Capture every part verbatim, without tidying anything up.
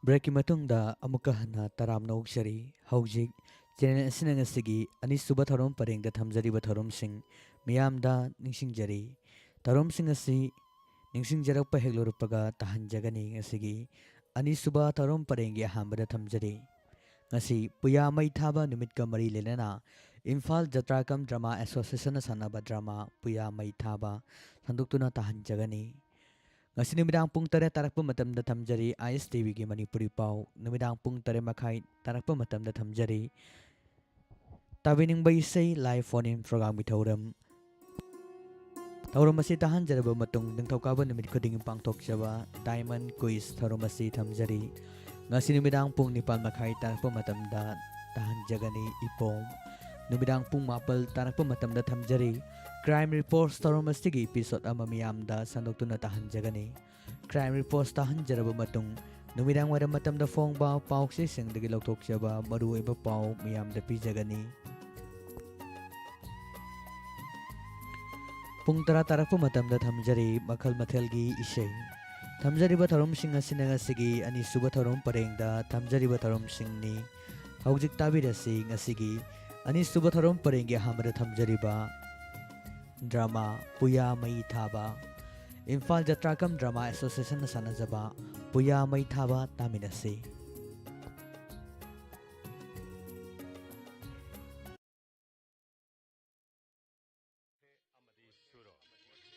Breakꯀꯤ ꯃꯇꯨꯡꯗ ꯑꯃꯨꯛꯀ ꯍꯟꯅ ꯇꯔꯥꯝꯅ ꯑꯣꯛꯆꯔꯤ꯫ ꯍꯧꯖꯤꯛ channel ꯑꯁꯤꯅ ꯉꯁꯤꯒꯤ ꯑꯅꯤꯁꯨꯕ ꯊꯧꯔꯝ ꯄꯔꯦꯡꯗ ꯊꯝꯖꯔꯤꯕ ꯊꯧꯔꯝꯁꯤꯡ ꯃꯤꯌꯥꯝꯗ ꯅꯤꯡꯁꯤꯡꯖꯔꯤ꯫ ꯊꯧꯔꯝꯁꯤꯡ ꯑꯁꯤ ꯅꯤꯡꯁꯤꯡꯖꯔꯛꯄ ꯍꯦꯛ ꯂꯣꯏꯔꯛꯄꯒ ꯇꯥꯍꯟꯖꯒꯅꯤ꯫ ꯉꯁꯤꯒꯤ ꯑꯅꯤꯁꯨꯕ ꯊꯧꯔꯝ ꯄꯔꯦꯡꯒꯤ ꯑꯍꯥꯟꯕꯗ ꯊꯝꯖꯔꯤ꯫ ꯉꯁꯤ ꯄꯨꯌꯥ ꯃꯩ ꯊꯥꯕ ꯅꯨꯃꯤꯠꯀ ꯃꯔꯤ ꯂꯩꯅꯅ ꯏꯝꯐꯥꯜ ꯖꯇ꯭ꯔꯥ ꯀꯝ ꯗ꯭ꯔꯃꯥ ꯑꯦꯁꯣꯁꯤꯌꯦꯁꯟꯅ ꯁꯥꯟꯅꯕ ꯗ꯭ꯔꯃꯥ ꯄꯨꯌꯥ ꯃꯩ ꯊꯥꯕ ꯁꯟꯗꯣꯛꯇꯨꯅ ꯇꯥꯍꯟꯖꯒꯅꯤ꯫ ꯉꯁꯤ ꯅꯨꯃꯤꯗꯥꯡ ꯄꯨꯡ ꯇꯔꯦꯠ ꯇꯥꯔꯛꯄ ꯃꯇꯝꯗ ꯊꯝꯖꯔꯤ ꯑꯥꯏ ꯑꯦꯁ ꯇꯤ ꯚꯤꯒꯤ ꯃꯅꯤꯄꯨꯔꯤ ꯄꯥꯎ꯫ ꯅꯨꯃꯤꯗꯥꯡ ꯄꯨꯡ ꯇꯔꯦꯠ ꯃꯈꯥꯏ ꯇꯥꯔꯛꯄ ꯃꯇꯝꯗ ꯊꯝꯖꯔꯤ ꯇꯥꯕꯤꯅꯤꯡꯕ ꯏꯁꯩ live phone in programꯒꯤ ꯊꯧꯔꯝ꯫ ꯊꯧꯔꯝ ꯑꯁꯤ ꯇꯥꯍꯟꯖꯔꯕ ꯃꯇꯨꯡ ꯅꯤꯡꯊꯧꯀꯥꯕ ꯅꯨꯃꯤꯠ ꯈꯨꯗꯤꯡꯒꯤ ꯄꯥꯡꯊꯣꯛꯆꯕ Diamond Quiz ꯊꯧꯔꯝ ꯑꯁꯤ ꯊꯝꯖꯔꯤ꯫ ꯉꯁꯤ ꯅꯨꯃꯤꯗꯥꯡ ꯄꯨꯡ ꯅꯤꯄꯥꯜ ꯃꯈꯥꯏ ꯇꯥꯔꯛꯄ ꯃꯇꯝꯗ ꯇꯥꯍꯟꯖꯒꯅꯤ ꯏꯄꯣꯝ꯫ ꯅꯨꯃꯤꯗꯥꯡ ꯄꯨꯡ ꯃꯥꯄꯜ ꯇꯥꯔꯛꯄ ꯃꯇꯝꯗ ꯊꯝꯖꯔꯤ Crime Reports ꯊꯧꯔꯝ ꯑꯁꯤꯒꯤ episode ꯑꯃ ꯃꯤꯌꯥꯝꯗ ꯁꯟꯗꯣꯛꯇꯨꯅ ꯇꯥꯍꯟꯖꯒꯅꯤ꯫ Crime Reports ꯇꯥꯍꯟꯖꯔꯕ ꯃꯇꯨꯡ ꯅꯨꯃꯤꯗꯥꯡ ꯋꯥꯏꯔꯝ ꯃꯇꯝꯗ ꯐꯣꯡꯕ ꯄꯥꯎꯆꯦꯁꯤꯡꯗꯒꯤ ꯂꯧꯊꯣꯛꯆꯕ ꯃꯔꯨꯑꯣꯏꯕ ꯄꯥꯎ ꯃꯤꯌꯥꯝꯗ ꯄꯤꯖꯒꯅꯤ꯫ ꯄꯨꯡ ꯇꯔꯥ ꯇꯥꯔꯛꯄ ꯃꯇꯝꯗ ꯊꯝꯖꯔꯤ ꯃꯈꯜ ꯃꯊꯦꯜꯒꯤ ꯏꯁꯩ꯫ ꯊꯝꯖꯔꯤꯕ ꯊꯧꯔꯝꯁꯤꯡ ꯑꯁꯤꯅ ꯉꯁꯤꯒꯤ ꯑꯅꯤꯁꯨꯕ ꯊꯧꯔꯝ ꯄꯔꯦꯡꯗ ꯊꯝꯖꯔꯤꯕ ꯊꯧꯔꯝꯁꯤꯡꯅꯤ꯫ ꯍꯧꯖꯤꯛ ꯇꯥꯕꯤꯔꯁꯤ ꯉꯁꯤꯒꯤ ꯑꯅꯤꯁꯨꯕ ꯊꯧꯔꯝ ꯄꯔꯦꯡꯒꯤ ꯑꯍꯥꯟꯕꯗ ꯊꯝꯖꯔꯤꯕ ꯗ꯭ꯔꯃꯥ ꯄꯨꯌꯥ ꯃꯩ ꯊꯥꯕ꯫ ꯏꯝꯐꯥꯜ ꯖꯇ꯭ꯔꯥ ꯀꯝ ꯗ꯭ꯔꯃꯥ ꯑꯦꯁꯣꯁꯤꯌꯦꯁꯟꯅ ꯁꯥꯟꯅꯖꯕ ꯄꯨꯌꯥ ꯃꯩ ꯊꯥꯕ ꯇꯥꯃꯤꯟꯅꯁꯤ꯫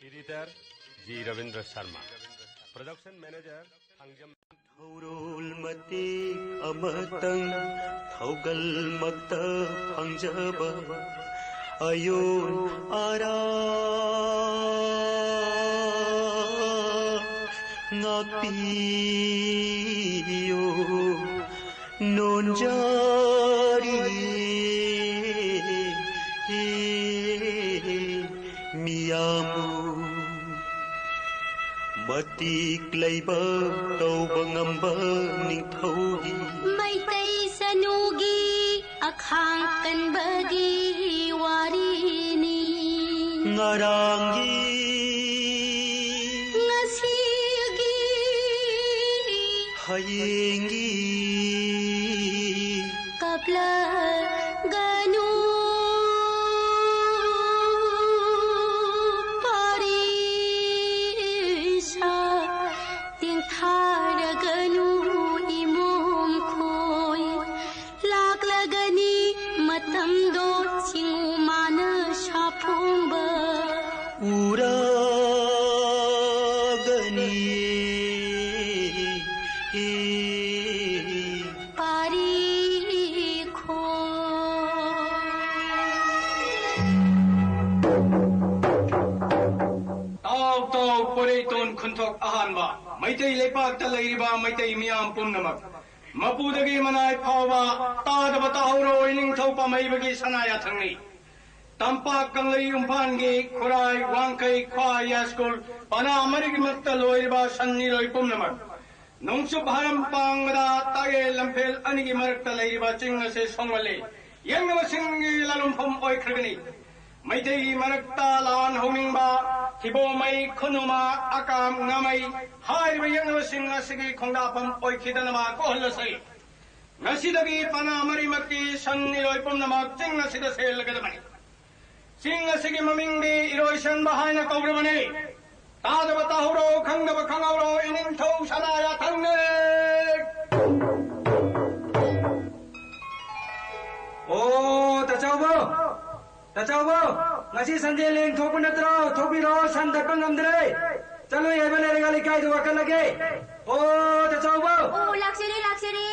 Editor G Ravindra Sharma. Production Manager Thangjam. ꯊꯧꯔꯣꯜ ꯃꯇꯦꯛ ꯑꯃꯇꯪ ꯊꯧꯒꯜꯃꯛꯇ ꯐꯪꯖꯕ ꯑꯌꯣꯟ ꯑꯔꯥ ꯉꯥꯛꯄꯤꯌꯨ ꯅꯣꯟꯖꯔꯤ ꯃꯤꯌꯥꯝꯕꯨ ꯃꯇꯤꯛ ꯂꯩꯕ ꯇꯧꯕ ꯉꯝꯕ ꯅꯤꯡꯊꯧꯒꯤ ꯃꯩꯇꯩ ꯁꯅꯨꯒꯤ ꯑꯈꯥꯡ ꯀꯟꯕꯒꯤ ꯋꯥꯔꯤꯅꯤ꯫ ꯉꯔꯥꯡꯒꯤ ꯉꯁꯤꯒꯤ ꯍꯌꯦꯡ ꯌꯦꯡꯒꯤ꯫ ꯀꯞꯂꯒꯅꯨ ꯄꯥꯔꯤꯁꯥ, ꯇꯦꯡꯊꯥꯔꯒꯅꯨ ꯏꯃꯣꯝ ꯈꯣꯏ꯫ ꯂꯥꯛꯂꯒꯅꯤ ꯃꯇꯝꯗꯣ ꯆꯤꯡ ꯃꯥꯅ ꯁꯥꯐꯣꯡꯕ꯫ ꯎꯔꯒꯅꯤ ꯄꯥꯔꯤ ꯈꯣ꯫ ꯇꯥꯎ ꯇꯥꯎ ꯄꯣꯏꯔꯩꯇꯣꯟ ꯈꯨꯟꯊꯣꯛ ꯑꯍꯥꯟꯕ, ꯃꯩꯇꯩ ꯂꯩꯄꯥꯛꯇ ꯂꯩꯔꯤꯕ ꯃꯩꯇꯩ ꯃꯤꯌꯥꯝ ꯄꯨꯝꯅꯃꯛ, ꯃꯄꯨꯗꯒꯤ ꯃꯅꯥꯏ ꯐꯥꯎꯕ ꯇꯥꯗꯕ ꯇꯥꯍꯧꯔꯣꯏ ꯅꯤꯡꯊꯧ ꯄꯥꯝꯍꯩꯕꯒꯤ ꯁꯅꯥ ꯌꯥꯊꯪꯅꯤ꯫ ꯇꯝꯄꯥꯛ ꯀꯪꯂꯩ ꯏꯝꯐꯥꯜꯒꯤ ꯈꯨꯔꯥꯏ, ꯋꯥꯡꯈꯩ, ꯈ꯭ꯋꯥꯏ, ꯌꯥꯏꯁ꯭ꯀꯨꯜ, ꯄꯅꯥ ꯃꯔꯤꯒꯤ ꯃꯔꯛꯇ ꯂꯣꯏꯔꯤꯕ ꯁꯟ ꯏꯔꯣꯏ ꯄꯨꯝꯅꯃꯛ, ꯅꯣꯡꯆꯨꯞ ꯍꯥꯔꯝ ꯄꯥꯡꯕꯗ ꯇꯥꯌꯦꯜ ꯂꯝꯐꯦꯜ ꯑꯅꯤꯒꯤ ꯃꯔꯛꯇ ꯂꯩꯔꯤꯕ ꯆꯤꯡ ꯑꯁꯤ ꯁꯣꯡꯃꯜꯂꯤ꯫ ꯌꯦꯡꯅꯕꯁꯤꯡꯒꯤ ꯂꯥꯂꯣꯡꯐꯝ ꯑꯣꯏꯈ꯭ꯔꯒꯅꯤ꯫ ꯃꯩꯇꯩꯒꯤ ꯃꯔꯛꯇ ꯂꯥꯟ ꯍꯧꯅꯤꯡꯕ, ꯊꯤꯕꯣꯃꯩ, ꯈꯨꯅꯨꯃ, ꯑꯀꯥꯝ, ꯉꯥꯃꯩ ꯍꯥꯏꯔꯤꯕ ꯌꯦꯡꯅꯕꯁꯤꯡ ꯑꯁꯤꯒꯤ ꯈꯣꯡꯗꯥꯐꯝ ꯑꯣꯏꯈꯤꯗꯅꯕ ꯀꯣꯍꯜꯂꯁꯤ꯫ ꯉꯁꯤꯗꯒꯤ ꯄꯅꯥ ꯃꯔꯤꯃꯛꯀꯤ ꯁꯟ ꯏꯔꯣꯏ ꯄꯨꯝꯅꯃꯛ ꯆꯤꯡ ꯑꯁꯤꯗ ꯁꯦꯜꯂꯒꯗꯕꯅꯤ꯫ ꯆꯤꯡ ꯑꯁꯤꯒꯤ ꯃꯃꯤꯡꯗꯤ ꯏꯔꯣꯏꯁꯦꯝꯕ ꯍꯥꯏꯅ ꯀꯧꯔꯕꯅꯤ꯫ ꯇꯥꯗꯕ ꯇꯥꯍꯧꯔꯣ, ꯈꯪꯗꯕ ꯈꯪꯍꯧꯔꯣ, ꯏꯅꯤꯡꯊꯧ ꯁꯅꯥ ꯌꯥꯊꯪꯅꯦ꯫ ꯑꯣ, ꯇꯥꯆꯧꯕ! ꯇꯥꯆꯧꯕ! ꯉꯁꯤ ꯁꯟꯖꯦꯟ ꯂꯦꯡ ꯊꯣꯛꯄ ꯅꯠꯇ꯭ꯔꯣ? ꯊꯣꯛꯄꯤꯔꯣ, ꯁꯟ ꯊꯠꯄ ꯉꯝꯗ꯭ꯔꯦ꯫ ꯆꯠꯂꯣꯏ ꯍꯥꯏꯕ ꯂꯩꯔꯒ ꯂꯩꯀꯥꯏꯗ ꯋꯥꯀꯠꯂꯒꯦ꯫ ꯑꯣ, ꯇꯥꯆꯧꯕ! ꯑꯣ, ꯂꯥꯛꯆꯔꯦ, ꯂꯥꯛꯆꯔꯦ꯫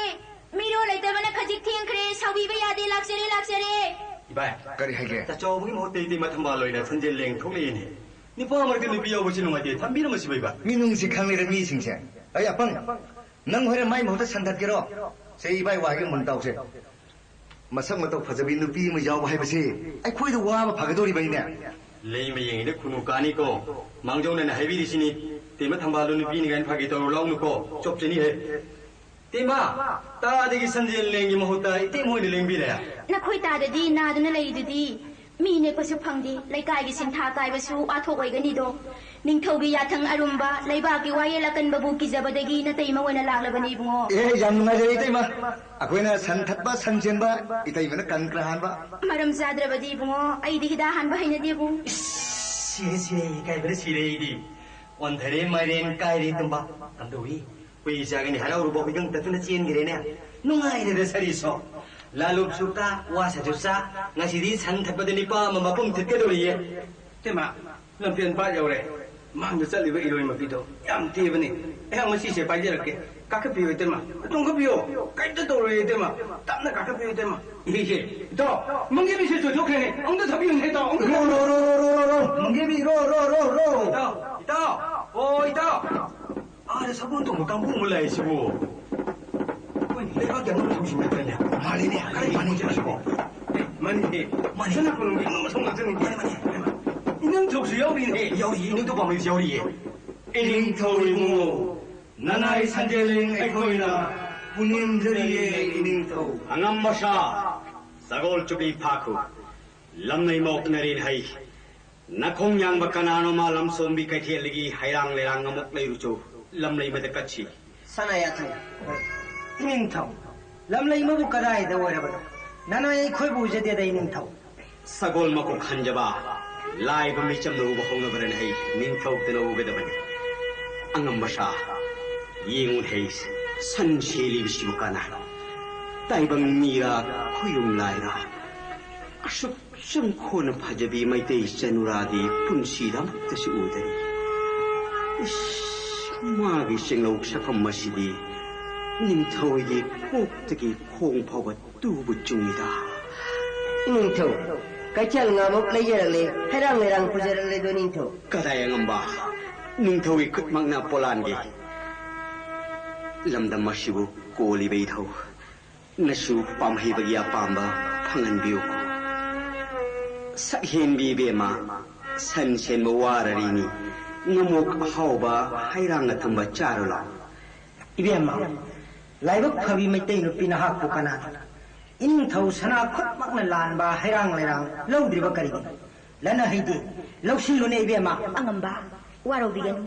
ꯃꯤꯔꯣꯜ ꯂꯩꯇꯕꯅ ꯈꯖꯤꯛ ꯊꯦꯡꯈ꯭ꯔꯦ, ꯁꯥꯎꯕꯤꯕ ꯌꯥꯗꯦ, ꯂꯥꯛꯆꯔꯦ, ꯂꯥꯛꯆꯔꯦ꯫ ꯏꯕꯥꯏ, ꯀꯔꯤ ꯍꯥꯏꯒꯦ? ꯇꯥꯆꯧꯕꯒꯤ ꯃꯍꯨꯠꯇ ꯏꯇꯩꯃ ꯊꯝꯕꯥꯜ ꯑꯣꯏꯅ ꯁꯟꯖꯦꯟ ꯂꯦꯡ ꯊꯣꯛꯂꯛꯏꯅꯦ꯫ ꯅꯨꯄꯥ ꯃꯔꯛꯇ ꯅꯨꯄꯤ ꯌꯥꯎꯕꯁꯤ ꯅꯨꯡꯉꯥꯏꯇꯦ, ꯊꯝꯕꯤꯔꯝꯃꯁꯤ ꯏꯕꯥꯏ꯫ ꯃꯤꯅꯨꯡꯁꯤ ꯈꯪꯂꯦꯗ ꯃꯤꯁꯤꯡꯁꯦ꯫ ꯑꯩ ꯑꯄꯪ, ꯅꯪ ꯍꯣꯔꯦꯟ ꯃꯥꯏ ꯃꯍꯨꯠꯇ ꯁꯟ ꯊꯠꯀꯦꯔꯣ? ꯁꯦ ꯏꯕꯥꯏ, ꯋꯥ ꯍꯥꯏꯒꯦ ꯃꯨꯟ ꯇꯥꯎꯁꯦ꯫ ꯃꯁꯛ ꯃꯇꯧ ꯐꯖꯕꯤ ꯅꯨꯄꯤ ꯑꯃ ꯌꯥꯎꯕ ꯍꯥꯏꯕꯁꯤ ꯑꯩꯈꯣꯏꯗ ꯋꯥꯕ ꯐꯒꯗꯧꯔꯤꯕꯅꯤꯅꯦ꯫ ꯂꯩꯃ ꯌꯦꯡꯉꯤꯗ ꯈꯨꯅꯨ ꯀꯥꯅꯤꯀꯣ꯫ ꯃꯥꯡꯖꯧꯅꯅ ꯍꯥꯏꯕꯤꯔꯤꯁꯤꯅꯤ꯫ ꯇꯦꯝꯕ ꯊꯝꯕꯥꯜꯗꯣ ꯅꯨꯄꯤꯅꯤ ꯀꯥꯏꯅ ꯐꯥꯒꯤ ꯇꯧꯔ ꯂꯥꯎꯅꯨꯀꯣ꯫ ꯆꯣꯞꯆꯅꯤꯍꯦ꯫ ꯇꯦꯝꯕ, ꯇꯥꯗꯒꯤ ꯁꯟꯖꯦꯟ ꯂꯦꯡꯒꯤ ꯃꯍꯨꯠꯇ ꯏꯇꯦꯝ ꯑꯣꯏꯅ ꯂꯦꯡꯕꯤꯔꯦ꯫ ꯅꯈꯣꯏ ꯇꯥꯗꯗꯤ ꯅꯥꯗꯨꯅ ꯂꯩꯔꯤꯗꯨꯗꯤ꯫ ꯃꯤ ꯅꯦꯛꯄꯁꯨ ꯐꯪꯗꯦ, ꯂꯩꯀꯥꯏꯒꯤ ꯁꯤꯟꯊꯥ ꯀꯥꯏꯕꯁꯨ ꯋꯥꯊꯣꯛ ꯑꯣꯏꯒꯅꯤꯗꯣ꯫ ꯅꯤꯡꯊꯧꯒꯤ ꯌꯥꯊꯪ ꯑꯔꯨꯝꯕ, ꯂꯩꯕꯥꯛꯀꯤ ꯋꯥꯌꯦꯜ ꯑꯀꯟꯕꯕꯨ ꯀꯤꯖꯕꯗꯒꯤ ꯅꯇꯩꯃ ꯑꯣꯏꯅ ꯂꯥꯛꯂꯕꯅꯤ ꯏꯕꯨꯡꯉꯣ꯫ ꯑꯦ, ꯌꯥꯝ ꯅꯨꯡꯉꯥꯏꯖꯔꯦ ꯏꯇꯩꯃ꯫ ꯑꯩꯈꯣꯏꯅ ꯁꯟ ꯊꯠꯄ, ꯁꯟ ꯆꯦꯟꯕ, ꯏꯇꯩꯃꯅ ꯀꯪꯀ꯭ꯔꯥ ꯍꯥꯟꯕ꯫ ꯃꯔꯝ ꯆꯥꯗ꯭ꯔꯕꯗꯤ ꯏꯕꯨꯡꯉꯣ, ꯑꯩꯗꯤ ꯍꯤꯗꯥꯛ ꯍꯥꯟꯕ ꯍꯩꯅꯗꯦꯕꯨ꯫ ꯏꯁ, ꯁꯤꯔꯦ, ꯁꯤꯔꯦ, ꯏꯀꯥꯏꯕꯅ ꯁꯤꯔꯦ ꯑꯩꯗꯤ꯫ ꯑꯣꯟꯊꯔꯦ ꯃꯥꯏꯔꯦꯟ, ꯀꯥꯏꯔꯦ ꯇꯨꯝꯕ꯫ ꯀꯝꯗꯧꯏ? ꯍꯨꯏ ꯆꯥꯒꯅꯤ ꯍꯔꯥꯎꯔꯨꯕ ꯍꯨꯏꯒꯪ ꯇꯠꯇꯨꯅ ꯆꯦꯟꯈ꯭ꯔꯦꯅꯦ꯫ ꯅꯨꯡꯉꯥꯏꯔꯦꯗ ꯁꯔꯤꯁꯣ꯫ ꯂꯥꯂꯨꯞꯁꯨ ꯀꯥ, ꯋꯥꯁꯥꯁꯨ ꯆꯥ, ꯉꯁꯤꯗꯤ ꯁꯟ ꯊꯠꯄꯗ ꯅꯤꯄꯥ ꯑꯃ ꯃꯄꯨꯝ ꯊꯤꯠꯀꯗꯧꯔꯤꯌꯦ꯫ ꯏꯇꯩꯃ, ꯂꯝꯐꯦꯜ ꯄꯥꯠ ꯌꯧꯔꯦ꯫ ꯃꯥꯡꯗ ꯆꯠꯂꯤꯕ ꯏꯔꯣꯏ ꯃꯄꯤꯗꯣ ꯌꯥꯝ ꯇꯦꯕꯅꯤ꯫ ꯑꯩꯍꯥꯛ ꯃꯁꯤꯁꯦ ꯄꯥꯏꯖꯔꯛꯀꯦ꯫ ꯀꯥꯈꯠꯄꯤꯌꯨ ꯏꯇꯩꯃ꯫ ꯇꯣꯡꯈꯠꯄꯤꯌꯨ꯫ ꯀꯩꯝꯇ ꯇꯧꯔꯣꯏ ꯏꯇꯩꯃ꯫ ꯇꯞꯅ ꯀꯥꯈꯠꯄꯤꯌꯨ ꯏꯇꯩꯃ꯫ ꯏꯍꯦ, ꯏꯇꯥꯎ, ꯃꯪꯒꯦꯕꯤꯁꯦ ꯆꯣꯏꯊꯣꯛꯈ꯭ꯔꯦꯅꯦ꯫ ꯑꯃꯨꯛꯇ ꯊꯥꯕꯤꯌꯨꯅꯦ ꯏꯇꯥꯎ꯫ ꯑꯃꯨꯛꯇ ꯔꯣ, ꯔꯣ, ꯔꯣ, ꯔꯣ, ꯔꯣ, ꯔꯣ꯫ ꯃꯪꯒꯦꯕꯤ, ꯔꯣ, ꯔꯣ, ꯔꯣ, ꯔꯣ꯫ ꯏꯇꯥꯎ, ꯏꯇꯥꯎ꯫ ꯑꯣ, ꯏꯇꯥꯎ꯫ ꯑꯥꯗ ꯁꯒꯣꯜ ꯇꯣꯡꯕ ꯀꯥꯡꯕꯨ ꯑꯃ ꯂꯥꯛꯏꯁꯤꯕꯨ꯫ ꯑꯩꯈꯣꯏ ꯂꯩꯕꯥꯛꯀꯤ ꯑꯅꯧꯕ ꯊꯧꯁꯤꯡ ꯅꯠꯇ꯭ꯔꯅꯦ? ꯃꯥꯜꯂꯤꯅꯦ, ꯀꯔꯤ ꯃꯥꯜꯂꯤ ꯃꯥꯜꯂꯤ ꯁꯤꯕꯣ? ꯑꯦ, ꯃꯥꯅꯤꯅꯦ꯫ ꯃꯥꯅꯤ꯫ ꯁꯅꯥ ꯀꯣꯂꯨꯡꯒꯤ ꯑꯉꯝꯕ ꯁꯣꯝ ꯉꯥꯛꯇꯅꯤ꯫ ꯃꯥꯅꯤ, ꯃꯥꯅꯤ, ꯃꯥꯅꯤ꯫ ꯏꯅꯪꯊꯧꯁꯨ ꯌꯥꯎꯔꯤꯅꯦ꯫ ꯌꯥꯎꯔꯤ, ꯏꯅꯪꯊꯧ ꯄꯥꯝꯕꯩꯁꯨ ꯌꯥꯎꯔꯤꯌꯦ꯫ ꯏꯅꯤꯡꯊꯧ ꯏꯕꯨꯡꯉꯣ, ꯅꯅꯥꯏ ꯁꯟꯖꯦꯂꯦꯡ ꯑꯩꯈꯣꯏꯅ ꯄꯨꯅꯤꯡꯖꯔꯤꯌꯦ ꯏꯅꯤꯡꯊꯧ꯫ ꯑꯉꯝꯕ ꯁꯥ, ꯁꯒꯣꯜ ꯆꯨꯕꯤ ꯐꯥꯈꯨ, ꯂꯝꯅꯩ ꯃꯣꯛꯅꯔꯤꯟ ꯍꯩ, ꯅꯈꯣꯡ ꯌꯥꯡꯕ ꯀꯅꯥꯅꯣꯃ ꯂꯝꯁꯣꯝꯕꯤ ꯀꯩꯊꯦꯜꯗꯒꯤ ꯍꯩꯔꯥꯡ ꯂꯩꯔꯥꯡ ꯑꯃꯨꯛ ꯂꯩꯔꯨꯆꯣ, ꯂꯝꯂꯩꯃꯗ ꯀꯠꯁꯤ꯫ ꯁꯅꯥ ꯌꯥꯊꯪ, ꯏꯅꯤꯡꯊꯧ, ꯂꯝꯂꯩꯃꯕꯨ ꯀꯗꯥꯏꯗ ꯑꯣꯏꯔꯕꯅꯣ? ꯅꯅꯥꯏ ꯑꯩꯈꯣꯏꯕꯨ ꯎꯖꯗꯦꯗ ꯏꯅꯤꯡꯊꯧ꯫ ꯁꯒꯣꯜ ꯃꯀꯣꯛ ꯍꯟꯖꯕ, ꯂꯥꯏꯕ ꯃꯤꯆꯝꯅ ꯎꯕ ꯍꯧꯅꯕ꯭ꯔꯅ ꯍꯩ, ꯅꯤꯡꯊꯧꯇꯅ ꯎꯒꯗꯕꯅꯤ꯫ ꯑꯉꯝꯕ ꯁꯥ, ꯌꯦꯡꯉꯨ ꯍꯩ, ꯁꯟ ꯁꯦꯜꯂꯤꯕꯁꯤꯕꯨ ꯀꯅꯥꯅꯣ? ꯇꯥꯏꯕꯪ ꯃꯤꯔꯥ, ꯈꯣꯏꯔꯨꯝ ꯂꯥꯏꯔꯥ? ꯑꯁꯨꯛ ꯆꯪꯈꯣꯟꯅ ꯐꯖꯕꯤ ꯃꯩꯇꯩ ꯆꯅꯨꯔꯥꯗꯤ ꯄꯨꯟꯁꯤꯗ ꯑꯃꯨꯛꯇꯁꯨ ꯎꯗꯔꯤ꯫ ꯏꯁ, ꯃꯥꯒꯤ ꯆꯦꯡꯂꯧ ꯁꯛꯐꯝ ꯑꯁꯤꯗꯤ ꯅꯤꯡꯊꯧꯒꯤ ꯀꯣꯛꯇꯒꯤ ꯈꯣꯡ ꯐꯥꯎꯕ ꯇꯨꯕꯨ ꯆꯨꯡꯉꯤꯗ꯫ ꯏꯅꯤꯡꯊꯧ, ꯀꯩꯊꯦꯜ ꯉꯥꯃꯨꯛ ꯂꯩꯖꯔꯛꯂꯦ, ꯍꯩꯔꯥꯡ ꯂꯩꯔꯥꯡ ꯄꯨꯖꯔꯛꯂꯦꯗꯣ ꯅꯤꯡꯊꯧ꯫ ꯀꯗꯥꯏ ꯑꯉꯝꯕ? ꯅꯤꯡꯊꯧꯒꯤ ꯈꯨꯠꯃꯛꯅ ꯄꯣꯂꯥꯟꯒꯤ ꯂꯝꯗꯝ ꯑꯁꯤꯕꯨ ꯀꯣꯜꯂꯤꯕ ꯏꯊꯧ꯫ ꯅꯁꯨ ꯄꯥꯝꯍꯩꯕꯒꯤ ꯑꯄꯥꯝꯕ ꯐꯪꯍꯟꯕꯤꯌꯨ꯫ ꯁꯛꯍꯦꯟꯕꯤ ꯏꯕꯦꯝꯃ, ꯁꯟ ꯁꯦꯟꯕ ꯋꯥꯔꯔꯤꯅꯤ, ꯉꯃꯣꯛ ꯑꯍꯥꯎꯕ ꯍꯩꯔꯥꯡ ꯑꯊꯨꯝꯕ ꯆꯥꯔꯨ ꯂꯥꯎ꯫ ꯏꯕꯦꯝꯃ, ꯂꯥꯏꯕꯛ ꯐꯕꯤ ꯃꯩꯇꯩ ꯅꯨꯄꯤ ꯅꯍꯥꯛꯄꯨ ꯀꯅꯥꯅ ꯏꯅꯤꯡꯊꯧ ꯁꯅꯥ ꯈꯨꯠꯃꯛꯅ ꯂꯥꯟꯕ ꯍꯩꯔꯥꯡ ꯂꯩꯔꯥꯡ ꯂꯧꯗ꯭ꯔꯤꯕ ꯀꯔꯤꯒꯤꯅꯣ? ꯂꯟꯅ ꯍꯩꯗꯤ ꯂꯧꯁꯤꯜꯂꯨꯅꯦ ꯏꯕꯦꯝꯃ꯫ ꯑꯉꯝꯕ, ꯋꯥꯔꯧꯕꯤꯒꯅꯨ꯫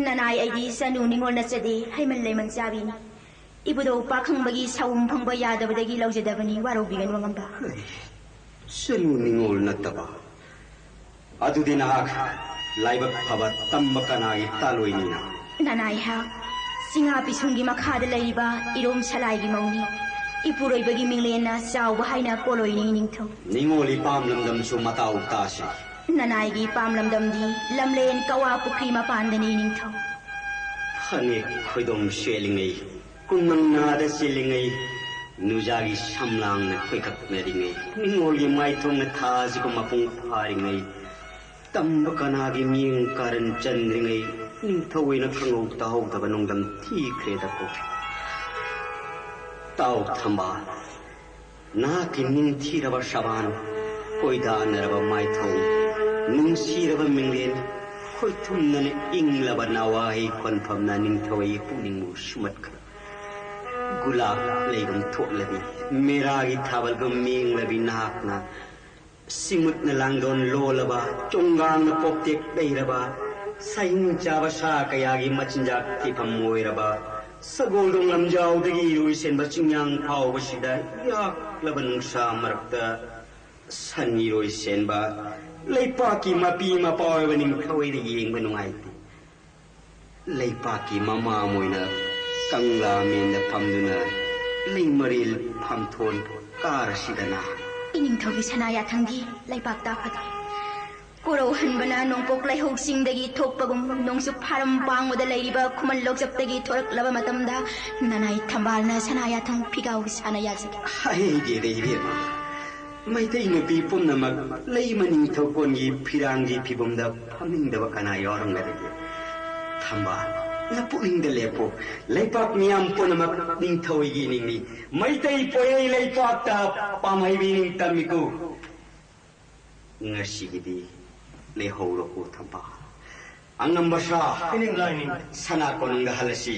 ꯅꯅꯥꯏ ꯑꯩꯗꯤ ꯆꯅꯨ ꯅꯤꯉꯣꯜ ꯅꯠꯆꯗꯦ, ꯍꯩꯃꯟ ꯂꯩꯃꯟ ꯆꯥꯕꯤꯅꯤ꯫ ꯏꯕꯨꯙꯧ ꯄꯥꯈꯪꯕꯒꯤ ꯁꯥꯎꯝ ꯐꯪꯕ ꯌꯥꯗꯕꯗꯒꯤ ꯂꯧꯖꯗꯕꯅꯤ, ꯋꯥꯔꯧꯕꯤꯒꯅꯨ ꯑꯉꯝꯕ꯫ ꯆꯅꯨ ꯅꯤꯉꯣꯜ ꯅꯠꯇꯕ? ꯑꯗꯨꯗꯤ ꯅꯍꯥꯛ ꯂꯥꯏꯕꯛ ꯐꯕ ꯇꯝꯕ ꯀꯅꯥꯒꯤ ꯇꯥꯂꯣꯏꯅꯤꯅ? ꯅꯅꯥꯏꯍꯥꯛ ꯆꯤꯡꯉꯥ ꯄꯤꯁꯨꯝꯒꯤ ꯃꯈꯥꯗ ꯂꯩꯔꯤꯕ ꯏꯔꯣꯝ ꯁꯂꯥꯏꯒꯤ ꯃꯧꯅꯤ꯫ ꯏꯄꯨꯔꯣꯏꯕꯒꯤ ꯃꯤꯡꯂꯦꯟꯅ ꯆꯥꯎꯕ ꯍꯥꯏꯅ ꯀꯣꯂꯣꯏꯅꯤ ꯅꯤꯡꯊꯧ꯫ ꯅꯤꯉꯣꯜ ꯏꯄꯥꯝ ꯂꯝꯗꯝꯁꯨ ꯃꯇꯥꯎ ꯇꯥꯁꯤ꯫ ꯅꯅꯥꯏꯒꯤ ꯏꯄꯥꯝ ꯂꯝꯗꯝꯗꯤ ꯂꯝꯂꯦꯟ ꯀꯋꯥ ꯄꯨꯈ꯭ꯔꯤ ꯃꯄꯥꯟꯗꯅꯤ ꯅꯤꯡꯊꯧ꯫ ꯐꯅꯦꯛ ꯈꯣꯏꯗꯣꯝ ꯁꯦꯠꯂꯤꯉꯩ, ꯀꯨꯝꯃꯪ ꯅꯥꯗ ꯆꯦꯜꯂꯤꯉꯩ, ꯅꯨꯖꯥꯒꯤ ꯁꯝꯂꯥꯡꯅ ꯀꯣꯏꯀꯛꯅꯔꯤꯉꯩ, ꯅꯤꯉꯣꯜꯒꯤ ꯃꯥꯏꯊꯣꯡꯅ ꯊꯥꯁꯤꯒꯨꯝ ꯃꯄꯨꯡ ꯐꯥꯔꯤꯉꯩ, ꯇꯝꯕ ꯀꯅꯥꯒꯤ ꯃꯤꯠꯌꯦꯡ ꯀꯥꯔꯟ ꯆꯟꯗ꯭ꯔꯤꯉꯩ, ꯅꯤꯡꯊꯧ ꯑꯣꯏꯅ ꯈꯪꯍꯧ ꯇꯥꯍꯧꯗꯕ ꯅꯣꯡꯗꯝ ꯊꯤꯈ꯭ꯔꯦꯗꯀꯣ꯫ ꯇꯥꯎ ꯊꯝꯕꯥꯜ, ꯅꯍꯥꯛꯀꯤ ꯅꯤꯡꯊꯤꯔꯕ ꯁꯕꯥꯟ, ꯀꯣꯏꯗꯥꯅꯔꯕ ꯃꯥꯏꯊꯣꯡ, ꯅꯨꯡꯁꯤꯔꯕ ꯃꯤꯡꯂꯦꯟ, ꯈꯣꯏꯊꯨꯝꯅꯅ ꯏꯪꯂꯕ ꯅꯋꯥꯍꯩ ꯈꯣꯟꯐꯝꯅ ꯅꯤꯡꯊꯧ ꯑꯩꯒꯤ ꯄꯨꯛꯅꯤꯡꯕꯨ ꯁꯨꯝꯍꯠꯈ꯭ꯔꯦ꯫ ꯒꯨꯂꯥꯞ ꯂꯩꯒꯨꯝ ꯊꯣꯠꯂꯕꯤ, ꯃꯦꯔꯥꯒꯤ ꯊꯥꯕꯜꯒꯨꯝ ꯃꯦꯡꯂꯕꯤ ꯅꯍꯥꯛꯅ ꯁꯤꯡꯃꯨꯠꯅ ꯂꯥꯡꯗꯣꯟ ꯂꯣꯜꯂꯕ, ꯆꯣꯡꯒꯥꯡꯅ ꯄꯣꯞꯇꯦꯛ ꯂꯩꯔꯕ, ꯁꯥꯍꯤꯡ ꯆꯥꯕ ꯁꯥ ꯀꯌꯥꯒꯤ ꯃꯆꯤꯟꯖꯥꯛ ꯊꯤꯐꯝ ꯑꯣꯏꯔꯕ, ꯁꯒꯣꯜꯗꯣꯡ ꯂꯝꯖꯥꯎꯗꯒꯤ ꯏꯔꯣꯏꯁꯦꯟꯕ ꯆꯤꯡꯌꯥꯡ ꯐꯥꯎꯕꯁꯤꯗ ꯌꯥꯛꯂꯕ ꯅꯨꯡꯁꯥ ꯃꯔꯛꯇ ꯁꯟ ꯏꯔꯣꯏꯁꯦꯟꯕ, ꯂꯩꯄꯥꯛꯀꯤ ꯃꯄꯤ ꯃꯄꯥ ꯑꯣꯏꯕ ꯅꯤꯡꯊꯧ ꯑꯩꯅ ꯌꯦꯡꯕ ꯅꯨꯡꯉꯥꯏꯇꯦ꯫ ꯂꯩꯄꯥꯛꯀꯤ ꯃꯃꯥ ꯑꯃ ꯑꯣꯏꯅ ꯀꯪꯂꯥ ꯃꯦꯟꯗ ꯐꯝꯗꯨꯅ ꯂꯩꯃꯔꯦꯜ ꯐꯝꯊꯣꯟ ꯀꯥꯔꯁꯤꯗꯅ꯫ ꯏꯅꯤꯡꯊꯧꯒꯤ ꯁꯅꯥ ꯌꯥꯊꯪꯒꯤ ꯂꯩꯄꯥꯛ ꯇꯥꯛꯄꯗꯤ ꯀꯣꯔꯧ ꯍꯟꯕꯅ ꯅꯣꯡꯄꯣꯛ ꯂꯩꯍꯧ ꯆꯤꯡꯗꯒꯤ ꯊꯣꯛꯄꯒꯨꯝ, ꯅꯣꯡꯆꯨꯞ ꯐꯥꯔꯝ ꯄꯥꯡꯕꯗ ꯂꯩꯔꯤꯕ ꯈꯨꯃꯟ ꯂꯣꯛꯆꯞꯇꯒꯤ ꯊꯣꯔꯛꯂꯕ ꯃꯇꯝꯗ, ꯅꯅꯥꯏ ꯊꯝꯕꯥꯜꯅ ꯁꯅꯥ ꯌꯥꯊꯪ ꯐꯤꯒꯥꯎꯒꯤ ꯁꯥꯟꯅ ꯌꯥꯖꯒꯦ꯫ ꯍꯩꯗꯦꯗ ꯏꯕꯦꯝꯃ, ꯃꯩꯇꯩ ꯅꯨꯄꯤ ꯄꯨꯝꯅꯃꯛ ꯂꯩꯃ ꯅꯤꯡꯊꯧꯀꯣꯟꯒꯤ ꯐꯤꯔꯥꯡꯒꯤ ꯐꯤꯕꯝꯗ ꯐꯝꯅꯤꯡꯗꯕ ꯀꯅꯥ ꯌꯥꯎꯔꯝꯒꯗꯒꯦ? ꯊꯝꯕꯥꯜ, ꯅꯄꯨꯛꯅꯤꯡꯗ ꯂꯦꯞꯄꯨ꯫ ꯂꯩꯄꯥꯛ ꯃꯤꯌꯥꯝ ꯄꯨꯝꯅꯃꯛ ꯅꯤꯡꯊꯧꯒꯤ ꯏꯅꯤꯡꯅꯤ꯫ ꯃꯩꯇꯩ ꯄꯣꯏꯔꯩ ꯂꯩꯄꯥꯛꯇ ꯄꯥꯝꯍꯩꯕꯤ ꯅꯤꯡꯇꯝꯃꯤꯀꯣ꯫ ꯉꯁꯤꯒꯤꯗꯤ ꯂꯩꯍꯧꯔꯣꯀꯣ ꯊꯝꯕꯥꯜ꯫ ꯑꯉꯝꯕ ꯁꯥ, ꯏꯅꯤꯡ ꯂꯥꯏꯅꯤꯡ꯫ ꯁꯅꯥ ꯀꯣꯅꯨꯡꯗ ꯍꯜꯂꯁꯤ꯫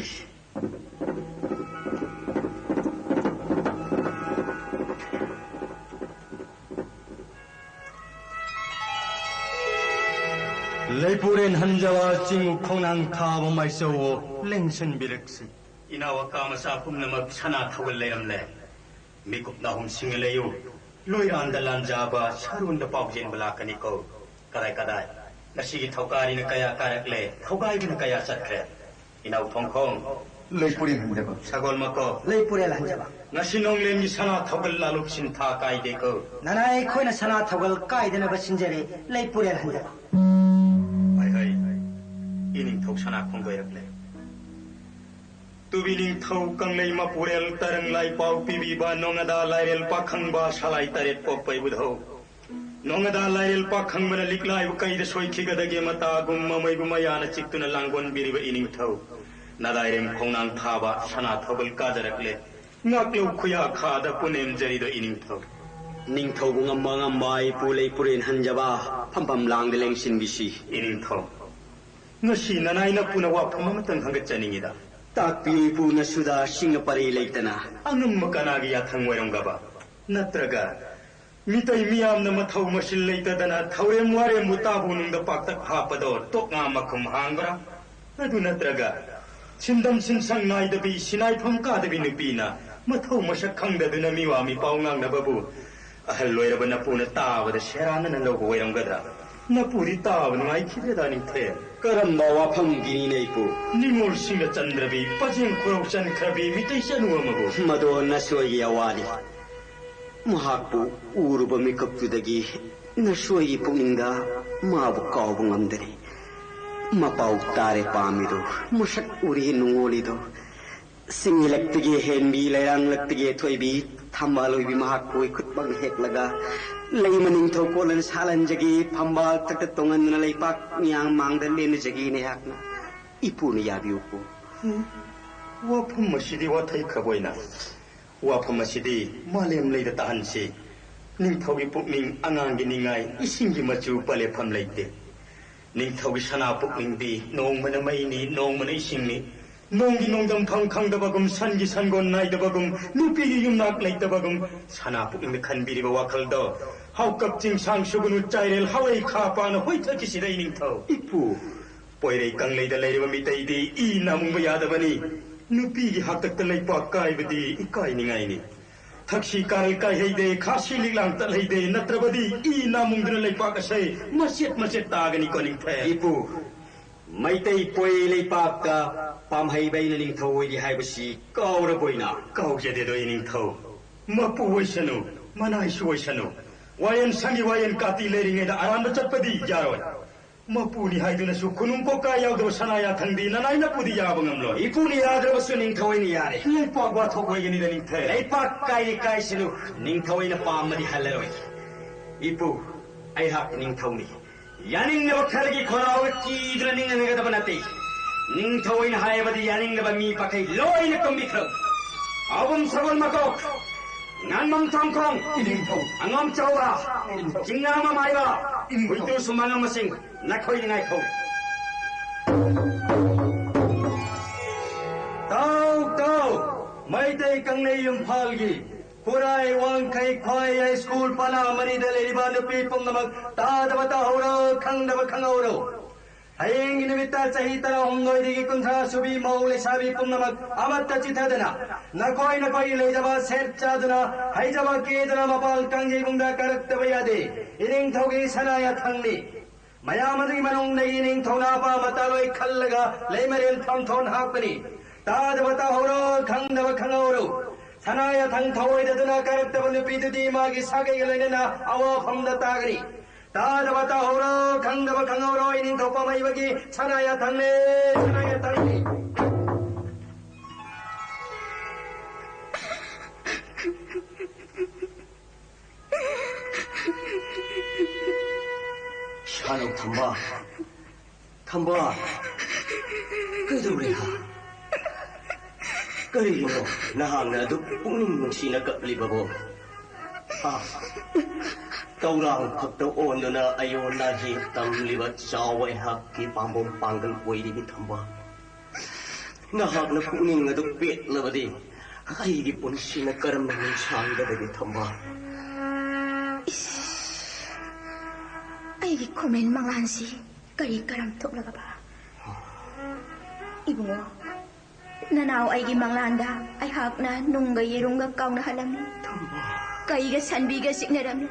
ꯂꯩꯄꯨꯔꯦꯟ ꯍꯟꯖꯕ ꯆꯤꯡ ꯈꯣꯡꯅꯥꯡ ꯊꯥꯕ ꯃꯥꯏꯆꯧ ꯂꯦꯡꯁꯤꯟꯕꯤꯔꯛꯁꯤ꯫ ꯏꯅꯥꯎ ꯑꯀꯥ ꯃꯆꯥ ꯄꯨꯝꯅꯃꯛ ꯁꯅꯥ ꯊꯧꯒꯜ ꯂꯩꯔꯝꯂꯦ꯫ ꯃꯤꯀꯨꯞ ꯅꯥꯍꯨꯝ ꯁꯤꯡꯅ ꯂꯩꯌꯨ꯫ ꯂꯣꯏꯔꯥꯟꯗ ꯂꯥꯟꯖꯕ, ꯁꯔꯨꯟꯗ ꯄꯥꯎꯖꯦꯟꯕ ꯂꯥꯛꯀꯅꯤꯀꯣ꯫ ꯀꯗꯥꯏ ꯀꯗꯥꯏ? ꯉꯁꯤꯒꯤ ꯊꯧꯀꯥꯔꯤꯅ ꯀꯌꯥ ꯀꯥꯔꯛꯂꯦ, ꯊꯧꯒꯥꯏꯕꯅ ꯀꯌꯥ ꯆꯠꯈ꯭ꯔꯦ? ꯏꯅꯥꯎ ꯊꯣꯡꯈꯣꯡ꯫ ꯂꯩꯄꯨꯔꯦꯟ ꯍꯟꯖꯕ꯫ ꯁꯒꯣꯜ ꯃꯀꯣꯛ꯫ ꯂꯩꯄꯨꯔꯦꯜ ꯍꯟꯖꯕ꯫ ꯉꯁꯤ ꯅꯣꯡꯂꯦꯟꯒꯤ ꯁꯅꯥ ꯊꯧꯒꯜ ꯂꯥꯂꯨꯞ ꯁꯤꯟꯊꯥ ꯀꯥꯏꯗꯦꯀꯣ꯫ ꯅꯅꯥꯏ ꯑꯩꯈꯣꯏꯅ ꯁꯅꯥ ꯊꯧꯒꯜ ꯀꯥꯏꯗꯅꯕ ꯁꯤꯟꯖꯔꯦ, ꯂꯩꯄꯨꯔꯦꯜ ꯍꯟꯖꯕ꯫ ꯍꯥꯏ ꯍꯥꯏ, ꯏꯅꯤꯡꯊꯧ ꯁꯅꯥ ꯈꯣꯡꯗꯣꯏꯔꯛꯂꯦ꯫ ꯇꯨꯕꯤ ꯅꯤꯡꯊꯧ ꯀꯪꯂꯩ ꯃꯄꯨꯔꯦꯜ ꯇꯔꯪ ꯂꯥꯏꯄꯥꯎ ꯄꯤꯕꯤꯕ ꯅꯣꯡꯉꯗꯥ ꯂꯥꯏꯔꯦꯜ ꯄꯥꯈꯪꯕ ꯁꯂꯥꯏ ꯇꯔꯦꯠ ꯄꯣꯛꯄ ꯏꯕꯨꯙꯧ꯫ ꯅꯣꯡꯉꯗꯥ ꯂꯥꯏꯔꯦꯜ ꯄꯥꯈꯪꯕꯅ ꯂꯤꯛꯂꯥꯏꯕꯨ ꯀꯩꯗ ꯁꯣꯏꯈꯤꯒꯗꯒꯦ ꯃꯇꯥꯒꯨꯝ ꯃꯃꯩꯕꯨ ꯃꯌꯥꯅ ꯆꯤꯛꯇꯨꯅ ꯂꯥꯡꯒꯣꯟꯕꯤꯔꯤꯕ ꯏꯅꯤꯡꯊꯧ꯫ ꯅꯗꯥꯏꯔꯦꯝ ꯈꯣꯡꯅꯥꯡ ꯊꯥꯕ ꯁꯅꯥ ꯊꯧꯒꯜ ꯀꯥꯖꯔꯛꯂꯦ꯫ ꯉꯥꯛꯂꯧ ꯈꯨꯌꯥ ꯈꯥꯗ ꯄꯨꯅꯦꯝꯖꯔꯤꯗꯣ ꯏꯅꯤꯡꯊꯧ꯫ ꯅꯤꯡꯊꯧꯕꯨ ꯉꯝꯕ ꯉꯝꯕ ꯏꯄꯨ ꯂꯩꯄꯨꯔꯦꯟ ꯍꯟꯖꯕ ꯐꯝꯐꯝ ꯂꯥꯡꯗ ꯂꯦꯡꯁꯤꯟꯕꯤꯁꯤ꯫ ꯏꯅꯤꯡꯊꯧ, ꯉꯁꯤ ꯅꯅꯥꯏ ꯅꯄꯨꯅ ꯋꯥꯐꯝ ꯑꯃꯇꯪ ꯍꯪꯒꯠꯆꯅꯤꯡꯉꯤꯗ꯫ ꯇꯥꯛꯄꯤꯌꯨ ꯏꯄꯨ ꯅꯁꯨꯗ ꯁꯤꯡꯅ ꯄꯔꯤ ꯂꯩꯇꯅ꯫ ꯑꯉꯝꯕ ꯀꯅꯥꯒꯤ ꯌꯥꯊꯪ ꯑꯣꯏꯔꯝꯒꯕ? ꯅꯠꯇ꯭ꯔꯒ ꯃꯤꯇꯩ ꯃꯤꯌꯥꯝꯅ ꯃꯊꯧ ꯃꯁꯤꯜ ꯂꯩꯇꯗꯅ ꯊꯧꯔꯦꯝ ꯋꯥꯔꯦꯝꯕꯨ ꯇꯥꯕꯨ ꯅꯨꯡꯗ ꯄꯥꯛꯇꯛ ꯍꯥꯞꯄꯗꯣ ꯇꯣꯛꯉꯥ ꯃꯈꯨꯝ ꯍꯥꯡꯕ꯭ꯔꯥ? ꯑꯗꯨ ꯅꯠꯇ꯭ꯔꯒ ꯁꯤꯟꯗꯝ ꯁꯤꯟꯁꯪ ꯅꯥꯏꯗꯕꯤ ꯁꯤꯅꯥꯏꯐꯝ ꯀꯥꯗꯕꯤ ꯅꯨꯄꯤꯅ ꯃꯊꯧ ꯃꯁꯛ ꯈꯪꯗꯗꯨꯅ ꯃꯤꯋꯥ ꯃꯤꯄꯥꯎ ꯉꯥꯡꯅꯕꯕꯨ ꯑꯍꯜ ꯑꯣꯏꯔꯕ ꯅꯄꯨꯅ ꯇꯥꯕꯗ ꯁꯦꯔꯥꯟꯅꯅ ꯂꯧꯕ ꯑꯣꯏꯔꯝꯒꯗ꯭ꯔꯥ? ꯅꯄꯨꯗꯤ ꯇꯥꯕ ꯅꯨꯡꯉꯥꯏꯈꯤꯗ꯭ꯔꯦꯗ ꯅꯤꯡꯊꯦꯝ꯫ ꯀꯔꯝꯕ ꯋꯥꯐꯝꯒꯤꯅꯤꯅꯦ ꯏꯄꯨ? ꯅꯤꯉꯣꯜꯁꯤꯡꯅ ꯆꯟꯗ꯭ꯔꯕꯤ, ꯄꯖꯦꯡ ꯈꯨꯔꯧ ꯆꯟꯈ꯭ꯔꯕꯤ ꯃꯤꯇꯩ ꯆꯅꯨ ꯑꯃꯕꯨ꯫ ꯃꯗꯣ ꯅꯁꯣꯏꯒꯤ ꯑꯋꯥꯅꯤ꯫ ꯃꯍꯥꯛꯄꯨ ꯎꯔꯨꯕ ꯃꯤꯀꯨꯞꯇꯨꯗꯒꯤ ꯅꯁꯣꯏꯒꯤ ꯄꯨꯛꯅꯤꯡꯗ ꯃꯥꯕꯨ ꯀꯥꯎꯕ ꯉꯝꯗꯔꯦ꯫ ꯃꯄꯥꯎ ꯇꯥꯔꯦ ꯄꯥꯝꯃꯤꯗꯣ, ꯃꯁꯛ ꯎꯔꯦ ꯅꯨꯡꯉꯣꯜꯂꯤꯗꯣ꯫ ꯆꯤꯡꯂꯛꯇꯒꯤ ꯍꯦꯟꯕꯤ, ꯂꯩꯔꯥꯡꯂꯛꯇꯒꯤ ꯊꯣꯏꯕꯤ, ꯊꯝꯕꯥꯜ ꯑꯣꯏꯕꯤ ꯃꯍꯥꯛꯄꯨ ꯈꯨꯠꯃꯛ ꯍꯦꯛꯂꯒ ꯂꯩꯃ ꯅꯤꯡꯊꯧ ꯀꯣꯜꯂꯅ ꯁꯥꯠꯍꯟꯖꯒꯦ꯫ ꯐꯝꯕꯥꯜ ꯊꯛꯇ ꯇꯣꯡꯍꯟꯗꯨꯅ ꯂꯩꯄꯥꯛ ꯃꯤꯌꯥꯝ ꯃꯥꯡꯗ ꯂꯦꯟꯅꯖꯒꯦ ꯑꯩꯍꯥꯛꯅ꯫ ꯏꯄꯨꯅ ꯌꯥꯕꯤꯌꯨꯀꯣ꯫ ꯎꯝ, ꯋꯥꯐꯝ ꯑꯁꯤꯗꯤ ꯋꯥꯊꯩ ꯈꯛ ꯑꯣꯏꯅ, ꯋꯥꯐꯝ ꯑꯁꯤꯗꯤ ꯃꯥꯂꯦꯝ ꯂꯩꯗ ꯇꯥꯍꯟꯁꯤ꯫ ꯅꯤꯡꯊꯧꯒꯤ ꯄꯨꯛꯅꯤꯡ ꯑꯉꯥꯡꯒꯤ ꯅꯤꯡꯉꯥꯏ, ꯏꯁꯤꯡꯒꯤ ꯃꯆꯨ ꯄꯂꯦꯐꯝ ꯂꯩꯇꯦ꯫ ꯅꯤꯡꯊꯧꯒꯤ ꯁꯅꯥ ꯄꯨꯛꯅꯤꯡꯗꯤ ꯅꯣꯡꯃꯅ ꯃꯩꯅꯤ, ꯅꯣꯡꯃꯅ ꯏꯁꯤꯡꯅꯤ꯫ ꯅꯣꯡꯒꯤ ꯅꯣꯡꯗꯝꯐꯝ ꯈꯪꯗꯕꯒꯨꯝ, ꯁꯟꯒꯤ ꯁꯟꯒꯣꯟ ꯅꯥꯏꯗꯕꯒꯨꯝ, ꯅꯨꯄꯤꯒꯤ ꯌꯨꯝꯅꯥꯛ ꯂꯩꯇꯕꯒꯨꯝ, ꯁꯅꯥ ꯄꯨꯛꯅꯤꯡꯗ ꯈꯟꯕꯤꯔꯤꯕ ꯋꯥꯈꯜꯗꯣ ꯍꯥꯎꯀꯞ ꯆꯤꯡꯁꯥꯡ ꯁꯨꯒꯅꯨ ꯆꯥꯏꯔꯦꯜ ꯍꯋꯥꯏ ꯈꯥ ꯄꯥꯅ ꯍꯣꯏꯊꯈꯤꯁꯤꯗ ꯏꯅꯤꯡꯊꯧ꯫ ꯏꯄꯨ, ꯄꯣꯏꯔꯩ ꯀꯪꯂꯩꯗ ꯂꯩꯔꯤꯕ ꯃꯤꯇꯩꯗꯤ ꯏ ꯅꯥꯃꯨꯡꯕ ꯌꯥꯗꯕꯅꯤ꯫ ꯅꯨꯄꯤꯒꯤ ꯍꯥꯛꯇꯛꯇ ꯂꯩꯄꯥꯛ ꯀꯥꯏꯕꯗꯤ ꯏꯀꯥꯏꯅꯤꯡꯉꯥꯏꯅꯤ꯫ ꯊꯛꯁꯤ ꯀꯥꯔꯜ ꯀꯥꯏꯍꯩꯗꯦ, ꯈꯥꯁꯤ ꯂꯤꯛꯂꯥꯡ ꯇꯠꯍꯩꯗꯦ, ꯅꯠꯇ꯭ꯔꯕꯗꯤ ꯏ ꯅꯥꯃꯨꯡꯗꯨꯅ ꯂꯩꯄꯥꯛ ꯑꯁꯦ ꯃꯆꯦꯠ ꯃꯆꯦꯠ ꯇꯥꯒꯅꯤꯀꯣ ꯅꯤꯡꯊꯧ꯫ ꯏꯄꯨ, ꯃꯩꯇꯩ ꯄꯣꯏ ꯂꯩꯄꯥꯛꯇ ꯄꯥꯝꯍꯩꯕ ꯑꯩꯅ ꯅꯤꯡꯊꯧ ꯑꯣꯏꯔꯤ ꯍꯥꯏꯕꯁꯤ ꯀꯥꯎꯔꯕꯣꯏꯅ? ꯀꯥꯎꯖꯗꯦꯗꯣ ꯏꯅꯤꯡꯊꯧ꯫ ꯃꯄꯨ ꯑꯣꯏꯁꯅꯨ, ꯃꯅꯥꯏꯁꯨ ꯑꯣꯏꯁꯅꯨ꯫ ꯋꯥꯌꯦꯟ ꯁꯪꯒꯤ ꯋꯥꯌꯦꯟ ꯀꯥꯇꯤ ꯂꯩꯔꯤꯉꯩꯗ ꯑꯔꯥꯟꯕ ꯆꯠꯄꯗꯤ ꯌꯥꯔꯣꯏ꯫ ꯃꯄꯨꯅꯤ ꯍꯥꯏꯗꯨꯅꯁꯨ ꯈꯨꯅꯨꯡ ꯀꯣꯛꯀꯥ ꯌꯥꯎꯗꯕ ꯁꯅꯥ ꯌꯥꯊꯪꯗꯤ ꯅꯅꯥꯏ ꯅꯄꯨꯗꯤ ꯌꯥꯕ ꯉꯝꯂꯣꯏ꯫ ꯏꯄꯨꯅ ꯌꯥꯗ꯭ꯔꯕꯁꯨ ꯅꯤꯡꯊꯧ ꯑꯩꯅ ꯌꯥꯔꯦ꯫ ꯂꯩꯄꯥꯛ ꯋꯥꯊꯣꯛ ꯑꯣꯏꯒꯅꯤꯗ ꯅꯤꯡꯊꯧ꯫ ꯂꯩꯄꯥꯛ ꯀꯥꯏꯔꯤ ꯀꯥꯏꯁꯅꯨ, ꯅꯤꯡꯊꯧ ꯑꯩꯅ ꯄꯥꯝꯕꯗꯤ ꯍꯜꯂꯔꯣꯏ꯫ ꯏꯄꯨ, ꯑꯩꯍꯥꯛ ꯅꯤꯡꯊꯧꯅꯤ꯫ ꯌꯥꯅꯤꯡꯗꯕ ꯈꯔꯒꯤ ꯈꯣꯜꯂꯥꯎꯗ ꯀꯤꯗꯨꯅ ꯅꯤꯡꯍꯟꯒꯗꯕ ꯅꯠꯇꯦ꯫ ꯅꯤꯡꯊꯧ ꯑꯩꯅ ꯍꯥꯏꯕꯗꯤ ꯌꯥꯅꯤꯡꯗꯕ ꯃꯤ ꯃꯈꯩ ꯂꯣꯏꯅ ꯇꯨꯝꯕꯤꯈ꯭ꯔꯣ꯫ ꯑꯕꯨꯝ ꯁꯒꯣꯜ ꯃꯀꯣꯛ, ꯉꯥꯟꯕꯝ ꯊꯣꯡꯈꯣꯡ, ꯏꯅꯤꯡꯊꯧ꯫ ꯑꯉꯝ ꯆꯥꯎꯕ, ꯏꯅꯤꯡꯊꯧ꯫ ꯆꯤꯡꯉꯥ ꯃꯃꯥꯏꯕ, ꯏꯅꯤꯡꯊꯧ꯫ ꯍꯨꯏꯇꯨ ꯁꯨꯃꯥꯡ ꯑꯃꯁꯤꯡ ꯅꯈꯣꯏꯅ ꯉꯥꯏꯈꯣ꯫ ꯇꯥꯎ, ꯇꯥꯎ! ꯃꯩꯇꯩ ꯀꯪꯂꯩ ꯏꯝꯐꯥꯜꯒꯤ ꯈꯨꯔꯥꯏ, ꯋꯥꯡꯈꯩ, ꯈ꯭ꯋꯥꯏ ꯍꯥꯏ ꯁ꯭ꯀꯨꯜ ꯄꯅꯥ ꯃꯔꯤꯗ ꯂꯩꯔꯤꯕ ꯅꯨꯄꯤ ꯄꯨꯝꯅꯃꯛ ꯇꯥꯗꯕ ꯇꯥꯍꯧꯔꯣ, ꯈꯪꯗꯕ ꯈꯪꯍꯧꯔꯣ꯫ ꯍꯌꯦꯡꯒꯤ ꯅꯨꯃꯤꯠꯇ ꯆꯍꯤ ꯇꯔꯥꯍꯨꯝꯗꯣꯏꯗꯒꯤ ꯀꯨꯟꯊ꯭ꯔꯥ ꯁꯨꯕꯤ ꯃꯧ ꯂꯩꯁꯥꯕꯤ ꯄꯨꯝꯅꯃꯛ ꯑꯃꯠꯇ ꯆꯤꯊꯗꯅ ꯅꯈꯣꯏ ꯅꯈꯣꯏꯒꯤ ꯂꯩꯖꯕ ꯁꯦꯠ ꯆꯥꯗꯨꯅ ꯍꯩꯖꯕ ꯀꯦꯗꯨꯅ ꯃꯄꯥꯟ ꯀꯥꯡꯖꯩꯕꯨꯡꯗ ꯀꯥꯔꯛꯇꯕ ꯌꯥꯗꯦ꯫ ꯏꯅꯤꯡꯊꯧꯒꯤ ꯁꯅꯥ ꯌꯥꯊꯪꯅꯤ꯫ ꯃꯌꯥꯝ ꯑꯗꯨꯒꯤ ꯃꯅꯨꯡꯗꯒꯤ ꯅꯤꯡꯊꯧꯅ ꯑꯄꯥꯝꯕ ꯇꯥꯂꯣꯏ ꯈꯜꯂꯒ ꯂꯩꯃꯔꯦꯜ ꯐꯝꯊꯣꯟ ꯍꯥꯞꯀꯅꯤ꯫ ꯇꯥꯗꯕ ꯇꯥꯍꯧꯔꯣ, ꯈꯪꯗꯕ ꯈꯪꯍꯧꯔꯣ꯫ ꯁꯅꯥ ꯌꯥꯊꯪ ꯊꯧꯑꯣꯏꯗꯗꯨꯅ ꯀꯥꯔꯛꯇꯕ ꯅꯨꯄꯤꯗꯨꯗꯤ ꯃꯥꯒꯤ ꯁꯥꯒꯩꯒ ꯂꯣꯏꯅꯅ ꯑꯋꯥꯐꯝꯗ ꯇꯥꯒꯅꯤ꯫ ꯇꯥꯗꯕ ꯇꯥꯍꯧꯔꯣ, ꯈꯪꯗꯕ ꯈꯪꯍꯧꯔꯣ, ꯏꯅꯤꯡꯊꯧ ꯄꯥꯝꯍꯩꯕꯒꯤ ꯁꯅꯥ ꯌꯥꯊꯪꯅꯦ, ꯁꯅꯥ ꯌꯥꯊꯪꯅꯦ꯫ ꯁꯥꯅꯧ ꯊꯝꯕꯥꯜ, ꯊꯝꯕꯥꯜ, ꯀꯩꯗꯧꯔꯦ ꯍꯥ? ꯀꯔꯤꯒꯤꯅꯣ ꯅꯍꯥꯛꯅ ꯑꯗꯨꯛ ꯄꯨꯛꯅꯤꯡ ꯅꯨꯡꯁꯤꯅ ꯀꯞꯂꯤꯕꯕꯣ? ꯍꯥ? ꯇꯧꯔꯥꯡ ꯐꯛꯇ ꯑꯣꯟꯗꯨꯅ ꯑꯌꯣꯟ ꯑꯍꯦꯟ ꯇꯝꯂꯤꯕ ꯆꯥꯎꯕ ꯑꯩꯍꯥꯛꯀꯤ ꯄꯥꯝꯕꯣꯝ ꯄꯥꯡꯒꯜ ꯑꯣꯏꯔꯤꯕꯤ ꯊꯝꯕꯥꯜ꯫ ꯅꯍꯥꯛꯅ ꯄꯨꯛꯅꯤꯡ ꯑꯗꯨ ꯄꯦꯠꯂꯕꯗꯤ ꯑꯩꯒꯤ ꯄꯨꯟꯁꯤꯅ ꯀꯔꯝꯅ ꯅꯨꯡꯁꯥꯡꯒꯗꯒꯦ ꯊꯝꯕꯥꯜ? ꯑꯩꯒꯤ ꯈꯣꯃꯦꯟ ꯃꯪꯂꯥꯟꯁꯤ ꯀꯔꯤ ꯀꯔꯝ ꯊꯣꯛꯂꯒꯕ? ꯏꯕꯨꯡꯉꯣ, ꯅꯅꯥꯎ ꯑꯩꯒꯤ ꯃꯪꯂꯥꯟꯗ ꯑꯩꯍꯥꯛꯅ ꯅꯨꯡꯒ ꯌꯦꯔꯨꯝꯒ ꯀꯥꯎꯅꯍꯜꯂꯝꯃꯤ꯫ ꯀꯩꯒ ꯁꯟꯕꯤꯒ ꯆꯤꯛꯅꯔꯝꯃꯤ꯫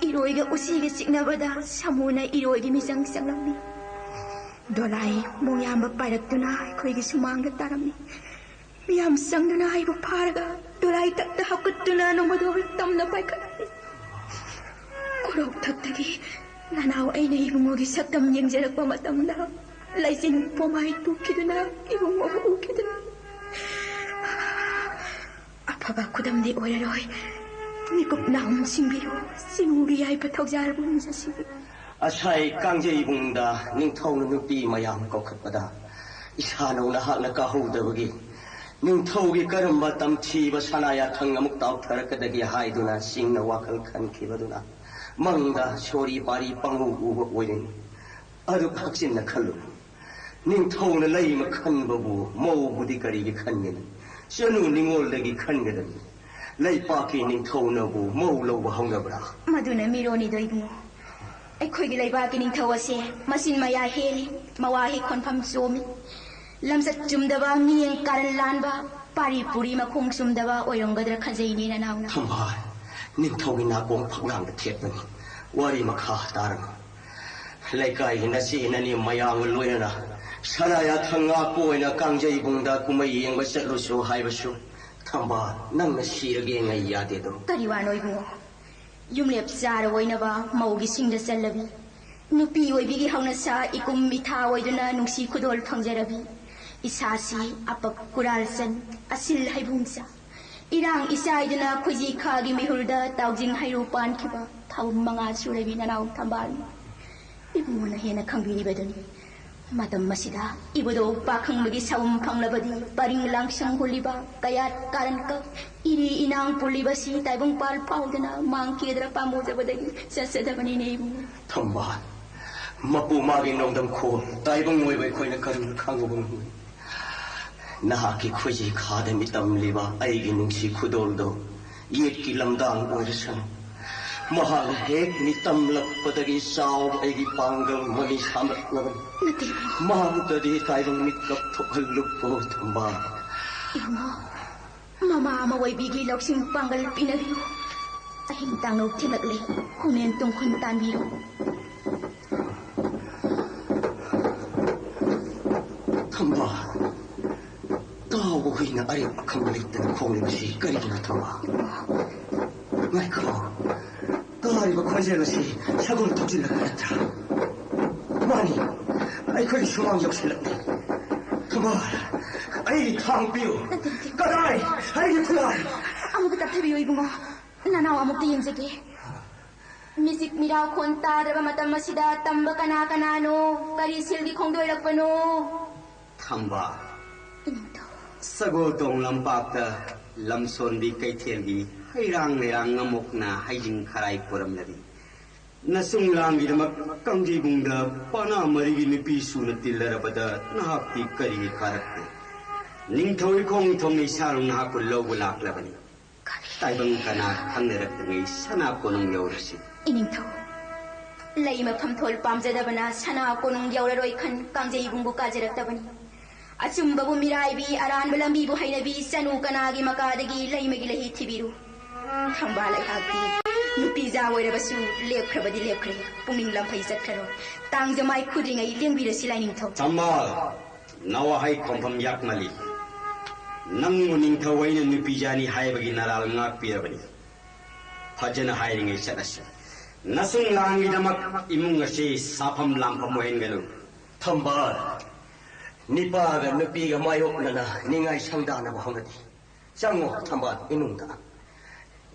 ꯏꯔꯣꯏꯒ ꯎꯆꯤꯒ ꯆꯤꯛꯅꯕꯗ ꯁꯥꯃꯨꯅ ꯏꯔꯣꯏꯒꯤ ꯃꯤꯆꯪ ꯆꯪꯂꯝꯃꯤ꯫ ꯗꯣꯂꯥꯏ ꯃꯣꯡꯌꯥꯝꯕ ꯄꯥꯏꯔꯛꯇꯨꯅ ꯑꯩꯈꯣꯏꯒꯤ ꯁꯨꯃꯥꯡꯗ ꯇꯥꯔꯝꯃꯤ꯫ ꯃꯤꯌꯥꯝ ꯆꯪꯗꯨꯅ ꯑꯩꯕꯨ ꯐꯥꯔꯒ ꯗꯣꯂꯥꯏ ꯊꯛꯇ ꯍꯥꯞꯀꯠꯇꯨꯅ ꯅꯣꯡꯃꯗꯣꯜ ꯇꯝꯅ ꯄꯥꯏꯈꯠꯂꯝꯃꯤ꯫ ꯀꯣꯔꯧꯊꯛꯇꯒꯤ ꯅꯅꯥꯎ ꯑꯩꯅ ꯏꯕꯨꯡꯉꯣꯒꯤ ꯁꯛꯇꯝ ꯌꯦꯡꯖꯔꯛꯄ ꯃꯇꯝꯗ ꯂꯩꯆꯤꯟ ꯄꯣꯝꯍꯥꯏ ꯇꯨꯈꯤꯗꯨꯅ ꯏꯕꯨꯡꯉꯣꯕꯨ ꯎꯈꯤꯗ꯭ꯔꯦ꯫ ꯑꯐꯕ ꯈꯨꯗꯝꯗꯤ ꯑꯣꯏꯔꯔꯣꯏ꯫ ꯃꯤꯀꯨꯞ ꯅꯥꯍꯨꯝ ꯁꯤꯡꯕꯤꯌꯨ, ꯆꯤꯡꯒꯤ ꯌꯥꯏꯐ ꯊꯧꯖꯥꯜꯕꯨ ꯅꯤꯡꯁꯤꯡꯕꯤꯌꯨ꯫ ꯑꯁꯥꯏ ꯀꯥꯡꯖꯩꯕꯨꯡꯗ ꯅꯤꯡꯊꯧꯅ ꯅꯨꯄꯤ ꯃꯌꯥꯝ ꯀꯧꯈꯠꯄꯗ ꯏꯁꯥꯅꯧ ꯅꯍꯥꯛꯅ ꯀꯥꯍꯧꯗꯕꯒꯤ ꯅꯤꯡꯊꯧꯒꯤ ꯀꯔꯝꯕ ꯇꯝꯊꯤꯕ ꯁꯅꯥ ꯌꯥꯊꯪ ꯑꯃꯨꯛ ꯇꯥꯎꯊꯔꯛꯀꯗꯒꯦ ꯍꯥꯏꯗꯨꯅ ꯁꯤꯡꯅ ꯋꯥꯈꯜ ꯈꯟꯈꯤꯕꯗꯨꯅ ꯃꯪꯗ ꯁꯣꯔꯤ ꯄꯥꯔꯤ ꯄꯪꯎ ꯎꯕ ꯑꯣꯏꯔꯤꯅꯤ꯫ ꯑꯗꯨ ꯍꯛꯆꯤꯟꯅ ꯈꯜꯂꯨ꯫ ꯅꯤꯡꯊꯧꯅ ꯂꯩꯃ ꯈꯟꯕꯕꯨ ꯃꯧꯕꯨꯗꯤ ꯀꯔꯤꯒꯤ ꯈꯟꯒꯅꯤ? ꯆꯅꯨ ꯅꯤꯡꯉꯣꯜꯗꯒꯤ ꯈꯟꯒꯗꯕꯅꯤ꯫ ꯂꯩꯄꯥꯛꯀꯤ ꯅꯤꯡꯊꯧꯅꯕꯨ ꯃꯧ ꯂꯧꯕ ꯍꯧꯅꯕ꯭ꯔꯥ? ꯃꯗꯨꯅ ꯃꯤꯔꯣꯟꯅꯤꯗꯣ ꯏꯕꯨꯡꯉꯣ꯫ ꯑꯩꯈꯣꯏꯒꯤ ꯂꯩꯕꯥꯛꯀꯤ ꯅꯤꯡꯊꯧ ꯑꯁꯦ ꯃꯆꯤꯟ ꯃꯌꯥ ꯍꯦꯜꯂꯤ, ꯃꯋꯥꯍꯤ ꯈꯣꯟꯐꯝ ꯆꯣꯝꯃꯤ꯫ ꯂꯝꯆꯠ ꯆꯨꯝꯗꯕ, ꯃꯤꯠꯌꯦꯡ ꯀꯥꯔꯟ ꯂꯥꯟꯕ, ꯄꯥꯔꯤ ꯄꯨꯔꯤ ꯃꯈꯣꯡ ꯆꯨꯝꯗꯕ ꯑꯣꯏꯔꯝꯒꯗ꯭ꯔꯥ ꯈꯟꯖꯩꯅꯦ ꯅꯅꯥꯎꯅ꯫ ꯊꯝꯕꯥꯜ, ꯅꯤꯡꯊꯧꯒꯤ ꯅꯥꯀꯣꯡ ꯐꯛꯂꯥꯡꯗ ꯊꯦꯠꯄꯅꯤ꯫ ꯋꯥꯔꯤ ꯃꯈꯥ ꯇꯥꯔꯅꯨ꯫ ꯂꯩꯀꯥꯏꯒꯤ ꯅꯆꯦ ꯅꯅꯦ ꯃꯌꯥꯝꯒ ꯂꯣꯏꯅꯅ ꯁꯅꯥ ꯌꯥꯊꯪ ꯉꯥꯛꯄ ꯑꯣꯏꯅ ꯀꯥꯡꯖꯩꯕꯨꯡꯗ ꯀꯨꯝꯍꯩ ꯌꯦꯡꯕ ꯆꯠꯂꯨꯁꯨ ꯍꯥꯏꯕꯁꯨ ꯊꯝꯕꯥꯜ, ꯅꯪꯅ ꯁꯤꯔꯒꯦ ꯉꯩ ꯌꯥꯗꯦꯗꯣ꯫ ꯀꯔꯤ ꯋꯥꯅꯣ ꯏꯕꯨꯡꯉꯣ? ꯌꯨꯝꯂꯦꯞ ꯆꯥꯔ ꯑꯣꯏꯅꯕ ꯃꯧꯒꯤ ꯁꯤꯡꯗ ꯆꯜꯂꯕꯤ꯫ ꯅꯨꯄꯤ ꯑꯣꯏꯕꯤꯒꯤ ꯍꯧꯅꯁꯥ ꯏꯀꯨꯝ ꯏꯊꯥ ꯑꯣꯏꯗꯨꯅ ꯅꯨꯡꯁꯤ ꯈꯨꯗꯣꯜ ꯐꯪꯖꯔꯕꯤ꯫ ꯏꯁꯥꯁꯤ ꯑꯄꯛ ꯀꯨꯔꯥꯜ ꯆꯟ, ꯑꯁꯤꯜ ꯍꯩꯕꯨꯡ ꯆꯥ꯫ ꯏꯔꯥꯡ ꯏꯆꯥꯏꯗꯨꯅ ꯈꯣꯏꯖꯤ ꯈꯥꯒꯤ ꯃꯤꯍꯨꯜꯗ ꯇꯥꯎꯖꯤꯡ ꯍꯩꯔꯨ ꯄꯥꯟꯈꯤꯕ ꯊꯥꯕꯨꯝ ꯃꯉꯥ ꯁꯨꯔꯕꯤ ꯅꯅꯥꯎ ꯊꯝꯕꯥꯜꯅꯤ꯫ ꯏꯕꯨꯡꯉꯣꯅ ꯍꯦꯟꯅ ꯈꯪꯕꯤꯔꯤꯕꯗꯨꯅꯤ꯫ ꯃꯇꯝ ꯑꯁꯤꯗ ꯏꯕꯨꯙꯧ ꯄꯥꯈꯪꯕꯒꯤ ꯁꯥꯎꯝ ꯐꯪꯂꯕꯗꯤ ꯄꯔꯤꯡ ꯂꯥꯡꯁꯪ ꯍꯨꯜꯂꯤꯕ ꯀꯌꯥꯠ ꯀꯥꯔꯟꯀꯛ ꯏꯔꯤ ꯏꯅꯥꯡ ꯄꯨꯜꯂꯤꯕꯁꯤ ꯇꯥꯏꯕꯪꯄꯥꯜ ꯐꯥꯎꯗꯅ ꯃꯥꯡꯈꯤꯒꯗ꯭ꯔꯥ ꯄꯥꯝꯃꯨꯖꯕꯗꯒꯤ ꯆꯠꯆꯗꯕꯅꯤꯅꯦ ꯏꯕꯨꯡꯉꯣ꯫ ꯊꯝꯕꯥꯜ, ꯃꯄꯨ ꯃꯥꯒꯤ ꯅꯣꯡꯗꯝꯈꯣꯜ ꯇꯥꯏꯕꯪ ꯑꯣꯏꯕ ꯑꯩꯈꯣꯏꯅ ꯀꯔꯝꯅ ꯈꯪꯕ ꯉꯝꯒꯅꯤ? ꯅꯍꯥꯛꯀꯤ ꯈꯣꯏꯖꯤ ꯈꯥꯗ ꯃꯤꯇꯝꯂꯤꯕ ꯑꯩꯒꯤ ꯅꯨꯡꯁꯤ ꯈꯨꯗꯣꯜꯗꯣ ꯌꯦꯠꯀꯤ ꯂꯝꯗꯥꯡ ꯑꯣꯏꯔꯁꯅꯨ꯫ ꯃꯍꯥꯛꯅ ꯍꯦꯛ ꯃꯤꯇꯝꯂꯛꯄꯗꯒꯤ ꯆꯥꯎꯕ ꯑꯩꯒꯤ ꯄꯥꯡꯒꯜ ꯃꯃꯤ ꯁꯥꯝꯂꯛꯂꯕꯅꯤ꯫ ꯅꯠꯇꯦ꯫ ꯃꯍꯥꯛꯇꯗꯤ ꯇꯥꯏꯕꯪ ꯃꯤꯠꯀꯞ ꯊꯣꯛꯍꯜꯂꯨꯀꯣ, ꯊꯝꯕꯥꯜ꯫ ꯏꯕꯨꯡꯉꯣ, ꯃꯃꯥ ꯑꯃ ꯑꯣꯏꯕꯤꯒꯤ ꯂꯧꯁꯤꯡ ꯄꯥꯡꯒꯜ ꯄꯤꯅꯕꯤꯌꯨ꯫ ꯑꯍꯤꯡ ꯇꯥꯡꯅꯧ ꯊꯤꯜꯂꯛꯂꯦ, ꯈꯨꯃꯦꯟ ꯇꯨꯡꯈꯨꯟ ꯇꯥꯟꯕꯤꯌꯨ꯫ ꯊꯝꯕꯥꯜ, ꯇꯥꯎꯕ ꯍꯨꯏꯅ ꯑꯔꯦꯞ ꯑꯈꯪꯕ ꯂꯩꯇꯅ ꯈꯣꯡꯂꯤꯕꯁꯤ ꯀꯔꯤꯒꯤꯅꯣ, ꯊꯝꯕꯥꯜ? ꯉꯥꯏꯈꯣ, ꯇꯥꯔꯤꯕ ꯈꯣꯟꯖꯦꯜ ꯑꯁꯤ ꯁꯒꯣꯜ ꯊꯧꯖꯤꯜꯂꯛꯄ ꯅꯠꯇ꯭ꯔꯥ? ꯃꯥꯅꯤ, ꯑꯩꯈꯣꯏꯒꯤ ꯁꯨꯃꯥꯡ ꯌꯧꯁꯤꯜꯂꯛꯂꯦ꯫ ꯊꯝꯕꯥꯜ, ꯑꯩꯒꯤ ꯊꯥꯡ ꯄꯤꯌꯨ꯫ ꯅꯠꯇꯦ, ꯅꯠꯇꯦ꯫ ꯀꯗꯥꯏ? ꯑꯩꯒꯤ ꯈꯨꯠꯂꯥꯏ! ꯑꯃꯨꯛꯇ ꯇꯞꯊꯕꯤꯌꯨ ꯏꯕꯨꯡꯉꯣ, ꯅꯅꯥꯎ ꯑꯃꯨꯛꯇ ꯌꯦꯡꯖꯒꯦ꯫ ꯃꯤꯆꯤꯛ ꯃꯤꯔꯥꯎꯈꯣꯟ ꯇꯥꯗ꯭ꯔꯕ ꯃꯇꯝ ꯑꯁꯤꯗ ꯇꯝꯕ ꯀꯅꯥ ꯀꯅꯥꯅꯣ? ꯀꯔꯤ ꯁꯤꯜꯒꯤ ꯈꯣꯡꯗꯣꯏꯔꯛꯄꯅꯣ? ꯊꯝꯕꯥꯜ, ꯏꯅꯤꯡꯊꯧ꯫ ꯁꯒꯣꯜꯇꯣꯡ ꯂꯝꯄꯥꯛꯇ ꯂꯝꯁꯣꯟꯕꯤ ꯀꯩꯊꯦꯜꯒꯤ ꯍꯩꯔꯥꯡ ꯂꯩꯔꯥꯡ ꯉꯝꯃꯣꯛꯅ ꯍꯩꯖꯤꯡ ꯈꯔꯥꯏ ꯄꯨꯔꯝꯂꯕꯤ ꯅꯁꯨꯡ ꯂꯥꯡꯒꯤꯗꯃꯛ ꯀꯥꯡꯖꯩꯕꯨꯡꯗ ꯄꯥꯅꯥ ꯃꯔꯤꯒꯤ ꯅꯨꯄꯤ ꯁꯨꯅ ꯇꯤꯜꯂꯔꯕꯗ ꯅꯍꯥꯛꯇꯤ ꯀꯔꯤꯒꯤ ꯀꯥꯔꯛꯇꯦ? ꯅꯤꯡꯊꯧ ꯏꯈꯣꯡ ꯊꯣꯡꯅ ꯏꯁꯥꯅ ꯅꯍꯥꯛꯄꯨ ꯂꯧꯕ ꯂꯥꯛꯂꯕꯅꯤ꯫ ꯇꯥꯏꯕꯪ ꯀꯅꯥ ꯈꯪꯅꯔꯛꯇ꯭ꯔꯤꯉꯩ ꯁꯅꯥ ꯀꯣꯅꯨꯡ ꯌꯧꯔꯁꯤ꯫ ꯏꯅꯤꯡꯊꯧ, ꯂꯩ ꯃꯐꯝ ꯊꯣꯜ ꯄꯥꯝꯖꯗꯕꯅ ꯁꯅꯥ ꯀꯣꯅꯨꯡ ꯌꯧꯔꯔꯣꯏ ꯈꯟ ꯀꯥꯡꯖꯩꯕꯨꯡꯕꯨ ꯀꯥꯖꯔꯛꯇꯕꯅꯤ꯫ ꯑꯆꯨꯝꯕꯕꯨ ꯃꯤꯔꯥꯏꯕꯤ, ꯑꯔꯥꯟꯕ ꯂꯝꯕꯤꯕꯨ ꯍꯩꯅꯕꯤ, ꯆꯅꯨ ꯀꯅꯥꯒꯤ ꯃꯀꯥꯗꯒꯤ ꯂꯩꯃꯒꯤ ꯂꯩꯍꯤ ꯊꯤꯕꯤꯔꯨ꯫ ꯊꯝꯕꯥꯜ ꯑꯩꯍꯥꯛꯇꯤ ꯅꯨꯄꯤꯖꯥ ꯑꯣꯏꯔꯕꯁꯨ ꯂꯦꯞꯈ꯭ꯔꯕꯗꯤ ꯂꯦꯞꯈ꯭ꯔꯦ, ꯄꯨꯛꯅꯤꯡ ꯂꯝꯐꯩ ꯆꯠꯈ꯭ꯔꯔꯣꯏ꯫ ꯇꯥꯡ ꯖꯃꯥꯏ ꯈꯨꯗ꯭ꯔꯤꯉꯩ ꯂꯦꯡꯕꯤꯔꯁꯤ ꯂꯥꯏꯅꯤꯡꯊꯧ꯫ ꯊꯝꯕꯥꯜ, ꯅꯋꯥꯍꯩ ꯈꯣꯝꯐꯝ ꯌꯥꯛꯃꯜꯂꯤ꯫ ꯅꯪꯕꯨ ꯅꯤꯡꯊꯧ ꯑꯩꯅ ꯅꯨꯄꯤꯖꯥꯅꯤ ꯍꯥꯏꯕꯒꯤ ꯅꯔꯥꯜ ꯉꯥꯛꯄꯤꯔꯕꯅꯤ꯫ ꯐꯖꯅ ꯍꯥꯏꯔꯤꯉꯩ ꯆꯠꯂꯁꯤ꯫ ꯅꯁꯨꯡ ꯂꯥꯡꯒꯤꯗꯃꯛ ꯏꯃꯨꯡ ꯑꯁꯤ ꯁꯥꯐꯝ ꯂꯥꯡꯐꯝ ꯑꯣꯏꯍꯟꯒꯅꯨ꯫ ꯊꯝꯕꯥꯜ, ꯅꯤꯄꯥꯒ ꯅꯨꯄꯤꯒ ꯃꯥꯌꯣꯛꯅꯅ ꯅꯤꯡꯉꯥꯏ ꯁꯪꯗꯥꯅꯕ ꯍꯧꯅꯗꯦ꯫ ꯆꯪꯉꯣ ꯊꯝꯕꯥꯜ ꯏꯃꯨꯡꯗ꯫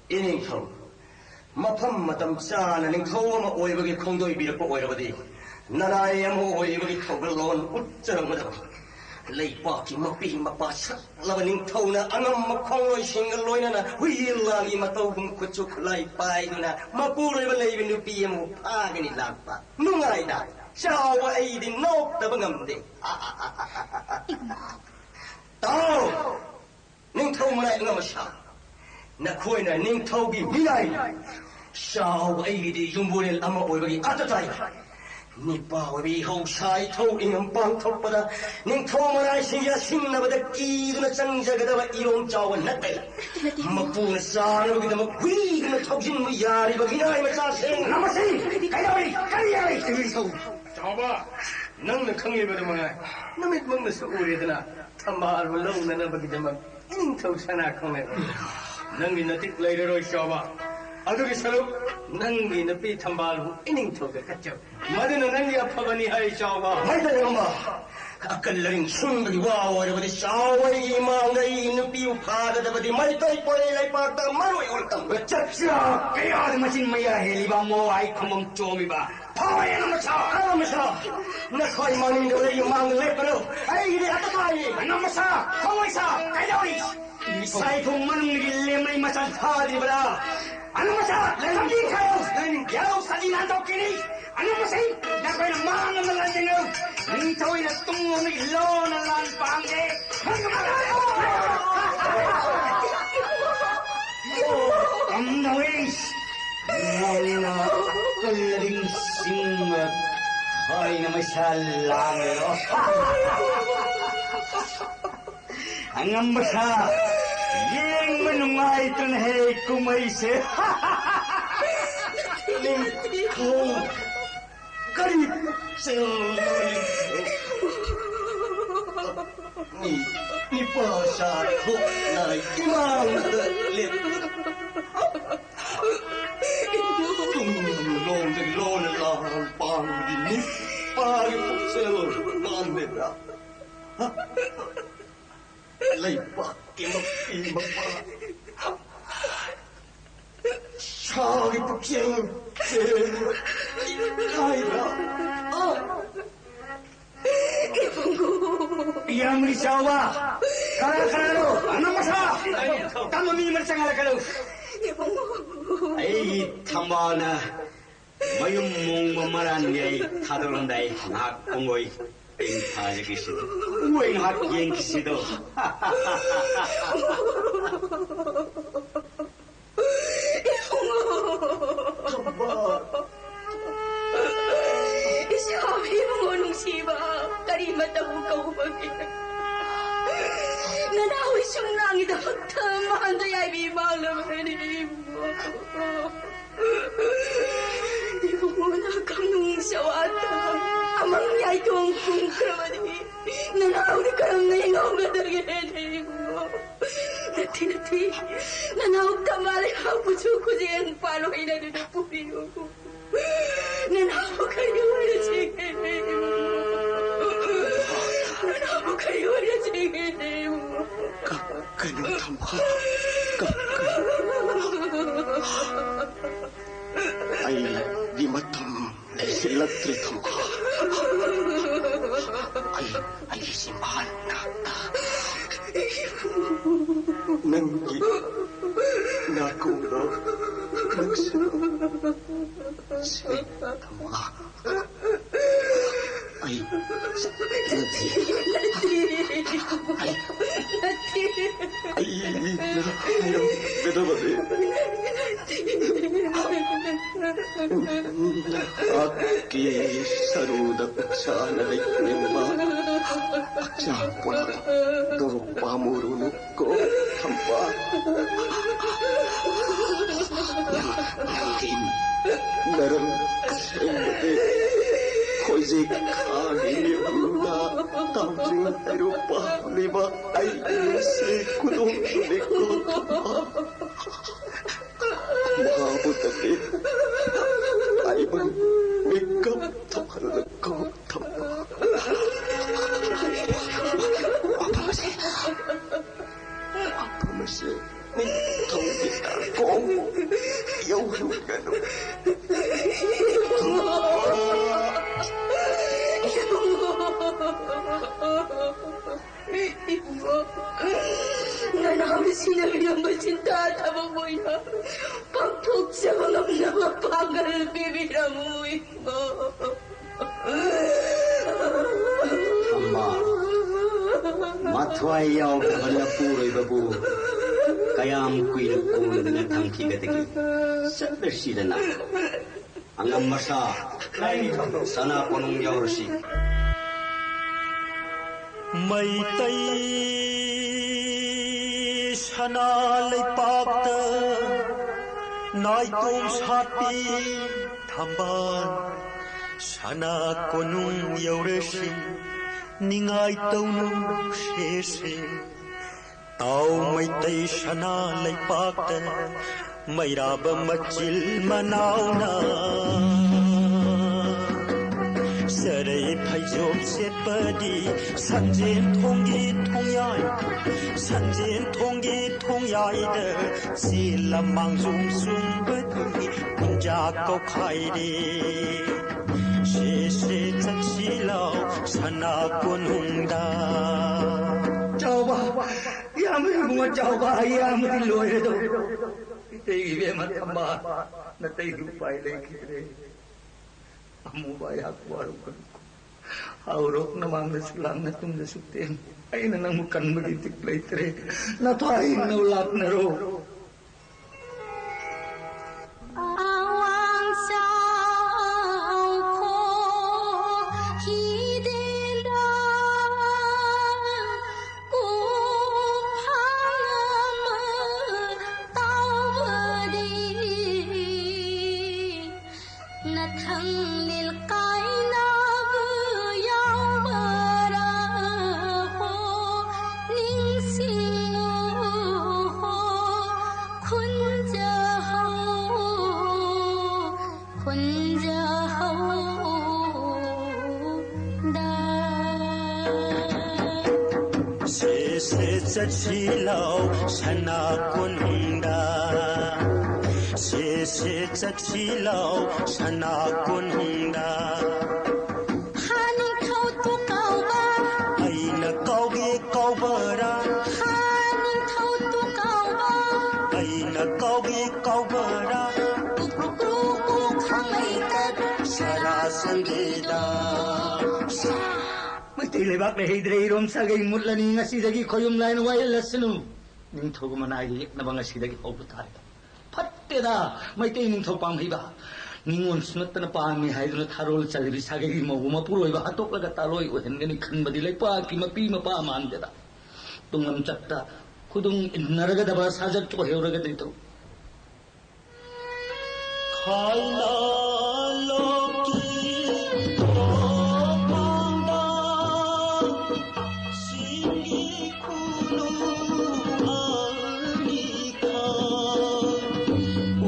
ꯏꯅꯤꯡꯊꯧ, ꯃꯐꯝ ꯃꯇꯝ ꯆꯥꯅ ꯅꯤꯡꯊꯧ ꯑꯃ ꯑꯣꯏꯕꯒꯤ ꯈꯣꯡꯗꯣꯏꯕꯤꯔꯛꯄ ꯑꯣꯏꯔꯕꯗꯤ ꯅꯔꯥꯏ ꯑꯃ ꯑꯣꯏꯕꯒꯤ ꯊꯧꯒꯜꯂꯣꯟ ꯎꯠꯆꯔꯝꯒꯗꯕꯅꯤ꯫ ꯂꯩꯄꯥꯛꯀꯤ ꯃꯄꯤ ꯃꯄꯥ ꯁꯛꯂꯕ ꯅꯤꯡꯊꯧꯅ ꯑꯉꯝꯕ ꯈꯣꯡꯂꯣꯏꯁꯤꯡꯒ ꯂꯣꯏꯅꯅ ꯍꯨꯏ ꯂꯥꯜꯒꯤ ꯃꯇꯧꯒꯨꯝ ꯈꯨꯠꯁꯨ ꯈꯨꯠꯂꯥꯏ ꯄꯥꯏꯗꯨꯅ ꯃꯄꯨꯔꯣꯏꯕ ꯂꯩꯕ ꯅꯨꯄꯤ ꯑꯃꯕꯨ ꯐꯥꯒꯅꯤ ꯂꯥꯛꯄ꯫ ꯅꯨꯡꯉꯥꯏꯗ, ꯆꯥꯎꯕ ꯑꯩꯗꯤ ꯅꯣꯛꯇꯕ ꯉꯝꯗꯦ꯫ ꯇꯥꯎ! ꯅꯤꯡꯊꯧ ꯃꯔꯥꯏ ꯑꯉꯝ ꯑꯁꯥ, ꯅꯈꯣꯏꯅ ꯅꯤꯡꯊꯧꯒꯤ ꯃꯤꯅꯥꯏꯅꯤ꯫ ꯆꯥꯎꯕ ꯑꯩꯒꯤꯗꯤ ꯌꯨꯝꯕꯨꯔꯦꯜ ꯑꯃ ꯑꯣꯏꯕꯒꯤ ꯑꯠꯇ ꯇꯥꯏ꯫ ꯅꯤꯄꯥ ꯑꯣꯏꯕꯤ ꯍꯧꯁꯥ ꯏꯊꯧ ꯏꯉꯝ ꯄꯥꯡꯊꯣꯛꯄꯗ ꯅꯤꯡꯊꯧ ꯃꯔꯥꯏꯁꯤꯡ ꯌꯥꯁꯤꯟꯅꯕꯗ ꯀꯤꯗꯨꯅ ꯆꯪꯖꯒꯗꯕ ꯏꯔꯣꯝ ꯆꯥꯎꯕ ꯅꯠꯇꯦ꯫ ꯃꯄꯨꯅ ꯆꯥꯅꯕꯒꯤꯗꯃꯛ ꯍꯨꯏꯗꯨꯅ ꯊꯧꯖꯤꯟꯕ ꯌꯥꯔꯤꯕ ꯃꯤꯅꯥꯏ ꯃꯆꯥꯁꯤꯡ꯫ ꯅꯃꯁꯤ ꯀꯩꯗꯧꯔꯤ? ꯀꯔꯤ ꯌꯥꯔꯤ? ꯏꯕꯤꯊꯧ꯫ ꯆꯥꯎꯕ, ꯅꯪꯅ ꯈꯪꯂꯤꯕꯗꯨ ꯃꯉꯥꯏ꯫ ꯅꯨꯃꯤꯠꯃꯛꯅꯁꯨ ꯎꯔꯦꯗꯅ, ꯊꯝꯕꯥꯜꯕꯨ ꯂꯧꯅꯅꯕꯒꯤꯗꯃꯛ ꯏꯅꯤꯡꯊꯧ ꯁꯅꯥ ꯈꯪꯂꯦ꯫ ꯅꯪꯒꯤ ꯅꯇꯤꯛ ꯂꯩꯔꯔꯣꯏ ꯆꯥꯎꯕ꯫ ꯑꯗꯨꯒꯤ ꯁꯔꯨꯛ ꯅꯪꯒꯤ ꯅꯨꯄꯤ ꯊꯝꯕꯥꯜꯕꯨ ꯏꯅꯤꯡꯊꯧꯗ ꯀꯠꯆꯧ꯫ ꯃꯗꯨꯅ ꯅꯪꯒꯤ ꯑꯐꯕꯅꯤ ꯍꯥꯏ ꯆꯥꯎꯕ꯫ ꯃꯩꯇꯩ ꯑꯃ ꯑꯀꯜ ꯑꯔꯤꯡ ꯁꯨꯝꯕꯒꯤ ꯋꯥ ꯑꯣꯏꯔꯕꯗꯤ ꯆꯥꯎꯕ ꯑꯩꯒꯤ ꯏꯃꯥꯡꯗ ꯑꯩ ꯅꯨꯄꯤꯕꯨ ꯐꯥꯒꯗꯕꯗꯤ ꯃꯩꯇꯩ ꯄꯣꯏꯔꯩ ꯂꯩꯄꯥꯛꯇ ꯃꯔꯨ ꯑꯣꯏ ꯎꯔꯛꯇꯕ꯫ ꯆꯠꯁꯤꯔꯥ? ꯀꯌꯥꯗ ꯃꯆꯤꯟ ꯃꯌꯥ ꯍꯦꯜꯂꯤꯕ ꯃꯣ ꯑꯩ ꯈꯨꯃꯝ ꯆꯣꯝꯃꯤꯕ꯫ ꯐꯥꯎꯔꯦ ꯑꯅꯝꯕꯁꯥ! ꯑꯅꯝꯕꯁꯥ! ꯅꯈꯣꯏ ꯃꯅꯤꯡꯗ ꯂꯩ ꯃꯥꯡꯗ ꯂꯦꯞꯀꯅꯨ꯫ ꯑꯩꯒꯤꯗꯤ ꯑꯇ ꯇꯥꯏ꯫ ꯑꯅꯝꯕꯁꯥ! ꯈꯣꯡꯂꯣꯏꯁꯥ! ꯀꯩꯗꯧꯔꯤ? ꯏꯁꯥꯏꯐꯨꯡ ꯃꯅꯨꯡꯗꯒꯤ ꯂꯦꯝꯂꯩ ꯃꯆꯜ ꯐꯥꯗ꯭ꯔꯤꯕ꯭ꯔꯥ? ꯑꯅꯝꯕꯁꯥ! ꯂꯝꯕꯤ ꯈꯥꯏꯌꯨ! ꯌꯥꯔꯧ ꯁꯥꯖꯤ ꯅꯥꯟꯊꯣꯛꯈꯤꯅꯤ! ꯑꯅꯝꯕꯁꯤꯡ! ꯅꯈꯣꯏꯅ ꯃꯥꯡ ꯑꯃ ꯂꯥꯟꯖꯦꯟꯅꯧ! ꯅꯤꯡꯊꯧꯅ ꯇꯨꯡꯂꯣꯝꯗꯒꯤ ꯂꯣꯟꯅ ꯂꯥꯟ ꯄꯥꯡꯒꯦ! ꯀꯝꯗꯧꯏ? ꯅꯪꯅ ꯀꯜꯂꯗꯤꯡꯁꯤꯡꯕ ꯍꯥꯏꯅ ꯃꯩꯁꯥ ꯂꯥꯡꯂꯣ꯫ ꯑꯉꯝꯕ ꯁꯥ, ꯌꯦꯡꯕ ꯅꯨꯡꯉꯥꯏꯇꯅ ꯍꯦ ꯀꯨꯝꯍꯩꯁꯦ꯫ ꯅꯤꯡꯊꯧ ꯀꯔꯤ ꯄꯨꯛꯆꯦꯜꯅꯣ? ꯃꯤ ꯅꯤꯄꯥ ꯆꯥ ꯊꯣꯛꯅ ꯏꯃꯥꯡꯗ ꯂꯦꯞꯄꯤ꯫ ꯇꯨꯡꯂꯣꯝꯗ ꯂꯣꯟꯅ ꯂꯥꯟ ꯄꯥꯡꯕꯗꯤ ꯅꯤꯄꯥꯒꯤ ꯄꯨꯛꯆꯦꯜ ꯃꯥꯟꯗꯦꯗ꯫ ꯂꯩꯕꯥꯛꯀꯤ ꯃꯄꯤ ꯃꯄꯥ ꯁꯥꯒꯤ ꯄꯨꯛꯆꯦꯜ ꯆꯦꯟꯕ ꯏꯀꯥꯏꯕ꯫ ꯏꯌꯥꯝꯕꯒꯤ ꯆꯥꯎꯕ! ꯀꯅꯥ ꯀꯅꯥꯅꯣ? ꯑꯅꯝꯕ ꯁꯥ! ꯇꯝꯕ ꯃꯤ ꯑꯃ ꯆꯪꯍꯜꯂꯛꯀꯅꯨ! ꯑꯩꯒꯤ ꯊꯝꯕꯥꯜꯅ ꯃꯌꯨꯝ ꯃꯣꯡꯕ ꯃꯔꯥꯟꯒꯤ ꯑꯩ ꯊꯥꯗꯣꯛꯂꯝꯗꯥꯏ ꯉꯥꯏꯍꯥꯛ ꯄꯨꯡꯑꯣꯏ ꯇꯦꯡꯊꯥꯖꯈꯤꯁꯤꯗꯣ꯫ ꯄꯨꯡꯑꯣꯏ ꯉꯥꯏꯍꯥꯛ ꯌꯦꯡꯈꯤꯁꯤꯗꯣ꯫ ꯁꯤꯕ ꯀꯔꯤ ꯃꯇꯧ ꯀꯧꯕꯒꯦ? ꯅꯅꯥꯎ ꯏꯁꯨꯝ ꯅꯥꯡꯒꯤꯗꯃꯛꯇ ꯃꯥꯟꯗ ꯌꯥꯏꯕꯤ ꯃꯥꯡꯂꯕꯅꯤ꯫ ꯏꯕꯨꯡꯉꯣꯅ ꯀꯝꯅꯨꯡ ꯆꯋꯥꯠꯇ ꯑꯃꯪ ꯌꯥꯏꯇꯣꯡ ꯐꯨꯝꯈ꯭ꯔꯕꯅꯤ꯫ ꯅꯅꯥꯎꯗꯤ ꯀꯔꯝꯅ ꯍꯤꯡꯍꯧꯒꯗꯒꯦ ꯏꯕꯨꯡꯉꯣ? ꯅꯠꯇꯦ, ꯅꯠꯇꯦ꯫ ꯅꯅꯥꯎ ꯇꯝꯕ ꯂꯩꯍꯥꯎ ꯀꯨꯆꯨ ꯀꯨꯖꯦꯡ ꯄꯥꯜꯂꯣꯏꯅꯗꯨꯅ ꯄꯨꯕꯤꯌꯨ꯫ ꯅꯅꯥꯎ ꯀꯔꯤ ꯑꯣꯏꯔꯁꯤꯒꯦ? ꯅꯅꯥꯎ ꯀꯔꯤ ꯑꯣꯏꯔꯁꯤꯒꯦ? ꯀ-, ꯀꯩꯅꯣ ꯊꯝꯕ꯫ ꯀ-, ꯀ-, ꯑꯩꯒꯤ ꯃꯇꯝ ꯂꯩꯁꯤꯜꯂꯛꯇ꯭ꯔꯦ ꯊꯝꯕ꯫ ꯑꯩ, ꯑꯩꯒꯤ ꯆꯤꯝꯕꯥꯟ ꯉꯥꯛꯇ꯫ ꯅꯪꯒꯤ ꯅꯥꯀꯣꯡꯗ ꯅꯪꯁꯨ ꯁꯦꯡꯅ ꯊꯝꯃꯒ ꯑꯩ ꯆꯠꯂꯒꯦ꯫ ꯑꯩ, ꯑꯩꯅ ꯍꯥꯏꯔꯝꯒꯗꯕꯅꯤ꯫ ꯅꯍꯥꯛꯀꯤ ꯁꯔꯨꯗ ꯄꯤꯛꯁꯥꯅ ꯂꯩꯅꯤꯡꯕ ꯍꯛꯆꯥꯡ ꯄꯨꯝꯅꯃꯛ ꯗꯣꯔꯣꯛ ꯄꯥꯝꯃꯨꯔꯨꯅꯨ꯫ ꯀꯣ ꯊꯝꯕ꯫ ꯅꯪ, ꯅꯪꯒꯤ ꯅꯔꯝ ꯑꯁꯦꯡꯕꯗꯤ ꯈꯣꯏꯖꯦꯛ ꯈꯥꯒꯤ ꯃꯤꯍꯨꯜꯗ ꯇꯥꯎꯖꯤꯡ ꯍꯩꯔꯨꯛ ꯄꯥꯜꯂꯤꯕ ꯑꯩꯒꯤ ꯅꯨꯡꯁꯤ ꯈꯨꯗꯣꯡꯗꯨꯅꯤꯀꯣ ꯊꯝꯕ꯫ ꯃꯍꯥꯕꯨꯗꯗꯤ ꯑꯩꯕꯨ ꯃꯤꯀꯞ ꯊꯣꯛꯍꯜꯂꯨꯀꯣ ꯊꯝꯕ꯫ ꯋꯥꯐꯝ ꯑꯁꯤ, ꯋꯥꯐꯝ ꯑꯁꯤ ꯅꯤꯡꯊꯧꯒꯤ ꯅꯥꯀꯣꯡ ꯌꯧꯍꯟꯒꯅꯨ꯫ ꯏꯕꯨꯡꯉꯣ, ꯅꯅꯥꯎꯅ ꯁꯤꯟꯅꯕꯤꯔꯝꯕ ꯆꯤꯟꯇꯥ ꯊꯕꯛ ꯑꯣꯏꯅ ꯄꯥꯡꯊꯣꯛꯆꯕ ꯉꯝꯅꯕ ꯄꯥꯡꯒꯜ ꯄꯤꯕꯤꯔꯝꯃꯨ, ꯏꯕꯨꯡꯉꯣ꯫ ꯑꯃ, ꯃꯊ꯭ꯋꯥꯏ ꯌꯥꯎꯗꯕ ꯅꯄꯨꯔꯣꯏꯕꯕꯨ ꯀꯌꯥꯝ ꯀꯨꯏꯅ ꯀꯣꯟꯗꯨꯅ ꯊꯝꯈꯤꯒꯗꯒꯦ? ꯆꯠꯂꯁꯤꯗꯅ꯫ ꯑꯉꯝ ꯃꯁꯥ, ꯁꯅꯥ ꯀꯣꯅꯨꯡ ꯌꯧꯔꯁꯤ꯫ ꯃꯩꯇꯩ ꯁꯅꯥ ꯂꯩꯄꯥꯛꯇ ꯅꯥꯏꯇꯣꯝ ꯁꯥꯠꯄꯤ ꯊꯝꯕꯥꯜ ꯁꯅꯥ ꯀꯣꯅꯨꯡ ꯌꯧꯔꯁꯤ꯫ ꯅꯤꯡꯉꯥꯏ ꯇꯧꯅꯨ ꯁꯦꯁꯦ꯫ ꯇꯥꯎ ꯃꯩꯇꯩ ꯁꯅꯥ ꯂꯩꯄꯥꯛꯇ ꯃꯩꯔꯥꯕ ꯃꯆꯤꯜ ꯃꯅꯥꯎꯅ ꯆꯔꯩ ꯐꯩꯖꯣꯝ ꯁꯦꯠꯄꯗꯤ ꯁꯟꯖꯦꯟ ꯊꯣꯡꯒꯤ ꯊꯣꯡꯌꯥꯏ, ꯁꯟꯖꯦꯟ ꯊꯣꯡꯒꯤ ꯊꯣꯡꯌꯥꯏꯗ ꯆꯦꯜꯂ ꯃꯥꯡꯖꯣꯝ ꯆꯨꯝꯕꯗꯤ ꯀꯨꯟꯖꯥ ꯀꯧꯈꯥꯏꯔꯦ꯫ ꯁꯦ ꯁꯦ ꯆꯠꯁꯤ ꯂꯥꯎ ꯁꯅꯥ ꯀꯣꯅꯨꯡꯗ꯫ ꯆꯥꯎꯕ, ꯏꯌꯥꯝꯕ ꯏꯕꯨꯡꯉꯣ ꯆꯥꯎꯕ, ꯏꯌꯥꯝꯕꯗꯤ ꯂꯣꯏꯔꯦꯗꯣ꯫ ꯏꯇꯩꯒꯤ ꯏꯕꯦꯝꯃ ꯊꯝꯕꯥꯜ, ꯅꯇꯩꯒꯤ ꯎꯄꯥꯏ ꯂꯩꯈꯤꯗ꯭ꯔꯦ꯫ ꯑꯃꯨꯕ ꯑꯩꯍꯥꯛꯄꯨ ꯋꯥꯔꯧꯒꯅꯨ꯫ ꯍꯥꯎꯔꯣꯛ ꯅꯃꯥꯡꯗꯁꯨ ꯂꯥꯛ ꯅꯇꯨꯡꯗꯁꯨ ꯇꯦꯟ꯫ ꯑꯩꯅ ꯅꯪꯕꯨ ꯀꯟꯕꯒꯤ ꯏꯊꯤꯛ ꯂꯩꯇ꯭ꯔꯦ꯫ ꯅꯊ꯭ꯋꯥꯏ ꯍꯤꯡꯅꯕ ꯂꯥꯛꯅꯔꯣ꯫ ꯑꯋꯥꯡ ꯆꯥꯎꯈꯣ ꯍꯤꯗꯦꯟꯗ ꯀꯣꯐꯥꯡ ꯑꯃ ꯇꯥꯎꯕꯗꯤ ꯅꯊꯪ ꯅꯤꯜ ꯀꯥꯏꯅꯕ ꯌꯥꯎꯕꯔꯥ ꯍꯣ? ꯅꯤꯡꯁꯤꯡꯉꯨ ꯍꯣ, ꯈꯨꯟꯖꯍꯧ, ꯈꯨꯟꯖꯍꯧꯗ꯫ ꯁꯦ ꯁꯦ ꯆꯠꯁꯤ ꯂꯥꯎ ꯁꯅꯥ ꯀꯣꯅꯨꯡꯗ꯫ ꯁꯦ ꯁꯦ ꯆꯠꯁꯤ ꯂꯥꯎ ꯁꯅꯥ ꯀꯣꯅꯨꯡꯗ꯫ ꯍꯥ ꯅꯤꯡꯊꯧ ꯇꯨ ꯀꯥꯎꯕ꯫ ꯑꯩꯅ ꯀꯥꯎꯒꯦ ꯀꯥꯎꯕꯔꯥ? ꯍꯥ ꯅꯤꯡꯊꯧ ꯇꯨ ꯀꯥꯎꯕ꯫ ꯑꯩꯅ ꯀꯥꯎꯒꯦ ꯀꯥꯎꯕꯔꯥ? ꯀ꯭ꯔꯨ ꯀ꯭ꯔꯨ ꯀ꯭ꯔꯨ ꯈꯥꯡꯂꯩꯇꯠ ꯁꯔꯥ ꯁꯟꯗꯦꯗ꯫ ꯃꯩꯇꯩ ꯂꯩꯕꯥꯛ ꯂꯩꯍꯩꯗ꯭ꯔꯦ, ꯏꯔꯣꯝ ꯁꯥꯒꯩ ꯃꯨꯠꯂꯅꯤ꯫ ꯉꯁꯤꯗꯒꯤ ꯈꯣꯌꯨꯝ ꯂꯥꯏꯅ ꯋꯥꯌꯦꯜꯂꯁꯅꯨ꯫ ꯅꯤꯡꯊꯧꯒꯤ ꯃꯅꯥꯏꯗ ꯌꯦꯛꯅꯕ ꯉꯁꯤꯗꯒꯤ ꯍꯧꯕ ꯇꯥꯔꯦ꯫ ꯐꯠꯇꯦꯗ, ꯃꯩꯇꯩ ꯅꯤꯡꯊꯧ ꯄꯥꯝꯍꯩꯕ꯫ ꯅꯤꯉꯣꯜꯁꯨ ꯅꯠꯇꯅ ꯄꯥꯝꯃꯤ ꯍꯥꯏꯗꯨꯅ ꯊꯥꯔꯣꯜ ꯆꯜꯂꯤꯕꯤ ꯁꯥꯒꯩꯒꯤ ꯃꯧ ꯃꯄꯨꯔꯣꯏꯕ ꯍꯥꯠꯇꯣꯛꯂꯒ ꯇꯥꯂꯣꯏ ꯑꯣꯏꯍꯟꯒꯅꯤ ꯈꯟꯕꯗꯤ ꯂꯩꯄꯥꯛꯀꯤ ꯃꯄꯤ ꯃꯄꯥ ꯃꯥꯟꯗꯦꯗ꯫ ꯇꯨꯡꯂꯝꯆꯠꯇ ꯈꯨꯗꯨꯡ ꯏꯟꯅꯔꯒꯗꯕ ꯁꯥꯖꯠ ꯑꯣꯏꯍꯧꯔꯒꯗꯤ ꯇꯧ꯫ ꯈꯥꯏꯅ ꯂꯣꯛꯀꯤ ꯇꯣꯄꯥꯡꯗ ꯁꯤꯡꯒꯤ ꯈꯨꯅꯨ ꯑꯅꯤ ꯈꯥ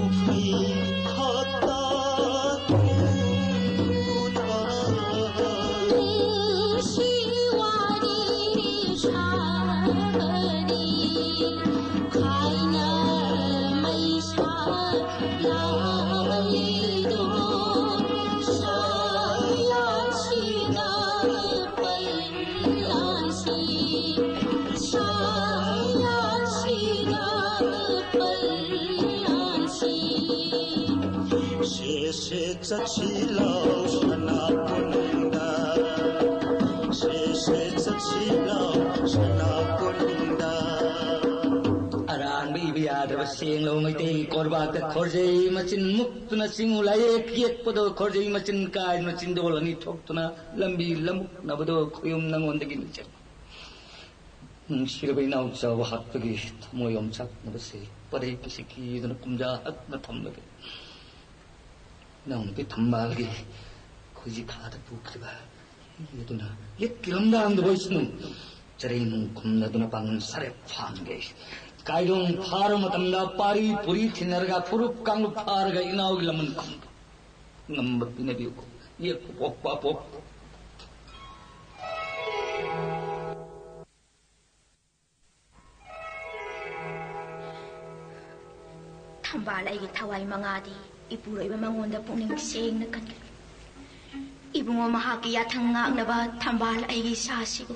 ꯎꯐꯩ ꯈꯛꯇ ꯇꯨꯊꯥ꯫ ꯁꯤꯋꯥꯔꯤ ꯁꯥꯒꯅꯤ ꯈꯥꯏꯅ ꯃꯩꯁꯥ ꯂꯥꯏꯗꯣ ꯁꯥꯌꯥꯁꯤꯗ ꯄꯩ ꯂꯥꯟꯁꯤ ꯁꯥꯌꯥꯁꯤꯗ ꯄꯩ ꯂꯥꯟꯁꯤ꯫ ꯁꯦ ꯁꯦ ꯆꯠꯁꯤ ꯂꯥꯎ ꯁꯅꯥ ꯀꯣꯅꯨꯡꯗ꯫ ꯁꯦ ꯁꯦ ꯆꯠꯁꯤ ꯂꯥꯎ ꯁꯅꯥ ꯀꯣꯅꯨꯡꯗ꯫ ꯑꯔꯥꯟꯕ ꯏꯕ ꯌꯥꯗ꯭ꯔꯕ ꯁꯦꯡꯂꯕ ꯃꯩꯇꯩꯒꯤ ꯀꯣꯔꯕꯥꯛꯇ ꯈꯣꯔꯖꯩ ꯃꯆꯤꯟ ꯃꯨꯛꯇꯨꯅ ꯆꯤꯡꯉꯨ ꯂꯥꯏꯌꯦꯛ ꯌꯦꯛꯄꯗꯣ ꯈꯣꯔꯖꯩ ꯃꯆꯤꯟ ꯀꯥꯏꯗꯨꯅ ꯆꯤꯡꯗꯣꯜ ꯑꯅꯤ ꯊꯣꯛꯇꯨꯅ ꯂꯝꯕꯤ ꯂꯝꯃꯨꯛꯅꯕꯗꯣ ꯈꯣꯌꯨꯝ ꯅꯉꯣꯟꯗꯒꯤ ꯅꯤꯡꯁꯤꯡ꯫ ꯅꯨꯡꯁꯤꯔꯕ ꯏꯅꯥꯎꯆꯥꯕ ꯍꯥꯠꯄꯒꯤ ꯊꯃꯣꯏ ꯌꯣꯝꯆꯥꯛꯅꯕꯁꯤ ꯄꯔꯦꯡ ꯑꯁꯤ ꯀꯤꯗꯨꯅ ꯀꯨꯝꯖꯥ ꯍꯛꯅ ꯊꯝꯂꯒꯦ꯫ ꯏꯅꯥꯎꯅꯨꯄꯤ ꯊꯝꯕꯥꯜꯒꯤ ꯈꯣꯏꯖꯤ ꯈꯥꯗ ꯄꯨꯈ꯭ꯔꯤꯕ ꯍꯤ ꯑꯗꯨꯅ ꯌꯦꯠꯀꯤ ꯂꯝꯗꯥꯡꯗ ꯑꯣꯏꯁꯅꯨ꯫ ꯆꯔꯩ ꯅꯨꯡ ꯈꯨꯝꯅꯗꯨꯅ ꯄꯥꯡꯒꯜ ꯁꯥꯔꯦꯞ ꯐꯥꯟꯒꯦ꯫ ꯀꯥꯏꯗꯣꯡ ꯐꯥꯔꯕ ꯃꯇꯝꯗ ꯄꯥꯔꯤ ꯄꯨꯔꯤ ꯊꯤꯟꯅꯔꯒ ꯐꯨꯔꯨꯞ ꯀꯥꯡꯂꯨꯞ ꯐꯥꯔꯒ ꯏꯅꯥꯎꯒꯤ ꯂꯃꯟ ꯈꯨꯝꯕ ꯉꯝꯕ ꯄꯤꯅꯕꯤꯌꯨ꯫ ꯌꯦꯛꯄ ꯄꯣꯛꯄ ꯄꯣꯛ꯫ ꯊꯝꯕꯥꯜ ꯑꯩꯒꯤ ꯊꯋꯥꯏ ꯃꯉꯥꯗꯤ ꯏꯄꯨꯔꯣꯏꯕ ꯃꯉꯣꯟꯗ ꯄꯨꯛꯅꯤꯡ ꯁꯦꯡꯅ ꯀꯟꯈꯤ꯫ ꯏꯕꯨꯡꯉꯣ, ꯃꯍꯥꯛꯀꯤ ꯌꯥꯊꯪ ꯉꯥꯛꯅꯕ ꯊꯝꯕꯥꯜ ꯑꯩꯒꯤ ꯏꯁꯥꯁꯤꯕꯨ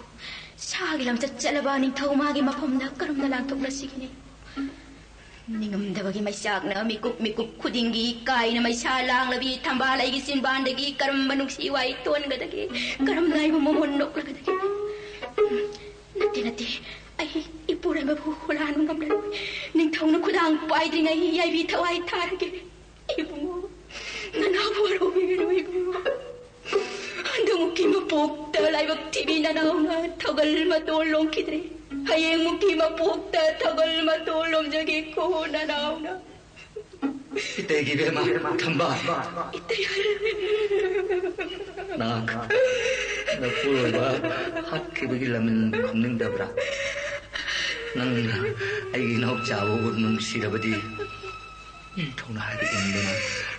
ꯁꯥꯒꯤ ꯂꯝꯆꯠ ꯆꯠꯂꯕ ꯅꯤꯡꯊꯧ ꯃꯥꯒꯤ ꯃꯐꯝꯗ ꯀꯔꯝꯅ ꯂꯥꯟꯊꯣꯛꯂꯁꯤꯒꯦ? ꯅꯤꯡꯉꯝꯗꯕꯒꯤ ꯃꯩꯆꯥꯛꯅ ꯃꯤꯀꯨꯞ ꯃꯤꯀꯨꯞ ꯈꯨꯗꯤꯡꯒꯤ ꯀꯥꯏꯅ ꯃꯩꯁꯥ ꯂꯥꯡꯂꯕꯤ ꯊꯝꯕꯥꯜ ꯑꯩꯒꯤ ꯆꯤꯟꯕꯥꯟꯗꯒꯤ ꯀꯔꯝꯕ ꯅꯨꯡꯁꯤ ꯋꯥꯍꯩ ꯊꯣꯟꯒꯗꯒꯦ? ꯀꯔꯝꯅ ꯑꯩꯕꯨ ꯃꯃꯣꯟ ꯅꯣꯛꯂꯒꯗꯒꯦ? ꯅꯠꯇꯦ, ꯅꯠꯇꯦ, ꯑꯩ ꯏꯄꯨꯔꯣꯏꯕꯕꯨ ꯍꯨꯔꯥꯟꯕ ꯉꯝꯂꯔꯣꯏ꯫ ꯅꯤꯡꯊꯧꯅ ꯈꯨꯗꯥꯡ ꯄꯥꯏꯗ꯭ꯔꯤꯉꯩ ꯌꯥꯏꯕꯤ ꯊꯋꯥꯏ ꯊꯥꯔꯒꯦ꯫ ꯏꯕꯨꯡꯉꯣ, ꯋꯥꯔꯧꯕꯤꯒꯅꯨ ꯏꯕꯨꯡꯉꯣ꯫ ꯍꯟꯗꯛꯃꯨꯛꯀꯤ ꯃꯄꯣꯛꯇ ꯂꯥꯏꯕꯛ ꯊꯤꯕꯤ ꯅꯅꯥꯎꯅ ꯊꯧꯒꯜ ꯃꯇꯣꯜ ꯂꯣꯝꯈꯤꯗ꯭ꯔꯦ꯫ ꯍꯌꯦꯡꯃꯨꯛꯀꯤ ꯃꯄꯣꯛꯇ ꯊꯧꯒꯜ ꯃꯇꯣꯜ ꯂꯣꯝꯖꯒꯦꯀꯣ ꯅꯅꯥꯎꯅ꯫ ꯏꯇꯩꯒꯤ ꯏꯕꯦꯝꯃ ꯊꯝꯕꯥꯜ꯫ ꯏꯇꯩ ꯍꯥꯏꯔꯦ꯫ ꯅꯍꯥꯛ ꯅꯄꯨꯔꯣꯏꯕ ꯍꯥꯠꯈꯤꯕꯒꯤ ꯂꯃꯟ ꯈꯨꯝꯅꯤꯡꯗꯕ꯭ꯔꯥ? ꯅꯪꯅ ꯑꯩꯒꯤ ꯏꯅꯥꯎꯆꯥꯕꯨ ꯅꯨꯡꯁꯤꯔꯕꯗꯤ ꯅꯤꯡꯊꯧꯅ ꯍꯥꯏꯕ ꯏꯟꯗꯨꯅ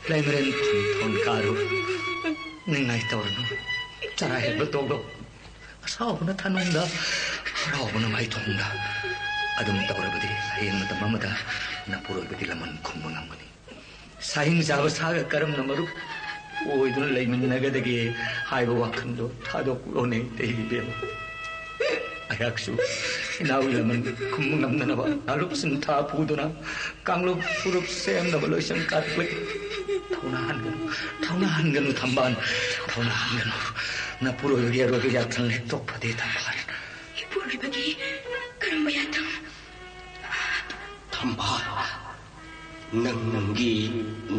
ꯂꯩꯃꯔꯦꯟ ꯐꯝ ꯊꯣꯟ ꯀꯥꯔꯨ꯫ ꯅꯤꯡꯉꯥꯏ ꯇꯧꯔꯅꯨ꯫ ꯆꯔꯥ ꯍꯦꯟꯕ ꯇꯣꯛꯂꯣ꯫ ꯑꯁꯥꯎꯕꯅ ꯊꯥꯅꯨꯡꯗ, ꯍꯔꯥꯎꯕꯅ ꯃꯥꯏꯊꯣꯡꯗ꯫ ꯑꯗꯨꯝ ꯇꯧꯔꯕꯗꯤ ꯍꯌꯦꯡ ꯃꯇꯝ ꯑꯃꯗ ꯅꯄꯨꯔꯣꯏꯕꯒꯤ ꯂꯃꯟ ꯈꯨꯝꯕ ꯉꯝꯒꯅꯤ꯫ ꯁꯥꯍꯤꯡ ꯆꯥꯕ ꯁꯥꯒ ꯀꯔꯝꯅ ꯃꯔꯨꯞ ꯑꯣꯏꯗꯨꯅ ꯂꯩꯃꯤꯟꯅꯒꯗꯒꯦ ꯍꯥꯏꯕ ꯋꯥꯈꯜꯗꯣ ꯊꯥꯗꯣꯛꯂꯣꯅꯦ, ꯏꯇꯩ ꯏꯕꯦꯝꯃ꯫ ꯑꯩꯍꯥꯛꯁꯨ ꯏꯅꯥꯎꯒꯤ ꯂꯃꯟ ꯈꯨꯝꯕ ꯉꯝꯅꯅꯕ ꯅꯥꯂꯨꯞ ꯁꯤꯟꯊꯥ ꯄꯨꯗꯨꯅ ꯀꯥꯡꯂꯨꯞ ꯐꯨꯔꯨꯞ ꯁꯦꯝꯅꯕ ꯂꯣꯏꯁꯪ ꯀꯥꯔꯛꯂꯒꯦ꯫ ꯊꯧꯅꯥ ꯍꯟꯒꯅꯨ, ꯊꯧꯅꯥ ꯍꯟꯒꯅꯨ ꯊꯝꯕꯥꯜ, ꯊꯧꯅꯥ ꯍꯟꯒꯅꯨ꯫ ꯅꯄꯨꯔꯣꯏꯕꯒꯤ ꯑꯔꯣꯏꯕ ꯌꯥꯊꯪ ꯍꯦꯛꯇꯣꯛ ꯐꯗꯦ ꯊꯝꯕꯥꯜ꯫ ꯏꯄꯨꯔꯣꯏꯕꯒꯤ ꯀꯔꯝꯕ ꯌꯥꯊꯪ? ꯊꯝꯕꯥꯜ, ꯅꯪꯒꯤ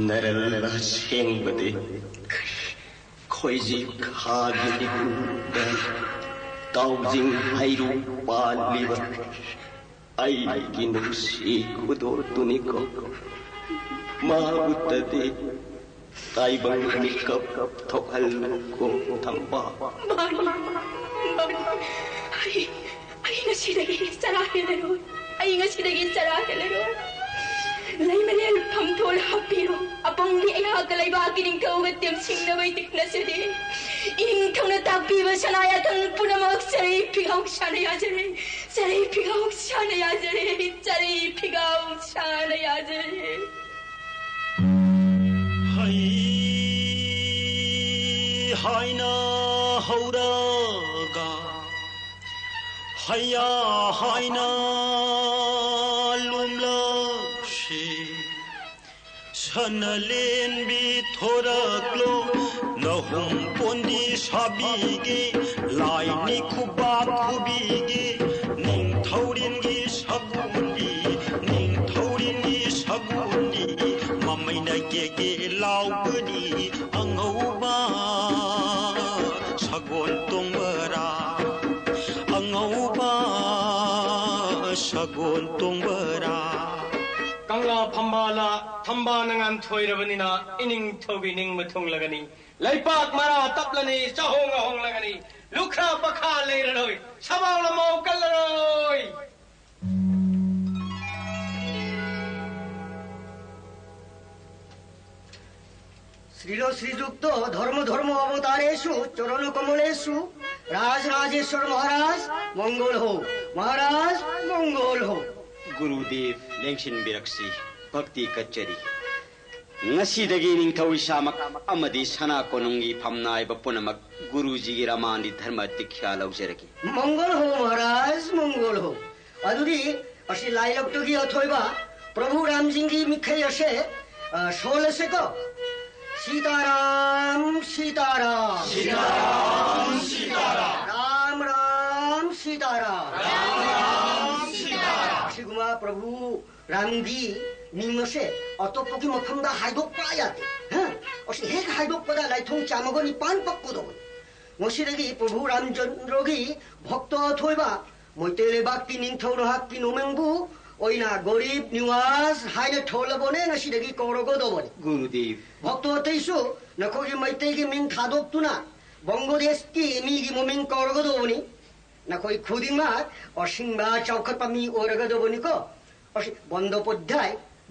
ꯅꯔꯜ ꯑꯁꯦꯡꯕꯗꯤ ꯈꯣꯏꯖꯤ ꯈꯥꯒꯤ ꯏꯀꯨꯗ ꯇꯥꯎꯖꯤꯡ ꯍꯩꯔꯨ ꯄꯥꯜꯂꯤꯕ ꯑꯩꯒꯤ ꯅꯨꯡꯁꯤ ꯈꯨꯗꯣꯜꯗꯨꯅꯤꯀꯣ꯫ ꯃꯥꯕꯨꯇꯗꯤ ꯇꯥꯏꯕꯪ ꯃꯤꯀꯞ ꯊꯣꯛꯍꯜꯂꯨꯀꯣ ꯊꯝꯕꯥꯜ꯫ ꯃꯥꯅꯤ, ꯃꯥꯅꯤ꯫ ꯑꯩ, ꯑꯩ ꯉꯁꯤꯗꯒꯤ ꯆꯔꯥ ꯍꯦꯜꯂꯔꯣꯏ꯫ ꯑꯩ ꯉꯁꯤꯗꯒꯤ ꯆꯔꯥ ꯍꯦꯜꯂꯔꯣꯏ꯫ ꯂꯩꯃꯔꯦꯜ ꯐꯝꯊꯣꯜ ꯍꯥꯞꯄꯤꯔꯣ꯫ ꯑꯄꯪꯕꯤ ꯑꯩꯍꯥꯛꯀ ꯂꯩꯕꯥꯛꯀꯤ ꯅꯤꯡꯊꯧꯒ ꯇꯦꯝꯁꯤꯡꯅꯕꯩ ꯇꯤꯛꯅꯁꯤꯗꯤ꯫ ꯏꯅꯤꯡꯊꯧꯅ ꯇꯥꯛꯄꯤꯕ ꯁꯅꯥ ꯌꯥꯊꯪ ꯄꯨꯝꯅꯃꯛ ꯆꯔꯩ ꯐꯤꯒꯥꯎ ꯁꯥꯅ ꯌꯥꯖꯔꯦ꯫ ꯆꯔꯩ ꯐꯤꯒꯥꯎ ꯁꯥꯅ ꯌꯥꯖꯔꯦ꯫ ꯆꯔꯩ ꯐꯤꯒꯥꯎ ꯁꯥꯅ ꯌꯥꯖꯔꯦ꯫ ꯍꯩ ꯍꯥꯏꯅ ꯍꯧꯔꯒ ꯍꯩꯌꯥ ꯍꯥꯏꯅ ꯂꯨꯝꯂꯛꯁꯤ꯫ ꯁꯅꯂꯦꯟꯕꯤ ꯊꯣꯔꯛꯂꯣ, ꯅꯍꯨꯝ ꯄꯣꯟꯗꯤ ꯁꯥꯕꯤꯒꯦ꯫ ꯂꯥꯏꯅꯤ ꯈꯨꯕꯥꯛ ꯈꯨꯕꯤꯒꯦ꯫ ꯅꯤꯡꯊꯧꯔꯦꯟꯒꯤ ꯁꯒꯣꯜꯗꯤ, ꯅꯤꯡꯊꯧꯔꯦꯟꯒꯤ ꯁꯒꯣꯜꯗꯤ ꯃꯃꯩꯅ ꯀꯦ ꯀꯦ ꯂꯥꯎꯕꯅꯤ꯫ ꯁꯒꯣꯜ ꯇꯣꯡꯕꯔꯥ, ꯑꯉꯧꯕ ꯁꯒꯣꯜ ꯇꯣꯡꯕꯔꯥ꯫ ꯀꯪꯂꯥ ꯐꯝꯕꯥꯜꯅ ꯊꯝꯕꯥꯜꯅ ꯉꯥꯟꯊꯣꯏꯔꯕꯅꯤꯅ ꯏꯅꯤꯡꯊꯧꯒꯤ ꯅꯤꯡꯕ ꯊꯨꯡꯂꯒꯅꯤ꯫ ꯂꯩꯄꯥꯛ ꯃꯔꯥ ꯇꯞꯂꯅꯤ, ꯆꯥꯍꯣꯡ ꯉꯥꯍꯣꯡꯂꯒꯅꯤ꯫ ꯂꯨꯈ꯭ꯔꯥ ꯄꯈꯥ ꯂꯩꯔꯔꯣꯏ, ꯁꯕꯥꯎ ꯂꯃꯥꯎ ꯀꯜꯂꯔꯣꯏ꯫ শ্রীল শ্রীযুক্ত ধর্ম ধর্ম অবতারেষু চরণ কমলেষু রাজ রাজেশ্বর মহারাজ মঙ্গল হো, মহারাজ মঙ্গল হো। ꯒꯨꯔꯨꯗꯦꯕ ꯂꯦꯡꯁꯤꯟꯕꯤꯔꯛꯁꯤ, ꯚꯛꯇꯤ ꯀꯠꯆꯔꯤ꯫ ꯉꯁꯤꯗꯒꯤ ꯅꯤꯡꯊꯧ ꯏꯁꯥꯃꯛ ꯑꯃꯗꯤ ꯁꯅꯥ ꯀꯣꯅꯨꯡꯒꯤ ꯐꯝꯅꯥꯏꯕ ꯄꯨꯝꯅꯃꯛ ꯒꯨꯔꯨꯖꯤꯒꯤ ꯔꯃꯥꯟꯗꯤ ꯙꯔꯃ ꯗꯤꯛꯁꯥ ꯂꯧꯖꯔꯒꯦ꯫ ꯃꯪꯒꯣꯜ ꯍꯣ ꯃꯍꯥꯔꯥꯖ, ꯃꯪꯒꯣꯜ ꯍꯣ꯫ ꯑꯗꯨꯗꯤ ꯑꯁꯤ ꯂꯥꯏꯂꯛꯇꯒꯤ ꯑꯊꯣꯏꯕ ꯄ꯭ꯔꯚꯨ ꯔꯥꯝꯖꯤꯡꯒꯤ ꯃꯤꯈꯩ ꯑꯁꯦ, ꯑ, ꯁꯣꯜꯂꯁꯦꯀꯣ꯫ ꯁꯤꯇꯥꯔꯥꯝ, ꯁꯤꯇꯥꯔꯥꯝ꯫ ꯁꯤꯇꯥꯔꯥꯝ, ꯁꯤꯇꯥꯔꯥꯝ꯫ ꯔꯥꯝ, ꯔꯥꯝ, ꯁꯤꯇꯥꯔꯥꯝ꯫ ꯔꯥꯝ, ꯔꯥꯝ, ꯁꯤꯇꯥꯔꯥꯝ꯫ ꯑꯁꯤꯒꯨꯝꯕ ꯄ꯭ꯔꯚꯨ ꯔꯥꯝꯒꯤ ꯃꯤꯡ ꯑꯁꯦ ꯑꯇꯣꯞꯄꯒꯤ ꯃꯐꯝꯗ ꯍꯥꯏꯗꯣꯛꯄ ꯌꯥꯗꯦ꯫ ꯍꯥ? ꯑꯁꯤ ꯍꯦꯛ ꯍꯥꯏꯗꯣꯛꯄꯗ ꯂꯥꯏꯊꯣꯡ ꯆꯥꯝꯃꯒ ꯅꯤꯄꯥꯟ ꯄꯛꯀꯗꯧꯕꯅꯤ꯫ ꯉꯁꯤꯗꯒꯤ ꯄ꯭ꯔꯚꯨ ꯔꯥꯝꯆꯟꯗ꯭ꯔꯒꯤ ꯚꯛꯇ ꯑꯊꯣꯏꯕ ꯃꯩꯇꯩ ꯂꯩꯕꯥꯛꯀꯤ ꯅꯤꯡꯊꯧ ꯅꯍꯥꯛꯀꯤ ꯅꯣꯃꯦꯡꯕꯨ ꯑꯣꯏꯅ ꯒꯣꯔꯤꯕ ꯅꯤꯋꯥꯖ ꯍꯥꯏꯅ ꯊꯣꯜꯂꯕꯅꯦ, ꯉꯁꯤꯗꯒꯤ ꯀꯧꯔꯒꯗꯧꯕꯅꯤ꯫ ꯒꯨꯔꯨꯗꯦꯕ꯫ ꯚꯛꯇ ꯑꯇꯩꯁꯨ ꯅꯈꯣꯏꯒꯤ ꯃꯩꯇꯩꯒꯤ ꯃꯤꯡ ꯊꯥꯗꯣꯛꯇꯨꯅ ꯕꯪꯒ꯭ꯂꯥꯗꯦꯁꯀꯤ ꯃꯤꯒꯤ ꯃꯃꯤꯡ ꯀꯧꯔꯒꯗꯧꯕꯅꯤ꯫ ꯅꯈꯣꯏ ꯈꯨꯗꯤꯡꯃꯛ ꯑꯁꯤꯡꯕ ꯆꯥꯎꯈꯠꯄ ꯃꯤ ꯑꯣꯏꯔꯒꯗꯧꯕꯅꯤꯀꯣ꯫ ꯑꯁꯤ ꯕꯟꯗꯣꯄꯥꯙ꯭ꯌꯥꯏ,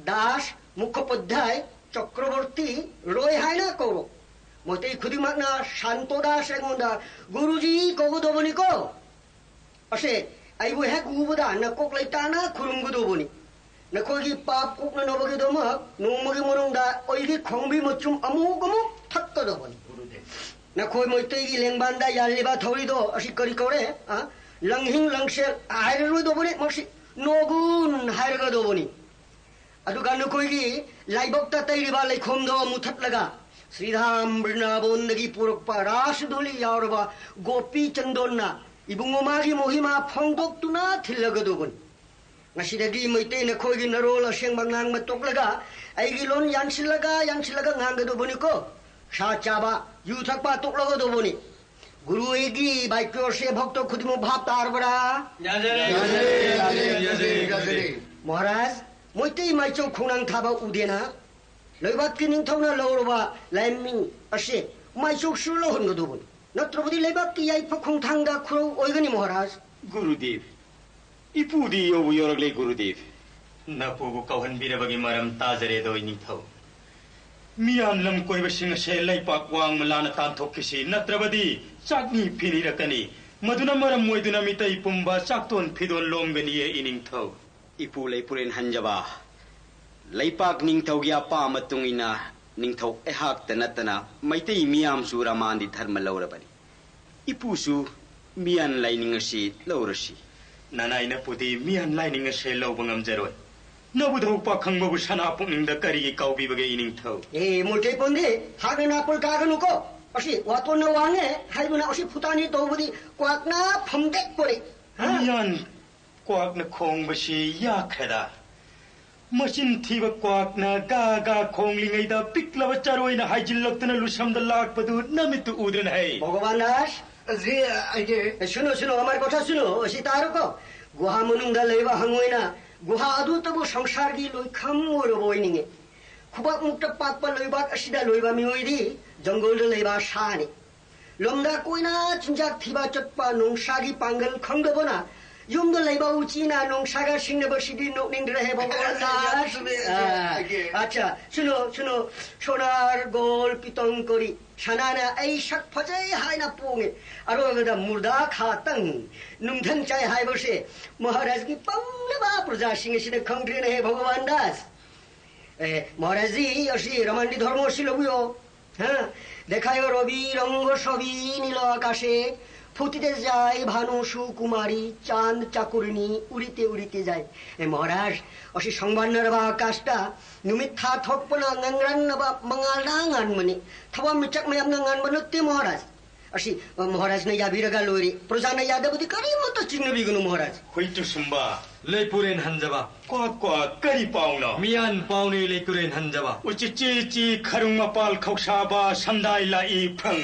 ꯗꯥꯁ, ꯃꯨꯈꯣꯄꯥꯙ꯭ꯌꯥꯏ, ꯆꯀ꯭ꯔꯕꯔꯇꯤ, ꯔꯣꯏ ꯍꯥꯏꯅ ꯀꯧꯔꯣ꯫ ꯃꯩꯇꯩ ꯈꯨꯗꯤꯡꯃꯛꯅ ꯁꯥꯟꯇꯣ ꯗꯥꯁ ꯑꯩꯉꯣꯟꯗ ꯒꯨꯔꯨꯖꯤ ꯀꯧꯒꯗꯧꯕꯅꯤꯀꯣ꯫ ꯑꯁꯦ, ꯑꯩꯕꯨ ꯍꯦꯛ ꯎꯕꯗ ꯅꯀꯣꯛ ꯂꯩꯇꯥꯅ ꯈꯨꯔꯨꯝꯒꯗꯧꯕꯅꯤ꯫ ꯅꯈꯣꯏꯒꯤ ꯄꯥꯞ ꯀꯣꯛꯅꯅꯕꯒꯤꯗꯃꯛ ꯅꯣꯡꯃꯒꯤ ꯃꯅꯨꯡꯗ ꯑꯩꯒꯤ ꯈꯣꯡꯕꯤ ꯃꯆꯨꯝ ꯑꯃꯨꯛ ꯑꯃꯨꯛ ꯊꯛꯀꯗꯧꯕꯅꯤ꯫ ꯅꯈꯣꯏ ꯃꯩꯇꯩꯒꯤ ꯂꯦꯡꯕꯥꯟꯗ ꯌꯥꯜꯂꯤꯕ ꯊꯧꯔꯤꯗꯣ ꯑꯁꯤ ꯀꯔꯤ ꯀꯧꯔꯦ? ꯑ? ꯂꯪꯍꯤꯡ ꯂꯪꯁꯦꯜ ꯍꯥꯏꯔꯔꯣꯏꯗꯧꯕꯅꯤ, ꯃꯁꯤ ꯅꯣꯒꯨꯟ ꯍꯥꯏꯔꯒꯗꯧꯕꯅꯤ꯫ ꯑꯗꯨꯒ ꯅꯈꯣꯏꯒꯤ ꯂꯥꯏꯕꯛꯇ ꯇꯩꯔꯤꯕ ꯂꯩꯈꯣꯝꯗꯣ ꯃꯨꯊꯠꯂꯒ ꯁ꯭ꯔꯤꯙꯥꯝ ꯕ꯭ꯔꯤꯟꯗꯥꯕꯣꯟꯗꯒꯤ ꯄꯨꯔꯛꯄ ꯔꯥꯁ ꯙꯨꯂꯤ ꯌꯥꯎꯔꯕ ꯒꯣꯄꯤ ꯆꯟꯗꯣꯟꯅ ꯏꯕꯨꯡꯉꯣ ꯃꯥꯒꯤ ꯃꯣꯍꯤꯃꯥ ꯐꯣꯡꯗꯣꯛꯇꯨꯅ ꯊꯤꯜꯂꯒꯗꯧꯕꯅꯤ꯫ ꯉꯁꯤꯗꯒꯤ ꯃꯩꯇꯩ ꯅꯈꯣꯏꯒꯤ ꯅꯔꯣꯜ ꯑꯁꯦꯡꯕ ꯉꯥꯡꯕ ꯇꯣꯛꯂꯒ ꯑꯩꯒꯤ ꯂꯣꯟ ꯌꯥꯟꯁꯤꯜꯂꯒ, ꯌꯥꯟꯁꯤꯜꯂꯒ ꯉꯥꯡꯒꯗꯧꯕꯅꯤꯀꯣ꯫ ꯁꯥ ꯆꯥꯕ, ꯌꯨ ꯊꯛꯄ ꯇꯣꯛꯂꯒꯗꯧꯕꯅꯤ꯫ ꯒꯨꯔꯨ ꯑꯩꯒꯤ ꯕꯥꯏꯀ꯭ꯌꯣꯁꯦ ꯚꯛꯇ ꯈꯨꯗꯤꯡꯃꯛ ꯚꯥꯞ ꯇꯥꯔꯕ꯭ꯔꯥ? ꯌꯥꯖꯔꯦ, ꯌꯥꯖꯔꯦ, ꯌꯥꯖꯔꯦ, ꯌꯥꯖꯔꯦ, ꯌꯥꯖꯔꯦ꯫ ꯃꯍꯥꯔꯥꯖ, ꯃꯩꯇꯩ ꯃꯥꯏꯆꯧ ꯈꯣꯡꯅꯥꯡ ꯊꯥꯕ ꯎꯗꯦꯅ? ꯂꯩꯕꯥꯛꯀꯤ ꯅꯤꯡꯊꯧꯅ ꯂꯧꯔꯕ ꯂꯥꯏꯃꯤꯡ ꯑꯁꯤ ꯃꯥꯏꯆꯧꯁꯨ ꯂꯧꯍꯟꯒꯗꯧꯕꯅꯤ꯫ ꯅꯠꯇ꯭ꯔꯕꯗꯤ ꯂꯩꯕꯥꯛꯀꯤ ꯌꯥꯏꯐ ꯈꯣꯡꯊꯥꯡꯗ ꯈꯨꯔꯧ ꯑꯣꯏꯒꯅꯤ, ꯃꯍꯥꯔꯥꯖ꯫ ꯒꯨꯔꯨꯗꯦꯕ, ꯏꯄꯨꯗꯤ ꯌꯧꯕꯨ ꯌꯧꯔꯛꯂꯦ, ꯒꯨꯔꯨꯗꯦꯕ꯫ ꯅꯄꯨꯕꯨ ꯀꯧꯍꯟꯕꯤꯔꯕꯒꯤ ꯃꯔꯝ ꯇꯥꯖꯔꯦꯗꯣ, ꯏꯅꯤꯡꯊꯧ꯫ ꯃꯤꯌꯥꯝ ꯂꯝ ꯀꯣꯏꯕꯁꯤꯡ ꯑꯁꯦ ꯂꯩꯄꯥꯛ ꯋꯥꯡꯃ ꯂꯥꯟꯅ ꯇꯥꯟꯊꯣꯛꯈꯤꯁꯤ, ꯅꯠꯇ꯭ꯔꯕꯗꯤ ꯆꯥꯛꯅꯤ ꯐꯤꯅꯤꯔꯛꯀꯅꯤ꯫ ꯃꯗꯨꯅ ꯃꯔꯝ ꯑꯣꯏꯗꯨꯅ ꯃꯤꯇꯩ ꯄꯨꯝꯕ ꯆꯥꯛꯇꯣꯟ ꯐꯤꯗꯣꯟ ꯂꯣꯝꯒꯅꯤꯌꯦ, ꯏꯅꯤꯡꯊꯧ꯫ ꯏꯄꯨ ꯂꯩꯄꯨꯔꯦꯟ ꯍꯟꯖꯕ, ꯂꯩꯄꯥꯛ ꯅꯤꯡꯊꯧꯒꯤ ꯑꯄꯥꯝꯕ ꯃꯇꯨꯡ ꯏꯟꯅ ꯅꯤꯡꯊꯧ ꯑꯩꯍꯥꯛꯇ ꯅꯠꯇꯅ ꯃꯩꯇꯩ ꯃꯤꯌꯥꯝꯁꯨ ꯔꯃꯥꯟꯗꯤ ꯙꯔꯃ ꯂꯧꯔꯕꯅꯤ꯫ ꯏꯄꯨꯁꯨ ꯃꯤꯌꯥꯟ ꯂꯥꯏꯅꯤꯡ ꯑꯁꯤ ꯂꯧꯔꯁꯤ꯫ ꯅꯅꯥꯏꯅꯄꯨꯗꯤ ꯃꯤꯌꯥꯟ ꯂꯥꯏꯅꯤꯡ ꯑꯁꯦ ꯂꯧꯕ ꯉꯝꯖꯔꯣꯏ꯫ ꯅꯕꯨꯙꯧ ꯄꯥꯈꯪꯕꯕꯨ ꯁꯅꯥ ꯄꯨꯛꯅꯤꯡꯗ ꯀꯔꯤꯒꯤ ꯀꯥꯎꯕꯤꯕꯒꯦ, ꯏꯅꯤꯡꯊꯧ? ꯑꯦ, ꯃꯨꯜꯇꯩ ꯄꯣꯟꯗꯦ, ꯍꯥꯛꯅ ꯅꯥꯄꯨꯜ ꯀꯥꯒꯅꯨꯀꯣ꯫ ꯑꯁꯤ ꯋꯥꯇꯣꯟꯅ ꯋꯥꯡꯉꯦ ꯍꯥꯏꯗꯨꯅ ꯑꯁꯤ ꯐꯨꯇꯥꯅꯤ ꯇꯧꯕꯗꯤ ꯀ꯭ꯋꯥꯛꯅ ꯐꯝꯗꯦꯛꯄꯅꯤ꯫ ꯍꯥ? ꯃꯤꯌꯥꯟ ꯀ꯭ꯋꯥꯛꯅ ꯈꯣꯡꯕꯁꯤ ꯌꯥꯈ꯭ꯔꯦꯗ꯫ ꯃꯆꯤꯟ ꯊꯤꯕ ꯀ꯭ꯋꯥꯛꯅ ꯒꯥ ꯒꯥ ꯈꯣꯡꯂꯤꯉꯩꯗ ꯄꯤꯛꯂꯕ ꯆꯔꯣꯏꯅ ꯍꯥꯏꯖꯤꯜꯂꯛꯇꯨꯅ ꯂꯨꯁꯝꯗ ꯂꯥꯛꯄꯗꯨ ꯅꯃꯤꯠꯇꯨ ꯎꯗ꯭ꯔꯅꯦ ꯍꯩ? ভগবান দাস, জি, আগে। এ, শুনো, শুনো, আমার কথা শুনো, সীতাহারক। গুহা মনুংদা লেবা হাঙুইনা, গুহা আদু তবু সংসার গি লইখাম ওরবইনিঙে। খুবাক মুক্ত পাকপা লইবাক আসিদা লইবা মিউইদি, জঙ্গল লেবা সানি। ꯂꯝꯗ ꯀꯣꯏꯅ ꯆꯤꯟꯖꯥꯛ ꯊꯤꯕ ꯆꯠꯄ ꯅꯣꯡꯁꯥꯒꯤ ꯄꯥꯡꯒꯜ ꯈꯪꯗꯕꯅ ꯌꯨꯝꯗ ꯂꯩꯕ ꯎꯆꯤꯅ ꯅꯣꯡꯁꯥꯒ ꯁꯤꯡꯅꯕꯁꯤꯗꯤ ꯅꯣꯛꯅꯤꯡꯗ꯭ꯔꯦꯍꯦ, ꯚꯒꯋꯥꯟ ꯗꯥꯁ꯫ ꯌꯥꯝ ꯆꯨꯝꯃꯦ, ꯑ, ꯌꯥꯝ ꯆꯨꯝꯃꯦ꯫ ꯑꯠꯆꯥ, ꯁꯨꯅꯣ, ꯁꯨꯅꯣ, ꯁꯣꯅꯥꯔ ꯒꯣꯜ ꯄꯤꯇꯣꯡ ꯀꯣꯔꯤ, ꯁꯅꯥꯅ ꯑꯩ ꯁꯛ ꯐꯖꯩ ꯍꯥꯏꯅ ꯄꯣꯡꯉꯦ, ꯑꯔꯣꯏꯕꯗ ꯃꯨꯔꯗꯥ ꯈꯥꯇꯪ ꯅꯨꯡꯊꯪ ꯆꯥꯏ ꯍꯥꯏꯕꯁꯦ ꯃꯍꯥꯔꯥꯖꯒꯤ ꯄꯪꯂꯕ ꯄ꯭ꯔꯖꯥꯁꯤꯡ ꯑꯁꯤꯅ ꯈꯪꯗ꯭ꯔꯦꯅꯦꯍꯦ, ꯚꯒꯋꯥꯟ ꯗꯥꯁ꯫ এ, মহারাজজি, অসি রমান্ডি ধর্ম অসি লবুয়। হ্যাঁ? দেখায় রবি রঙ্গ সবই নীল আকাশে, ফুটিতে যায় ভানু সুকুমারী, চাঁদ চাকুরিণী উড়িতে উড়িতে যায়। এ, মহারাজ, অসি সংবাদ নারবা আকাশটা, নুমিত থা থকপনা, ꯉꯥꯡꯔꯟꯅꯕ ꯃꯉꯥꯜꯅ ꯉꯥꯟꯕꯅꯤ꯫ ꯊꯋꯥꯟ ꯃꯤꯆꯥꯛ ꯃꯌꯥꯝꯅ ꯉꯥꯟꯕ ꯅꯠꯇꯦ, ꯃꯍꯥꯔꯥꯖ꯫ ꯑꯁꯤ, ꯃꯍꯥꯔꯥꯖꯅ ꯌꯥꯕꯤꯔꯒ ꯂꯣꯏꯔꯦ꯫ ꯄ꯭ꯔꯖꯥꯅ ꯌꯥꯗꯕꯗꯤ ꯀꯔꯤꯃꯠꯇ ꯆꯤꯡꯅꯕꯤꯒꯅꯨ, ꯃꯍꯥꯔꯥꯖ꯫ ꯍꯨꯏꯇꯨ ꯁꯨꯝꯕ꯫ ꯂꯩꯄꯨꯔꯦꯟ ꯍꯟꯖꯕ꯫ ꯀ꯭ꯋꯥꯛ ꯀ꯭ꯋꯥꯛ, ꯀꯔꯤ ꯄꯥꯎꯅꯣ? ꯃꯤꯌꯥꯟ ꯄꯥꯎꯅꯤ, ꯂꯩꯄꯨꯔꯦꯟ ꯍꯟꯖꯕ꯫ ꯎꯆꯤ ꯆꯤ ꯆꯤ, ꯈꯔꯨꯡ ꯃꯄꯥꯜ ꯈꯧꯁꯥꯕ, ꯁꯝꯗꯥꯏ ꯂꯥꯛꯏ ꯐ꯭ꯔꯪ꯫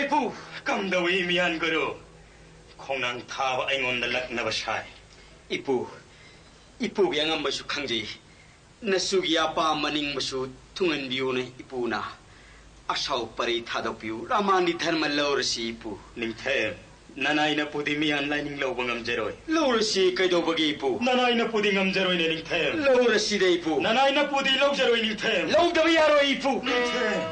ꯏꯄꯨ꯫ ꯀꯝꯗꯧꯏ ꯃꯤꯌꯥꯟ ꯒꯨꯔꯨ? ꯈꯣꯡꯅꯥꯡ ꯊꯥꯕ ꯑꯩꯉꯣꯟꯗ ꯂꯛꯅꯕ ꯁꯥꯏ꯫ ꯏꯄꯨ, ꯏꯄꯨꯒꯤ ꯑꯉꯝꯕꯁꯨ ꯈꯪꯖꯩ꯫ ꯅꯁꯨꯒꯤ ꯑꯄꯥꯝꯕ ꯅꯤꯡꯕꯁꯨ ꯊꯨꯡꯍꯟꯕꯤꯌꯨꯅꯦ ꯏꯄꯨꯅ꯫ ꯑꯁꯥꯎ ꯄꯔꯩ ꯊꯥꯗꯣꯛꯄꯤꯌꯨ꯫ ꯔꯥꯃꯥꯅꯤ ꯙꯔꯃ ꯂꯧꯔꯁꯤ ꯏꯄꯨ꯫ ꯅꯤꯡꯊꯦꯝ, ꯅꯅꯥꯏ ꯅꯄꯨꯗꯤ ꯃꯤꯌꯥꯟ ꯂꯥꯏꯅꯤꯡ ꯂꯧꯕ ꯉꯝꯖꯔꯣꯏ꯫ ꯂꯧꯔꯁꯤ ꯀꯩꯗꯧꯕꯒꯦ ꯏꯄꯨ? ꯅꯅꯥꯏ ꯅꯄꯨꯗꯤ ꯉꯝꯖꯔꯣꯏꯅꯦ ꯅꯤꯡꯊꯦꯝ꯫ ꯂꯧꯔꯁꯤꯗ ꯏꯄꯨ꯫ ꯅꯅꯥꯏ ꯅꯄꯨꯗꯤ ꯂꯧꯖꯔꯣꯏ ꯅꯤꯡꯊꯦꯝ꯫ ꯂꯧꯗꯕ ꯌꯥꯔꯣꯏ ꯏꯄꯨ꯫ ꯅꯤꯡꯊꯦꯝ꯫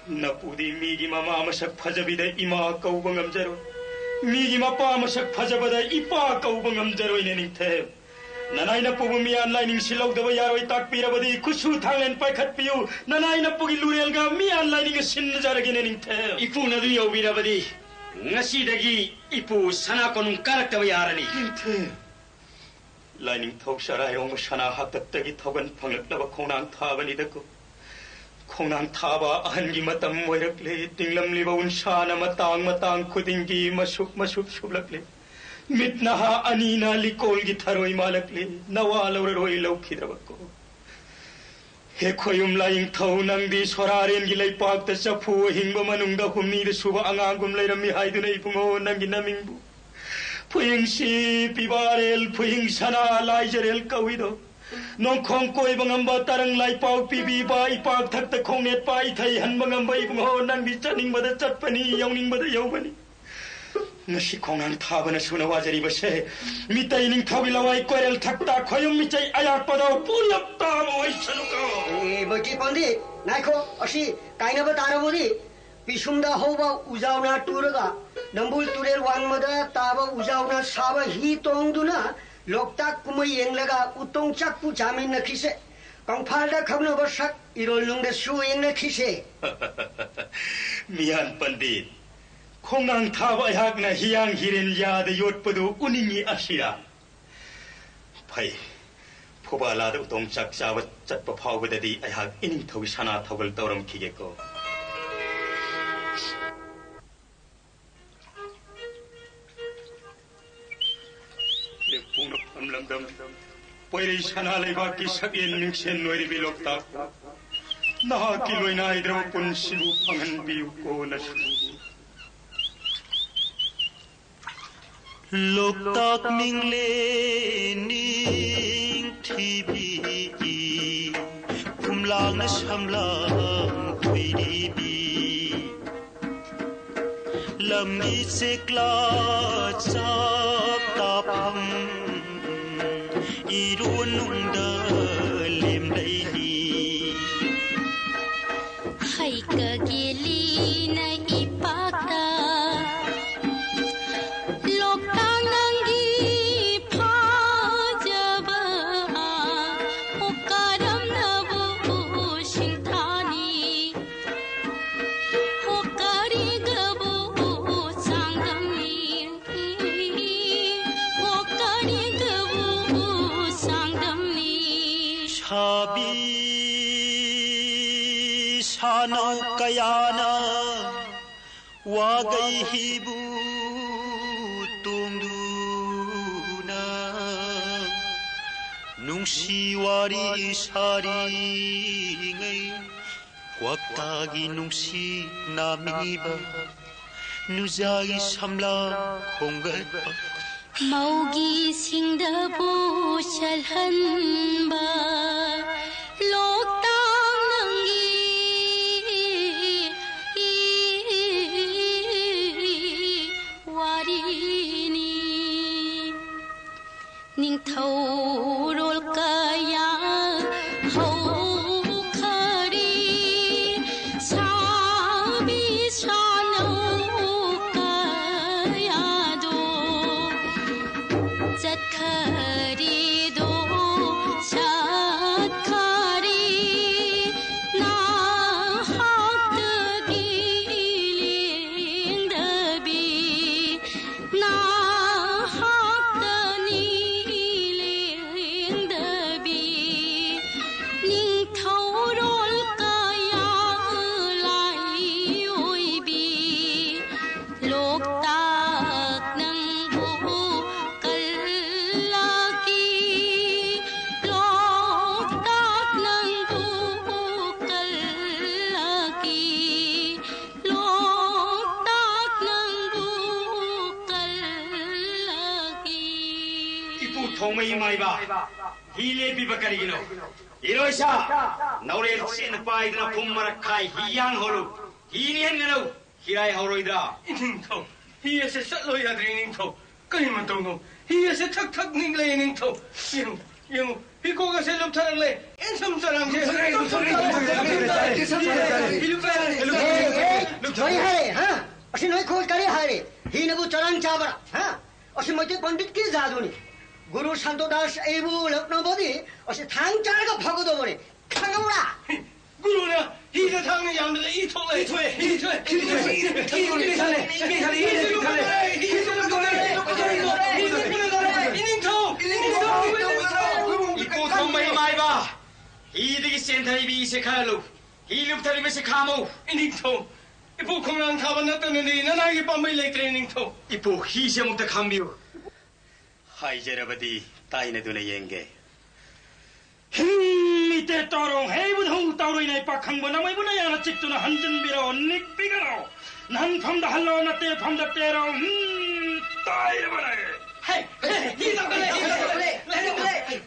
ꯅꯄꯨꯗꯤ ꯃꯤꯒꯤ ꯃꯃꯥ ꯃꯁꯛ ꯐꯖꯕꯤꯗ ꯏꯃꯥ ꯀꯧꯕ ꯉꯝꯖꯔꯣꯏ꯫ ꯃꯤꯒꯤ ꯃꯄꯥ ꯃꯁꯛ ꯐꯖꯕꯗ ꯏꯄꯥ ꯀꯧꯕ ꯉꯝꯖꯔꯣꯏꯅꯦ ꯅꯤꯡꯊꯦꯝ꯫ ꯅꯅꯥꯏ ꯅꯄꯨꯕꯨ ꯃꯤꯌꯥꯟ ꯂꯥꯏꯅꯤꯡꯁꯤ ꯂꯧꯗꯕ ꯌꯥꯔꯣꯏ ꯇꯥꯛꯄꯤꯔꯕꯗꯤ ꯈꯨꯠꯁꯨ ꯊꯥꯡꯂꯦꯟ ꯄꯥꯏꯈꯠꯄꯤꯌꯨ꯫ ꯅꯅꯥꯏ ꯅꯄꯨꯒꯤ ꯂꯨꯔꯦꯜꯒ ꯃꯤꯌꯥꯟ ꯂꯥꯏꯅꯤꯡꯒ ꯁꯤꯟꯅꯖꯔꯒꯦꯅꯦ ꯅꯤꯡꯊꯦꯝ꯫ ꯏꯄꯨꯅ ꯑꯗꯨ ꯌꯧꯕꯤꯔꯕꯗꯤ ꯉꯁꯤꯗꯒꯤ ꯏꯄꯨ ꯁꯅꯥ ꯀꯣꯅꯨꯡ ꯀꯥꯔꯛꯇꯕ ꯌꯥꯔꯅꯤ꯫ ꯅꯤꯡꯊꯦꯝ꯫ ꯂꯥꯏꯅꯤꯡꯊꯧ ꯆꯔꯥꯏꯔꯣꯡꯕ ꯁꯅꯥ ꯍꯥꯛꯇꯛꯇꯒꯤ ꯊꯧꯒꯟ ꯐꯪꯂꯛꯂꯕ ꯈꯣꯡꯅꯥꯡ ꯊꯥꯕꯅꯤꯗꯀꯣ꯫ ꯈꯣꯡꯅꯥꯡ ꯊꯥꯕ ꯑꯍꯟꯒꯤ ꯃꯇꯝ ꯑꯣꯏꯔꯛꯂꯦ꯫ ꯇꯤꯡꯂꯝꯂꯤꯕ ꯎꯟꯁꯥꯅ ꯃꯇꯥꯡ ꯃꯇꯥꯡ ꯈꯨꯗꯤꯡꯒꯤ ꯃꯁꯨꯞ ꯃꯁꯨꯞ ꯁꯨꯞꯂꯛꯂꯦ꯫ ꯃꯤꯠ ꯅꯍꯥ ꯑꯅꯤꯅ ꯂꯤꯀꯣꯜꯒꯤ ꯊꯔꯣꯏ ꯃꯥꯜꯂꯛꯂꯦ꯫ ꯅꯋꯥ ꯂꯧꯔꯔꯣꯏ ꯂꯧꯈꯤꯗ꯭ꯔꯕꯀꯣ꯫ ꯍꯦ ꯈꯣꯌꯨꯝ ꯂꯥꯏꯅꯤꯡꯊꯧ, ꯅꯪꯗꯤ ꯁꯣꯔꯥꯔꯦꯟꯒꯤ ꯂꯩꯄꯥꯛꯇ ꯆꯐꯨ ꯑꯍꯤꯡꯕ ꯃꯅꯨꯡꯗ ꯍꯨꯝꯅꯤꯗ ꯁꯨꯕ ꯑꯉꯥꯡꯒꯨꯝ ꯂꯩꯔꯝꯃꯤ ꯍꯥꯏꯗꯨꯅ ꯏꯕꯨꯡꯉꯣ, ꯅꯪꯒꯤ ꯅꯃꯤꯡꯕꯨ ꯐꯨꯍꯤꯡꯁꯤ ꯄꯤꯕꯥꯔꯦꯜ, ꯐꯨꯍꯤꯡ ꯁꯅꯥ ꯂꯥꯏꯖꯔꯦꯜ ꯀꯧꯏꯗꯣ꯫ ꯅꯣꯡꯈꯣꯡ ꯀꯣꯏꯕ ꯉꯝꯕ, ꯇꯔꯪ ꯂꯥꯏꯄꯥꯎ ꯄꯤꯕꯤꯕ, ꯏꯄꯥꯛ ꯊꯛꯇ ꯈꯣꯡꯅꯦꯠꯄ, ꯏꯊꯩ ꯍꯟꯕ ꯉꯝꯕ ꯏꯕꯨꯡꯉꯣ, ꯅꯪꯗꯤ ꯆꯠꯅꯤꯡꯕꯗ ꯆꯠꯄꯅꯤ, ꯌꯧꯅꯤꯡꯕꯗ ꯌꯧꯕꯅꯤ꯫ ꯉꯁꯤ ꯈꯣꯡꯅꯥꯡ ꯊꯥꯕꯅ ꯁꯨꯅ ꯋꯥꯖꯔꯤꯕꯁꯦ, ꯃꯤꯇꯩ ꯅꯤꯡꯊꯧꯒꯤ ꯂꯋꯥꯏ ꯀꯣꯏꯔꯦꯜ ꯊꯛꯇ ꯈꯣꯌꯨꯝ ꯃꯤꯆꯩ ꯑꯌꯥꯛꯄꯗ ꯄꯨꯂꯞ ꯇꯥꯕ ꯑꯣꯏꯁꯅꯨꯀꯣ꯫ ꯑꯦ, ꯃꯩꯇꯩ ꯄꯥꯟꯗꯦ, ꯉꯥꯏꯈꯣ, ꯑꯁꯤ ꯀꯥꯏꯅꯕ ꯇꯥꯔꯕꯗꯤ? ꯄꯤꯁꯨꯝꯗ ꯍꯧꯕ ꯎꯖꯥꯎꯅ ꯇꯨꯔꯒ, ꯅꯝꯕꯨꯜ ꯇꯨꯔꯦꯜ ꯋꯥꯡꯃꯗ ꯇꯥꯕ ꯎꯖꯥꯎꯅ ꯁꯥꯕ ꯍꯤ ꯇꯣꯡꯗꯨꯅ ꯂꯣꯛꯇꯥꯛ ꯀꯨꯝꯍꯩ ꯌꯦꯡꯂꯒ ꯎꯇꯣꯡ ꯆꯥꯛꯄꯨ ꯆꯥꯃꯤꯟꯅꯈꯤꯁꯦ꯫ ꯀꯪꯐꯥꯜꯗ ꯈꯪꯅꯕ ꯁꯛ ꯏꯔꯣꯜ ꯅꯨꯡꯗꯁꯨ ꯌꯦꯡꯅꯈꯤꯁꯦ꯫ ꯃꯤꯌꯥꯟ ꯄꯟꯗꯤꯠ, ꯈꯣꯡꯅꯥꯡ ꯊꯥꯕ ꯑꯩꯍꯥꯛꯅ ꯍꯤꯌꯥꯡ ꯍꯤꯔꯦꯟ ꯌꯥꯗ ꯌꯣꯠꯄꯗꯨ ꯎꯅꯤꯡꯏ ꯑꯁꯤꯔꯥ? ꯐꯩ, ꯐꯨꯕꯥꯂꯥꯗ ꯎꯇꯣꯡ ꯆꯥꯛ ꯆꯥꯕ ꯆꯠꯄ ꯐꯥꯎꯕꯗꯗꯤ ꯑꯩꯍꯥꯛ ꯏꯅꯤꯡꯊꯧꯒꯤ ꯁꯅꯥ ꯊꯧꯒꯜ ꯇꯧꯔꯝꯈꯤꯒꯦꯀꯣ꯫ ꯄꯣꯏꯔꯩ ꯁꯅꯥ ꯂꯩꯕꯥꯛꯀꯤ ꯁꯛꯌꯦꯟ ꯃꯤꯡꯁꯦꯟ ꯅꯣꯏꯔꯤꯕꯤ ꯂꯣꯛꯇꯥꯛ꯫ ꯅꯍꯥꯛꯀꯤ ꯂꯣꯏꯅꯥꯏꯗ꯭ꯔꯕ ꯄꯨꯟꯁꯤꯕꯨ ꯐꯪꯍꯟꯕꯤꯌꯨꯀꯣ ꯅꯁꯨ꯫ ꯂꯣꯛꯇꯥꯛ ꯃꯤꯡꯂꯦꯟ ꯅꯤꯡꯊꯤꯕꯤ, ꯐꯨꯝꯂꯥꯡꯅ ꯁꯝꯂꯥꯡ ꯍꯨꯏꯔꯤꯕꯤ, ꯂꯝꯒꯤ ꯆꯦꯛꯂꯥ ꯆꯥꯛ ꯇꯥꯐꯝ ꯏꯔꯣꯟꯅꯨꯡꯗ ꯂꯦꯝꯂꯩꯅꯤ꯫ ꯍꯩꯀꯒꯦꯂꯤꯅ ꯏꯄꯥꯛꯇ ꯂꯣꯛꯇꯥꯛ ꯅꯪꯒꯤ ꯐꯖꯕ ꯍꯣꯀꯔꯝꯅꯕꯨ ꯁꯤꯡꯊꯥꯅꯤ꯫ ꯍꯣꯀꯔꯤꯒꯕꯨ ꯆꯥꯡꯗꯝꯅꯤ꯫ ꯍꯣꯀꯔꯤꯒꯕꯨ ꯆꯥꯡꯗꯝꯅꯤ꯫ ꯁꯥꯕꯤ ꯁꯥꯅꯧ ꯀꯌꯥꯅ ꯋꯥꯒꯩ ꯍꯤꯕꯨ ꯇꯣꯡꯗꯨꯅ ꯅꯨꯡꯁꯤ ꯋꯥꯔꯤ ꯁꯥꯔꯤꯉꯩ, ꯀ꯭ꯋꯥꯛꯇꯥꯒꯤ ꯅꯨꯡꯁꯤ ꯅꯥꯃꯤꯕ ꯅꯨꯖꯥꯒꯤ ꯁꯝꯂꯥꯡ ꯈꯣꯡꯒꯠꯄ꯫ ꯃꯧꯒꯤ ꯁꯤꯡꯗꯕꯨ ꯆꯜꯍꯟꯕ ꯂꯣꯛꯇꯥꯛ ꯅꯪꯒꯤ ꯋꯥꯔꯤꯅꯤ꯫ ꯅꯤꯡꯊꯧꯔꯣꯜ ꯀꯌꯥ ꯍꯧꯈꯔꯤ, ꯁꯥꯕꯤ ꯁꯥꯅꯧ ꯀꯌꯥꯗꯣ ꯆꯠꯈꯔꯤꯗꯣ꯫ ꯏꯃꯥ ꯏꯕ, ꯍꯤ ꯂꯦꯞꯄꯤꯕ ꯀꯔꯤꯒꯤꯅꯣ? ꯏꯔꯣꯏꯁꯥ, ꯅꯧꯔꯦꯜ ꯆꯦꯠꯅ ꯄꯥꯏꯗꯨꯅ ꯐꯨꯝ ꯃꯔꯛ ꯈꯥꯏ ꯍꯤ ꯌꯥꯡ ꯍꯣꯜꯂꯨ꯫ ꯍꯤ ꯅꯦꯍꯟꯒꯅꯨ, ꯍꯤꯔꯥꯏ ꯍꯧꯔꯣꯏꯗ꯭ꯔꯥ? ꯏꯅꯤꯡꯊꯧ, ꯍꯤ ꯑꯁꯦ ꯆꯠꯂꯣ ꯌꯥꯗ꯭ꯔꯦ ꯏꯅꯤꯡꯊꯧ꯫ ꯀꯔꯤ ꯃꯇꯧꯅꯣ? ꯍꯤ ꯑꯁꯦ ꯊꯛ ꯊꯛ ꯅꯤꯛꯂꯦ ꯏꯅꯤꯡꯊꯧ꯫ ꯌꯦꯡꯉꯨ, ꯌꯦꯡꯉꯨ, ꯍꯤꯀꯣꯛ ꯑꯁꯦ ꯂꯨꯞꯊꯔꯛꯂꯦ꯫ ꯑꯦ, ꯁꯨꯝ ꯆꯔꯥꯡꯁꯦ ꯂꯨꯞꯊꯔꯛꯂꯦ, ꯂꯨꯞꯊꯔꯛꯂꯦ, ꯂꯨꯞꯊꯔꯛꯂꯦ, ꯂꯨꯞꯊꯔꯛꯂꯦ꯫ ꯍꯤ ꯂꯨꯞꯊꯔꯛꯂꯦ, ꯍꯤ ꯂꯨꯞꯊꯔꯛꯂꯦ꯫ ꯑꯦ, ꯑꯦ, ꯀꯔꯤ ꯍꯥꯏꯔꯦ, ꯍꯥ? ꯑꯁꯤ ꯅꯣꯏ ꯈꯣꯏ ꯀꯔꯤ ꯍꯥꯏꯔꯦ? ꯍꯤꯅꯕꯨ ꯆꯔꯥꯡ ꯆꯥꯕ꯭ꯔꯥ, ꯍꯥ? ꯑꯁꯤ ꯃꯩꯇꯩ ꯄꯟꯗꯤꯠꯀꯤ ꯖꯥꯗꯨꯅꯤ꯫ ꯒꯨꯔꯨ ꯁꯥꯟꯇꯣ ꯗꯥꯁ ꯑꯩꯕꯨ ꯂꯛꯅꯕꯗꯤ ꯑꯁꯤ ꯊꯥꯡ ꯆꯥꯔꯒ ꯐꯒꯗꯧꯕꯅꯤ꯫ ꯈꯪꯉꯕ꯭ꯔꯥ? ꯒꯨꯔꯨꯅ ꯍꯤꯗ ꯊꯥꯡꯅ ꯌꯥꯟꯕꯗ ꯏ ꯊꯣꯛꯂꯛꯏ꯫ ꯏ ꯊꯣꯛꯑꯦ꯫ ꯏ ꯊꯣꯛꯑꯦ꯫ ꯏ ꯊꯣꯛꯑꯦ꯫ ꯏ ꯊꯣꯛꯑꯦ꯫ ꯏ ꯊꯣꯛꯑꯦ꯫ ꯏ ꯊꯣꯛꯑꯦ꯫ ꯏ ꯊꯣꯛꯑꯦ꯫ ꯏ ꯊꯣꯛꯑꯦ꯫ ꯏꯅꯤꯡꯊꯧ! ꯏꯅꯤꯡꯊꯧ! ꯏꯄꯨ ꯊꯣꯡꯕ ꯏꯃꯥ ꯏꯕ! ꯍꯤꯗꯒꯤ ꯆꯦꯟꯊꯔꯤꯕ ꯏꯁꯦ ꯈꯥꯝꯃꯨ꯫ ꯍꯤ ꯂꯨꯞꯊꯔꯤꯕꯁꯤ ꯈꯥꯝꯃꯨ꯫ ꯏꯅꯤꯡꯊꯧ! ꯏꯄꯨ ꯈꯣꯡꯅꯥꯡ ꯊꯥꯕ ꯅꯠꯇꯅꯗꯤ ꯅꯅꯥꯏꯒꯤ ꯄꯥꯝꯕꯩ ꯂꯩꯇ꯭ꯔꯦ, ꯏꯅꯤꯡꯊꯧ꯫ ꯏꯄꯨ, ꯍꯤꯁꯦ ꯑꯃꯨꯛꯇ ꯈꯥꯝꯕꯤꯌꯨ꯫ ꯍꯥꯏꯖꯔꯕꯗꯤ ꯇꯥꯏꯅꯗꯨꯅ ꯌꯦꯡꯒꯦ꯫ ꯍꯤꯡ ꯃꯤꯇꯦ ꯇꯧꯔꯣꯡ ꯍꯩꯕꯨ ꯙꯧ ꯇꯧꯔꯣꯏꯅ ꯄꯥꯈꯪꯕ ꯅꯃꯩꯕꯨ ꯅꯌꯥꯅ ꯆꯤꯛꯇꯨꯅ ꯍꯟꯖꯤꯟꯕꯤꯔꯣ, ꯅꯤꯛꯄꯤꯒꯅꯣ꯫ ꯅꯍꯟꯐꯝꯗ ꯍꯜꯂꯣ, ꯅꯠꯇꯦꯐꯝꯗ ꯇꯦꯔꯣ꯫ ꯍꯨꯝ, ꯇꯥꯏꯔꯕꯅꯦ꯫ ꯍꯦ, ꯍꯦ, ꯍꯤ ꯇꯧꯈꯠꯂꯦ, ꯍꯤ ꯇꯧꯈꯠꯂꯦ, ꯍꯤ ꯇꯧꯈꯠꯂꯦ꯫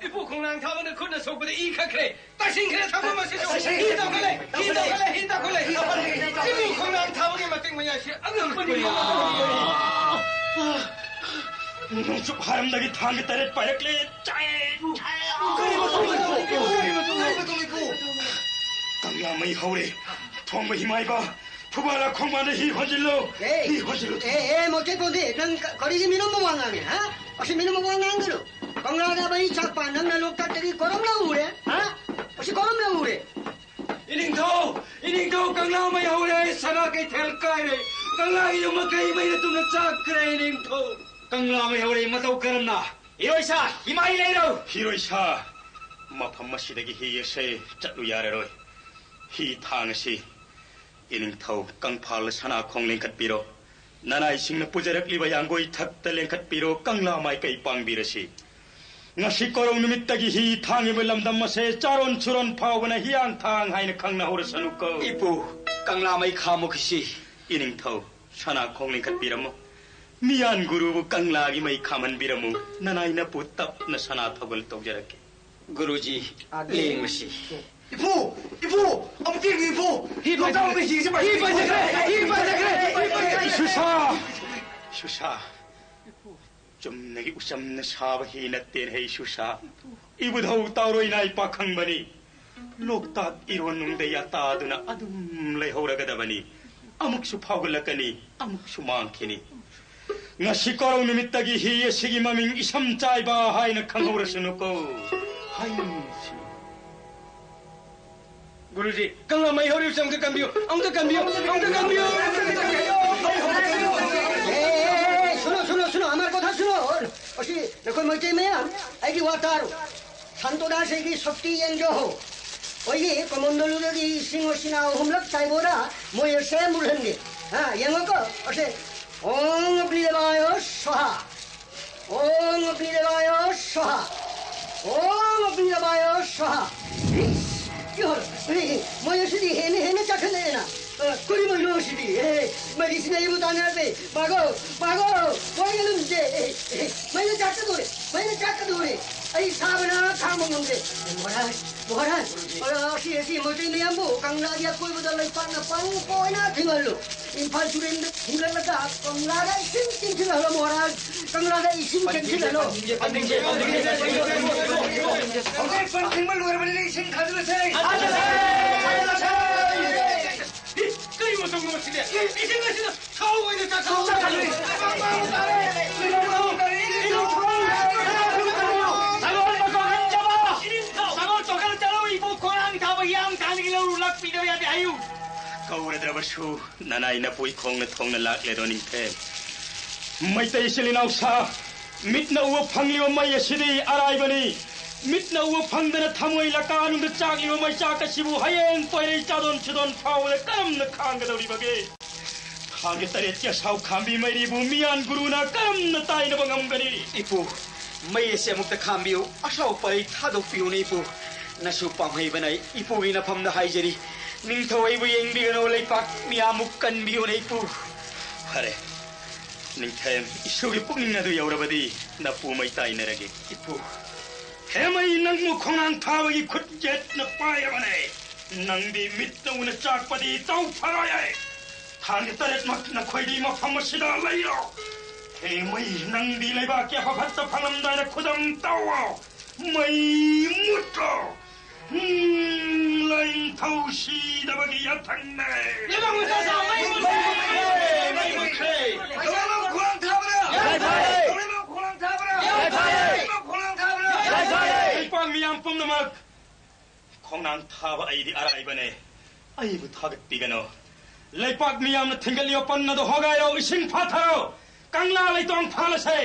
ꯏꯄꯨ ꯈꯣꯡꯅꯥꯡ ꯊꯥꯕꯅ ꯈꯨꯠꯅ ꯁꯣꯛꯄꯗ ꯏ ꯈꯛꯈ꯭ꯔꯦ꯫ ꯇꯥꯁꯤꯟꯈ꯭ꯔꯦ ꯊꯝꯐꯝ ꯑꯁꯤꯁꯨ꯫ ꯍꯤ ꯇꯧꯈꯠꯂꯦ, ꯍꯤ ꯇꯧꯈꯠꯂꯦ, ꯍꯤ ꯇꯧꯈꯠꯂꯦ꯫ ꯏꯄꯨ ꯈꯣꯡꯅꯥꯡ ꯊꯥꯕꯒꯤ ꯃꯇꯤꯛ ꯃꯌꯥꯏꯁꯤ ꯑꯉꯛꯄꯅꯤ꯫ ꯅꯣꯡꯆꯨꯞ ꯍꯥꯔꯝꯗꯒꯤ ꯊꯥꯡꯒ ꯇꯔꯦꯠ ꯄꯥꯏꯔꯛꯂꯦ꯫ ꯆꯥꯏ, ꯆꯥꯏ꯫ ꯀꯔꯤ ꯃꯇꯧ, ꯀꯔꯤ ꯃꯇꯧ, ꯀꯔꯤ ꯃꯇꯧ, ꯏꯄꯨ? ꯀꯪꯂꯥ ꯃꯩ ꯍꯧꯔꯦ꯫ ꯊꯣꯡꯕ ꯏꯃꯥ ꯏꯕ, ꯐꯨꯕꯥꯂꯥ ꯈꯣꯡꯕꯥꯟꯗ ꯍꯤ ꯍꯣꯟꯖꯤꯜꯂꯨ꯫ ꯑꯦ, ꯍꯤ ꯍꯣꯟꯖꯤꯜꯂꯨ꯫ ꯑꯦ, ꯑꯦ, ꯃꯣꯇꯦ ꯄꯣꯟꯗꯦ, ꯅꯪ ꯀ-, ꯀꯔꯤꯒꯤ ꯃꯤꯅꯝꯕ ꯋꯥ ꯉꯥꯡꯉꯦ, ꯍꯥ? ꯑꯁꯤ ꯃꯤꯅꯝꯕ ꯋꯥ ꯉꯥꯡꯒꯅꯨ꯫ ꯀꯪꯂꯥꯗ ꯃꯩ ꯆꯥꯛꯄ ꯅꯪꯅ ꯂꯣꯛꯇꯥꯛꯇꯒꯤ ꯀꯣꯔꯝꯅ ꯎꯔꯦ, ꯍꯥ? ꯑꯁꯤ ꯀꯣꯔꯝꯅ ꯎꯔꯦ? ꯏꯅꯤꯡꯊꯧ! ꯏꯅꯤꯡꯊꯧ! ꯀꯪꯂꯥ ꯃꯩ ꯍꯧꯔꯦ! ꯁꯅꯥ ꯀꯩꯊꯦꯜ ꯀꯥꯏꯔꯦ! ꯀꯪꯂꯥꯒꯤ ꯌꯨꯝ ꯃꯈꯩ ꯃꯩꯅ ꯇꯨꯝꯅ ꯆꯥꯛꯈ꯭ꯔꯦ, ꯏꯅꯤꯡꯊꯧ! ꯀꯪꯂꯥ ꯃꯩ ꯍꯧꯔꯦ! ꯃꯇꯧ ꯀꯔꯝꯅ? ꯏꯔꯣꯏꯁꯥ, ꯏꯃꯥꯏ ꯂꯩꯔꯧ! ꯏꯔꯣꯏꯁꯥ, ꯃꯐꯝ ꯑꯁꯤꯗꯒꯤ ꯍꯤ ꯑꯁꯦ ꯆꯠꯂꯨ ꯌꯥꯔꯔꯣꯏ꯫ ꯍꯤ ꯊꯥꯡ ꯑꯁꯤ ꯏꯅꯤꯡꯊꯧ ꯀꯪꯐꯥꯜ ꯁꯅꯥꯈꯣꯡ ꯂꯦꯡꯈꯠꯄꯤꯔꯣ꯫ ꯅꯅꯥꯏꯁꯤꯡꯅ ꯄꯨꯖꯔꯛꯂꯤꯕ ꯌꯥꯡꯒꯣꯏ ꯊꯛꯇ ꯂꯦꯡꯈꯠꯄꯤꯔꯣ, ꯀꯪꯂꯥ ꯃꯥꯏꯀꯩ ꯄꯥꯡꯕꯤꯔꯁꯤ꯫ ꯉꯁꯤ ꯀꯣꯔꯧ ꯅꯨꯃꯤꯠꯇꯒꯤ ꯍꯤ ꯊꯥꯡꯉꯤꯕ ꯂꯝꯗꯝ ꯑꯁꯦ ꯆꯥꯔꯣꯟ ꯁꯨꯔꯣꯟ ꯐꯥꯎꯕꯅ ꯍꯤꯌꯥꯡꯊꯥꯡ ꯍꯥꯏꯅ ꯈꯪꯅꯍꯧꯔꯁꯅꯨꯀꯣ꯫ ꯏꯄꯨ, ꯀꯪꯂꯥ ꯃꯩ ꯈꯥꯝꯃꯨꯈꯤꯁꯤ꯫ ꯏꯅꯤꯡꯊꯧ, ꯁꯅꯥꯈꯣꯡ ꯂꯤꯡꯈꯠꯄꯤꯔꯝꯃꯨ꯫ ꯃꯤꯌꯥꯟ ꯒꯨꯔꯨꯕꯨ ꯀꯪꯂꯥꯒꯤ ꯃꯩ ꯈꯥꯝꯍꯟꯕꯤꯔꯝꯃꯨ꯫ ꯅꯅꯥꯏ ꯅꯄꯨ ꯇꯞꯅ ꯁꯅꯥ ꯊꯧꯒꯜ ꯇꯧꯖꯔꯛꯀꯦ꯫ ꯒꯨꯔꯨꯖꯤ, ꯑꯗꯨ ꯂꯦꯡꯉꯨꯁꯤ꯫ ꯏꯄꯨ! ꯏꯄꯨ! ꯑꯃꯨꯛꯇ ꯌꯦꯡꯕꯤꯌꯨ, ꯏꯄꯨ! ꯍꯤ ꯂꯣꯛꯇꯥꯛ ꯄꯥꯏꯖꯈ꯭ꯔꯦ! ꯃꯩꯁꯤꯡꯁꯤ ꯍꯤ ꯄꯥꯏꯖꯈ꯭ꯔꯦ! ꯍꯤ ꯄꯥꯏꯖꯈ꯭ꯔꯦ! ꯍꯤ ꯄꯥꯏꯖꯈ꯭ꯔꯦ! ꯁꯨꯁꯥ! ꯁꯨꯁꯥ! ꯆꯨꯝꯅꯒꯤ ꯎꯆꯝꯅ ꯁꯥꯕ ꯍꯤ ꯅꯠꯇꯦꯅꯦ, ꯍꯩ ꯁꯨꯁꯥ꯫ ꯏꯕꯨꯙꯧ ꯇꯥꯎꯔꯣꯏ ꯅꯥꯏ ꯄꯥꯈꯪꯕꯅꯤ꯫ ꯂꯣꯛꯇꯥꯛ ꯏꯔꯣꯟꯅꯨꯡꯗ ꯌꯥꯇꯥꯗꯨꯅ ꯑꯗꯨꯝ ꯂꯩꯍꯧꯔꯒꯗꯕꯅꯤ꯫ ꯑꯃꯨꯛꯁꯨ ꯐꯥꯎꯒꯠꯂꯛꯀꯅꯤ, ꯑꯃꯨꯛꯁꯨ ꯃꯥꯡꯈꯤꯅꯤ꯫ ꯉꯁꯤ ꯀꯣꯔꯧ ꯅꯨꯃꯤꯠꯇꯒꯤ ꯍꯤ ꯑꯁꯤꯒꯤ ꯃꯃꯤꯡ ꯏꯁꯝ ꯆꯥꯏꯕ ꯍꯥꯏꯅ ꯈꯪꯍꯧꯔꯁꯅꯨꯀꯣ꯫ ꯍꯥꯏꯅꯤꯡꯁꯤ꯫ ꯒꯨꯔꯨꯖꯤ, ꯀꯪꯂꯥ ꯃꯩ ꯍꯧꯔꯤꯕꯁꯦ ꯑꯃꯨꯛꯇ ꯀꯟꯕꯤꯌꯨ, ꯑꯃꯨꯛꯇ ꯀꯟꯕꯤꯌꯨ, ꯑꯃꯨꯛꯇ ꯀꯟꯕꯤꯌꯨ꯫ ꯑꯦ, ꯁꯨꯅꯣ, ꯁꯨꯅꯣ, ꯁꯨꯅꯣ, ꯑꯃꯥꯔ ꯀꯣꯊꯥ ꯁꯨꯅꯣ꯫ ꯑꯁꯤ ꯅꯈꯣꯏ ꯃꯩꯇꯩ ꯃꯌꯥꯝ, ꯑꯩꯒꯤ ꯋꯥ ꯇꯥꯔꯣ꯫ ꯁꯟꯇꯣꯗꯥꯁ ꯑꯩꯒꯤ ꯁꯛꯇꯤ ꯌꯦꯡꯖꯧ꯫ ꯑꯩꯒꯤ ꯀꯃꯟꯗꯣꯂꯨꯗꯒꯤ ꯏꯁꯤꯡ ꯑꯁꯤꯅ ꯑꯍꯨꯝꯂꯛ ꯆꯥꯏꯕꯣꯔꯥ, ꯃꯣꯏ ꯑꯁꯦ ꯃꯨꯜꯍꯟꯒꯦ꯫ ꯍꯥ, ꯌꯦꯡꯉꯣꯀꯣ, ꯑꯁꯦ꯫ ॐ अग्निदेवाय स्वाहा। ॐ अग्निदेवाय स्वाहा। ॐ अग्निदेवाय स्वाहा। ꯏꯁ, ꯌꯣꯔ, ꯑꯦ, ꯃꯣꯏ ꯑꯁꯤꯗꯤ ꯍꯦꯟꯅ ꯍꯦꯟꯅ ꯆꯥꯈꯠꯂꯛꯑꯦꯅ꯫ ꯑ, ꯀꯔꯤ ꯃꯩꯅꯣ ꯑꯁꯤꯗꯤ? ꯑꯦ, ꯃꯩꯁꯤꯅ ꯑꯩꯕꯨ ꯇꯥꯟꯅꯔꯛꯂꯦ꯫ ꯃꯥꯒꯣ, ꯃꯥꯒꯣ, ꯃꯣꯏ ꯑꯗꯨꯝꯁꯦ꯫ ꯑꯦ, ꯑꯦ, ꯃꯩꯅ ꯆꯥꯛꯀꯗꯧꯔꯦ, ꯃꯩꯅ ꯆꯥꯛꯀꯗꯧꯔꯦ꯫ ꯑꯩ ꯁꯥꯕꯅ ꯈꯥꯡꯕ ꯉꯝꯗꯦ꯫ ꯃꯍꯥꯔꯥꯖ, ꯃꯍꯥꯔꯥꯖ, ꯑ, ꯑꯁꯤ, ꯑꯁꯤ ꯃꯩꯇꯩ ꯃꯌꯥꯝꯕꯨ ꯀꯪꯂꯥꯒꯤ ꯑꯀꯣꯏꯕꯗ ꯂꯩꯄꯥꯛꯅ ꯄꯪ ꯀꯣꯏꯅ ꯊꯤꯡꯍꯜꯂꯨ꯫ ꯏꯝꯐꯥꯜ ꯇꯨꯔꯦꯜꯗ ꯊꯤꯡꯒꯠꯂꯒ ꯀꯪꯂꯥꯗ ꯏꯁꯤꯡ ꯆꯦꯟꯁꯤꯜꯍꯜꯂꯣ ꯃꯍꯥꯔꯥꯖ, ꯀꯪꯂꯥꯗ ꯏꯁꯤꯡ ꯆꯦꯟꯁꯤꯜꯍꯜꯂꯣ꯫ ꯍꯧꯖꯤꯛ ꯄꯟ ꯊꯤꯡꯕ ꯂꯣꯏꯔꯕꯅꯤꯅ ꯏꯁꯤꯡ ꯊꯥꯖꯤꯜꯂꯁꯦ꯫ ꯀꯔꯤ ꯃꯇꯧꯅꯣ ꯃꯁꯤꯗꯤ? ꯏꯁꯤꯡ ꯑꯁꯤꯅ ꯊꯥꯎ ꯑꯣꯏꯅ ꯆꯥꯛꯈꯠꯂꯦ꯫ ꯁꯒꯣꯜ ꯃꯇꯣꯟ ꯍꯟꯖꯕ! ꯁꯒꯣꯜ ꯇꯣꯡꯈꯠꯂ ꯆꯠꯂꯣ, ꯏꯕꯣ ꯈꯣꯡꯅꯥꯡ ꯊꯥꯕ ꯍꯤꯌꯥꯡ ꯊꯥꯡꯗꯒꯤ ꯂꯧꯔꯨ ꯂꯥꯛꯄꯤꯗꯕ ꯌꯥꯗꯦ ꯍꯥꯏꯌꯨ꯫ ꯀꯧꯔꯗ꯭ꯔꯕꯁꯨ ꯅꯅꯥꯏ ꯅꯄꯨꯏ ꯈꯣꯡꯅ ꯊꯣꯡꯅ ꯂꯥꯛꯂꯦꯗꯣ ꯅꯤꯡꯊꯦꯝ꯫ ꯃꯩꯇꯩ ꯏꯆꯤꯜ ꯏꯅꯥꯎ ꯁꯥ, ꯃꯤꯠꯅ ꯎꯕ ꯐꯪꯂꯤꯕ ꯃꯩ ꯑꯁꯤꯗꯤ ꯑꯔꯥꯏꯕꯅꯤ꯫ ꯃꯤꯠꯅ ꯎꯕ ꯐꯪꯗꯅ ꯊꯃꯣꯏ ꯂꯀꯥꯅꯨꯡꯗ ꯆꯥꯛꯂꯤꯕ ꯃꯩꯆꯥꯛ ꯑꯁꯤꯕꯨ ꯍꯌꯦꯡ ꯄꯣꯏꯔꯩ ꯆꯥꯗꯣꯟ ꯁꯨꯗꯣꯟ ꯐꯥꯎꯕꯗ ꯀꯔꯝꯅ ꯈꯥꯡꯒꯗꯧꯔꯤꯕꯒꯦ? ꯊꯥꯒꯤ ꯇꯔꯦꯠꯀꯤ ꯑꯁꯥꯎ ꯈꯥꯝꯕꯤ ꯃꯩꯔꯤꯕꯨ ꯃꯤꯌꯥꯟ ꯒꯨꯔꯨꯅ ꯀꯔꯝꯅ ꯇꯥꯏꯅꯕ ꯉꯝꯒꯅꯤ? ꯏꯄꯨ, ꯃꯩ ꯑꯁꯤ ꯑꯃꯨꯛꯇ ꯈꯥꯝꯕꯤꯌꯨ꯫ ꯑꯁꯥꯎ ꯄꯔꯩ ꯊꯥꯗꯣꯛꯄꯤꯌꯨꯅꯦ ꯏꯄꯨ꯫ ꯅꯁꯨ ꯄꯥꯝꯍꯩꯕꯅ ꯏꯄꯨꯒꯤ ꯅꯐꯝꯗ ꯍꯥꯏꯖꯔꯤ꯫ ꯅꯤꯡꯊꯧ ꯑꯩꯕꯨ ꯌꯦꯡꯕꯤꯒꯅꯨ, ꯂꯩꯄꯥꯛ ꯃꯤꯌꯥꯝꯕꯨ ꯀꯟꯕꯤꯌꯨꯅꯦ ꯏꯄꯨ꯫ ꯐꯔꯦ, ꯅꯤꯡꯊꯦꯝ, ꯏꯁꯨꯒꯤ ꯄꯨꯛꯅꯤꯡ ꯑꯗꯨ ꯌꯧꯔꯕꯗꯤ ꯅꯄꯨ ꯃꯩ ꯇꯥꯏꯅꯔꯒꯦ꯫ ꯏꯄꯨ꯫ ꯍꯦ ꯃꯩ, ꯅꯪꯕꯨ ꯈꯣꯡꯅꯥꯡ ꯊꯥꯕꯒꯤ ꯈꯨꯠ ꯌꯦꯠꯅ ꯄꯥꯏꯔꯕꯅꯦ꯫ ꯅꯪꯗꯤ ꯃꯤꯠꯇ ꯎꯅ ꯆꯥꯛꯄꯗꯤ ꯇꯧ ꯐꯔꯣꯏ꯫ ꯊꯥꯡꯒꯤ ꯇꯔꯦꯠꯃꯛ ꯅꯈꯣꯏꯗꯤ ꯃꯐꯝ ꯑꯁꯤꯗ ꯂꯩꯔꯣ꯫ ꯍꯦ ꯃꯩ, ꯅꯪꯗꯤ ꯂꯩꯕꯥꯛꯀꯤ ꯑꯐ ꯐꯠꯇ ꯐꯪꯂꯝꯗꯥꯏꯗ ꯈꯨꯗꯝ ꯇꯧꯑꯣ꯫ ꯃꯩ ꯃꯨꯠꯂꯣ꯫ ꯎꯝ, ꯂꯥꯏꯅꯤꯡꯊꯧ ꯁꯤꯗꯕꯒꯤ ꯌꯥꯊꯪꯅꯦ꯫ ꯂꯩꯕꯥꯛ ꯃꯆꯥꯁꯤꯡ ꯃꯩ ꯃꯨꯠꯈ꯭ꯔꯦ! ꯃꯩ ꯃꯨꯠꯈ꯭ꯔꯦ! ꯂꯩꯕꯥꯛ ꯈꯣꯡꯅꯥꯡ ꯊꯥꯕ꯭ꯔꯥ? ꯌꯥꯏꯐꯔꯦ! ꯂꯩꯕꯥꯛ ꯈꯣꯡꯅꯥꯡ ꯊꯥꯕ꯭ꯔꯥ? ꯌꯥꯏꯐꯔꯦ! ꯂꯩꯕꯥꯛ ꯈꯣꯡꯅꯥꯡ ꯊꯥꯕ꯭ꯔꯥ? ꯌꯥꯏꯐꯔꯦ! ꯂꯩꯄꯥꯛ ꯃꯤꯌꯥꯝ ꯄꯨꯝꯅꯃꯛ, ꯈꯣꯡꯅꯥꯡ ꯊꯥꯕ ꯑꯩꯗꯤ ꯑꯔꯥꯏꯕꯅꯦ꯫ ꯑꯩꯕꯨ ꯊꯥꯒꯠꯄꯤꯒꯅꯨ꯫ ꯂꯩꯄꯥꯛ ꯃꯤꯌꯥꯝꯅ ꯊꯤꯡꯒꯠꯂꯤꯕ ꯄꯟ ꯑꯗꯨ ꯍꯣꯒꯥꯏꯔꯣ, ꯏꯁꯤꯡ ꯐꯥꯊꯔꯣ꯫ ꯀꯪꯂꯥ ꯂꯩꯊꯣꯡ ꯐꯥꯜꯂꯁꯦ꯫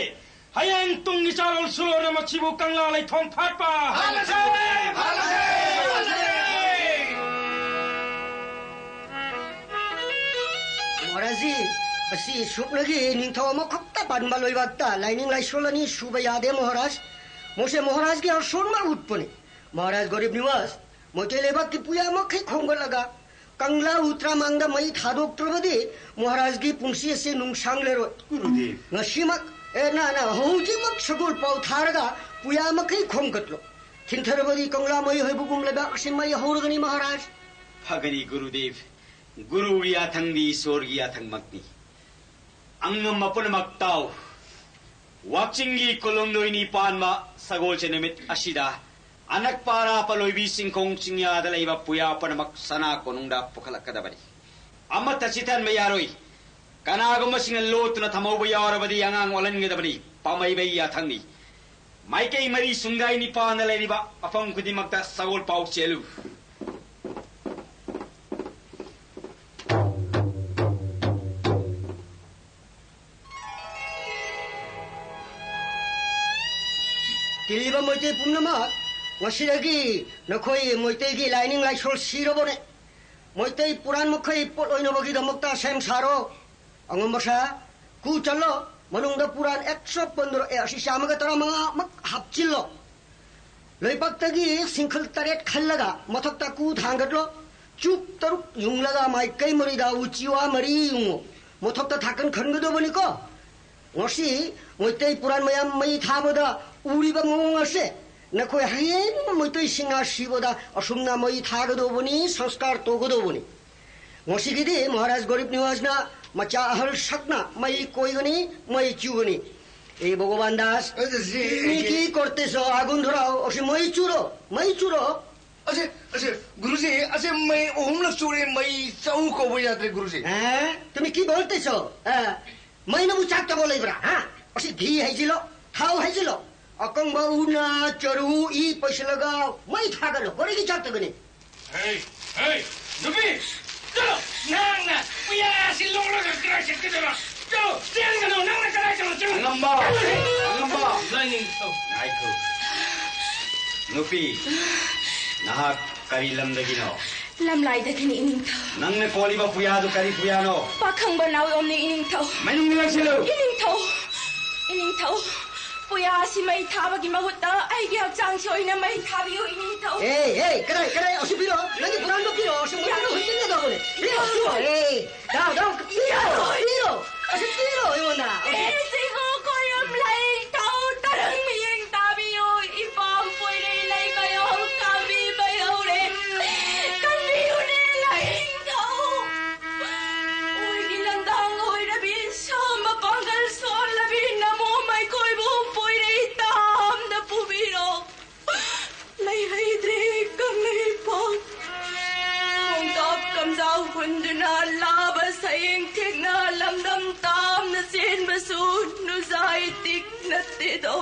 ꯍꯌꯦꯡ ꯇꯨꯡꯒꯤ ꯆꯥꯔꯣꯜ ꯁꯨꯔꯣꯜꯅ ꯃꯁꯤꯕꯨ ꯀꯪꯂꯥ ꯂꯩꯊꯣꯡ ꯐꯥꯠꯄ ꯍꯥꯏꯅ ꯐꯥꯜꯂꯁꯦ! ꯐꯥꯜꯂꯁꯦ! ꯐꯥꯜꯂꯁꯦ! ꯃꯍꯥꯔꯥꯖꯖꯤ, ꯑꯁꯤ ꯁꯨꯞꯅꯒꯤ ꯅꯤꯡꯊꯧ ꯑꯃꯈꯛꯇ ꯄꯥꯟꯕ ꯂꯩꯕꯥꯛꯇ ꯂꯥꯏꯅꯤꯡ ꯂꯥꯏꯁꯣꯜ ꯑꯅꯤ ꯁꯨꯕ ꯌꯥꯗꯦ ꯃꯍꯥꯔꯥꯖ꯫ ꯃꯁꯤ ꯃꯍꯥꯔꯥꯖꯒꯤ ꯑꯁꯣꯟꯕ ꯎꯠꯄꯅꯤ꯫ ꯃꯍꯥꯔꯥꯖ ꯒꯔꯤꯕ ꯅꯤꯋꯥꯖ, ꯃꯩꯇꯩ ꯂꯩꯕꯥꯛꯀꯤ ꯄꯨꯌꯥ ꯃꯈꯩ ꯈꯣꯝꯒꯠꯂꯒ ꯀꯪꯂꯥ ꯎꯇ꯭ꯔꯥꯃꯥꯡꯗ ꯃꯩ ꯊꯥꯗꯣꯛꯇ꯭ꯔꯕꯗꯤ ꯃꯍꯥꯔꯥꯖꯒꯤ ꯄꯨꯟꯁꯤ ꯑꯁꯤ ꯅꯨꯡꯁꯥꯡꯂꯔꯣꯏ꯫ ꯒꯨꯔꯨꯗꯦꯕ꯫ ꯉꯁꯤꯃꯛ, ꯑꯦ, ꯅ, ꯅ, ꯍꯧꯖꯤꯛꯃꯛ ꯁꯒꯣꯜ ꯄꯥꯎ ꯊꯥꯔꯒ ꯄꯨꯌꯥ ꯃꯈꯩ ꯈꯣꯝꯒꯠꯂꯣ꯫ ꯊꯤꯟꯊꯔꯕꯗꯤ ꯀꯪꯂꯥ ꯃꯩ ꯍꯧꯕꯒꯨꯝ ꯂꯩꯕꯥꯛ ꯑꯁꯤ ꯃꯩ ꯍꯧꯔꯒꯅꯤ ꯃꯍꯥꯔꯥꯖ꯫ ꯐꯒꯅꯤ ꯒꯨꯔꯨꯗꯦꯕ꯫ ꯒꯨꯔꯨꯒꯤ ꯌꯥꯊꯪꯗꯤ ꯏꯁꯣꯔꯒꯤ ꯌꯥꯊꯪꯃꯛꯅꯤ꯫ ꯑꯉꯝꯕ ꯄꯨꯝꯅꯃꯛ ꯇꯥꯎ꯫ ꯋꯥꯛꯆꯤꯡꯒꯤ ꯀꯣꯂꯨꯝꯗꯣꯏꯅꯤ ꯄꯥꯟꯕ ꯁꯒꯣꯜꯁꯦꯟ ꯅꯨꯃꯤꯠ ꯑꯁꯤꯗ ꯑꯅꯛꯄ ꯑꯔꯥꯞꯄ ꯂꯣꯏꯕꯤ ꯆꯤꯡꯈꯣꯡ ꯆꯤꯡꯌꯥꯗ ꯂꯩꯕ ꯄꯨꯌꯥ ꯄꯨꯝꯅꯃꯛ ꯁꯅꯥ ꯀꯣꯅꯨꯡꯗ ꯄꯨꯈꯠꯂꯛꯀꯗꯕꯅꯤ꯫ ꯑꯃꯠꯇ ꯆꯤꯠꯊꯍꯟꯕ ꯌꯥꯔꯣꯏ꯫ ꯀꯅꯥꯒꯨꯝꯕꯁꯤꯡꯅ ꯂꯣꯠꯇꯨꯅ ꯊꯝꯍꯧꯕ ꯌꯥꯎꯔꯕꯗꯤ ꯑꯉꯥꯡ ꯑꯣꯜꯍꯟꯒꯗꯕꯅꯤ꯫ ꯄꯥꯝꯃꯩꯕꯒꯤ ꯌꯥꯊꯪꯅꯤ꯫ ꯃꯥꯏꯀꯩ ꯃꯔꯤ ꯁꯨꯝꯗꯥꯏ ꯅꯤꯄꯥꯟꯗ ꯂꯩꯔꯤꯕ ꯃꯐꯝ ꯈꯨꯗꯤꯡꯃꯛꯇ ꯁꯒꯣꯜ ꯄꯥꯎ ꯆꯦꯜꯂꯨ꯫ ꯇꯤꯜꯂꯤꯕ ꯃꯩꯇꯩ ꯄꯨꯝꯅꯃꯛ, ꯉꯁꯤꯗꯒꯤ ꯅꯈꯣꯏ ꯃꯩꯇꯩꯒꯤ ꯂꯥꯏꯅꯤꯡ ꯂꯥꯏꯁꯣꯜ ꯁꯤꯔꯕꯅꯦ꯫ ꯃꯩꯇꯩ ꯄꯨꯔꯥꯟ ꯃꯈꯩ ꯄꯣꯠ ꯑꯣꯏꯅꯕꯒꯤꯗꯃꯛꯇ ꯁꯦꯝ ꯁꯥꯔꯣ꯫ ꯑꯉꯝꯕ ꯁꯥ, ꯀꯨ ꯆꯜꯂꯣ, ꯃꯅꯨꯡꯗ ꯄꯨꯔꯥꯟ ꯑꯦꯛꯁꯇ꯭ꯔꯥ ꯄꯟꯗ꯭ꯔꯣ, ꯑꯦ, ꯑꯁꯤ ꯆꯥꯝꯃꯒ ꯇꯔꯥꯃꯉꯥꯃꯛ ꯍꯥꯞꯆꯤꯜꯂꯣ꯫ ꯂꯩꯕꯥꯛꯇꯒꯤ ꯁꯤꯡꯈꯜ ꯇꯔꯦꯠ ꯈꯜꯂꯒ ꯃꯊꯛꯇ ꯀꯨ ꯊꯥꯡꯒꯠꯂꯣ꯫ ꯆꯨꯛ ꯇꯔꯨꯛ ꯌꯨꯡꯂꯒ ꯃꯥꯏꯀꯩ ꯃꯔꯤꯗ ꯎꯆꯤꯋꯥ ꯃꯔꯤ ꯌꯨꯡꯉꯨ꯫ ꯃꯊꯛꯇ ꯊꯥꯀꯟ ꯈꯟꯒꯗꯕꯅꯤꯀꯣ꯫ ꯉꯁꯤ ꯃꯩꯇꯩ ꯄꯨꯔꯥꯟ ꯃꯌꯥꯝ ꯃꯩ ꯊꯥꯕꯗ ꯎꯔꯤꯕ ꯃꯑꯣꯡ ꯑꯁꯦ, ꯅꯈꯣꯏ ꯍꯌꯦꯡ ꯃꯩꯇꯩꯁꯤꯡꯅ ꯁꯤꯕꯗ ꯑꯁꯨꯝꯅ ꯃꯩ ꯊꯥꯒꯗꯧꯕꯅꯤ, ꯁꯪꯁꯀꯥꯔ ꯇꯧꯒꯗꯧꯕꯅꯤ꯫ ꯉꯁꯤꯒꯤꯗꯤ ꯃꯍꯥꯔꯥꯖ ꯒꯣꯔꯤꯕ ꯅꯤꯋꯥꯖꯅ ꯃꯆꯥ ꯑꯍꯜ ꯁꯛꯅ ꯃꯩ ꯀꯣꯏꯒꯅꯤ, ꯃꯩ ꯆꯨꯒꯅꯤ꯫ এই ভগবান দাস, ꯑꯗꯨ ꯁꯤ তুমি কি করতেছ? আগুন ধরাও, অসি মই চুরো, মই চুরো। ꯑꯁꯦ, ꯑꯁꯦ, ꯒꯨꯔꯨꯖꯤ, ꯑꯁꯦ ꯃꯩ ꯑꯍꯨꯝꯂꯛ ꯆꯨꯔꯦ, ꯃꯩ ꯆꯥꯎ ꯀꯧꯕ ꯌꯥꯗ꯭ꯔꯦ, ꯒꯨꯔꯨꯖꯤ꯫ ꯍꯥ? তুমি কি বলতেছ? ꯍꯥ? ꯃꯩꯅꯕꯨ ꯆꯥꯛꯇꯕ ꯂꯩꯕ꯭ꯔꯥ? ꯍꯥ? ꯑꯁꯤ ꯘꯤ ꯍꯩꯖꯤꯜꯂꯣ, ꯊꯥꯎ ꯍꯩꯖꯤꯜꯂꯣ, ꯑꯀꯪꯕ ꯎꯅ ꯆꯔꯨ ꯏ ꯄꯩꯁꯤꯜꯂꯒ ꯃꯩ ꯊꯥꯒꯠꯂꯣ, ꯀꯔꯤꯒꯤ ꯆꯥꯛꯇꯒꯅꯤ? ꯍꯦ, ꯍꯦ, ꯅꯨꯄꯤ! ꯆꯠꯂꯣ! ꯅꯪꯅ ꯎꯌꯥꯁꯤ ꯂꯣꯡꯂꯒ ꯀꯗꯥꯏ ꯆꯠꯀꯗꯣꯏꯅꯣ? ꯆꯠꯂꯣ! ꯆꯦꯟꯒꯅꯨ! ꯅꯪꯅ ꯀꯗꯥꯏ ꯆꯠꯂꯣ? ꯆꯠꯂꯣ! ꯑꯉꯝꯕ! ꯆꯠꯂꯣ! ꯑꯉꯝꯕ! ꯂꯥꯏꯅꯤꯡꯊꯧ! ꯉꯥꯏꯈꯣ꯫ ꯅꯨꯄꯤ, ꯅꯍꯥꯛ ꯀꯔꯤ ꯂꯝꯗꯒꯤꯅꯣ? ꯂꯝꯂꯥꯏꯗꯒꯤꯅꯤ, ꯏꯅꯤꯡꯊꯧ꯫ ꯅꯪꯅ ꯀꯣꯜꯂꯤꯕ ꯄꯨꯌꯥꯗꯨ ꯀꯔꯤ ꯄꯨꯌꯥꯅꯣ? ꯄꯥꯈꯪꯕ ꯅꯥꯎꯌꯣꯝꯅꯤ, ꯏꯅꯤꯡꯊꯧ꯫ ꯃꯅꯨꯡꯗ ꯂꯥꯛꯁꯤꯜꯂꯨ꯫ ꯏꯅꯤꯡꯊꯧ, ꯏꯅꯤꯡꯊꯧ, ꯄꯨꯌꯥ ꯑꯁꯤ ꯃꯩ ꯊꯥꯕꯒꯤ ꯃꯍꯨꯠꯇ ꯑꯩꯒꯤ ꯍꯛꯆꯥꯡꯁꯤ ꯑꯣꯏꯅ ꯃꯩ ꯊꯥꯕꯤꯌꯨ, ꯏꯅꯤꯡꯊꯧ꯫ ꯑꯦ, ꯑꯦ, ꯀꯗꯥꯏ, ꯀꯗꯥꯏ? ꯑꯁꯤ ꯄꯤꯔꯛꯑꯣ꯫ ꯅꯪꯒꯤ ꯄꯨꯔꯥꯟꯗꯣ ꯄꯤꯔꯛꯑꯣ꯫ ꯑꯁꯤ ꯃꯨꯟꯅ ꯌꯥꯔꯣꯏ꯫ ꯍꯨꯟꯖꯤꯟꯒꯗꯧꯕꯅꯦ꯫ ꯄꯤꯔꯛꯑꯣ, ꯄꯤꯔꯛꯑꯣ꯫ ꯑꯦ, ꯗꯥꯎ, ꯗꯥꯎ, ꯄꯤꯔꯛꯑꯣ, ꯄꯤꯔꯛꯑꯣ꯫ ꯑꯁꯤ ꯄꯤꯔꯛꯑꯣ ꯑꯩꯉꯣꯟꯗ꯫ ꯑꯦ, ꯁꯤꯕꯨ ꯈꯣꯏꯔꯝ ꯂꯩ ꯊꯧ ꯇꯔꯪ ꯃꯤꯠꯌꯦꯡ ꯇꯥꯕꯤꯌꯨ꯫ ꯏꯄꯥꯝ ꯄꯣꯏꯔꯩ ꯂꯩ ꯃꯌꯧ ꯀꯥꯕꯤ ꯃꯌꯧꯔꯦ꯫ ꯀꯟꯕꯤꯌꯨꯅꯦ ꯂꯥꯏꯅꯤꯡꯊꯧ꯫ ꯑꯣꯏꯒꯤ ꯂꯪꯗꯥꯡ ꯑꯣꯏꯔꯕꯤ ꯁꯥꯝꯕ ꯄꯥꯡꯒꯜ ꯁꯣꯜꯂꯕꯤ ꯅꯃꯣ ꯃꯩꯀꯣꯏꯕꯨ ꯄꯣꯏꯔꯩ ꯇꯥꯝꯗ ꯄꯨꯕꯤꯔꯣ꯫ ꯂꯩꯍꯩꯗ꯭ꯔꯦ ꯀꯪꯂꯩꯄꯥꯛ꯫ ꯈꯣꯡꯀꯥꯞ ꯀꯝꯖꯥꯎ ꯍꯨꯟꯗꯨꯅ ꯂꯥꯕ ꯁꯌꯦꯡ ꯊꯦꯛꯅ ꯂꯝꯗꯝ ꯇꯥꯝꯅ ꯆꯦꯟꯕꯁꯨ ꯅꯨꯖꯥꯏ ꯇꯤꯛ ꯅꯠꯇꯦꯗꯣ꯫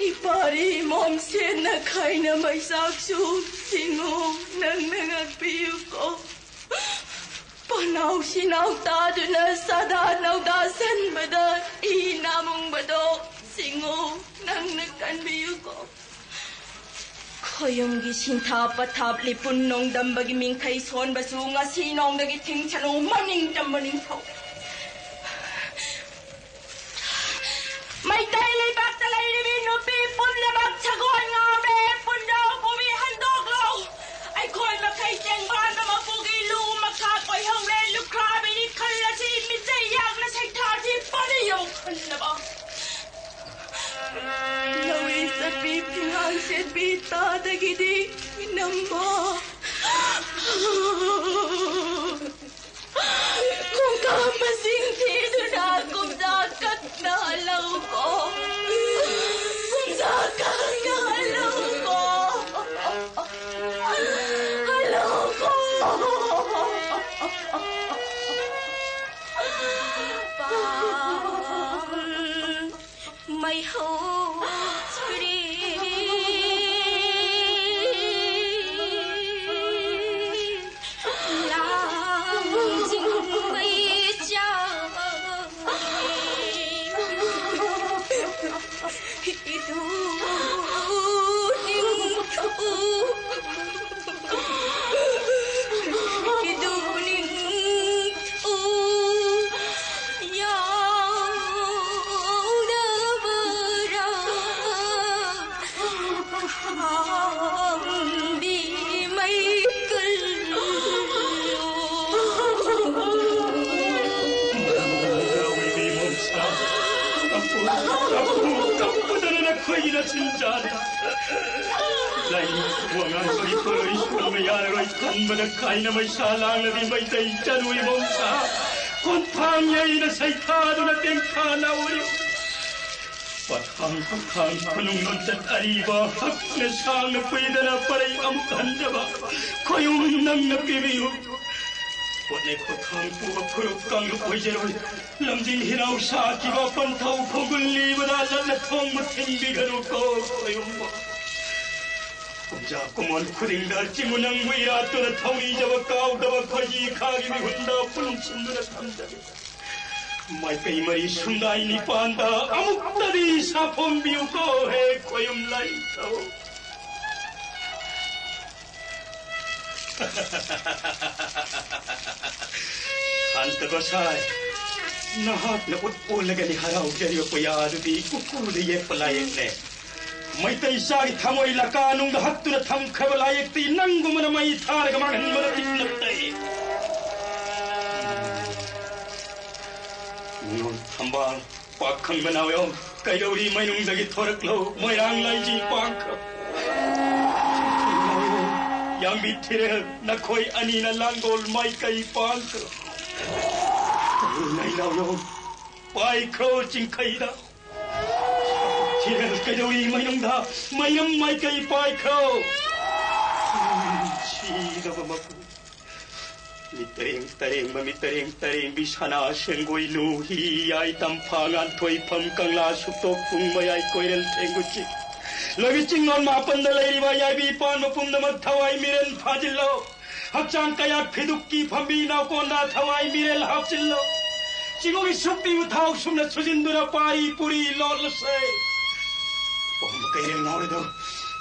ꯏꯄꯥꯔꯤ ꯃꯣꯝꯁꯦꯟꯅ ꯈꯥꯏꯅ ꯃꯩꯆꯥꯛꯁꯨ ꯁꯤꯡꯉꯨ ꯅꯪꯅ ꯉꯥꯛꯄꯤꯌꯨꯀꯣ꯫ ꯄꯅꯥꯎ ꯁꯤꯅꯥꯎ ꯇꯥꯗꯨꯅ ꯁꯥꯗꯥ ꯅꯧꯗꯥ ꯁꯟꯕꯗ ꯏ ꯅꯥꯃꯨꯡꯕꯗꯣ ꯁꯤꯡꯉꯨ ꯅꯪꯅ ꯀꯟꯕꯤꯌꯨꯀꯣ꯫ ꯈꯣꯌꯨꯝꯒꯤ ꯁꯤꯟꯊꯥ ꯄꯊꯥꯞ ꯂꯤꯄꯨꯟ ꯅꯣꯡꯗꯝꯕꯒꯤ ꯃꯤꯡꯈꯩ ꯁꯣꯟꯕꯁꯨ ꯉꯁꯤ ꯅꯣꯡꯗꯒꯤ ꯊꯤꯡꯁꯅꯨ ꯃꯅꯤꯡ ꯇꯝꯕ ꯅꯤꯡꯊꯧ꯫ ꯃꯩꯇꯩ ꯂꯩꯕꯥꯛꯇ ꯂꯩꯔꯤꯕꯤ ꯅꯨꯄꯤ ꯄꯨꯝꯅꯃꯛ ꯁꯒꯣꯜ ꯉꯥꯎꯔꯦ, ꯄꯨꯟꯗꯥꯎ ꯄꯨꯕꯤ ꯍꯟꯗꯣꯛꯂꯣ꯫ ꯑꯩꯈꯣꯏ ꯃꯈꯩ ꯇꯦꯡꯕꯥꯟꯕ ꯃꯄꯨꯒꯤ ꯂꯨ ꯃꯈꯥ ꯀꯣꯏꯍꯧꯔꯦ, ꯂꯨꯈ꯭ꯔꯥꯕꯤꯒꯤ ꯈꯜ ꯑꯁꯤ ꯃꯤꯆꯩ ꯌꯥꯛꯅ ꯁꯩꯊꯥꯁꯤ ꯄꯥꯔꯤꯌꯨ꯫ ꯁꯦꯟꯕꯤꯇꯥꯗꯒꯤꯗꯤ ꯅꯝꯕ ꯈꯣꯡꯀꯥꯞ ꯃꯁꯤꯡ ꯊꯤꯗꯨꯅ ꯀꯨꯝꯖꯥ ꯀꯛꯅ ꯍꯜꯂꯛꯎꯀꯣ꯫ ꯀꯨꯝꯖꯥ ꯀꯛꯅ ꯍꯜꯂꯛꯎꯀꯣ꯫ ꯍꯜꯂꯛꯎꯀꯣ꯫ ꯄꯥꯝ ꯃꯩꯍꯧꯔꯤ ꯂꯥꯡꯖꯤꯡ ꯃꯩꯆꯥꯛ ꯏꯗꯨ ꯅꯤꯡꯊꯧ ꯏꯗꯨ ꯅꯤꯡꯊꯧ ꯌꯥꯎꯗꯕꯔꯥ? ꯈꯥꯝꯕꯤ ꯃꯩꯀꯜꯂꯣ꯫ ꯀꯞꯄꯨ, ꯀꯞꯄꯨ, ꯀꯞꯄꯨꯗꯅ ꯅꯈꯣꯏꯒꯤ ꯅꯆꯤꯟꯖꯥꯗ꯫ ꯂꯥꯏꯅꯤꯡ ꯋꯥꯉꯥꯡꯁꯤꯗꯤ ꯄꯣꯠꯂꯣꯏ ꯁꯣꯟꯕ ꯌꯥꯔꯔꯣꯏ ꯈꯟꯕꯗ ꯀꯥꯏꯅ ꯃꯩꯁꯥ ꯂꯥꯡꯂꯕꯤ ꯃꯩꯇꯩ ꯆꯅꯨ ꯏꯕꯣꯝꯆꯥ꯫ ꯈꯣꯡꯊꯥꯡ ꯌꯩꯅ ꯁꯩꯊꯥꯗꯨꯅ ꯇꯦꯡꯊꯥ ꯂꯥꯎꯔꯤ꯫ ꯄꯠꯈꯥꯡ ꯄꯠꯈꯥꯡ ꯈꯨꯅꯨꯡ ꯂꯣꯟꯆꯠ ꯑꯔꯤꯕ ꯍꯛꯅ ꯁꯥꯡꯅ ꯀꯨꯏꯗꯅ ꯄꯔꯩ ꯑꯃꯨꯛ ꯍꯟꯗꯕ ꯈꯣꯌꯨꯝ ꯅꯪꯅ ꯄꯤꯕꯤꯌꯨ꯫ ꯄꯣꯠꯅꯦ ꯄꯣꯠꯊꯥꯡ ꯄꯨꯕ ꯐꯨꯔꯨꯞ ꯀꯥꯡꯂꯨꯞ ꯑꯣꯏꯖꯔꯣꯏ꯫ ꯂꯝꯖꯤꯡ ꯍꯤꯔꯥꯎ ꯁꯥꯈꯤꯕ ꯄꯟꯊꯧ ꯈꯣꯡꯒꯨꯜ ꯂꯤꯕꯗ ꯂꯠꯅ ꯊꯣꯡꯕ ꯊꯤꯡꯕꯤꯒꯅꯨꯀꯣ ꯈꯣꯌꯨꯝꯕ꯫ ꯀꯨꯝꯖꯥ ꯀꯨꯃꯣꯟ ꯈꯨꯗꯤꯡꯗ ꯆꯤꯡꯉꯨ ꯅꯪꯕꯨ ꯏꯔꯥꯠꯇꯨꯅ ꯊꯧꯅꯤꯖꯕ ꯀꯥꯎꯗꯕ ꯈꯣꯏꯖꯤ ꯈꯥꯒꯤ ꯃꯤꯍꯨꯟꯗ ꯄꯨꯟꯁꯤꯟꯗꯨꯅ ꯊꯝꯖꯒꯦ꯫ ꯃꯥꯏꯀꯩ ꯃꯔꯤ ꯁꯨꯝꯗꯥꯏ ꯅꯤꯄꯥꯟꯗ ꯑꯃꯨꯛꯇꯗꯤ ꯁꯥꯐꯣꯡꯕꯤꯌꯨꯀꯣ ꯍꯦ ꯈꯣꯌꯨꯝ ꯂꯥꯏꯅꯤꯡꯊꯧ꯫ ꯁꯥꯟꯇ ꯒꯣꯁꯥꯏ, ꯅꯍꯥꯛꯅ ꯎꯠ ꯑꯣꯜꯂꯒꯅꯤ ꯍꯔꯥꯎꯖꯔꯤꯕ ꯄꯨꯌꯥ ꯑꯗꯨꯗꯤ ꯀꯨꯀꯨꯗ ꯌꯦꯛꯄ ꯂꯥꯏꯌꯦꯛꯅꯦ꯫ ꯃꯩꯇꯩ ꯆꯥꯒꯤ ꯊꯃꯣꯏ ꯂꯀꯥ ꯅꯨꯡꯗ ꯍꯛꯇꯨꯅ ꯊꯝꯈ꯭ꯔꯕ ꯂꯥꯏꯌꯦꯛꯇꯤ ꯅꯪꯒꯨꯝꯕꯅ ꯃꯩ ꯊꯥꯔꯒ ꯃꯥꯡꯍꯟꯕ ꯅꯠꯇꯤ ꯅꯠꯇꯦ꯫ ꯅꯤꯉꯣꯜ ꯊꯝꯕꯥꯜ, ꯄꯥꯛ ꯈꯪꯕ ꯅꯥꯎꯌꯣꯝ, ꯀꯩꯗꯧꯔꯤ ꯃꯩꯅꯨꯡꯗꯒꯤ ꯊꯣꯔꯛꯂꯣ, ꯃꯣꯏꯔꯥꯡ ꯂꯥꯏꯖꯤ ꯄꯥꯡꯈ꯭ꯔꯕ꯫ ꯂꯝꯕꯤ ꯊꯤꯔꯦꯜ, ꯅꯈꯣꯏ ꯑꯅꯤꯅ ꯂꯥꯡꯒꯣꯜ ꯃꯥꯏꯀꯩ ꯄꯥꯡꯈ꯭ꯔꯣ꯫ ꯅꯩꯅꯧꯔꯣ, ꯄꯥꯏꯈ꯭ꯔꯣ ꯆꯤꯡꯈꯩꯗ꯫ ꯊꯤꯔꯦꯜ ꯀꯩꯗꯧꯔꯤ ꯃꯅꯨꯡꯗ ꯃꯩꯔꯝ ꯃꯥꯏꯀꯩ ꯄꯥꯏꯈ꯭ꯔꯣ꯫ ꯁꯤꯔꯕ ꯃꯄꯨ꯫ ꯃꯤꯇꯔꯦꯡ ꯇꯔꯦꯡꯕ ꯃꯤꯇꯔꯦꯡ ꯇꯔꯦꯡꯕꯤ ꯁꯅꯥ ꯁꯦꯡꯒꯣꯏ ꯂꯨ ꯍꯤ ꯌꯥꯏ ꯇꯝꯐꯥ ꯉꯥꯟꯊꯣꯏꯐꯝ ꯀꯪꯂꯥ ꯁꯨꯛꯇꯣꯛ ꯄꯨꯡ ꯃꯌꯥꯏ ꯀꯣꯏꯔꯦꯜ ꯊꯦꯡꯒꯨ ꯆꯤꯡ ꯂꯣꯏꯕꯤ ꯆꯤꯡꯂꯣꯟ ꯃꯥꯄꯟꯗ ꯂꯩꯔꯤꯕ ꯌꯥꯏꯕꯤ ꯄꯥꯟꯕ ꯄꯨꯝꯅꯃꯛ ꯊꯋꯥꯏ ꯃꯤꯔꯦꯜ ꯐꯥꯖꯤꯜꯂꯣ꯫ ꯍꯛꯆꯥꯡ ꯀꯌꯥꯠ ꯐꯤꯗꯨꯛꯀꯤ ꯐꯝꯕꯤ ꯅꯥꯎꯀꯣꯟꯗ ꯊꯋꯥꯏ ꯃꯤꯔꯦꯜ ꯍꯥꯞꯆꯤꯜꯂꯣ꯫ ꯆꯤꯡꯉꯨꯒꯤ ꯁꯨꯞꯄꯤꯕ ꯊꯥꯎ ꯁꯨꯝꯅ ꯁꯨꯖꯤꯟꯗꯨꯅ ꯄꯥꯔꯤ ꯄꯨꯔꯤ ꯂꯣꯠꯂꯁꯦ꯫ ꯄꯣꯝꯕ ꯀꯩꯔꯦꯜ ꯉꯥꯎꯔꯦꯗꯣ꯫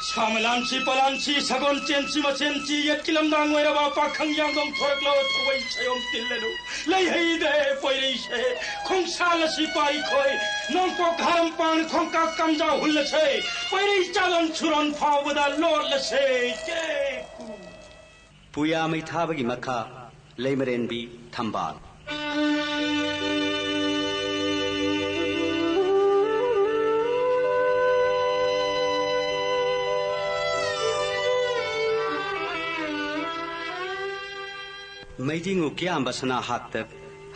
ꯁꯥ ꯃꯂꯥꯟꯁꯤ ꯄꯂꯥꯟꯁꯤ ꯁꯒꯣꯜ ꯆꯦꯟꯁꯤ ꯃꯁꯦꯟꯁꯤ ꯌꯦꯠꯀꯤ ꯂꯝꯗꯥꯡ ꯑꯣꯏꯔꯕ ꯄꯥꯈꯪ ꯌꯥꯡꯗꯣꯡ ꯊꯣꯔꯛꯂꯣ ꯊꯧꯋꯩ ꯁꯌꯣꯝ ꯇꯤꯜꯂꯅꯨ꯫ ꯂꯩꯍꯩꯗꯦ ꯄꯣꯏꯔꯩꯁꯦ ꯈꯣꯡꯁꯥꯜ ꯑꯁꯤ ꯄꯥꯏꯈꯣꯏ ꯅꯣꯡꯄꯣꯛ ꯍꯥꯔꯝꯄꯥꯡ ꯈꯣꯡꯀꯥꯞ ꯀꯝꯖꯥ ꯍꯨꯜꯂꯁꯦ꯫ ꯄꯣꯏꯔꯩ ꯆꯥꯂꯣꯟ ꯁꯨꯔꯣꯟ ꯐꯥꯎꯕꯗ ꯂꯣꯠꯂꯁꯦ꯫ ꯀꯦ ꯀꯨ꯫ ꯄꯨꯌꯥ ꯃꯩ ꯊꯥꯕꯒꯤ ꯃꯈꯥ ꯂꯩꯃꯔꯦꯟꯕꯤ ꯊꯝꯕꯥꯜ꯫ ꯃꯩꯗꯤꯡꯉꯨ ꯀꯤꯌꯥꯝꯕ ꯁꯅꯥ ꯍꯥꯛꯇꯛ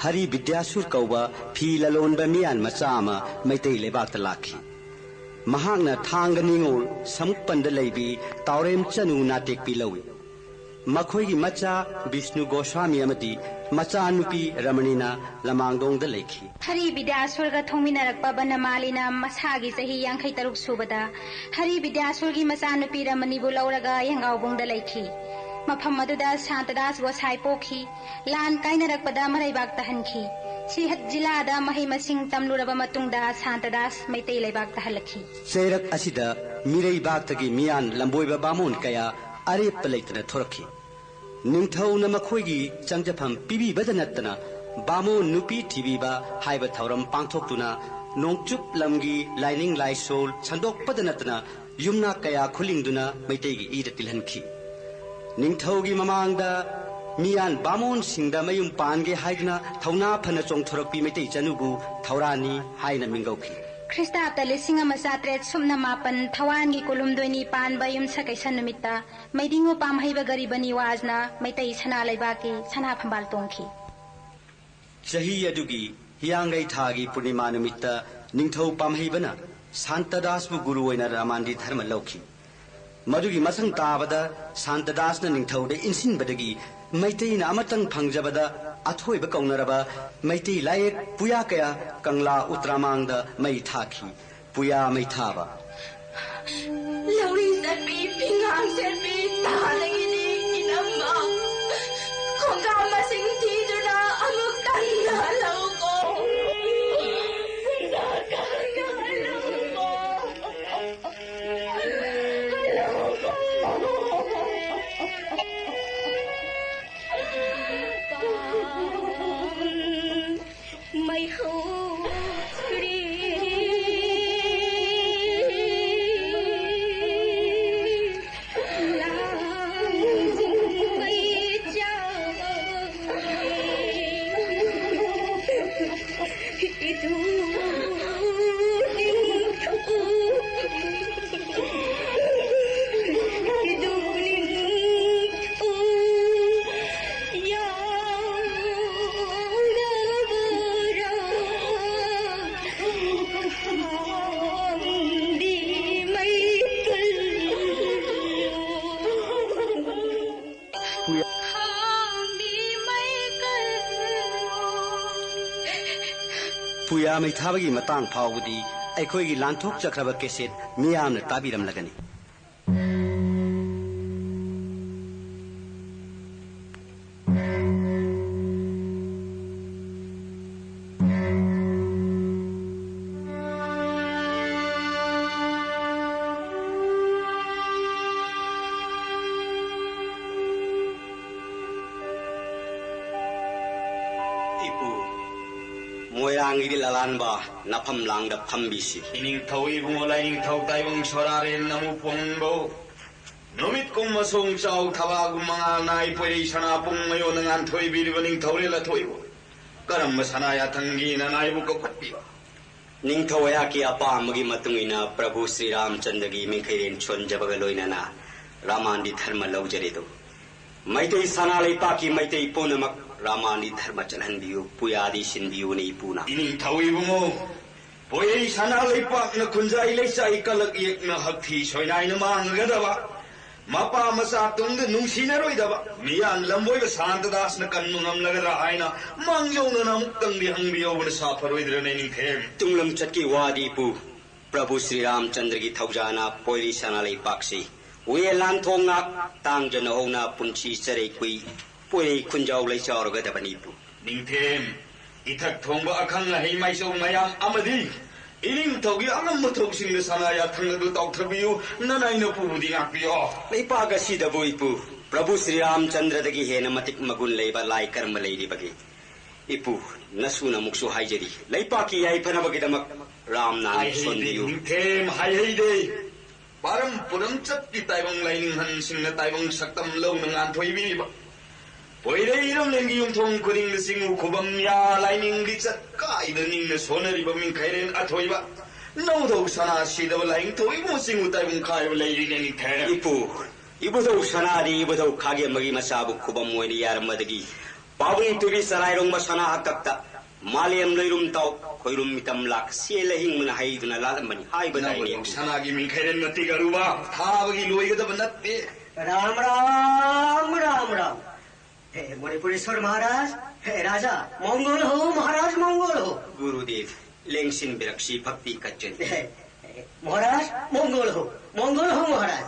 ꯍꯔꯤ ꯕꯤꯗ꯭ꯌꯥꯁꯨꯔ ꯀꯧꯕ ꯐꯤ ꯂꯂꯣꯟꯕ ꯃꯤꯌꯥꯟ ꯃꯆꯥ ꯑꯃ ꯃꯩꯇꯩ ꯂꯩꯕꯥꯛꯇ ꯂꯥꯛꯈꯤ꯫ ꯃꯍꯥꯛꯅ ꯊꯥꯡꯒ ꯅꯤꯉꯣꯜ ꯁꯃꯨꯛꯄꯟꯗ ꯂꯩꯕꯤ ꯇꯥꯎꯔꯦꯝ ꯆꯅꯨ ꯅꯥꯇꯦꯛꯄꯤ ꯂꯧꯏ꯫ ꯃꯈꯣꯏꯒꯤ ꯃꯆꯥ ꯕꯤꯁꯅꯨ ꯒꯣꯁ꯭ꯋꯥꯃꯤ ꯑꯃꯗꯤ ꯃꯆꯥꯅꯨꯄꯤ ꯔꯃꯅꯤꯅ ꯂꯃꯥꯡꯗꯣꯡꯗ ꯂꯩꯈꯤ꯫ ꯍꯔꯤ ꯕꯤꯗ꯭ꯌꯥꯁꯨꯔꯒ ꯊꯣꯡꯃꯤꯟꯅꯔꯛꯄ ꯕꯅꯃꯥꯂꯤꯅ ꯃꯁꯥꯒꯤ ꯆꯍꯤ ꯌꯥꯡꯈꯩ ꯇꯔꯨꯛ ꯁꯨꯕꯗ ꯍꯔꯤ ꯕꯤꯗ꯭ꯌꯥꯁꯨꯔꯒꯤ ꯃꯆꯥꯅꯨꯄꯤ ꯔꯃꯅꯤꯕꯨ ꯂꯧꯔꯒ ꯌꯦꯡꯒꯥꯎꯕꯨꯡꯗ ꯂꯩꯈꯤ꯫ ꯃꯐꯝ ꯑꯗꯨꯗ ꯁꯥꯟꯇꯗꯥꯁ ꯒꯣꯁꯥꯏ ꯄꯣꯛꯈꯤ꯫ ꯂꯥꯟ ꯀꯥꯏꯅꯔꯛꯄꯗ ꯃꯔꯩꯕꯥꯛ ꯇꯥꯍꯟꯈꯤ꯫ ꯁꯤꯍꯠ ꯖꯤꯂꯥꯗ ꯃꯍꯩ ꯃꯁꯤꯡ ꯇꯝꯂꯨꯔꯕ ꯃꯇꯨꯡꯗ ꯁꯥꯟꯇꯗꯥꯁ ꯃꯩꯇꯩ ꯂꯩꯕꯥꯛꯇ ꯍꯜꯂꯛꯈꯤ꯫ ꯆꯩꯔꯛ ꯑꯁꯤꯗ ꯃꯤꯔꯩꯕꯥꯛꯇꯒꯤ ꯃꯤꯌꯥꯟ ꯂꯝꯕꯣꯏꯕ ꯕꯥꯃꯣꯟ ꯀꯌꯥ ꯑꯔꯦꯞꯄ ꯂꯩꯇꯅ ꯊꯣꯔꯛꯈꯤ꯫ ꯅꯤꯡꯊꯧꯅ ꯃꯈꯣꯏꯒꯤ ꯆꯪꯖꯐꯝ ꯄꯤꯕꯤꯕꯗ ꯅꯠꯇꯅ ꯕꯥꯃꯣꯟ ꯅꯨꯄꯤ ꯊꯤꯕꯤꯕ ꯍꯥꯏꯕ ꯊꯧꯔꯝ ꯄꯥꯡꯊꯣꯛꯇꯨꯅ ꯅꯣꯡꯆꯨꯞ ꯂꯝꯒꯤ ꯂꯥꯏꯅꯤꯡ ꯂꯥꯏꯁꯣꯜ ꯁꯟꯗꯣꯛꯄꯗ ꯅꯠꯇꯅ ꯌꯨꯝꯅꯥꯛ ꯀꯌꯥ ꯈꯨꯂꯤꯡꯗꯨꯅ ꯃꯩꯇꯩꯒꯤ ꯏꯗ ꯇꯤꯜꯍꯟꯈꯤ꯫ ꯅꯤꯡꯊꯧꯒꯤ ꯃꯃꯥꯡꯗ ꯃꯤꯌꯥꯟ ꯕꯥꯃꯣꯟꯁꯤꯡꯗ ꯃꯌꯨꯝ ꯄꯥꯟꯒꯦ ꯍꯥꯏꯗꯨꯅ ꯊꯧꯅꯥ ꯐꯅ ꯆꯣꯡꯊꯣꯔꯛꯄꯤ ꯃꯩꯇꯩ ꯆꯅꯨꯕꯨ ꯊꯧꯔꯥꯅꯤ ꯍꯥꯏꯅ ꯃꯤꯡꯒꯧꯈꯤ꯫ ꯈ꯭ꯔꯤꯁꯇꯥꯕꯇ ꯂꯤꯁꯤꯡ ꯑꯃ ꯆꯥꯇ꯭ꯔꯦꯠ ꯁꯨꯞꯅ ꯃꯥꯄꯟ ꯊꯋꯥꯟꯒꯤ ꯀꯣꯂꯨꯝꯗꯣꯏꯅꯤ ꯄꯥꯟꯕ ꯌꯨꯝꯁꯀꯩꯁ ꯅꯨꯃꯤꯠꯇ ꯃꯩꯗꯤꯡꯉꯨ ꯄꯥꯝꯍꯩꯕ ꯒꯔꯤꯕ ꯅꯤꯋꯥꯖꯅ ꯃꯩꯇꯩ ꯁꯅꯥ ꯂꯩꯕꯥꯛꯀꯤ ꯁꯅꯥ ꯐꯝꯕꯥꯜ ꯇꯣꯡꯈꯤ꯫ ꯆꯍꯤ ꯑꯗꯨꯒꯤ ꯍꯤꯌꯥꯡꯒꯩ ꯊꯥꯒꯤ ꯄꯨꯔꯅꯤꯃꯥ ꯅꯨꯃꯤꯠꯇ ꯅꯤꯡꯊꯧ ꯄꯥꯝꯍꯩꯕꯅ ꯁꯥꯟꯇꯗꯥꯁꯄꯨ ꯒꯨꯔꯨ ꯑꯣꯏꯅ ꯔꯥꯃꯥꯟꯗꯤ ꯙꯔꯃ ꯂꯧꯈꯤ꯫ ꯃꯗꯨꯒꯤ ꯃꯊꯪ ꯇꯥꯕꯗ ꯁꯥꯟꯇꯗꯥꯁꯅ ꯅꯤꯡꯊꯧꯗ ꯏꯟꯁꯤꯟꯕꯗꯒꯤ ꯃꯩꯇꯩꯅ ꯑꯃꯇꯪ ꯐꯪꯖꯕꯗ ꯑꯊꯣꯏꯕ ꯀꯧꯅꯔꯕ ꯃꯩꯇꯩ ꯂꯥꯏꯌꯦꯛ ꯄꯨꯌꯥ ꯀꯌꯥ ꯀꯪꯂꯥ ꯎꯇ꯭ꯔꯥꯃꯥꯡꯗ ꯃꯩ ꯊꯥꯈꯤ꯫ ꯄꯨꯌꯥ ꯃꯩ ꯊꯥꯕ꯫ ꯂꯧꯔꯤ ꯆꯠꯄꯤ, ꯐꯤꯉꯥꯡ ꯁꯦꯠꯄꯤ, ꯇꯥꯗꯒꯤꯗꯤ ꯏꯅꯝꯃ꯫ ꯈꯣꯡꯀꯥꯞ ꯃꯁꯤꯡ ꯊꯤꯗꯨꯅ ꯑꯃꯨꯛꯇꯪ ꯅꯥꯜꯍꯧꯀꯣ꯫ ꯅꯥꯜꯍꯧꯀꯣ꯫ ꯃꯩꯍꯧꯔꯤ꯫ ꯂꯥꯡꯖꯤꯡ ꯃꯩ ꯆꯥꯛ꯫ ꯄꯨꯌꯥ ꯃꯩ ꯊꯥꯕꯒꯤ ꯃꯇꯥꯡ ꯐꯥꯎꯕꯗꯤ ꯑꯩꯈꯣꯏꯒꯤ ꯂꯥꯟꯊꯣꯛꯆꯈ꯭ꯔꯕ ꯀꯦꯁꯦꯠ ꯃꯤꯌꯥꯝꯅ ꯇꯥꯕꯤꯔꯝꯂꯒꯅꯤ꯫ ꯏꯄꯨ, ꯃꯣꯏꯔꯥꯡꯒꯤ ꯂꯂꯥꯟꯕ ꯅꯐꯝ ꯂꯥꯡꯗ ꯐꯝꯕꯤꯁꯤ꯫ ꯏꯅꯤꯡꯊꯧ ꯏꯕꯨꯡꯉꯣ ꯂꯥꯏꯅꯤꯡꯊꯧ ꯇꯥꯏꯕꯪ ꯁꯣꯔꯥꯔꯦꯟ ꯅꯃꯨ ꯄꯣꯡꯕꯧ꯫ ꯅꯨꯃꯤꯠ ꯀꯨꯝ ꯑꯁꯣꯡ ꯆꯥꯎ ꯊꯕꯥꯒꯨꯝ ꯃꯉꯥꯜ ꯅꯥꯏ ꯄꯣꯏꯔꯩ ꯁꯅꯥ ꯄꯨꯡ ꯃꯌꯣꯟꯅ ꯉꯥꯟꯊꯣꯏꯕꯤꯔꯤꯕ ꯅꯤꯡꯊꯧꯔꯦꯜ ꯑꯊꯣꯏꯕ꯫ ꯀꯔꯝꯕ ꯁꯅꯥ ꯌꯥꯊꯪꯒꯤ ꯅꯅꯥꯏꯕꯨ ꯀꯧꯈꯠꯄꯤꯕ? ꯅꯤꯡꯊꯧ ꯑꯩꯍꯥꯛꯀꯤ ꯑꯄꯥꯝꯕꯒꯤ ꯃꯇꯨꯡ ꯏꯟꯅ ꯄ꯭ꯔꯚꯨ ꯁ꯭ꯔꯤ ꯔꯥꯝꯆꯟꯗ꯭ꯔꯒꯤ ꯃꯤꯡꯈꯩꯔꯦꯟ ꯁꯣꯟꯖꯕꯒ ꯂꯣꯏꯅꯅ ꯔꯥꯃꯥꯟꯗꯤ ꯙꯔꯃ ꯂꯧꯖꯔꯦꯗꯣ꯫ ꯃꯩꯇꯩ ꯁꯅꯥ ꯂꯩꯄꯥꯛꯀꯤ ꯃꯩꯇꯩ ꯄꯨꯝꯅꯃꯛ ꯔꯥꯃꯥꯟꯗꯤ ꯙꯔꯃ ꯆꯠꯍꯟꯕꯤꯌꯨ, ꯄꯨꯌꯥꯗꯤ ꯁꯤꯟꯕꯤꯌꯨꯅꯦ ꯏꯄꯨꯅ꯫ ꯏꯅꯤꯡꯊꯧ ꯏꯕꯨꯡꯉꯣ, ꯄꯣꯏꯔꯩ ꯁꯅꯥ ꯂꯩꯄꯥꯛꯅ ꯈꯨꯟꯖꯥꯏ ꯂꯩꯆꯥꯏ ꯀꯂꯛ ꯌꯦꯛꯅ ꯍꯛꯊꯤ ꯁꯣꯏꯅꯥꯏꯅ ꯃꯥꯡꯉꯒꯗꯕ, ꯃꯄꯥ ꯃꯆꯥ ꯇꯨꯡꯗ ꯅꯨꯡꯁꯤꯅꯔꯣꯏꯗꯕ ꯃꯤꯌꯥꯟ ꯂꯝꯕꯣꯏꯕ ꯁꯥꯟꯇꯗꯥꯁꯅ ꯀꯟꯕ ꯉꯝꯂꯒꯗ꯭ꯔꯥ ꯍꯥꯏꯅ ꯃꯥꯡꯖꯧꯅꯅ ꯑꯃꯨꯛꯇꯪꯗꯤ ꯍꯪꯕꯤꯍꯧꯕꯅ ꯁꯥꯐꯔꯣꯏꯗ꯭ꯔꯅꯦ ꯅꯤꯡꯊꯦꯝ? ꯇꯨꯡꯂꯝꯆꯠꯀꯤ ꯋꯥꯗꯤ ꯏꯄꯨ, ꯄ꯭ꯔꯚꯨ ꯁ꯭ꯔꯤ ꯔꯥꯝꯆꯟꯗ꯭ꯔꯒꯤ ꯊꯧꯖꯥꯅ ꯄꯣꯏꯔꯩ ꯁꯅꯥ ꯂꯩꯄꯥꯛꯁꯤ ꯋꯦ ꯂꯥꯟꯊꯣꯡ ꯉꯥꯛ ꯇꯥꯡꯖꯅ ꯍꯧꯅ ꯄꯨꯟꯁꯤ ꯆꯔꯩ ꯀꯨꯏ ꯄꯣꯏꯔꯩ ꯈꯨꯟꯖꯥꯎ ꯂꯩꯆꯥꯎꯔꯒꯗꯕꯅꯤ ꯏꯄꯨ꯫ ꯅꯤꯡꯊꯦꯝ, ꯏꯊꯛ ꯊꯣꯡꯕ ꯑꯈꯪ ꯑꯍꯩ ꯃꯥꯏꯆꯧ ꯃꯌꯥꯝ ꯑꯃꯗꯤ ꯏꯅꯤꯡꯊꯧꯒꯤ ꯑꯉꯝꯕ ꯊꯧꯁꯤꯡꯅ ꯁꯅꯥ ꯌꯥꯊꯪ ꯑꯗꯨ ꯇꯥꯎꯊꯕꯤꯌꯨ, ꯅꯅꯥꯏ ꯅꯄꯨꯕꯨꯗꯤ ꯉꯥꯛꯄꯤꯌꯣ꯫ ꯂꯩꯄꯥꯛ ꯑꯁꯤꯗꯕꯨ ꯏꯄꯨ, ꯄ꯭ꯔꯚꯨ ꯁ꯭ꯔꯤ ꯔꯥꯝꯆꯟꯗ꯭ꯔꯗꯒꯤ ꯍꯦꯟꯅ ꯃꯇꯤꯛ ꯃꯒꯨꯟ ꯂꯩꯕ ꯂꯥꯏ ꯀꯔꯝꯕ ꯂꯩꯔꯤꯕꯒꯦ? ꯏꯄꯨ, ꯅꯁꯨꯅ ꯑꯃꯨꯛꯁꯨ ꯍꯥꯏꯖꯔꯤ, ꯂꯩꯄꯥꯛꯀꯤ ꯌꯥꯏꯐꯅꯕꯒꯤꯗꯃꯛ ꯔꯥꯝ ꯅꯥꯝ ꯍꯥꯏꯍꯩꯗꯦ, ꯁꯣꯟꯕꯤꯌꯨ꯫ ꯅꯤꯡꯊꯦꯝ, ꯍꯥꯏꯍꯩꯗꯦ꯫ ꯄꯥꯔꯝ ꯄꯨꯔꯝ ꯆꯠꯀꯤ ꯇꯥꯏꯕꯪ ꯂꯥꯏꯅꯤꯡꯍꯟꯁꯤꯡꯅ ꯇꯥꯏꯕꯪ ꯁꯛꯇꯝ ꯂꯧꯅ ꯉꯥꯟꯊꯣꯏꯕꯤꯔꯤꯕ ꯄꯣꯏꯔꯩ ꯏꯔꯝꯂꯦꯟꯒꯤ ꯌꯨꯝꯊꯣꯡ ꯈꯨꯗꯤꯡꯗ ꯆꯤꯡꯉꯨ ꯈꯨꯕꯝ ꯌꯥ ꯂꯥꯏꯅꯤꯡ ꯂꯤꯆꯠ ꯀꯥꯏꯗ ꯅꯤꯡꯅ ꯁꯣꯟꯅꯔꯤꯕ ꯃꯤꯡꯈꯩꯔꯦꯟ ꯑꯊꯣꯏꯕ ꯅꯧꯗꯧ ꯁꯅꯥ ꯁꯤꯗꯕ ꯂꯥꯏꯅꯤꯡꯊꯧ ꯏꯕꯨꯡ ꯆꯤꯡꯉꯨ ꯇꯥꯏꯕꯪ ꯈꯥꯏꯕ ꯂꯩꯔꯤꯅꯦ ꯅꯤꯡꯊꯦꯝ꯫ ꯏꯄꯨ, ꯏꯕꯨꯙꯧ ꯁꯅꯥꯗꯤ ꯏꯕꯨꯙꯧ ꯈꯥꯒꯦꯝꯕꯒꯤ ꯃꯆꯥꯕꯨ ꯈꯨꯕꯝ ꯑꯣꯏꯅ ꯌꯥꯔꯝꯕꯗꯒꯤ ꯄꯥꯕꯨꯡ ꯇꯨꯕꯤ ꯆꯔꯥꯏꯔꯣꯡꯕ ꯁꯅꯥ ꯍꯥꯛꯇꯛꯇ ꯃꯥꯂꯦꯝ ꯂꯣꯏꯔꯨꯝ ꯇꯥꯎ ꯈꯣꯏꯔꯨꯝ ꯃꯤꯇꯝ ꯂꯥꯛ ꯁꯦꯜ ꯑꯍꯤꯡꯕꯅ ꯍꯩꯗꯨꯅ ꯂꯥꯜꯂꯝꯕꯅꯤ ꯍꯥꯏꯕꯗꯥꯏꯅꯦ꯫ ꯅꯧꯗꯧ ꯁꯅꯥꯒꯤ ꯃꯤꯡꯈꯩꯔꯦꯟ ꯃꯇꯤꯛ ꯑꯔꯨꯕ ꯊꯥꯕꯒꯤ ꯂꯣꯏꯒꯗꯕ ꯅꯠꯇꯦ꯫ राम राम राम राम। हे मुनीपुरेश्वर महाराज, हे राजा, मंगल हो महाराज, मंगल हो। ꯒꯨꯔꯨꯗꯦꯕ, ꯂꯦꯡꯁꯤꯟꯕꯤꯔꯛꯁꯤ ꯚꯛꯇꯤ ꯀꯠꯆꯔꯤ꯫ हे, हे, महाराज, मंगल हो, मंगल हो महाराज।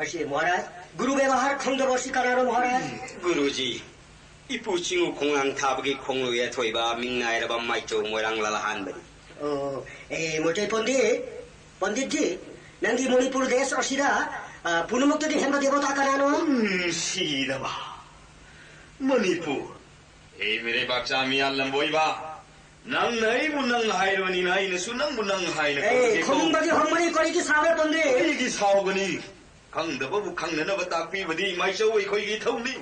ꯑꯁꯤ महाराज, गुरु व्यवहार ꯈꯪꯗꯕ ꯑꯁꯤ ꯀꯅꯥꯅꯣ महाराज? ꯒꯨꯔꯨꯖꯤ, ꯏꯄꯨ ꯆꯤꯡꯉꯨ ꯈꯣꯡꯅꯥꯡ ꯊꯥꯕꯒꯤ ꯈꯣꯡꯂꯣꯏ ꯑꯊꯣꯏꯕ ꯃꯤꯡꯅꯥꯏꯔꯕ ꯃꯥꯏꯆꯧ ꯃꯣꯏꯔꯥꯡ ꯂꯥꯜ ꯑꯍꯥꯟꯕꯅꯤ꯫ ꯑꯣ, ꯑꯦ, ꯃꯣꯏꯇꯩ ꯄꯟꯗꯤꯠ, ꯄꯟꯗꯤꯠꯖꯤ, ꯅꯪꯒꯤ ꯃꯅꯤꯄꯨꯔ ꯗꯦꯁ ꯑꯁꯤꯗ, ꯑ, ꯄꯨꯝꯅꯃꯛꯇꯒꯤ ꯍꯦꯟꯕ ꯗꯦꯕꯣꯇꯥ ꯀꯅꯥꯅꯣ? ꯎꯝ, ꯁꯤꯗꯕ꯫ ꯃꯅꯤꯄꯨꯔ꯫ ꯑꯦ, ꯃꯤꯔꯩꯕꯥꯛ ꯆꯥꯃꯤꯌꯥꯟ ꯂꯝꯕꯣꯏꯕ꯫ ꯅꯪꯅ ꯑꯩꯕꯨ ꯅꯪ ꯍꯥꯏꯔꯕꯅꯤꯅ ꯑꯩꯅꯁꯨ ꯅꯪꯕꯨ ꯅꯪ ꯍꯥꯏꯅ ꯑꯦ, ꯀꯧꯔꯒꯦꯀꯣ꯫ ꯈꯨꯝꯕꯒꯤ ꯍꯧꯃꯅꯤ ꯀꯔꯤꯒꯤ ꯁꯥꯎꯔꯦ ꯄꯟꯗꯤꯠ? ꯀꯔꯤꯒꯤ ꯁꯥꯎꯒꯅꯤ? ꯈꯪꯗꯕꯕꯨ ꯈꯪꯅꯅꯕ ꯇꯥꯛꯄꯤꯕꯗꯤ ꯃꯥꯏꯆꯧ ꯑꯩꯈꯣꯏꯒꯤ ꯏꯊꯧꯅꯤ꯫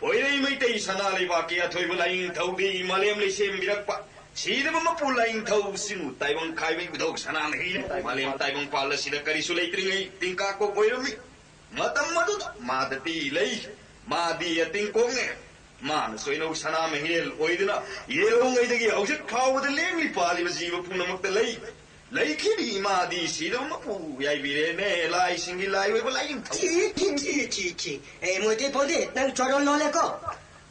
ꯄꯣꯏꯔꯩ ꯃꯩꯇꯩ ꯁꯅꯥ ꯂꯩꯕꯥꯛꯀꯤ ꯑꯊꯣꯏꯕ ꯂꯥꯏꯅꯤꯡꯊꯧꯗꯤ ꯃꯥꯂꯦꯝ ꯂꯩꯁꯦꯝꯕꯤꯔꯛꯄ ꯁꯤꯗꯕ ꯃꯄꯨ ꯂꯥꯏꯅꯤꯡꯊꯧ ꯁꯤꯡꯎ ꯇꯥꯏꯕꯪ ꯈꯥꯏꯕ ꯏꯕꯨꯙꯧ ꯁꯅꯥꯃꯍꯤꯅ ꯃꯥꯂꯦꯝ ꯇꯥꯏꯕꯪ ꯄꯥꯜ ꯑꯁꯤꯗ ꯀꯔꯤꯁꯨ ꯂꯩꯇ꯭ꯔꯤꯉꯩ ꯇꯤꯡꯀꯥ ꯀꯣꯛ ꯑꯣꯏꯔꯝꯃꯤ꯫ ꯃꯇꯝ ꯑꯗꯨꯗ ꯃꯥꯗ ꯇꯤ ꯂꯩ꯫ ꯃꯥꯗꯤ ꯑꯇꯤꯡ ꯀꯣꯛꯅꯦ꯫ ꯃꯥꯅ ꯁꯣꯏꯅꯧ ꯁꯅꯥꯃꯍꯤꯔꯦꯜ ꯑꯣꯏꯗꯨꯅ ꯌꯦꯜꯍꯧꯉꯩꯗꯒꯤ ꯍꯧꯖꯤꯛ ꯐꯥꯎꯕꯗ ꯂꯦꯡꯂꯤ ꯄꯥꯜꯂꯤꯕ ꯖꯤꯕ ꯄꯨꯝꯅꯃꯛꯇ ꯂꯩ꯫ ꯂꯩꯈꯤꯅꯤ꯫ ꯃꯥꯗꯤ ꯁꯤꯗꯕ ꯃꯄꯨ ꯌꯥꯏꯕꯤꯔꯦꯅꯦ꯫ ꯂꯥꯏꯁꯤꯡꯒꯤ ꯂꯥꯏ ꯑꯣꯏꯕ ꯂꯥꯏꯅꯤꯡꯊꯧ꯫ ꯊꯤ, ꯊꯤ, ꯊꯤ, ꯊꯤ, ꯊꯤ꯫ ꯑꯦ, ꯃꯣꯏꯇꯩ ꯄꯣꯟꯗꯦ, ꯅꯪ ꯆꯣꯔꯣꯜ ꯂꯣꯜꯂꯦꯀꯣ꯫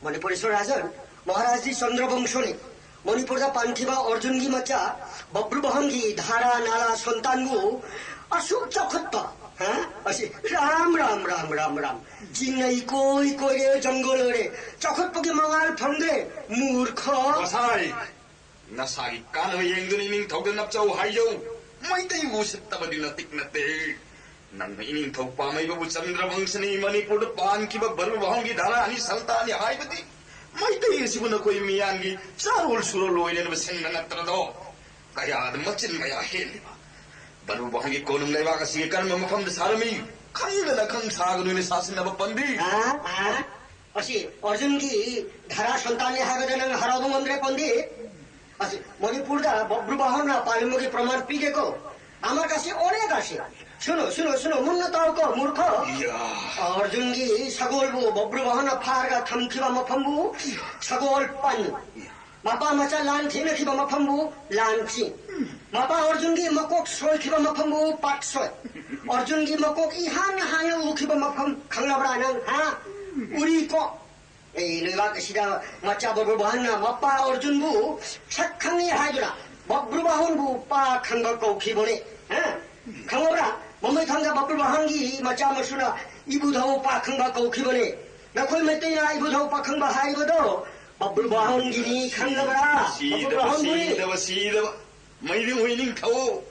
ꯃꯅꯤꯄꯨꯔꯦꯁꯣꯔ ꯔꯥꯖꯟ, ꯃꯍꯥꯔꯥꯖꯗꯤ ꯆꯟꯗ꯭ꯔꯕꯪꯁꯣꯅꯤ꯫ ꯃꯅꯤꯄꯨꯔꯗ ꯄꯥꯟꯈꯤꯕ ꯑꯔꯖꯨꯟꯒꯤ ꯃꯆꯥ ꯕꯕ꯭ꯔꯨꯕꯥꯍꯟꯒꯤ ꯙꯥꯔꯥ ꯅꯥꯂꯥ ꯁꯟꯇꯥꯟꯕꯨ ꯑꯁꯨꯛ ꯆꯥꯎꯈꯠꯄ, ꯍꯥ? ꯑꯁꯤ ꯔꯥꯝ, ꯔꯥꯝ, ꯔꯥꯝ, ꯔꯥꯝ, ꯔꯥꯝ꯫ ꯆꯤꯡꯅ ꯏꯀꯣꯏ ꯀꯣꯏꯔꯦ, ꯖꯪꯒꯜ ꯑꯣꯏꯔꯦ꯫ ꯆꯥꯎꯈꯠꯄꯒꯤ ꯃꯉꯥꯜ ꯐꯪꯗ꯭ꯔꯦ, ꯃꯨꯔꯈ꯫ ꯉꯁꯥꯏ ꯅꯁꯥꯒꯤ ꯀꯥꯟꯅꯕ ꯌꯦꯡꯗꯨꯅ ꯏꯅꯤꯡꯊꯧꯗ ꯅꯞꯆꯧ ꯍꯥꯏꯖꯧ꯫ ꯃꯩꯇꯩꯕꯨ ꯎꯁꯤꯠꯇꯕꯗꯤ ꯅꯇꯤꯛ ꯅꯠꯇꯦ꯫ ꯅꯪꯅ ꯏꯅꯤꯡꯊꯧ ꯄꯥꯝꯃꯩꯕꯕꯨ ꯆꯟꯗ꯭ꯔꯕꯪꯁꯅꯤ ꯃꯅꯤꯄꯨꯔꯗ ꯄꯥꯟꯈꯤꯕ ꯕꯔꯨꯕꯥꯍꯣꯡꯒꯤ ꯙꯥꯔꯥ ꯑꯅꯤ ꯁꯜꯇꯥꯅꯤ ꯍꯥꯏꯕꯗꯤ ꯃꯩꯇꯩ ꯑꯁꯤꯕꯨ ꯅꯈꯣꯏ ꯃꯤꯌꯥꯟꯒꯤ ꯆꯥꯔꯣꯜ ꯁꯨꯔꯣꯜ ꯑꯣꯏꯅꯅꯕ ꯁꯤꯟꯕ ꯅꯠꯇ꯭ꯔꯗꯣ? ꯀꯌꯥꯗ ꯃꯆꯤꯟ ꯃꯌꯥ ꯍꯦꯜꯂꯤꯕ! ꯕꯔꯨꯕꯥꯍꯣꯡꯒꯤ ꯀꯣꯅꯨꯡ ꯂꯩꯕꯥꯛ ꯑꯁꯤꯒꯤ ꯀꯔꯝꯕ ꯃꯐꯝꯗ ꯁꯥꯔꯝꯃꯤ? ꯈꯪꯗꯅ ꯈꯪ ꯁꯥꯒꯅꯨꯅꯦ ꯁꯥꯁꯤꯟꯅꯕ ꯄꯟꯗꯤ꯫ ꯑ, ꯑ, ꯑꯁꯤ ꯑꯔꯖꯨꯟꯒꯤ ꯙꯥꯔꯥ ꯁꯟꯇꯥꯟꯅꯤ ꯍꯥꯏꯕꯗ ꯅꯪ ꯍꯔꯥꯎꯕ ꯉꯝꯗ꯭ꯔꯦ ꯄꯟꯗꯤ꯫ ꯑꯁꯤ ꯃꯅꯤꯄꯨꯔꯗ ꯕꯕ꯭ꯔꯨꯕꯥꯍꯣꯟꯅ ꯄꯥꯜꯂꯝꯕꯒꯤ ꯄ꯭ꯔꯃꯥꯟ ꯄꯤꯒꯦꯀꯣ꯫ ꯑꯃꯒꯁꯤ ꯑꯣꯔꯦꯒꯁꯤ꯫ ꯁꯨꯅꯣ, ꯁꯨꯅꯣ, ꯁꯨꯅꯣ, ꯃꯨꯟꯅ ꯇꯥꯎꯀꯣ, ꯃꯨꯔꯈ꯫ ꯏꯌꯥ꯫ ꯑꯔꯖꯨꯟꯒꯤ ꯁꯒꯣꯜꯕꯨ ꯕꯕ꯭ꯔꯨꯕꯥꯍꯣꯟꯅ ꯐꯥꯔꯒ ꯊꯝꯈꯤꯕ ꯃꯐꯝꯕꯨ ꯁꯒꯣꯜ ꯄꯟ꯫ ꯃꯄꯥ ꯃꯆꯥ ꯂꯥꯟ ꯊꯦꯡꯅꯈꯤꯕ ꯃꯐꯝꯕꯨ ꯂꯥꯟ ꯆꯤꯡ꯫ ꯃꯄꯥ ꯑꯔꯖꯨꯟꯒꯤ ꯃꯀꯣꯛ ꯁꯣꯏꯈꯤꯕ ꯃꯐꯝꯕꯨ ꯄꯥꯠ ꯁꯣꯏ꯫ ꯑꯔꯖꯨꯟꯒꯤ ꯃꯀꯣꯛ ꯏꯍꯥꯟ ꯍꯥꯟꯅ ꯎꯈꯤꯕ ꯃꯐꯝ ꯈꯪꯂꯕ꯭ꯔꯥ ꯅꯪ, ꯍꯥ? ꯎꯔꯤ ꯀꯣꯛ꯫ ꯑꯦ, ꯂꯩꯕꯥꯛ ꯑꯁꯤꯗ ꯃꯆꯥ ꯕꯕ꯭ꯔꯨꯕꯥꯍꯟꯅ ꯃꯄꯥ ꯑꯔꯖꯨꯟꯕꯨ ꯁꯛ ꯈꯪꯉꯤ ꯍꯥꯏꯗꯨꯅ ꯕꯕ꯭ꯔꯨꯕꯥꯍꯟꯕꯨ ꯄꯥ ꯈꯪꯕ ꯀꯧꯈꯤꯕꯅꯤ꯫ ꯍꯥ? ꯈꯪꯉꯕ꯭ꯔꯥ? ꯃꯃꯩ ꯊꯥꯡꯗ ꯕꯕ꯭ꯔꯨꯕꯥꯍꯟꯒꯤ ꯃꯆꯥ ꯃꯁꯨꯅ ꯏꯕꯨꯙꯧ ꯄꯥ ꯈꯪꯕ ꯀꯧꯈꯤꯕꯅꯤ꯫ ꯅꯈꯣꯏ ꯃꯩꯇꯩꯅ ꯏꯕꯨꯙꯧ ꯄꯥ ꯈꯪꯕ ꯍꯥꯏꯕꯗꯣ ꯕꯕ꯭ꯔꯨꯕꯥꯍꯟꯒꯤꯅꯤ, ꯈꯪꯂꯕ꯭ꯔꯥ? ꯁꯤꯗꯕ, ꯕꯕ꯭ꯔꯨꯕꯥꯍꯟꯕꯨꯅꯤ꯫ ꯁꯤꯗꯕ, ꯁꯤꯗꯕ꯫ ꯃꯩꯔꯤꯡ ꯍꯨꯏ ꯅꯤꯡꯊꯧ,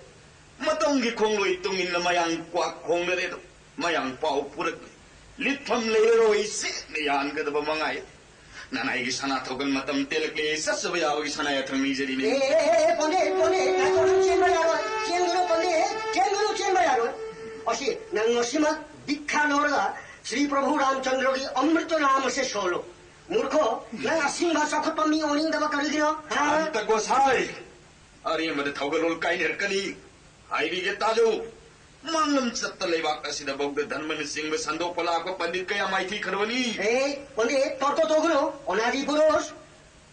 ꯃꯇꯝꯒꯤ ꯈꯣꯡꯂꯣꯏ ꯇꯨꯡ ꯏꯟꯅ ꯃꯌꯥꯡ ꯀ꯭ꯋꯥꯛ ꯈꯣꯡꯅꯔꯦꯗꯣ꯫ ꯃꯌꯥꯡ ꯄꯥꯎ ꯄꯨꯔꯛꯂꯤ꯫ ꯂꯤꯠꯐꯝ ꯂꯩꯔꯔꯣꯏ ꯁꯦꯠꯅ ꯌꯥꯟꯒꯗꯕ ꯃꯉꯥꯏ꯫ ꯅꯅꯥꯏꯒꯤ ꯁꯅꯥ ꯊꯧꯒꯜ ꯃꯇꯝ ꯇꯦꯜꯂꯛꯂꯦ꯫ ꯆꯠꯆꯕ ꯌꯥꯕꯒꯤ ꯁꯅꯥ ꯌꯥꯊꯪ ꯅꯤꯖꯔꯤꯅꯦ꯫ ꯑꯦ, ꯑꯦ, ꯑꯦ, ꯑꯦ, ꯄꯣꯟꯗꯦ, ꯄꯣꯟꯗꯦ, ꯉꯥꯏꯈꯣ, ꯅꯪ ꯆꯦꯟꯕ ꯌꯥꯔꯣꯏ, ꯆꯦꯟꯒꯅꯨ, ꯄꯣꯟꯗꯦ, ꯆꯦꯟꯒꯅꯨ, ꯆꯦꯟꯕ ꯌꯥꯔꯣꯏ꯫ ꯑꯁꯤ, ꯅꯪ ꯉꯁꯤꯃꯛ ꯗꯤꯛꯈꯥ ꯂꯧꯔꯒ ꯁ꯭ꯔꯤ ꯄ꯭ꯔꯚꯨ ꯔꯥꯝꯆꯟꯗ꯭ꯔꯒꯤ ꯑꯃ꯭ꯔꯤꯇ ꯅꯥꯝ ꯑꯁꯦ ꯁꯣꯜꯂꯨ꯫ ꯃꯨꯔꯈꯣ, ꯅꯪ ꯑꯁꯤꯡꯕ ꯆꯥꯎꯈꯠꯄ ꯃꯤ ꯑꯣꯏꯅꯤꯡꯗꯕ ꯀꯔꯤꯒꯤꯅꯣ? ꯍꯥ? ꯁꯥꯟꯇ ꯒꯣꯁꯥꯏ, ꯑꯔꯦꯝꯕꯗ ꯊꯧꯒꯜꯂꯣꯟ ꯀꯥꯏꯅꯔꯛꯀꯅꯤ꯫ ꯍꯥꯏꯕꯤꯒꯦ ꯇꯥꯖꯧ, ꯃꯥꯡꯂꯝ ꯆꯠꯇ ꯂꯩꯕꯥꯛ ꯑꯁꯤꯗꯐꯥꯎꯗ ꯙꯔꯃꯅ ꯆꯤꯡꯕ ꯁꯟꯗꯣꯛꯄ ꯂꯥꯛꯄ ꯄꯟꯗꯤꯠ ꯀꯌꯥ ꯃꯥꯏꯊꯤ ꯈꯔꯕꯅꯤ꯫ ꯑꯦ, ꯄꯟꯗꯤꯠ, ꯇꯔꯀ ꯇꯧꯒꯅꯨ꯫ ꯑꯣꯅꯥꯗꯤ ꯄꯨꯔꯨꯁ,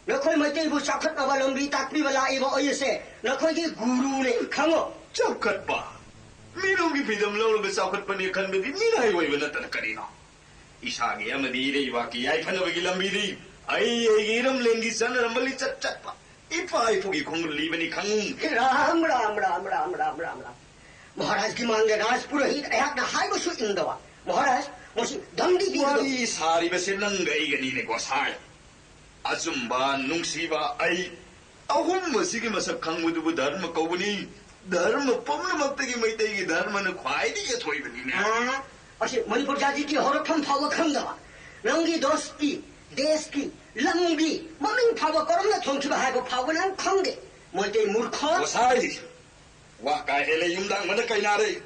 ꯅꯈꯣꯏ ꯃꯩꯇꯩꯕꯨ ꯆꯥꯎꯈꯠꯅꯕ ꯂꯝꯕꯤ ꯇꯥꯛꯄꯤꯕ ꯂꯥꯛꯏꯕ ꯑꯩ ꯑꯁꯦ ꯅꯈꯣꯏꯒꯤ ꯒꯨꯔꯨꯅꯦ, ꯈꯪꯉꯣ꯫ ꯆꯥꯎꯈꯠꯄ? ꯃꯤꯔꯣꯜꯒꯤ ꯐ꯭ꯔꯤꯗꯝ ꯂꯧꯔꯒ ꯆꯥꯎꯈꯠꯄꯅꯦ ꯈꯟꯕꯗꯤ ꯃꯤꯔꯥꯏ ꯑꯣꯏꯕ ꯅꯠꯇꯅ ꯀꯔꯤꯅꯣ? ꯏꯁꯥꯒꯤ ꯑꯃꯗꯤ ꯏꯔꯩꯕꯥꯛꯀꯤ ꯌꯥꯏꯐꯅꯕꯒꯤ ꯂꯝꯕꯤꯗꯤ ꯑꯩ ꯑꯩꯒꯤ ꯏꯔꯝꯂꯦꯟꯒꯤ ꯆꯠꯅꯔꯝꯕ ꯂꯤꯆꯠ ꯆꯠꯄ ꯏꯄꯥ ꯏꯄꯨꯒꯤ ꯈꯣꯡꯒꯨꯜ ꯂꯤꯕꯅꯤ ꯈꯪꯉꯤ꯫ ꯔꯥꯝ, ꯔꯥꯝ, ꯔꯥꯝ, ꯔꯥꯝ, ꯔꯥꯝ, ꯔꯥꯝ, ꯔꯥꯝ꯫ ꯃꯍꯥꯔꯥꯖꯀꯤ ꯃꯥꯡꯗ ꯔꯥꯖ ꯄꯨꯔꯣꯍꯤꯠ ꯑꯩꯍꯥꯛꯅ ꯍꯥꯏꯕꯁꯨ ꯏꯟꯗꯕ꯫ ꯃꯍꯥꯔꯥꯖ, ꯃꯁꯤ ꯗꯝꯗꯤ ꯄꯤꯒꯗꯕ꯫ ꯋꯥꯔꯤ ꯁꯥꯔꯤꯕꯁꯦ ꯅꯪꯒ ꯑꯩꯒꯅꯤꯅꯦ, ꯒꯣꯁꯥꯏ꯫ ꯑꯆꯨꯝꯕ, ꯅꯨꯡꯁꯤꯕ ꯑꯩ, ꯑꯍꯨꯝ ꯑꯁꯤꯒꯤ ꯃꯁꯛ ꯈꯪꯕꯗꯨꯕꯨ ꯙꯔꯃ ꯀꯧꯕꯅꯤ꯫ ꯙꯔꯃ ꯄꯨꯝꯅꯃꯛꯇꯒꯤ ꯃꯩꯇꯩꯒꯤ ꯙꯔꯃꯅ ꯈ꯭ꯋꯥꯏꯗꯒꯤ ꯑꯊꯣꯏꯕꯅꯤꯅꯦ꯫ ꯑꯥ, ꯑꯁꯤ ꯃꯅꯤꯄꯨꯔ ꯖꯥꯇꯤꯒꯤ ꯍꯧꯔꯛꯐꯝ ꯐꯥꯎꯕ ꯈꯪꯗꯕ, ꯅꯪꯒꯤ ꯗꯣꯁꯇꯤ, ꯗꯦꯁꯀꯤ, ꯂꯝꯒꯤ ꯃꯃꯤꯡ ꯐꯥꯎꯕ ꯀꯔꯝꯅ ꯊꯣꯟꯈꯤꯕ ꯍꯥꯏꯕ ꯐꯥꯎꯕ ꯅꯪ ꯈꯪꯗꯦ꯫ ꯃꯩꯇꯩ ꯃꯨꯔꯈ꯫ ꯒꯣꯁꯥꯏ, ꯋꯥ ꯀꯥ ꯍꯦꯜꯂꯦ, ꯌꯨꯝꯗꯥꯡꯕꯅ ꯀꯩꯅꯥꯔꯦ꯫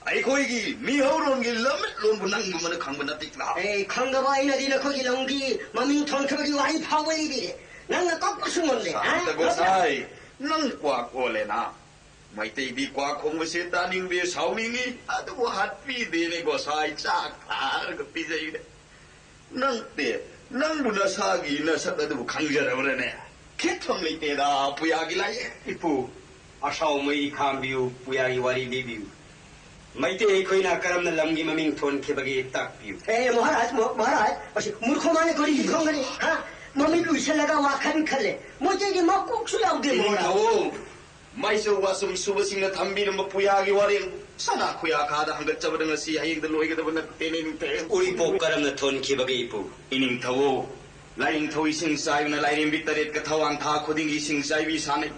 ꯑꯩꯈꯣꯏꯒꯤ ꯃꯤꯍꯧꯔꯣꯟꯒꯤ ꯂꯝꯃꯤꯠꯂꯣꯟꯕꯨ ꯅꯪꯒꯨꯝꯕꯅ ꯈꯪꯕ ꯅꯠꯇꯦ, ꯀ꯭ꯂꯥꯎ꯫ ꯑꯦ, ꯈꯪꯗꯕ ꯑꯩꯅꯗꯤ ꯅꯈꯣꯏꯒꯤ ꯂꯝꯒꯤ ꯃꯃꯤꯡ ꯊꯣꯟꯈꯤꯕꯒꯤ ꯋꯥꯔꯤ ꯐꯥꯎꯕ ꯂꯤꯕꯤꯔꯦ꯫ ꯅꯪꯅ ꯀꯞꯄꯁꯨ ꯉꯝꯗꯦ, ꯍꯥ? ꯁꯥꯟꯇ ꯒꯣꯁꯥꯏ, ꯅꯪ ꯀ꯭ꯋꯥꯛ ꯑꯣꯜꯂꯦꯅ꯫ ꯃꯩꯇꯩꯗꯤ ꯀ꯭ꯋꯥꯛ ꯈꯣꯡꯕꯁꯦ ꯇꯥꯅꯤꯡꯗꯦ, ꯁꯥꯎꯅꯤꯡꯉꯤ꯫ ꯑꯗꯨꯕꯨ ꯍꯥꯠꯄꯤꯗꯦꯅꯦ ꯒꯣꯁꯥꯏ, ꯆꯥꯛ ꯊꯥꯔꯒ ꯄꯤꯖꯩꯅꯦ꯫ ꯅꯪꯗꯤ, ꯅꯪꯕꯨ ꯅꯁꯥꯒꯤ ꯅꯁꯛ ꯑꯗꯨꯕꯨ ꯈꯪꯖꯔꯕ꯭ꯔꯅꯦ? ꯈꯦꯠꯐꯝ ꯂꯩꯇꯦꯗ, ꯄꯨꯌꯥꯒꯤ ꯂꯥꯏꯌꯦ꯫ ꯏꯄꯨ, ꯑꯁꯥꯎ ꯃꯩ ꯈꯥꯝꯕꯤꯌꯨ, ꯄꯨꯌꯥꯒꯤ ꯋꯥꯔꯤ ꯂꯤꯕꯤꯌꯨ꯫ ꯃꯩꯇꯩ ꯑꯩꯈꯣꯏꯅ ꯀꯔꯝꯅ ꯂꯝꯒꯤ ꯃꯃꯤꯡ ꯊꯣꯟꯈꯤꯕꯒꯦ ꯇꯥꯛꯄꯤꯌꯨ꯫ ꯑꯦ, ꯃꯍꯥꯔꯥꯖ, ꯃ-, ꯃꯍꯥꯔꯥꯖ, ꯑꯁꯤ ꯃꯨꯔꯈ ꯃꯥꯅ ꯀꯔꯤ ꯈꯪꯒꯅꯤ? ꯍꯥ? ꯃꯃꯤꯠ ꯎꯏꯁꯜꯂꯒ ꯋꯥꯈꯜ ꯈꯜꯂꯦ꯫ ꯃꯩꯇꯩꯒꯤ ꯃꯀꯣꯛꯁꯨ ꯌꯥꯎꯗꯦ, ꯃꯍꯥꯔꯥꯖ꯫ ꯏꯅꯤꯡꯊꯧ, ꯃꯥꯏꯆꯧ ꯋꯥꯆꯨꯝ ꯁꯨꯕꯁꯤꯡꯅ ꯊꯝꯕꯤꯔꯝꯕ ꯄꯨꯌꯥꯒꯤ ꯋꯥꯔꯦꯡ ꯁꯅꯥ ꯈꯨꯌꯥꯈꯥꯗ ꯍꯪꯒꯠꯆꯕꯗ ꯉꯁꯤ ꯍꯌꯦꯡꯗ ꯂꯣꯏꯒꯗꯕ ꯅꯠꯇꯦꯅꯦ, ꯏꯅꯤꯡꯊꯧ꯫ ꯎꯔꯤꯄꯣꯛ ꯀꯔꯝꯅ ꯊꯣꯟꯈꯤꯕꯒꯦ, ꯏꯄꯨ? ꯏꯅꯤꯡꯊꯧ, ꯂꯥꯏꯅꯤꯡꯊꯧ ꯏꯁꯤꯡ ꯆꯥꯏꯕꯅ ꯂꯥꯏꯔꯦꯝꯕꯤ ꯇꯔꯦꯠꯀ ꯊꯋꯥꯟ ꯊꯥ ꯈꯨꯗꯤꯡꯒꯤ ꯏꯁꯤꯡ ꯆꯥꯏꯕꯤ ꯁꯥꯟꯅꯩ꯫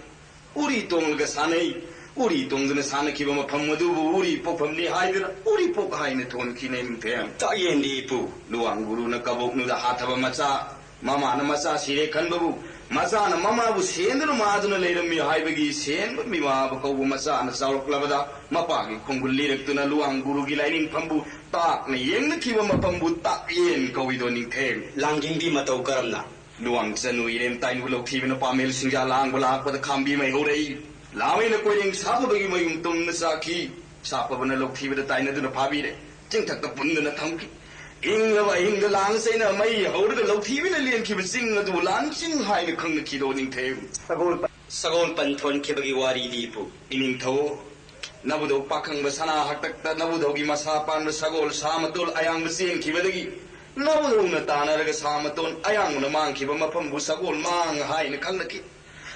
ꯎꯔꯤ ꯇꯣꯡꯂꯒ ꯁꯥꯟꯅꯩ꯫ ꯎꯔꯤ ꯇꯣꯡꯗꯨꯅ ꯁꯥꯟꯅꯈꯤꯕ ꯃꯐꯝ ꯑꯗꯨꯕꯨ ꯎꯔꯤ ꯄꯣꯛꯐꯝꯅꯤ ꯍꯥꯏꯗꯨꯅ ꯎꯔꯤꯄꯣꯛ ꯍꯥꯏꯅ ꯊꯣꯟꯈꯤꯅꯦ, ꯏꯅꯤꯡꯊꯧ꯫ ꯇꯥꯛꯌꯦꯟꯗꯤ, ꯏꯄꯨ꯫ ꯂꯨꯋꯥꯡ ꯒꯨꯔꯨꯅ ꯀꯕꯣꯛꯅꯨꯗ ꯍꯥꯊꯕ ꯃꯆꯥ, ꯃꯃꯥꯅ ꯃꯆꯥ ꯁꯤꯔꯦ ꯈꯟꯕꯕꯨ, ꯃꯆꯥꯅ ꯃꯃꯥꯕꯨ ꯁꯦꯟꯗꯨꯅ ꯃꯥꯗꯨꯅ ꯂꯩꯔꯝꯃꯤ ꯍꯥꯏꯕꯒꯤ ꯁꯦꯟꯕ ꯃꯤꯃꯥꯕ ꯀꯧꯕ ꯃꯆꯥꯅ ꯆꯥꯎꯔꯛꯂꯕꯗ ꯃꯄꯥꯒꯤ ꯈꯣꯡꯒꯨꯜ ꯂꯤꯔꯛꯇꯨꯅ ꯂꯨꯋꯥꯡ ꯒꯨꯔꯨꯒꯤ ꯂꯥꯏꯅꯤꯡꯐꯝꯕꯨ ꯇꯥꯛꯅ ꯌꯦꯡꯅꯈꯤꯕ ꯃꯐꯝꯕꯨ ꯇꯥꯛꯌꯦꯟ ꯀꯧꯏꯗꯣ ꯅꯤꯡꯊꯦꯝ꯫ ꯂꯥꯡꯖꯤꯡꯕꯤ ꯃꯇꯧ ꯀꯔꯝꯅ? ꯂꯨꯋꯥꯡ ꯆꯅꯨ ꯏꯔꯦꯝ ꯇꯥꯏꯅꯨ ꯂꯧꯊꯤꯕꯅ ꯄꯥꯃꯦꯜ ꯁꯤꯡꯖꯥ ꯂꯥꯡꯕ ꯂꯥꯛꯄꯗ ꯈꯥꯝꯕꯤ ꯃꯩ ꯍꯧꯔꯛꯏ꯫ ꯂꯥꯃꯩꯅ ꯀꯣꯏꯔꯦꯡ ꯁꯥꯐꯕꯒꯤ ꯃꯌꯨꯝ ꯇꯨꯝꯅ ꯆꯥꯈꯤ꯫ ꯁꯥꯐꯕꯅ ꯂꯧꯊꯤꯕꯗ ꯇꯥꯏꯅꯗꯨꯅ ꯐꯥꯕꯤꯔꯦ꯫ ꯆꯤꯡꯊꯛꯇ ꯄꯨꯟꯗꯨꯅ ꯊꯝꯈꯤ꯫ ꯏꯪꯂꯕ ꯑꯍꯤꯡꯗ ꯂꯥꯡ ꯆꯩꯅ ꯃꯩ ꯍꯧꯔꯒ ꯂꯧꯊꯤꯕꯅ ꯂꯦꯟꯈꯤꯕ ꯆꯤꯡ ꯑꯗꯨꯕꯨ ꯂꯥꯟꯆꯤꯡ ꯍꯥꯏꯅ ꯈꯪꯅꯈꯤꯗꯣ ꯅꯤꯡꯊꯦꯝ꯫ ꯁꯒꯣꯜ ꯄ-, ꯁꯒꯣꯜ ꯄꯟ ꯊꯣꯟꯈꯤꯕꯒꯤ ꯋꯥꯔꯤ ꯂꯤꯕꯨ꯫ ꯏꯅꯤꯡꯊꯧ, ꯅꯕꯨꯙꯧ ꯄꯥꯈꯪꯕ ꯁꯅꯥ ꯍꯥꯛꯇꯛꯇ ꯅꯕꯨꯙꯧꯒꯤ ꯃꯁꯥ ꯄꯥꯟꯕ ꯁꯒꯣꯜ ꯁꯥ ꯃꯇꯣꯜ ꯑꯌꯥꯡꯕ ꯆꯦꯟꯈꯤꯕꯗꯒꯤ ꯅꯕꯨꯙꯧꯅ ꯇꯥꯟꯅꯔꯒ ꯁꯥ ꯃꯇꯣꯜ ꯑꯌꯥꯡꯕꯅ ꯃꯥꯡꯈꯤꯕ ꯃꯐꯝꯕꯨ ꯁꯒꯣꯜ ꯃꯥꯡ ꯍꯥꯏꯅ ꯈꯪꯅꯈꯤ꯫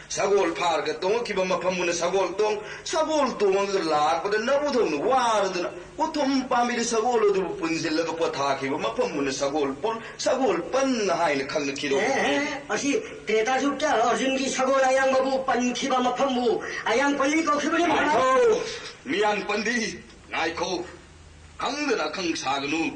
ꯁꯒꯣꯜ ꯐꯥꯔꯒ ꯇꯣꯡꯉꯛꯈꯤꯕ ꯃꯐꯝꯕꯨꯅ ꯁꯒꯣꯜ ꯇꯣꯡ, ꯁꯒꯣꯜ ꯇꯣꯡꯉꯒ ꯂꯥꯛꯄꯗ ꯅꯕꯨꯙꯧꯅ ꯋꯥꯔꯗꯨꯅ ꯎꯊꯨꯝ ꯄꯥꯝꯕꯤꯗ ꯁꯒꯣꯜ ꯑꯗꯨꯕꯨ ꯄꯨꯟꯁꯤꯜꯂꯒ ꯄꯣꯊꯥꯈꯤꯕ ꯃꯐꯝꯕꯨꯅ ꯁꯒꯣꯜ ꯄꯨꯜ, ꯁꯒꯣꯜ ꯄꯟ ꯍꯥꯏꯅ ꯈꯪꯅꯈꯤꯗꯣ꯫ ꯑꯦ, ꯑꯦ, ꯑꯦ, ꯑꯁꯤ ꯇ꯭ꯔꯦꯇꯥ ꯌꯨꯒꯇ ꯑꯔꯖꯨꯟꯒꯤ ꯁꯒꯣꯜ ꯑꯌꯥꯡꯕꯕꯨ ꯄꯟꯈꯤꯕ ꯃꯐꯝꯕꯨ ꯑꯌꯥꯡ ꯄꯜꯂꯤ ꯀꯧꯈꯤꯕꯅꯤ, ꯃꯍꯥꯔꯥꯖ꯫ ꯉꯥꯏꯈꯣ, ꯃꯤꯌꯥꯟ ꯄꯟꯗꯤ, ꯉꯥꯏꯈꯣ꯫ ꯈꯪꯗꯅ ꯑꯈꯪ ꯁꯥꯒꯅꯨ꯫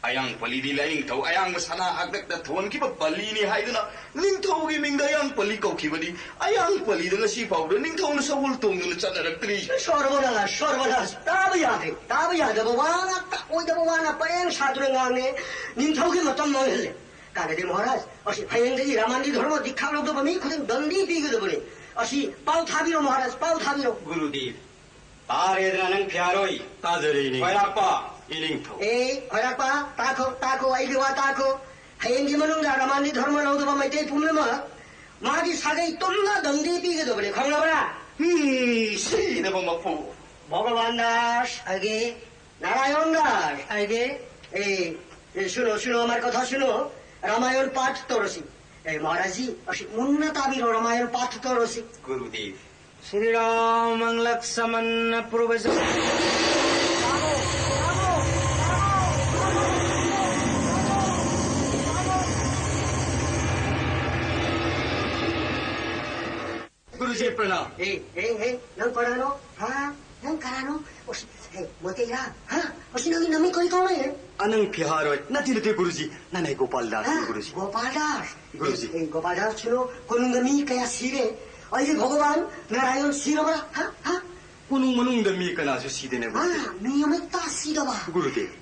ꯑꯌꯥꯡ ꯄꯜꯂꯤꯗꯤ ꯂꯥꯏꯅꯤꯡꯊꯧ ꯑꯌꯥꯡꯕ ꯁꯅꯥ ꯍꯥꯛꯇꯛꯇ ꯊꯣꯟꯈꯤꯕ ꯄꯜꯂꯤꯅꯤ ꯍꯥꯏꯗꯨꯅ ꯅꯤꯡꯊꯧꯒꯤ ꯃꯤꯡꯗ ꯑꯌꯥꯡ ꯄꯜꯂꯤ ꯀꯧꯈꯤꯕꯅꯤ꯫ ꯑꯌꯥꯡ ꯄꯜꯂꯤꯗ ꯉꯁꯤ ꯐꯥꯎꯕꯗ ꯅꯤꯡꯊꯧꯅ ꯁꯒꯣꯜ ꯇꯣꯡꯗꯨꯅ ꯆꯠꯅꯔꯛꯇ꯭ꯔꯤ꯫ ꯁꯣꯔꯕꯅꯥꯁ, ꯁꯣꯔꯕꯅꯥꯁ, ꯇꯥꯕ ꯌꯥꯗ꯭ꯔꯦ, ꯇꯥꯕ ꯌꯥꯗꯕ ꯋꯥ ꯉꯥꯛꯇ, ꯑꯣꯏꯗꯕ ꯋꯥꯅ ꯄꯔꯦꯡ ꯁꯥꯗꯨꯅ ꯉꯥꯡꯉꯦ꯫ ꯅꯤꯡꯊꯧꯒꯤ ꯃꯇꯝ ꯃꯥꯡꯍꯜꯂꯦ꯫ ꯀꯥꯟꯅꯗꯦ ꯃꯍꯥꯔꯥꯖ, ꯑꯁꯤ ꯍꯌꯦꯡꯗꯒꯤ ꯔꯥꯃꯥꯟꯗꯤ ꯙꯔꯃ ꯗꯤꯛꯈꯥ ꯂꯧꯗꯕ ꯃꯤ ꯈꯨꯗꯤꯡ ꯗꯟꯗꯤ ꯄꯤꯒꯗꯕꯅꯤ꯫ ꯑꯁꯤ ꯄꯥꯎ ꯊꯥꯕꯤꯔꯣ ꯃꯍꯥꯔꯥꯖ, ꯄꯥꯎ ꯊꯥꯕꯤꯔꯣ꯫ ꯒꯨꯔꯨꯗꯦꯕ, ꯇꯥꯔꯦꯗꯅ ꯅꯪ ꯐꯤꯍꯥꯔꯣꯏ? ꯇꯥꯖꯔꯦ ꯏꯅꯤꯡ-, ꯈꯣꯏꯔꯥꯛꯄ꯫ ꯏꯅꯤꯡꯊꯧ꯫ ꯑꯦ, ꯈꯣꯏꯔꯥꯛꯄ, ꯇꯥꯈꯣ, ꯇꯥꯈꯣ, ꯑꯩꯒꯤ ꯋꯥ ꯇꯥꯈꯣ꯫ ꯍꯌꯦꯡꯒꯤ ꯃꯅꯨꯡꯗ ꯔꯥꯃꯥꯟꯗꯤ ꯙꯔꯃ ꯂꯧꯗꯕ ꯃꯩꯇꯩ ꯄꯨꯝꯅꯃꯛ ꯃꯥꯒꯤ ꯁꯥꯒꯩ ꯇꯨꯝꯅ ꯗꯟꯗꯤ ꯄꯤꯒꯗꯕꯅꯤ, ꯈꯪꯂꯕ꯭ꯔꯥ? ꯎꯝ, ꯁꯤꯗꯕ ꯃꯄꯨ꯫ ভগবান দাস আগে, নারায়ণ দাস আগে। এই, এই, শুনো, শুনো, আমার কথা শুনো। রামায়ণ পাঠ তরসি। এই, মহারাজজি, অসি মুন্না তাবির রামায়ণ পাঠ তরসি। গুরুদেব। শ্রীরামং লক্ষ্মণ প্রবেশ। गुरुजी प्रणाम। ए, ए, ए, नंग पढ़ानो? हाँ, नंग करानो? उस, ए, मोतेरा, हाँ, उसी नंग नमी कोई कौन है? अनंग फिहार होय। नती नती गुरुजी, नने गोपाल दास हाँ, गुरुजी। गोपाल दास। गुरुजी। ए, ए, गोपाल दास सुनो, कोनुंग नमी कया सीरे? और ये भगवान नारायण सीरो बड़ा, हाँ, हाँ। ꯀꯣꯅꯨꯡ ꯃꯅꯨꯡꯗ ꯃꯤ ꯀꯅꯥꯁꯨ ꯁꯤꯗꯦꯅꯦ, ꯒꯨꯔꯨꯗꯦꯕ꯫ ꯑꯥ, ꯃꯤ ꯑꯃꯠꯇ ꯁꯤꯗꯕ꯫ ꯒꯨꯔꯨꯗꯦꯕ꯫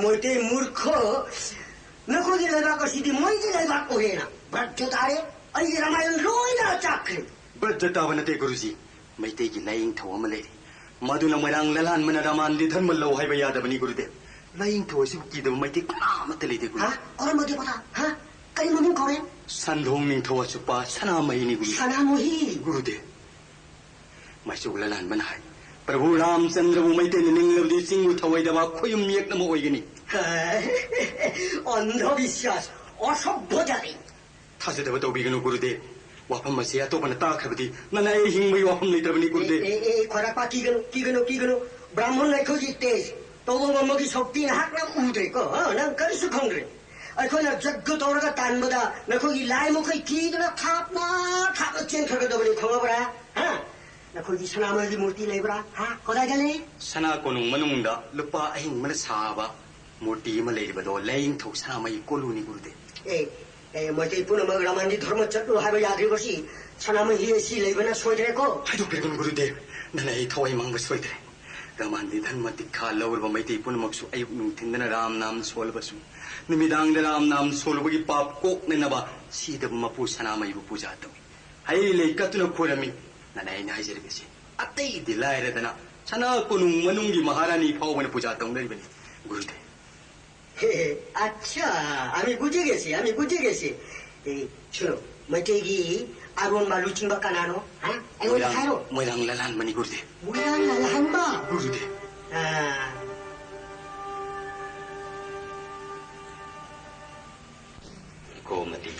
ꯃꯩꯇꯩ ꯃꯨꯔꯈꯣ, ꯅꯈꯣꯏꯒꯤ ꯂꯩꯕꯥꯛ ꯑꯁꯤꯗꯤ ꯃꯣꯏꯒꯤ ꯂꯩꯕꯥꯛ ꯑꯣꯏꯔꯦꯅ ꯕ꯭ꯔꯠꯇ ꯇꯥꯔꯦ꯫ ꯑꯩꯒꯤ ꯔꯥꯃꯥꯌꯟ ꯂꯣꯏꯅ ꯆꯥꯛꯈ꯭ꯔꯦ꯫ ꯕ꯭ꯔꯠꯇ ꯇꯥꯕ ꯅꯠꯇꯦ, ꯒꯨꯔꯨꯖꯤ꯫ ꯃꯩꯇꯩꯒꯤ ꯂꯥꯏꯅꯤꯡꯊꯧ ꯑꯃ ꯂꯩꯔꯤ꯫ ꯃꯗꯨꯅ ꯃꯣꯏꯔꯥꯡ ꯂꯂꯥꯟꯕꯅ ꯔꯥꯃꯥꯟꯗꯤ ꯙꯔꯃ ꯂꯧ ꯍꯥꯏꯕ ꯌꯥꯗꯕꯅꯤ, ꯒꯨꯔꯨꯗꯦꯕ꯫ ꯂꯥꯏꯅꯤꯡꯊꯧ ꯑꯁꯤꯕꯨ ꯀꯤꯗꯕ ꯃꯩꯇꯩ ꯀꯅꯥ ꯑꯃꯠꯇ ꯂꯩꯇꯦ, ꯒꯨꯔꯨ꯫ ꯍꯥ? ꯀꯔꯝꯕ ꯗꯦꯕꯇꯥ? ꯍꯥ? ꯀꯔꯤ ꯃꯃꯤꯡ ꯀꯧꯔꯦ? ꯁꯟꯙꯣꯡ ꯅꯤꯡꯊꯧ ꯑꯆꯨꯞꯄ ꯁꯅꯥꯃꯍꯤꯅꯤ, ꯒꯨꯔꯨ꯫ ꯁꯅꯥꯃꯍꯤ? ꯒꯨꯔꯨꯗꯦꯕ꯫ ꯃꯥꯏꯆꯧ ꯂꯂꯥꯟꯕꯅ ꯍꯥꯏ, ꯄ꯭ꯔꯚꯨ ꯔꯥꯝꯆꯟꯗ꯭ꯔꯕꯨ ꯃꯩꯇꯩꯅ ꯅꯤꯡꯂꯕꯗꯤ ꯆꯤꯡꯕꯨ ꯊꯧꯑꯣꯏꯗꯕ ꯈꯣꯌꯨꯝ ꯌꯦꯛꯅꯕ ꯑꯣꯏꯒꯅꯤ꯫ ꯑꯟꯙꯕꯤꯁ꯭ꯋꯥꯁ, ꯑꯁꯚ꯭ꯌ ꯖꯥꯇꯤ꯫ ꯊꯥꯖꯗꯕ ꯇꯧꯕꯤꯒꯅꯨ, ꯒꯨꯔꯨꯗꯦꯕ꯫ ꯋꯥꯐꯝ ꯑꯁꯤ ꯑꯇꯣꯞꯄꯅ ꯇꯥꯈ꯭ꯔꯕꯗꯤ ꯅꯅꯥꯏ ꯍꯤꯡꯕꯒꯤ ꯋꯥꯐꯝ ꯂꯩꯇ꯭ꯔꯕꯅꯤ, ꯒꯨꯔꯨꯗꯦꯕ꯫ ꯑꯦ, ꯑꯦ, ꯑꯦ, ꯈꯣꯏꯔꯥꯛꯄ ꯀꯤꯒꯅꯨ, ꯀꯤꯒꯅꯨ, ꯀꯤꯒꯅꯨ꯫ ꯕ꯭ꯔꯥꯍꯃꯟ ꯑꯩꯈꯣꯏꯒꯤ ꯇꯦꯖ, ꯇꯧꯕ ꯉꯝꯕꯒꯤ ꯁꯛꯇꯤ ꯅꯍꯥꯛꯅ ꯎꯗ꯭ꯔꯦꯀꯣ? ꯑ, ꯅꯪ ꯀꯔꯤꯁꯨ ꯈꯪꯗ꯭ꯔꯦ꯫ ꯑꯩꯈꯣꯏꯅ ꯖꯒ ꯇꯧꯔꯒ ꯇꯥꯟꯕꯗ ꯅꯈꯣꯏꯒꯤ ꯂꯥꯏ ꯃꯈꯩ ꯀꯤꯗꯨꯅ ꯊꯥꯞꯅ ꯊꯥꯞꯅ ꯆꯦꯟꯈ꯭ꯔꯒꯗꯕꯅꯤ, ꯈꯪꯉꯕ꯭ꯔꯥ? ꯍꯥ? ꯅꯈꯣꯏꯒꯤ ꯁꯅꯥꯃꯍꯤꯒꯤ ꯃꯨꯔꯇꯤ ꯂꯩꯕ꯭ꯔꯥ? ꯍꯥ? ꯀꯗꯥꯏꯗ ꯂꯩ? ꯁꯅꯥ ꯀꯣꯅꯨꯡ ꯃꯅꯨꯡꯗ ꯂꯨꯄꯥ ꯑꯍꯤꯡꯕꯅ ꯁꯥꯕ ꯃꯨꯔꯇꯤ ꯑꯃ ꯂꯩꯔꯤꯕꯗꯣ ꯂꯥꯏꯅꯤꯡꯊꯧ ꯁꯅꯥꯃꯍꯤ ꯀꯣꯂꯨꯅꯤ, ꯒꯨꯔꯨꯗꯦꯕ꯫ ꯑꯦ, ꯑꯦ, ꯃꯩꯇꯩ ꯄꯨꯝꯅꯃꯛ ꯔꯥꯃꯥꯟꯗꯤ ꯙꯔꯃ ꯆꯠꯂꯨ ꯍꯥꯏꯕ ꯌꯥꯗ꯭ꯔꯤꯕꯁꯤ ꯁꯅꯥꯃꯍꯤ ꯑꯁꯤ ꯂꯩꯕꯅ ꯁꯣꯏꯗ꯭ꯔꯦꯀꯣ? ꯍꯥꯏꯗꯣꯛꯄꯤꯔꯒꯅꯨ, ꯒꯨꯔꯨꯗꯦꯕ꯫ ꯅꯅꯥꯏ ꯊꯋꯥꯏ ꯃꯥꯡꯕ ꯁꯣꯏꯗ꯭ꯔꯦ꯫ ꯔꯥꯃꯥꯟꯗꯤ ꯙꯔꯃ ꯗꯤꯛꯈꯥ ꯂꯧꯔꯕ ꯃꯩꯇꯩ ꯄꯨꯝꯅꯃꯛꯁꯨ ꯑꯌꯨꯛ ꯅꯨꯡꯊꯤꯟꯗꯅ ꯔꯥꯝ ꯅꯥꯝ ꯁꯣꯜꯂꯕꯁꯨ, ꯅꯨꯃꯤꯗꯥꯡꯗ ꯔꯥꯝ ꯅꯥꯝ ꯁꯣꯜꯂꯨꯕꯒꯤ ꯄꯥꯞ ꯀꯣꯛꯅꯅꯕ ꯁꯤꯗꯕ ꯃꯄꯨ ꯁꯅꯥꯃꯍꯤꯕꯨ ꯄꯨꯖꯥ ꯇꯧꯏ꯫ ꯍꯩ ꯂꯩ ꯀꯠꯇꯨꯅ ꯈꯣꯏꯔꯝꯃꯤ꯫ ꯅꯅꯥꯏ ꯑꯩꯅ ꯍꯥꯏꯖꯔꯤꯕꯁꯤ꯫ ꯑꯇꯩꯗꯤ ꯂꯥꯏꯔꯗꯅ ꯁꯅꯥ ꯀꯣꯅꯨꯡ ꯃꯅꯨꯡꯒꯤ ꯃꯍꯥꯔꯥꯅꯤ ꯐꯥꯎꯕꯅ ꯄꯨꯖꯥ ꯇꯧꯅꯔꯤꯕꯅꯤ, ꯒꯨꯔꯨꯗꯦꯕ꯫ হে, ꯍꯦ, আচ্ছা, আমি বুঝে গেছি, আমি বুঝে গেছি। এই, ꯁꯨꯅꯣ, ꯃꯩꯇꯩꯒꯤ ꯑꯔꯣꯟꯕ ꯂꯨꯆꯤꯡꯕ ꯀꯅꯥꯅꯣ? ꯍꯥ? ꯑꯩꯉꯣꯟꯗ ꯃꯣꯏꯔꯥꯡ, ꯍꯥꯏꯔꯣ꯫ ꯃꯣꯏꯔꯥꯡ ꯂꯂꯥꯟꯕꯅꯤ, ꯒꯨꯔꯨꯗꯦꯕ꯫ ꯃꯣꯏꯔꯥꯡ ꯂꯂꯥꯟꯕ? ꯒꯨꯔꯨꯗꯦꯕ꯫ ꯑꯥ꯫ ꯒꯣꯃꯇꯤ,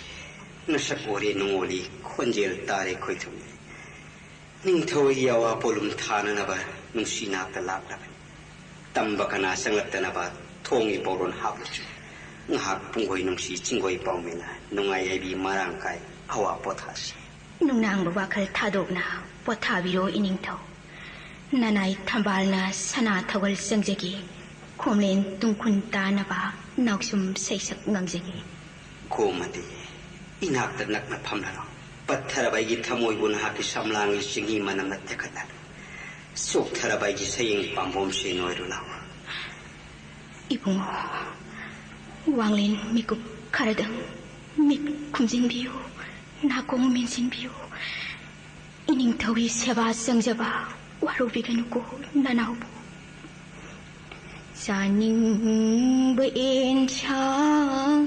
ꯅꯁꯛ ꯎꯔꯦ ꯅꯨꯡꯉꯣꯜꯂꯤ, ꯈꯣꯟꯖꯦꯜ ꯇꯥꯔꯦ ꯈꯣꯏꯊꯨꯝꯂꯤ꯫ ꯅꯤꯡꯊꯧꯒꯤ ꯑꯋꯥ ꯄꯣꯂꯨꯝ ꯊꯥꯅꯅꯕ ꯅꯨꯡꯁꯤ ꯅꯥꯛꯇ ꯂꯥꯛꯂꯕꯅꯤ꯫ ꯇꯝꯕ ꯀꯅꯥ ꯆꯪꯂꯛꯇꯅꯕ ꯊꯣꯡꯒꯤ ꯄꯧꯔꯣꯟ ꯍꯥꯞꯂꯨꯆꯨ꯫ ꯉꯥꯏꯍꯥꯛ ꯄꯨꯡꯒꯣꯏ ꯅꯨꯡꯁꯤ ꯆꯤꯡꯒꯣꯏ ꯄꯥꯎꯃꯤꯅ ꯅꯨꯡꯉꯥꯏ ꯌꯥꯏꯕꯤ ꯃꯔꯥꯡ ꯀꯥꯏ ꯑꯋꯥ ꯄꯣꯊꯥꯁꯤ꯫ ꯅꯨꯡꯅꯥꯡꯕ ꯋꯥꯈꯜ ꯊꯥꯗꯣꯛꯅ ꯄꯣꯊꯥꯕꯤꯔꯣ ꯏꯅꯤꯡꯊꯧ꯫ ꯅꯅꯥꯏ ꯊꯝꯕꯥꯜꯅ ꯁꯅꯥ ꯊꯧꯒꯜ ꯆꯪꯖꯒꯦ꯫ ꯈꯣꯝꯂꯦꯟ ꯇꯨꯡꯈꯨꯟ ꯇꯥꯅꯕ ꯅꯥꯎꯁꯨꯝ ꯁꯩꯁꯛ ꯉꯪꯖꯒꯦ꯫ ꯒꯣꯃꯇꯤ, ꯏꯅꯥꯛꯇ ꯅꯛꯅ ꯐꯝꯂꯔꯣ꯫ ꯄꯠꯊꯔꯕ ꯑꯩꯒꯤ ꯊꯃꯣꯏꯕꯨ ꯅꯍꯥꯛꯀꯤ ꯁꯝꯂꯥꯡꯒꯤ ꯆꯤꯡꯍꯤ ꯃꯅꯝꯅ ꯇꯦꯛꯈꯠꯂꯅꯨ꯫ ꯆꯣꯛꯊꯔꯕ ꯑꯩꯒꯤ ꯁꯌꯦꯡ ꯄꯥꯝꯕꯣꯝꯁꯤ ꯅꯣꯏꯔꯨ ꯂꯥꯎ꯫ ꯏꯕꯨꯡꯉꯣ, ꯋꯥꯡꯂꯦꯟ ꯃꯤꯀꯨꯞ ꯈꯔꯗꯪ ꯃꯤꯠ ꯈꯨꯝꯖꯤꯟꯕꯤꯌꯨ, ꯅꯥꯀꯣꯡ ꯃꯦꯟꯁꯤꯟꯕꯤꯌꯨ꯫ ꯏꯅꯤꯡꯊꯧꯒꯤ ꯁꯦꯕꯥ ꯆꯪꯖꯕ ꯋꯥꯔꯧꯕꯤꯒꯅꯨꯀꯣ ꯅꯅꯥꯎꯕꯨ꯫ ꯆꯥꯅꯤꯡꯕ ꯑꯦꯟꯁꯥꯡ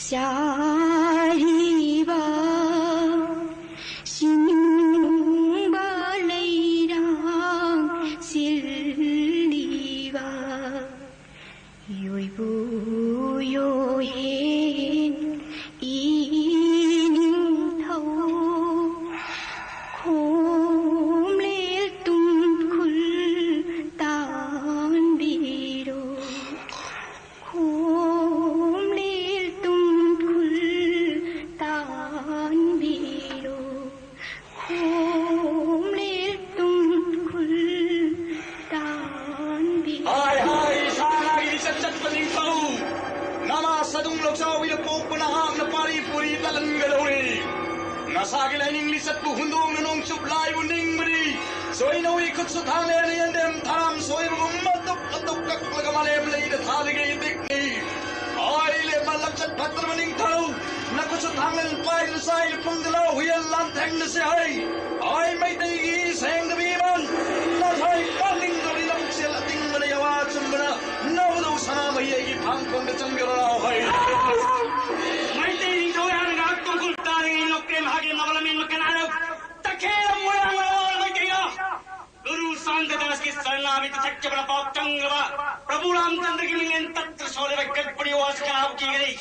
ꯆꯥꯔꯤꯕ, ꯁꯤꯅꯤꯡꯕ ꯂꯩꯔꯥꯡ ꯆꯤꯜꯂꯤꯕ, ꯌꯣꯏꯕꯨ ꯌꯣꯍꯦꯟ ꯏꯅꯤꯡꯊꯧ, ꯈꯣꯝꯂꯦꯜ ꯇꯨꯝꯈꯨꯜ ꯇꯥꯟꯕꯤꯔꯣ꯫ ꯈꯣꯝꯂꯦꯜ ꯇꯨꯝꯈꯨꯜ ꯇꯥꯟꯕꯤꯔꯣ꯫ ꯈꯣꯝꯂꯦꯜ ꯇꯨꯝꯈꯨꯜ ꯇꯥꯟꯕꯤꯔꯣ꯫ ꯍꯥꯏ, ꯍꯥꯏ, ꯏꯁꯥ ꯉꯥꯛꯀꯤ ꯂꯤꯆꯠ ꯆꯠꯄ ꯅꯤꯡꯊꯧ! ꯅꯃꯥ ꯁꯗꯨꯡ ꯂꯧꯆꯥꯎꯕꯤꯅ ꯄꯣꯛꯄ ꯅꯍꯥꯛꯅ ꯄꯥꯔꯤ ꯄꯨꯔꯤ ꯇꯠꯍꯟꯒꯗꯧꯔꯤ꯫ ꯅꯁꯥꯒꯤ ꯂꯥꯏꯅꯤꯡ ꯂꯤꯆꯠꯄꯨ ꯍꯨꯟꯗꯣꯛꯅ ꯅꯣꯡꯆꯨꯞ ꯂꯥꯏꯕꯨ ꯅꯤꯡꯕꯅꯤ꯫ ꯆꯣꯏꯅꯧꯒꯤ ꯈꯨꯠꯁꯨ ꯊꯥꯡꯂꯦꯟ ꯌꯦꯟꯗꯦꯝ ꯊꯔꯥꯝ ꯁꯣꯏꯕꯒꯨꯝ ꯃꯇꯨꯞ ꯃꯇꯨꯞ ꯀꯛꯂꯒ ꯃꯥꯂꯦꯝ ꯂꯩꯗ ꯊꯥꯔꯤꯉꯩ ꯏꯄꯤꯛꯅꯤ꯫ ꯍꯥꯏ, ꯂꯦꯝꯃ ꯂꯝꯆꯠ ꯐꯠꯇ꯭ꯔꯕ ꯅꯤꯡꯊꯧ! ꯅꯈꯨꯠꯁꯨ ꯊꯥꯡꯂꯦꯟ ꯄꯥꯏꯗꯨꯅ ꯆꯥꯏꯅ ꯄꯨꯡꯗ ꯂꯥꯎ ꯍꯨꯏꯌꯦꯟ ꯂꯥꯟꯊꯦꯡꯅꯁꯦ ꯍꯥꯏ꯫ ꯍꯥꯏ, ꯃꯩꯇꯩꯒꯤ ꯏ ꯁꯦꯡꯗꯕꯤ ꯏꯃꯥꯟ! ꯅꯊ꯭ꯋꯥꯏ ꯄꯥꯅꯤꯡꯗ꯭ꯔꯕꯤ ꯅꯕꯨꯛꯆꯦꯜ ꯑꯇꯤꯡꯕꯅ ꯌꯥꯋꯥ ꯆꯨꯝꯕꯅ ꯅꯧꯗꯧ ꯁꯅꯥꯃꯍꯤ ꯑꯩꯒꯤ ꯐꯥꯡ ꯈꯣꯡꯗ ꯆꯪꯖꯔꯣ ꯂꯥꯎ ꯍꯥꯏ꯫ ꯃꯩꯇꯩ ꯅꯤꯡꯊꯧ ꯑꯩꯍꯥꯛꯅ ꯉꯥꯏꯍꯥꯛ ꯇꯨꯡꯀꯨꯜ ꯇꯥꯔꯤꯉꯩ ꯅꯣꯛꯀ꯭ꯔꯦꯝ ꯍꯥꯒꯦꯝꯅꯕ ꯂꯝꯃꯦꯟꯕ ꯀꯅꯥꯅꯣ? ꯇꯈꯦꯜ ꯃꯣꯏꯔꯥꯡ ꯂꯋꯥꯏ ꯃꯩꯇꯩꯅ ꯒꯨꯔꯨ ꯆꯥꯟꯗꯗꯥꯁꯀꯤ ꯆꯔꯅꯥꯃꯤꯗ ꯊꯛꯆꯕꯅ ꯄꯥꯎ ꯆꯪꯂꯕ ꯄ꯭ꯔꯚꯨ ꯔꯥꯝꯆꯟꯗ꯭ꯔꯒꯤ ꯃꯤꯡꯂꯦꯟ ꯇꯠꯇ ꯁꯣꯜꯂꯤꯕ ꯒꯠꯄꯔꯤ ꯋꯥꯁ ꯀꯅꯥꯕꯨ ꯀꯤꯒꯅꯤ?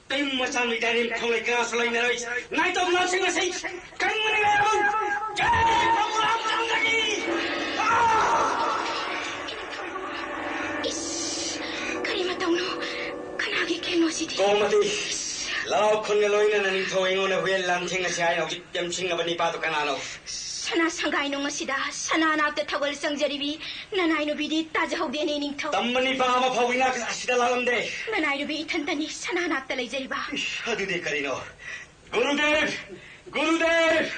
ꯇꯤꯝ ꯃꯆꯥ ꯃꯤꯗꯥꯏꯔꯦꯝ ꯈꯣꯡꯂꯩ ꯀꯌꯥꯁꯨ ꯂꯩꯅꯔꯣꯏ꯫ ꯅꯥꯏꯇꯣꯝ ꯅꯥꯎꯁꯤꯡ ꯑꯁꯤ ꯀꯪꯕꯅꯤ ꯂꯩꯔꯝꯃꯨ꯫ ꯖꯩ ꯄ꯭ꯔꯚꯨ ꯔꯥꯝꯆꯟꯗ꯭ꯔꯒꯤ! ꯏꯁ! ꯀꯔꯤ ꯃꯇꯧꯅꯣ? ꯀꯅꯥꯒꯤ ꯀꯩꯅꯣꯁꯤꯗꯤ? ꯒꯣꯃꯇꯤ! ꯂꯥꯎ ꯈꯨꯟꯒ ꯂꯣꯏꯅꯅ ꯅꯤꯡꯊꯧ ꯑꯩꯉꯣꯟꯗ ꯍꯨꯌꯦꯟ ꯂꯥꯟꯊꯦꯡ ꯑꯁꯤ ꯍꯥꯏꯅ ꯍꯧꯖꯤꯛ ꯌꯥꯝꯁꯤꯡꯉꯕ ꯅꯤꯄꯥꯗꯨ ꯀꯅꯥꯅꯣ? ꯁꯅꯥ ꯁꯪꯒꯥꯏ ꯅꯨꯡ ꯑꯁꯤꯗ ꯁꯅꯥ ꯅꯥꯛꯇ ꯊꯧꯒꯜ ꯆꯪꯖꯔꯤꯕꯤ ꯅꯅꯥꯏ ꯅꯨꯄꯤꯗꯤ ꯇꯥꯖꯍꯧꯗꯦꯅꯦ, ꯅꯤꯡꯊꯧ꯫ ꯇꯝꯕ ꯅꯤꯄꯥ ꯑꯃ ꯐꯥꯎ ꯏꯅꯥꯛ ꯑꯁꯤꯗ ꯂꯥꯛꯂꯝꯗꯦ꯫ ꯅꯅꯥꯏ ꯅꯨꯄꯤ ꯏꯊꯟꯇꯅꯤ ꯁꯅꯥ ꯅꯥꯛꯇ ꯂꯩꯖꯔꯤꯕ꯫ ꯏꯁ, ꯑꯗꯨꯗꯤ ꯀꯔꯤꯅꯣ? ꯒꯨꯔꯨꯗꯦꯕ! ꯒꯨꯔꯨꯗꯦꯕ!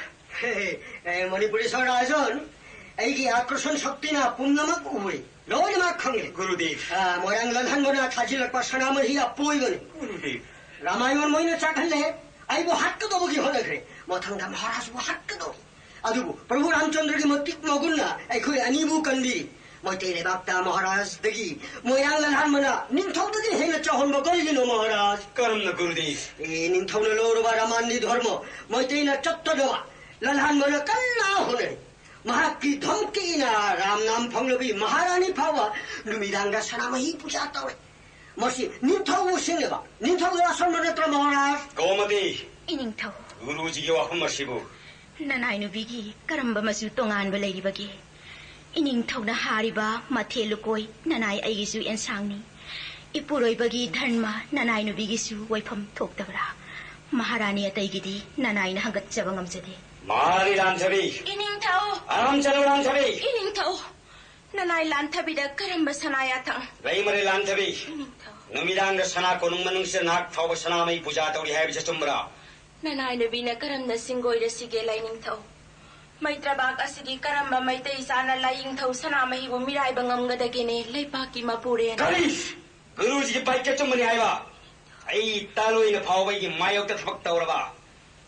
ꯍꯦ, ꯍꯦ, ꯑꯦ, ꯃꯅꯤꯄꯨꯔꯤ ꯁꯣꯔ ꯔꯥꯖꯟ, ꯑꯩꯒꯤ ꯑꯥꯀꯔꯁꯟ ꯁꯛꯇꯤꯅ ꯄꯨꯝꯅꯃꯛ ꯎꯔꯦ, ꯂꯣꯏꯅꯃꯛ ꯈꯪꯂꯦ꯫ ꯒꯨꯔꯨꯗꯦꯕ! ꯑ, ꯃꯣꯏꯔꯥꯡ ꯂꯜꯍꯟꯕꯅ ꯊꯥꯖꯤꯜꯂꯛꯄ ꯁꯅꯥꯃꯍꯤ ꯑꯄꯣꯏꯕꯅꯤ꯫ ꯒꯨꯔꯨꯗꯦꯕ! ꯔꯥꯃꯥꯌꯟ ꯃꯣꯏꯅ ꯆꯥꯛꯍꯜꯂꯦ, ꯑꯩꯕꯨ ꯍꯥꯠꯀꯗꯧꯕꯒꯤ ꯍꯣꯠꯅꯈ꯭ꯔꯦ, ꯃꯊꯪꯗ ꯃꯍꯥꯔꯥꯖꯕꯨ ꯍꯥꯠꯀꯗꯧꯔꯤ꯫ ꯑꯗꯨꯕꯨ ꯄ꯭ꯔꯚꯨ ꯔꯥꯝꯆꯟꯗ꯭ꯔꯒꯤ ꯃꯇꯤꯛ ꯃꯒꯨꯟꯅ ꯑꯩꯈꯣꯏ ꯑꯅꯤꯕꯨ ꯀꯟꯕꯤꯔꯤ꯫ ꯃꯩꯇꯩ ꯂꯩꯕꯥꯛꯇ ꯃꯍꯥꯔꯥꯖꯗꯒꯤ ꯃꯣꯏꯔꯥꯡ ꯂꯜꯍꯟꯕꯅ ꯅꯤꯡꯊꯧꯗꯒꯤ ꯍꯦꯟꯅ ꯆꯥꯎꯍꯟꯕ ꯀꯔꯤꯒꯤꯅꯣ ꯃꯍꯥꯔꯥꯖ? ꯀꯔꯝꯅ ꯒꯨꯔꯨꯗꯦꯕ? ꯑꯦ, ꯅꯤꯡꯊꯧꯅ ꯂꯧꯔꯕ ꯔꯥꯃꯥꯟꯅꯤ ꯙꯔꯃ ꯃꯩꯇꯩꯅ ꯆꯠꯇꯅꯕ ꯂꯜꯍꯟꯕꯅ ꯀꯟꯅ ꯍꯣꯠꯅꯔꯤ꯫ ꯃꯍꯥꯛꯀꯤ ꯙꯝꯀꯤꯅ ꯔꯥꯝꯅꯥꯝ ꯐꯪꯂꯕꯤ ꯃꯍꯥꯔꯥꯅꯤ ꯐꯥꯎꯕ ꯅꯨꯃꯤꯗꯥꯡꯗ ꯁꯅꯥꯃꯍꯤ ꯄꯨꯖꯥ ꯇꯧꯔꯦ꯫ ꯃꯁꯤ ꯅꯤꯡꯊꯧꯕꯨ ꯁꯤꯡꯅꯕ ꯅꯤꯡꯊꯧꯒꯤ ꯑꯁꯣꯟꯕ ꯅꯠꯇ꯭ꯔ ꯃꯍꯥꯔꯥꯖ? ꯒꯣꯃꯇꯤ! ꯏꯅꯤꯡꯊꯧ꯫ ꯒꯨꯔꯨꯖꯤꯒꯤ ꯋꯥꯐꯝ ꯑꯁꯤꯕꯨ꯫ ꯅꯅꯥꯏ ꯅꯨꯄꯤꯒꯤ ꯀꯔꯝꯕ ꯃꯆꯨ ꯇꯣꯉꯥꯟꯕ ꯂꯩꯔꯤꯕꯒꯦ? ꯏꯅꯤꯡꯊꯧꯅ ꯍꯥꯏꯔꯤꯕ ꯃꯊꯦꯜ ꯂꯨꯀꯣꯏ ꯅꯅꯥꯏ ꯑꯩꯒꯤꯁꯨ ꯑꯦꯟꯁꯥꯡꯅꯤ꯫ ꯏꯄꯨꯔꯣꯏꯕꯒꯤ ꯙꯔꯃ ꯅꯅꯥꯏ ꯅꯨꯄꯤꯒꯤꯁꯨ ꯋꯥꯏꯐꯝ ꯊꯣꯛꯇꯕ꯭ꯔꯥ? ꯃꯍꯥꯔꯥꯅꯤ ꯑꯇꯩꯒꯤꯗꯤ ꯅꯅꯥꯏꯅ ꯍꯪꯒꯠꯆꯕ ꯉꯝꯖꯗꯦ꯫ ꯃꯍꯥꯔꯥꯅꯤ ꯂꯥꯟꯊꯕꯤ! ꯏꯅꯤꯡꯊꯧ! ꯑꯔꯥꯝ ꯆꯠꯂꯨ ꯂꯥꯟꯊꯕꯤ! ꯏꯅꯤꯡꯊꯧ! ꯅꯅꯥꯏ ꯂꯥꯟꯊꯕꯤꯗ ꯀꯔꯝꯕ ꯁꯅꯥ ꯌꯥꯊꯪ? ꯂꯩꯃꯔꯦ ꯂꯥꯟꯊꯕꯤ! ꯏꯅꯤꯡꯊꯧ! ꯅꯨꯃꯤꯗꯥꯡꯗ ꯁꯅꯥ ꯀꯣꯅꯨꯡ ꯃꯅꯨꯡꯁꯤꯗ ꯅꯍꯥꯛ ꯐꯥꯎꯕ ꯁꯅꯥꯃꯍꯤ ꯄꯨꯖꯥ ꯇꯧꯔꯤ ꯍꯥꯏꯕꯁꯤ ꯑꯆꯨꯝꯕꯔꯥ? ꯅꯅꯥꯏ ꯅꯨꯄꯤꯅ ꯀꯔꯝꯅ ꯁꯤꯡꯒꯣꯏꯔ ꯁꯤꯒꯦ ꯂꯥꯏꯅꯤꯡꯊꯧ? ꯃꯩꯇ꯭ꯔꯕꯥꯛ ꯑꯁꯤꯒꯤ ꯀꯔꯝꯕ ꯃꯩꯇꯩ ꯆꯥꯅ ꯂꯥꯏꯅꯤꯡꯊꯧ ꯁꯅꯥꯃꯍꯤꯕꯨ ꯃꯤꯔꯥꯏꯕ ꯉꯝꯒꯗꯒꯦꯅꯦ ꯂꯩꯄꯥꯛꯀꯤ ꯃꯄꯨꯔꯦꯟ? ꯀꯔꯤ? ꯒꯨꯔꯨꯖꯤꯒꯤ ꯕꯥꯏꯛ ꯑꯆꯨꯝꯕꯅꯤ ꯍꯥꯏꯕ? ꯑꯩ ꯇꯥꯂꯣꯏꯅ ꯐꯥꯎꯕ ꯑꯩꯒꯤ ꯃꯥꯌꯣꯛꯇ ꯊꯕꯛ ꯇꯧꯔꯕ?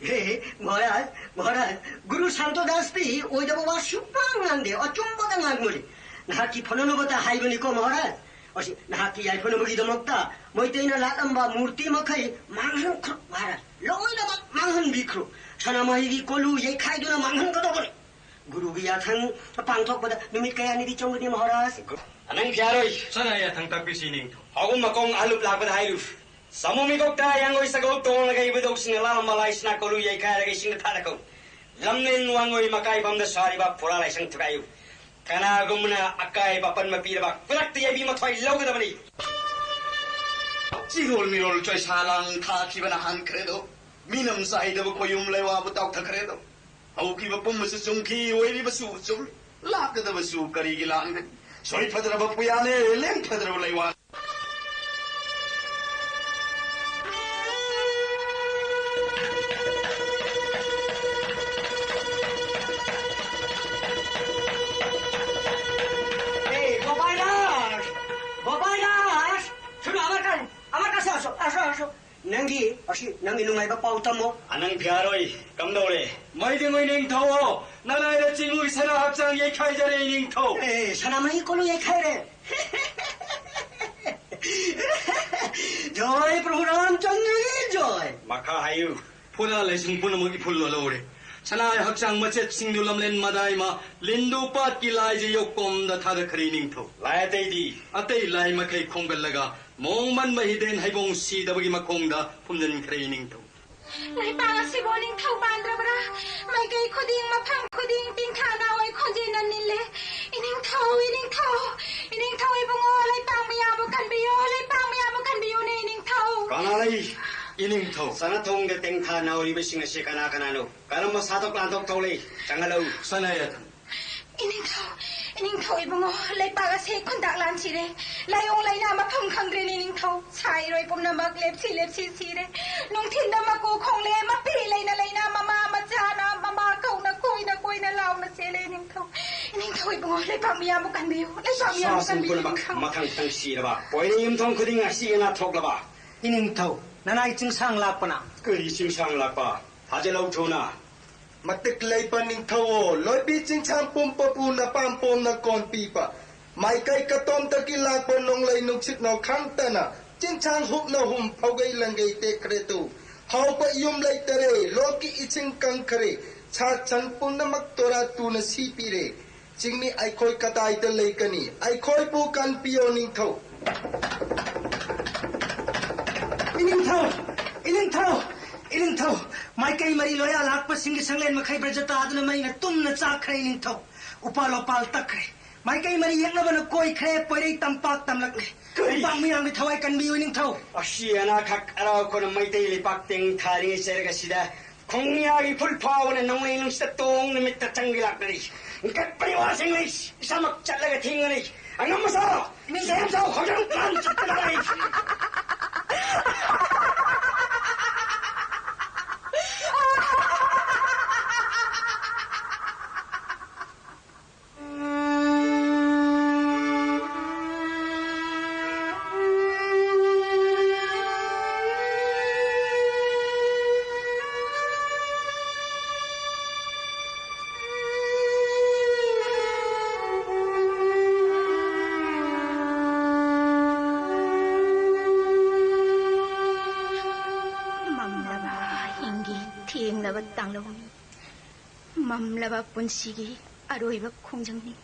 ꯍꯦ, ꯍꯦ, ꯃꯍꯥꯔꯥꯖ, ꯃꯍꯥꯔꯥꯖ, ꯒꯨꯔꯨ ꯁꯥꯟꯇꯣ ꯗꯥꯁꯇꯤ ꯑꯣꯏꯗꯕ ꯋꯥ ꯁꯨꯡꯉꯥꯡ ꯉꯥꯡꯗꯦ, ꯑꯆꯨꯝꯕꯇ ꯉꯥꯡꯕꯅꯤ꯫ ꯅꯍꯥꯛꯀꯤ ꯐꯅꯅꯕꯇ ꯍꯥꯏꯕꯅꯤꯀꯣ ꯃꯍꯥꯔꯥꯖ꯫ ꯑꯁꯤ ꯅꯍꯥꯛꯀꯤ ꯌꯥꯏꯐꯅꯕꯒꯤꯗꯃꯛꯇ ꯃꯩꯇꯩꯅ ꯂꯥꯠꯂꯝꯕ ꯃꯨꯔꯇꯤ ꯃꯈꯩ ꯃꯥꯡꯍꯟꯈ꯭ꯔꯣ ꯃꯍꯥꯔꯥꯖ, ꯂꯣꯏꯅꯃꯛ ꯃꯥꯡꯍꯟꯕꯤꯈ꯭ꯔꯣ꯫ ꯁꯅꯥꯃꯍꯤꯒꯤ ꯀꯣꯂꯨ ꯌꯩꯈꯥꯏꯗꯨꯅ ꯃꯥꯡꯍꯟꯒꯗꯧꯕꯅꯤ꯫ ꯒꯨꯔꯨꯒꯤ ꯌꯥꯊꯪ ꯄꯥꯡꯊꯣꯛꯄꯗ ꯅꯨꯃꯤꯠ ꯀꯌꯥꯅꯤꯗꯤ ꯆꯪꯒꯅꯤ ꯃꯍꯥꯔꯥꯖ? ꯅꯪ ꯌꯥꯔꯣꯏ꯫ ꯁꯅꯥ ꯌꯥꯊꯪ ꯇꯥꯛꯄꯤꯁꯤ ꯏꯅꯤꯡꯊꯧ꯫ ꯍꯥꯎꯒꯨꯝ ꯃꯈꯣꯡ ꯑꯍꯜꯂꯨꯞ ꯂꯥꯛꯄꯗ ꯍꯥꯏꯔꯨ꯫ ꯁꯥꯃꯨ ꯃꯤꯀꯣꯛꯇ ꯌꯥꯡꯒꯣꯏ ꯁꯒꯧ ꯇꯣꯡꯂꯒ ꯏꯕꯨꯙꯧꯁꯤꯡꯅ ꯂꯥꯜꯂꯝꯕ ꯂꯥꯏ ꯁꯅꯥ ꯀꯣꯂꯨ ꯌꯩꯈꯥꯏꯔꯒ ꯏꯁꯤꯡꯗ ꯊꯥꯗꯈꯧ꯫ ꯂꯝꯂꯦꯟ ꯋꯥꯡꯒꯣꯏ ꯃꯀꯥꯏꯐꯝꯗ ꯁꯥꯔꯤꯕ ꯐꯨꯔꯥ ꯂꯥꯏꯁꯪ ꯊꯨꯒꯥꯏꯌꯨ꯫ ꯀꯅꯥꯒꯨꯝꯕꯅ ꯑꯀꯥꯏꯕ ꯑꯄꯟꯕ ꯄꯤꯔꯕ ꯈꯨꯗꯛꯇ ꯌꯩꯕꯤ ꯃꯊ꯭ꯋꯥꯏ ꯂꯧꯒꯗꯕꯅꯤ꯫ ꯆꯤꯔꯣꯜ ꯃꯤꯔꯣꯜ ꯆꯣꯏꯁꯥ ꯂꯥꯡ ꯊꯥꯈꯤꯕꯅ ꯍꯥꯟꯈ꯭ꯔꯦꯗꯣ꯫ ꯃꯤꯅꯝ ꯆꯥꯏꯗꯕ ꯈꯣꯌꯨꯝ ꯂꯩꯋꯥꯕꯨ ꯇꯥꯎꯊꯈ꯭ꯔꯦꯗꯣ꯫ ꯍꯧꯈꯤꯕ ꯄꯨꯝꯕꯁꯨ ꯆꯨꯝꯈꯤ, ꯑꯣꯏꯔꯤꯕꯁꯨ ꯆꯨꯝꯃꯤ꯫ ꯂꯥꯛꯀꯗꯕꯁꯨ ꯀꯔꯤꯒꯤ ꯂꯥꯟꯒꯅꯤ? ꯁꯣꯏ ꯐꯗ꯭ꯔꯕ ꯄꯨꯌꯥꯅꯦ, ꯂꯦꯝ ꯐꯗ꯭ꯔꯕ ꯂꯩꯋꯥꯅꯦ꯫ ꯑꯁꯣ, ꯑꯁꯣ, ꯅꯪꯒꯤ, ꯑꯁꯤ, ꯅꯪꯒꯤ ꯅꯨꯡꯉꯥꯏꯕ ꯄꯥꯎ ꯇꯝꯃꯣ꯫ ꯑꯅꯪ ꯐꯤꯌꯥꯔꯣꯏ, ꯀꯝꯗꯧꯔꯦ? ꯃꯩꯗꯤꯡꯑꯣꯏ ꯅꯤꯡꯊꯧ, ꯅꯅꯥꯏꯗ ꯆꯤꯡꯉꯨꯒꯤ ꯁꯅꯥ ꯍꯛꯆꯥꯡ ꯌꯩꯈꯥꯏꯖꯔꯦ ꯅꯤꯡꯊꯧ꯫ ꯑꯦ, ꯁꯅꯥꯃꯍꯤ ꯀꯣꯂꯨ ꯌꯩꯈꯥꯏꯔꯦ꯫ ꯖꯣꯏ ꯄ꯭ꯔꯚꯨ ꯔꯥꯝꯆꯟꯗ꯭ꯔꯒꯤ ꯖꯣꯏ꯫ ꯃꯈꯥ ꯍꯥꯏꯌꯨ꯫ ꯐꯨꯅꯥ ꯂꯩꯁꯤꯡ ꯄꯨꯝꯅꯃꯛ ꯏꯐꯨꯜ ꯂꯣꯜꯍꯧꯔꯦ꯫ ꯁꯅꯥ ꯍꯛꯆꯥꯡ ꯃꯆꯦꯠꯁꯤꯡꯗꯨ ꯂꯝꯂꯦꯟ ꯃꯗꯥꯏꯃ ꯂꯤꯟꯗꯨ ꯄꯥꯠꯀꯤ ꯂꯥꯏꯁꯦ ꯌꯣꯛꯄꯝꯗ ꯊꯥꯗꯈ꯭ꯔꯦ ꯅꯤꯡꯊꯧ꯫ ꯂꯥꯏ ꯑꯇꯩꯗꯤ? ꯑꯇꯩ ꯂꯥꯏ ꯃꯈꯩ ꯈꯣꯝꯒꯠꯂꯒ ꯃꯑꯣꯡ ꯃꯟꯕ ꯍꯤꯗꯦꯟ ꯍꯩꯕꯣꯡ ꯁꯤꯗꯕꯒꯤ ꯃꯈꯣꯡꯗ ꯐꯨꯝꯖꯤꯟꯈ꯭ꯔꯦ ꯏꯅꯤꯡꯊꯧ꯫ ꯂꯩꯄꯥꯛ ꯑꯁꯤꯕꯨ ꯅꯤꯡꯊꯧ ꯄꯥꯟꯗ꯭ꯔꯕ꯭ꯔꯥ? ꯃꯥꯏꯀꯩ ꯈꯨꯗꯤꯡ, ꯃꯐꯝ ꯈꯨꯗꯤꯡ ꯇꯤꯟꯊꯥ ꯅꯥꯑꯣꯏ ꯈꯣꯟꯖꯦꯜꯅ ꯅꯤꯜꯂꯦ꯫ ꯏꯅꯤꯡꯊꯧ, ꯏꯅꯤꯡꯊꯧ, ꯏꯅꯤꯡꯊꯧ ꯏꯕꯨꯡꯉꯣ, ꯂꯩꯄꯥꯛ ꯃꯌꯥꯕꯨ ꯀꯟꯕꯤꯌꯨ, ꯂꯩꯄꯥꯛ ꯃꯌꯥꯕꯨ ꯀꯟꯕꯤꯌꯨꯅꯦ ꯏꯅꯤꯡꯊꯧ꯫ ꯀꯅꯥ ꯂꯩ? ꯏꯅꯤꯡꯊꯧ꯫ ꯆꯅꯊꯣꯡꯗ ꯇꯦꯡꯊꯥ ꯅꯥꯎꯔꯤꯕꯁꯤꯡ ꯑꯁꯤ ꯀꯅꯥ ꯀꯅꯥꯅꯣ? ꯀꯔꯝꯕ ꯁꯥꯊꯣꯛ ꯂꯥꯟꯊꯣꯛ ꯊꯧ ꯂꯩ? ꯆꯪꯍꯜꯂꯛꯎ꯫ ꯁꯅꯥꯌꯥꯊꯪ꯫ ꯏꯅꯤꯡꯊꯧ, ꯏꯅꯤꯡꯊꯧ ꯏꯕꯨꯡꯉꯣ, ꯂꯩꯄꯥꯛ ꯑꯁꯦ ꯈꯨꯟꯗꯥꯛ ꯂꯥꯟꯁꯤꯔꯦ꯫ ꯂꯥꯏꯑꯣꯡ ꯂꯥꯏꯅꯥ ꯃꯐꯝ ꯈꯪꯗ꯭ꯔꯦꯅꯦ ꯏꯅꯤꯡꯊꯧ꯫ ꯁꯥ ꯏꯔꯣꯏ ꯄꯨꯝꯅꯃꯛ ꯂꯦꯞꯁꯤ ꯂꯦꯞꯁꯤ ꯁꯤꯔꯦ꯫ ꯅꯨꯡꯊꯤꯟꯗ ꯃꯀꯨ ꯈꯣꯡꯂꯦ, ꯃꯄꯤ ꯂꯩꯅ ꯂꯩꯅ, ꯃꯃꯥ ꯃꯆꯥꯅ, ꯃꯃꯥ ꯀꯧꯅ ꯀꯣꯏꯅ ꯀꯣꯏꯅ ꯂꯥꯎꯅ ꯆꯦꯜꯂꯦ ꯏꯅꯤꯡꯊꯧ꯫ ꯏꯅꯤꯡꯊꯧ ꯏꯕꯨꯡꯉꯣ, ꯂꯩꯄꯥꯛ ꯃꯤꯌꯥꯝꯕꯨ ꯀꯟꯕꯤꯌꯨ, ꯂꯩꯄꯥꯛ ꯃꯤꯌꯥꯝꯕꯨ ꯁꯥꯁꯤꯡ ꯀꯟꯕꯤꯌꯨ ꯄꯨꯝꯅꯃꯛ ꯏꯅꯤꯡꯊꯧ꯫ ꯃꯊꯪ ꯃꯊꯪ ꯁꯤꯔꯕ, ꯄꯣꯏꯔꯩ ꯌꯨꯝꯊꯣꯡ ꯈꯨꯗꯤꯡ ꯑꯁꯤ ꯑꯅꯥ ꯊꯣꯛꯂꯕ꯫ ꯏꯅꯤꯡꯊꯧ, ꯅꯅꯥꯏ ꯆꯤꯡꯁꯥꯡ ꯂꯥꯛꯄꯅ꯫ ꯀꯔꯤ ꯆꯤꯡꯁꯥꯡ ꯂꯥꯛꯄ? ꯊꯥꯖꯤꯜꯂꯧ ꯊꯨꯅ꯫ ꯃꯇꯤꯛ ꯂꯩꯕ ꯅꯤꯡꯊꯧ, ꯂꯣꯏꯕꯤ ꯆꯤꯡꯁꯥꯡ ꯄꯨꯝꯕꯕꯨ ꯅꯄꯥꯝ ꯄꯣꯝꯅ ꯀꯣꯟꯕꯤꯕ꯫ ꯃꯥꯏꯀꯩ ꯀꯇꯣꯝꯗꯒꯤ ꯂꯥꯛꯄ ꯅꯣꯡꯂꯩ ꯅꯨꯡꯁꯤꯠꯅꯣ ꯈꯪꯗꯅ ꯆꯤꯡꯁꯥꯡ ꯍꯨꯞꯅ ꯍꯨꯝ ꯐꯧꯒꯩ ꯂꯪꯒꯩ ꯇꯦꯛꯈ꯭ꯔꯦ ꯇꯨ꯫ ꯍꯥꯎꯕ ꯌꯨꯝ ꯂꯩꯇꯔꯦ, ꯂꯣꯛꯀꯤ ꯏꯁꯤꯡ ꯀꯪꯈ꯭ꯔꯦ, ꯁꯥ ꯁꯟ ꯄꯨꯝꯅꯃꯛ ꯇꯣꯔꯥ ꯇꯨꯅ ꯁꯤꯕꯤꯔꯦ꯫ ꯆꯤꯡꯃꯤ ꯑꯩꯈꯣꯏ ꯀꯗꯥꯏꯗ ꯂꯩꯒꯅꯤ? ꯑꯩꯈꯣꯏꯕꯨ ꯀꯟꯕꯤꯌꯣ ꯅꯤꯡꯊꯧ꯫ ꯏꯅꯤꯡꯊꯧ! ꯏꯅꯤꯡꯊꯧ! ꯏꯅꯤꯡꯊꯧ! ꯃꯥꯏꯀꯩ ꯃꯔꯤ ꯂꯣꯌꯥ ꯂꯥꯛꯄꯁꯤꯡꯒꯤ ꯁꯪꯂꯦꯟ ꯃꯈꯩ ꯕ꯭ꯔꯖ ꯇꯥꯗꯨꯅ ꯃꯩꯅ ꯇꯨꯝꯅ ꯆꯥꯛꯈ꯭ꯔꯦ ꯏꯅꯤꯡꯊꯧ꯫ ꯎꯄꯥꯜ ꯋꯥꯄꯥꯜ ꯇꯛꯈ꯭ꯔꯦ꯫ ꯃꯥꯏꯀꯩ ꯃꯔꯤ ꯌꯦꯛꯅꯕꯅ ꯀꯣꯏꯈ꯭ꯔꯦ, ꯄꯣꯏꯔꯩ ꯇꯝꯄꯥꯛ ꯇꯝꯂꯛꯂꯦ꯫ ꯀꯔꯤ? ꯂꯩꯄꯥꯛ ꯃꯤꯌꯥꯝꯒꯤ ꯊꯋꯥꯏ ꯀꯟꯕꯤꯌꯨ ꯏꯅꯤꯡꯊꯧ꯫ ꯑꯁꯤ ꯑꯅꯥꯈꯛ ꯑꯔꯥꯎ ꯑꯩꯈꯣꯏꯅ ꯃꯩꯇꯩ ꯂꯩꯄꯥꯛ ꯇꯦꯡ ꯊꯥꯔꯤꯉꯩ ꯆꯩꯔꯒ ꯁꯤꯗ ꯈꯣꯡꯌꯥꯒꯤ ꯐꯨꯜ ꯐꯥꯎꯕꯅ ꯅꯣꯡꯂꯩ ꯅꯨꯡꯁꯤꯠꯇ ꯇꯣꯡꯅ ꯃꯤꯠꯇ ꯆꯪꯕꯤ ꯂꯥꯛꯅꯔꯤ꯫ ꯏꯟꯈꯠꯄꯅꯤ ꯋꯥꯁꯤꯡ ꯂꯩ, ꯏꯁꯥꯃꯛ ꯆꯠꯂꯒ ꯊꯤꯡꯒꯅꯤ꯫ ꯑꯉꯝꯕ ꯁꯥ, ꯃꯤ ꯁꯦꯝ ꯁꯥꯎ, ꯍꯧꯖꯤꯛ ꯄ꯭ꯂꯥꯟ ꯆꯠꯄ ꯂꯥꯛꯏ꯫ ꯇꯥꯡꯂꯧꯅꯤ꯫ ꯃꯝꯂꯕ ꯄꯨꯟꯁꯤꯒꯤ ꯑꯔꯣꯏꯕ ꯈꯣꯡꯖꯪꯅꯤ꯫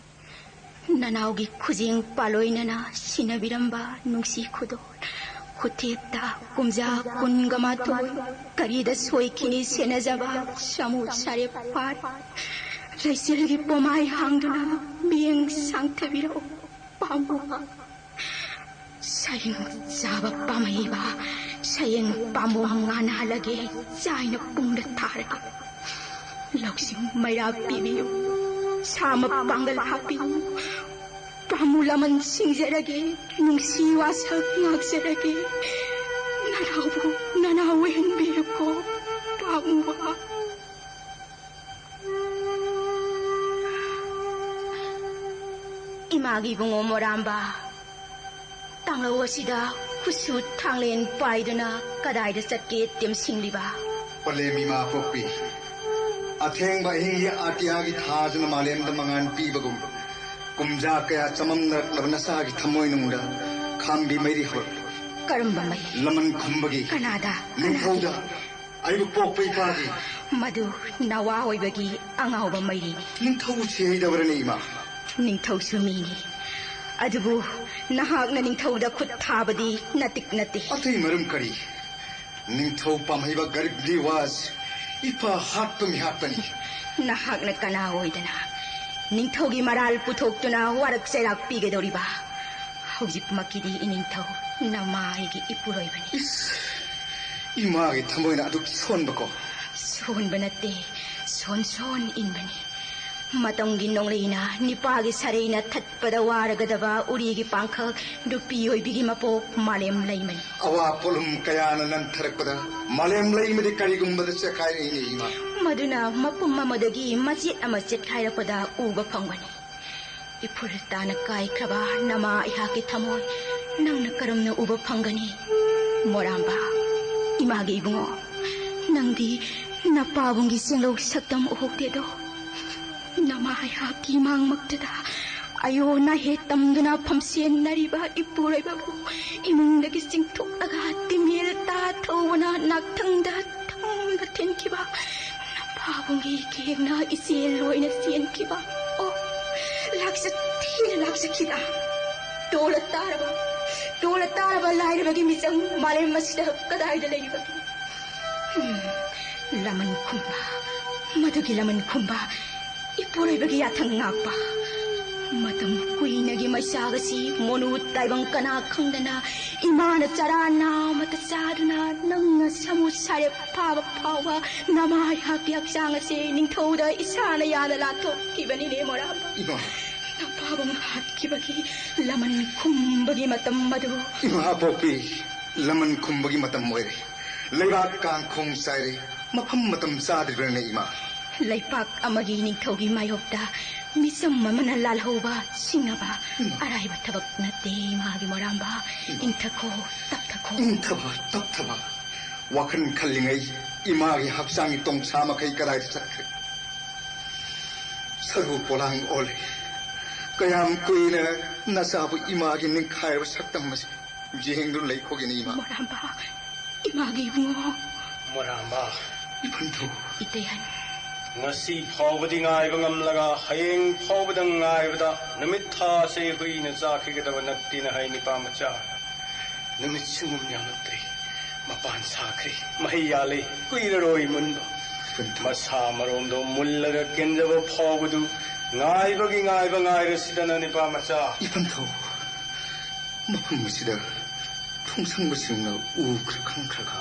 ꯅꯅꯥꯎꯒꯤ ꯈꯨꯖꯦꯡ ꯄꯥꯂꯣꯏꯅꯅ ꯁꯤꯟꯅꯕꯤꯔꯝꯕ ꯅꯨꯡꯁꯤ ꯈꯨꯗꯣꯜ꯫ ꯈꯨꯊꯦꯛꯇ ꯀꯨꯝꯖꯥ ꯀꯨꯟꯒ ꯃꯥꯊꯣꯏ ꯀꯔꯤꯗ ꯁꯣꯏꯈꯤꯅꯤ ꯁꯦꯟꯅꯖꯕ ꯁꯃꯨ ꯁꯥꯔꯦꯞ ꯐꯥꯔꯦ꯫ ꯂꯩꯆꯤꯜꯒꯤ ꯄꯣꯃꯥꯏ ꯍꯥꯡꯗꯨꯅ ꯃꯤꯠꯌꯦꯡ ꯁꯥꯡꯊꯕꯤꯔꯛꯎ ꯄꯥꯝꯃꯨꯕ꯫ ꯁꯌꯦꯡ ꯆꯥꯕ ꯄꯥꯝꯍꯩꯕ, ꯁꯌꯦꯡ ꯄꯥꯝꯕꯣꯝ ꯉꯥꯟꯅꯍꯜꯂꯒꯦ ꯆꯥꯏꯅ ꯄꯨꯡꯗ ꯊꯥꯔꯒꯦ꯫ ꯂꯧꯁꯤꯡ ꯃꯩꯔꯥ ꯄꯤꯕꯤꯌꯨ, ꯁꯥ ꯃꯄꯥꯡꯒꯜ ꯍꯥꯞꯄꯤꯌꯨ꯫ ꯄꯥꯝꯃꯨ ꯂꯃꯟ ꯁꯤꯡꯖꯔꯒꯦ, ꯅꯨꯡꯁꯤ ꯋꯥꯁꯛ ꯉꯥꯛꯆꯔꯒꯦ꯫ ꯅꯅꯥꯎꯕꯨ ꯅꯅꯥꯎ ꯑꯣꯏꯍꯟꯕꯤꯌꯨꯀꯣ ꯄꯥꯝꯃꯨꯕ꯫ ꯏꯃꯥꯒꯤ ꯏꯕꯨꯡꯉꯣ ꯃꯣꯔꯥꯝꯕ, ꯇꯥꯡꯂꯧ ꯑꯁꯤꯗ ꯈꯨꯠꯁꯨ ꯊꯥꯡꯂꯦꯟ ꯄꯥꯏꯗꯨꯅ ꯀꯗꯥꯏꯗ ꯆꯠꯀꯦ ꯇꯦꯝꯁꯤꯡꯂꯤꯕ? ꯄꯂꯦꯝ ꯏꯃꯥ ꯄꯣꯛꯄꯤ, ꯑꯊꯦꯡꯕ ꯑꯍꯤꯡꯒꯤ ꯑꯇꯤꯌꯥꯒꯤ ꯊꯥꯁꯤꯅ ꯃꯥꯂꯦꯝꯗ ꯃꯉꯥꯜ ꯄꯤꯕꯒꯨꯝ, ꯀꯨꯝꯖꯥ ꯀꯌꯥ ꯆꯃꯝꯅꯔꯛꯂꯕ ꯅꯆꯥꯒꯤ ꯊꯃꯣꯏꯅꯨꯡꯗ ꯈꯥꯝꯕꯤ ꯃꯩꯔꯤ ꯍꯧꯔꯛꯂꯤ꯫ ꯀꯔꯝꯕ ꯃꯩ? ꯂꯃꯟ ꯈꯨꯝꯕꯒꯤ꯫ ꯀꯅꯥꯗ? ꯀꯅꯥꯗ? ꯅꯤꯡꯊꯧꯗ꯫ ꯑꯩꯕꯨ ꯄꯣꯛꯄ ꯏꯄꯥꯒꯤ꯫ ꯃꯗꯨ ꯅꯋꯥ ꯑꯣꯏꯕꯒꯤ ꯑꯉꯥꯎꯕ ꯃꯩꯔꯤꯅꯤ꯫ ꯅꯤꯡꯊꯧ ꯁꯤꯍꯩꯗꯕꯔꯅꯦ ꯏꯃꯥ? ꯅꯤꯡꯊꯧꯁꯨ ꯃꯤꯅꯤ꯫ ꯑꯗꯨꯕꯨ ꯅꯍꯥꯛꯅ ꯅꯤꯡꯊꯧꯗ ꯈꯨꯠ ꯊꯥꯕꯗꯤ ꯅꯇꯤꯛ ꯅꯠꯇꯦ꯫ ꯑꯇꯩ ꯃꯔꯝ ꯀꯔꯤ? ꯅꯤꯡꯊꯧ ꯄꯥꯝꯍꯩꯕ ꯒꯔꯤꯕ ꯅꯤꯋꯥꯖ ꯏꯄꯥ ꯍꯥꯠꯄ ꯃꯤꯍꯥꯠꯄꯅꯤ꯫ ꯅꯍꯥꯛꯅ ꯀꯅꯥ ꯑꯣꯏꯗꯅ ꯅꯤꯡꯊꯧꯒꯤ ꯃꯔꯥꯜ ꯄꯨꯊꯣꯛꯇꯨꯅ ꯋꯥꯔꯛ ꯆꯩꯔꯥꯛ ꯄꯤꯒꯗꯧꯔꯤꯕ? ꯍꯧꯖꯤꯛꯃꯛꯀꯤꯗꯤ ꯏꯅꯤꯡꯊꯧ ꯅꯃꯥ ꯑꯩꯒꯤ ꯏꯄꯨꯔꯣꯏꯕꯅꯤ꯫ ꯏꯁ, ꯏꯃꯥꯒꯤ ꯊꯃꯣꯏꯅ ꯑꯗꯨꯛ ꯁꯣꯟꯕꯀꯣ? ꯁꯣꯟꯕ ꯅꯠꯇꯦ, ꯁꯣꯟ ꯁꯣꯟ ꯏꯟꯕꯅꯤ꯫ ꯃꯇꯝꯒꯤ ꯅꯣꯡꯂꯩꯅ ꯅꯤꯄꯥꯒꯤ ꯁꯥꯔꯩꯅ ꯊꯠꯄꯗ ꯋꯥꯔꯒꯗꯕ ꯎꯔꯤꯒꯤ ꯄꯥꯡꯈꯛ ꯅꯨꯄꯤ ꯑꯣꯏꯕꯤꯒꯤ ꯃꯄꯣꯛ ꯃꯥꯂꯦꯝ ꯂꯩꯃꯅꯤ꯫ ꯑꯋꯥ ꯄꯣꯠꯂꯨꯝ ꯀꯌꯥꯅ ꯅꯟꯊꯔꯛꯄꯗ ꯃꯥꯂꯦꯝ ꯂꯩꯃꯗꯤ ꯀꯔꯤꯒꯨꯝꯕꯗ ꯆꯦꯛꯈꯥꯏꯔꯛꯏꯅꯦ ꯏꯃꯥ꯫ ꯃꯗꯨꯅ ꯃꯄꯨꯝ ꯑꯃꯗꯒꯤ ꯃꯆꯦꯠ ꯑꯃ ꯆꯦꯠꯈꯥꯏꯔꯛꯄꯗ ꯎꯕ ꯐꯪꯕꯅꯤ꯫ ꯏꯐꯨꯜ ꯇꯥꯅ ꯀꯥꯏꯈ꯭ꯔꯕ ꯅꯃꯥ ꯑꯩꯍꯥꯛꯀꯤ ꯊꯃꯣꯏ ꯅꯪꯅ ꯀꯔꯝꯅ ꯎꯕ ꯐꯪꯒꯅꯤ? ꯃꯣꯔꯥꯝꯕ, ꯏꯃꯥꯒꯤ ꯏꯕꯨꯡꯉꯣ, ꯅꯪꯗꯤ ꯅꯄꯥꯕꯨꯡꯒꯤ ꯆꯦꯡꯂꯧ ꯁꯛꯇꯝ ꯎꯍꯧꯗꯦꯗꯣ꯫ ꯅꯃꯥ ꯑꯩꯍꯥꯛꯀꯤ ꯃꯥꯡꯃꯛꯇꯗ ꯑꯌꯣ ꯅꯥꯍꯦ ꯇꯝꯗꯨꯅ ꯐꯝꯁꯦꯟꯅꯔꯤꯕ ꯏꯄꯨꯔꯣꯏꯕꯕꯨ ꯏꯃꯨꯡꯗꯒꯤ ꯆꯤꯡꯊꯣꯛꯂꯒ ꯇꯤꯃꯦꯜ ꯇꯥ ꯊꯧꯕꯅ ꯅꯥꯛꯊꯪꯗ ꯊꯝ ꯊꯤꯟꯈꯤꯕ, ꯅꯄꯥꯕꯨꯡꯒꯤ ꯏꯀꯦꯛꯅ ꯏꯆꯦꯜ ꯂꯣꯏꯅ ꯆꯦꯟꯈꯤꯕ꯫ ꯑꯣ, ꯂꯥꯛꯆ ꯊꯤꯅ ꯂꯥꯛꯆꯈꯤꯗ꯫ ꯇꯣꯂ ꯇꯥꯔꯕ, ꯇꯣꯂ ꯇꯥꯔꯕ ꯂꯥꯏꯔꯕꯒꯤ ꯃꯤꯆꯪ ꯃꯥꯂꯦꯝ ꯑꯁꯤꯗ ꯀꯗꯥꯏꯗ ꯂꯩꯔꯤꯕꯒꯦ? ꯎꯝ, ꯂꯃꯟ ꯈꯨꯝꯕ, ꯃꯗꯨꯒꯤ ꯂꯃꯟ ꯈꯨꯝꯕ, ꯏꯄꯨꯔꯣꯏꯕꯒꯤ ꯌꯥꯊꯪ ꯉꯥꯛꯄ꯫ ꯃꯇꯝ ꯀꯨꯏꯅꯒꯤ ꯃꯩꯆꯥꯛ ꯑꯁꯤ ꯃꯣꯅꯨ ꯇꯥꯏꯕꯪ ꯀꯅꯥ ꯈꯪꯗꯅ ꯏꯃꯥꯅ ꯆꯔꯥ ꯅꯥꯃꯇ ꯆꯥꯗꯨꯅ ꯅꯪꯅ ꯁꯃꯨ ꯁꯥꯔꯦꯞ ꯐꯥꯕ ꯐꯥꯎꯕ ꯅꯃꯥ ꯑꯩꯍꯥꯛꯀꯤ ꯍꯛꯆꯥꯡ ꯑꯁꯤ ꯅꯤꯡꯊꯧꯗ ꯏꯁꯥꯅ ꯌꯥꯅ ꯂꯥꯟꯊꯣꯛꯈꯤꯕꯅꯤꯅꯦ ꯃꯣꯔꯥꯝꯕ꯫ ꯏꯃꯥ! ꯅꯄꯥꯕꯨꯡ ꯍꯥꯠꯈꯤꯕꯒꯤ ꯂꯃꯟ ꯈꯨꯝꯕꯒꯤ ꯃꯇꯝ ꯑꯗꯨ꯫ ꯏꯃꯥ ꯄꯣꯛꯄꯤ, ꯂꯃꯟ ꯈꯨꯝꯕꯒꯤ ꯃꯇꯝ ꯑꯣꯏꯔꯦ꯫ ꯂꯩꯕꯥꯛ ꯀꯥꯡꯈꯣꯡ ꯆꯥꯏꯔꯦ꯫ ꯃꯐꯝ ꯃꯇꯝ ꯆꯥꯗ꯭ꯔꯤꯕ꯭ꯔꯥꯅꯦ ꯏꯃꯥ? ꯂꯩꯄꯥꯛ ꯑꯃꯒꯤ ꯅꯤꯡꯊꯧꯒꯤ ꯃꯥꯌꯣꯛꯇ ꯃꯤꯆꯝ ꯑꯃꯅ ꯂꯥꯜꯍꯧꯕ, ꯁꯤꯡꯅꯕ ꯏꯃꯥ! ꯑꯔꯥꯏꯕ ꯊꯕꯛ ꯅꯠꯇꯦ ꯏꯃꯥꯒꯤ ꯃꯣꯔꯥꯝꯕ꯫ ꯏꯃꯥ! ꯏꯪꯊꯈꯣ, ꯇꯞꯊꯈꯣ꯫ ꯏꯪꯊꯕ, ꯇꯞꯊꯕ꯫ ꯋꯥꯈꯜ ꯈꯜꯂꯤꯉꯩ ꯏꯃꯥꯒꯤ ꯍꯛꯆꯥꯡꯒꯤ ꯇꯣꯡꯁꯥ ꯃꯈꯩ ꯀꯗꯥꯏꯗ ꯆꯠꯈ꯭ꯔꯦ? ꯁꯔꯨ ꯄꯣꯂꯥꯡ ꯑꯣꯜꯂꯦ꯫ ꯀꯌꯥꯝ ꯀꯨꯏꯅ ꯅꯆꯥꯕꯨ ꯏꯃꯥꯒꯤ ꯅꯤꯡꯈꯥꯏꯔꯕ ꯁꯛꯇꯝ ꯑꯁꯤ ꯌꯦꯡꯗꯨꯅ ꯂꯩꯈꯣꯒꯤꯅꯤ, ꯏꯃꯥ꯫ ꯃꯣꯔꯥꯝꯕ, ꯏꯃꯥꯒꯤ ꯏꯕꯨꯡꯉꯣ꯫ ꯃꯣꯔꯥꯝꯕ꯫ ꯏꯄꯟꯊꯧ꯫ ꯏꯇꯩꯍꯟ꯫ ꯉꯁꯤ ꯐꯥꯎꯕꯗꯤ ꯉꯥꯏꯕ ꯉꯝꯂꯒ ꯍꯌꯦꯡ ꯐꯥꯎꯕꯗ ꯉꯥꯏꯕꯗ ꯅꯨꯃꯤꯠ ꯊꯥꯁꯦ ꯍꯨꯏꯅ ꯆꯥꯈꯤꯒꯗꯕ ꯅꯠꯇꯦꯅ ꯍꯥꯏ ꯅꯤꯄꯥ ꯃꯆꯥ꯫ ꯅꯨꯃꯤꯠ ꯁꯨꯡꯌꯥꯝ ꯌꯥꯝꯂꯛꯇ꯭ꯔꯦ꯫ ꯃꯄꯥꯟ ꯁꯥꯈ꯭ꯔꯦ꯫ ꯃꯍꯩ ꯌꯥꯜꯂꯦ꯫ ꯀꯨꯏꯔꯔꯣꯏ ꯃꯨꯟꯕ꯫ ꯏꯄꯟꯊꯧ꯫ ꯃꯁꯥ ꯃꯔꯣꯝꯗꯣ ꯃꯨꯜꯂꯒ ꯀꯦꯟꯖꯕ ꯐꯥꯎꯕꯗꯨ ꯉꯥꯏꯕꯒꯤ ꯉꯥꯏꯕ ꯉꯥꯏꯔꯁꯤꯗꯅ ꯅꯤꯄꯥ ꯃꯆꯥ꯫ ꯏꯄꯟꯊꯧ꯫ ꯃꯐꯝ ꯑꯁꯤꯗ ꯊꯣꯡꯁꯪꯕꯁꯤꯡꯅ ꯎꯈ꯭ꯔ ꯈꯪꯈ꯭ꯔꯒ꯫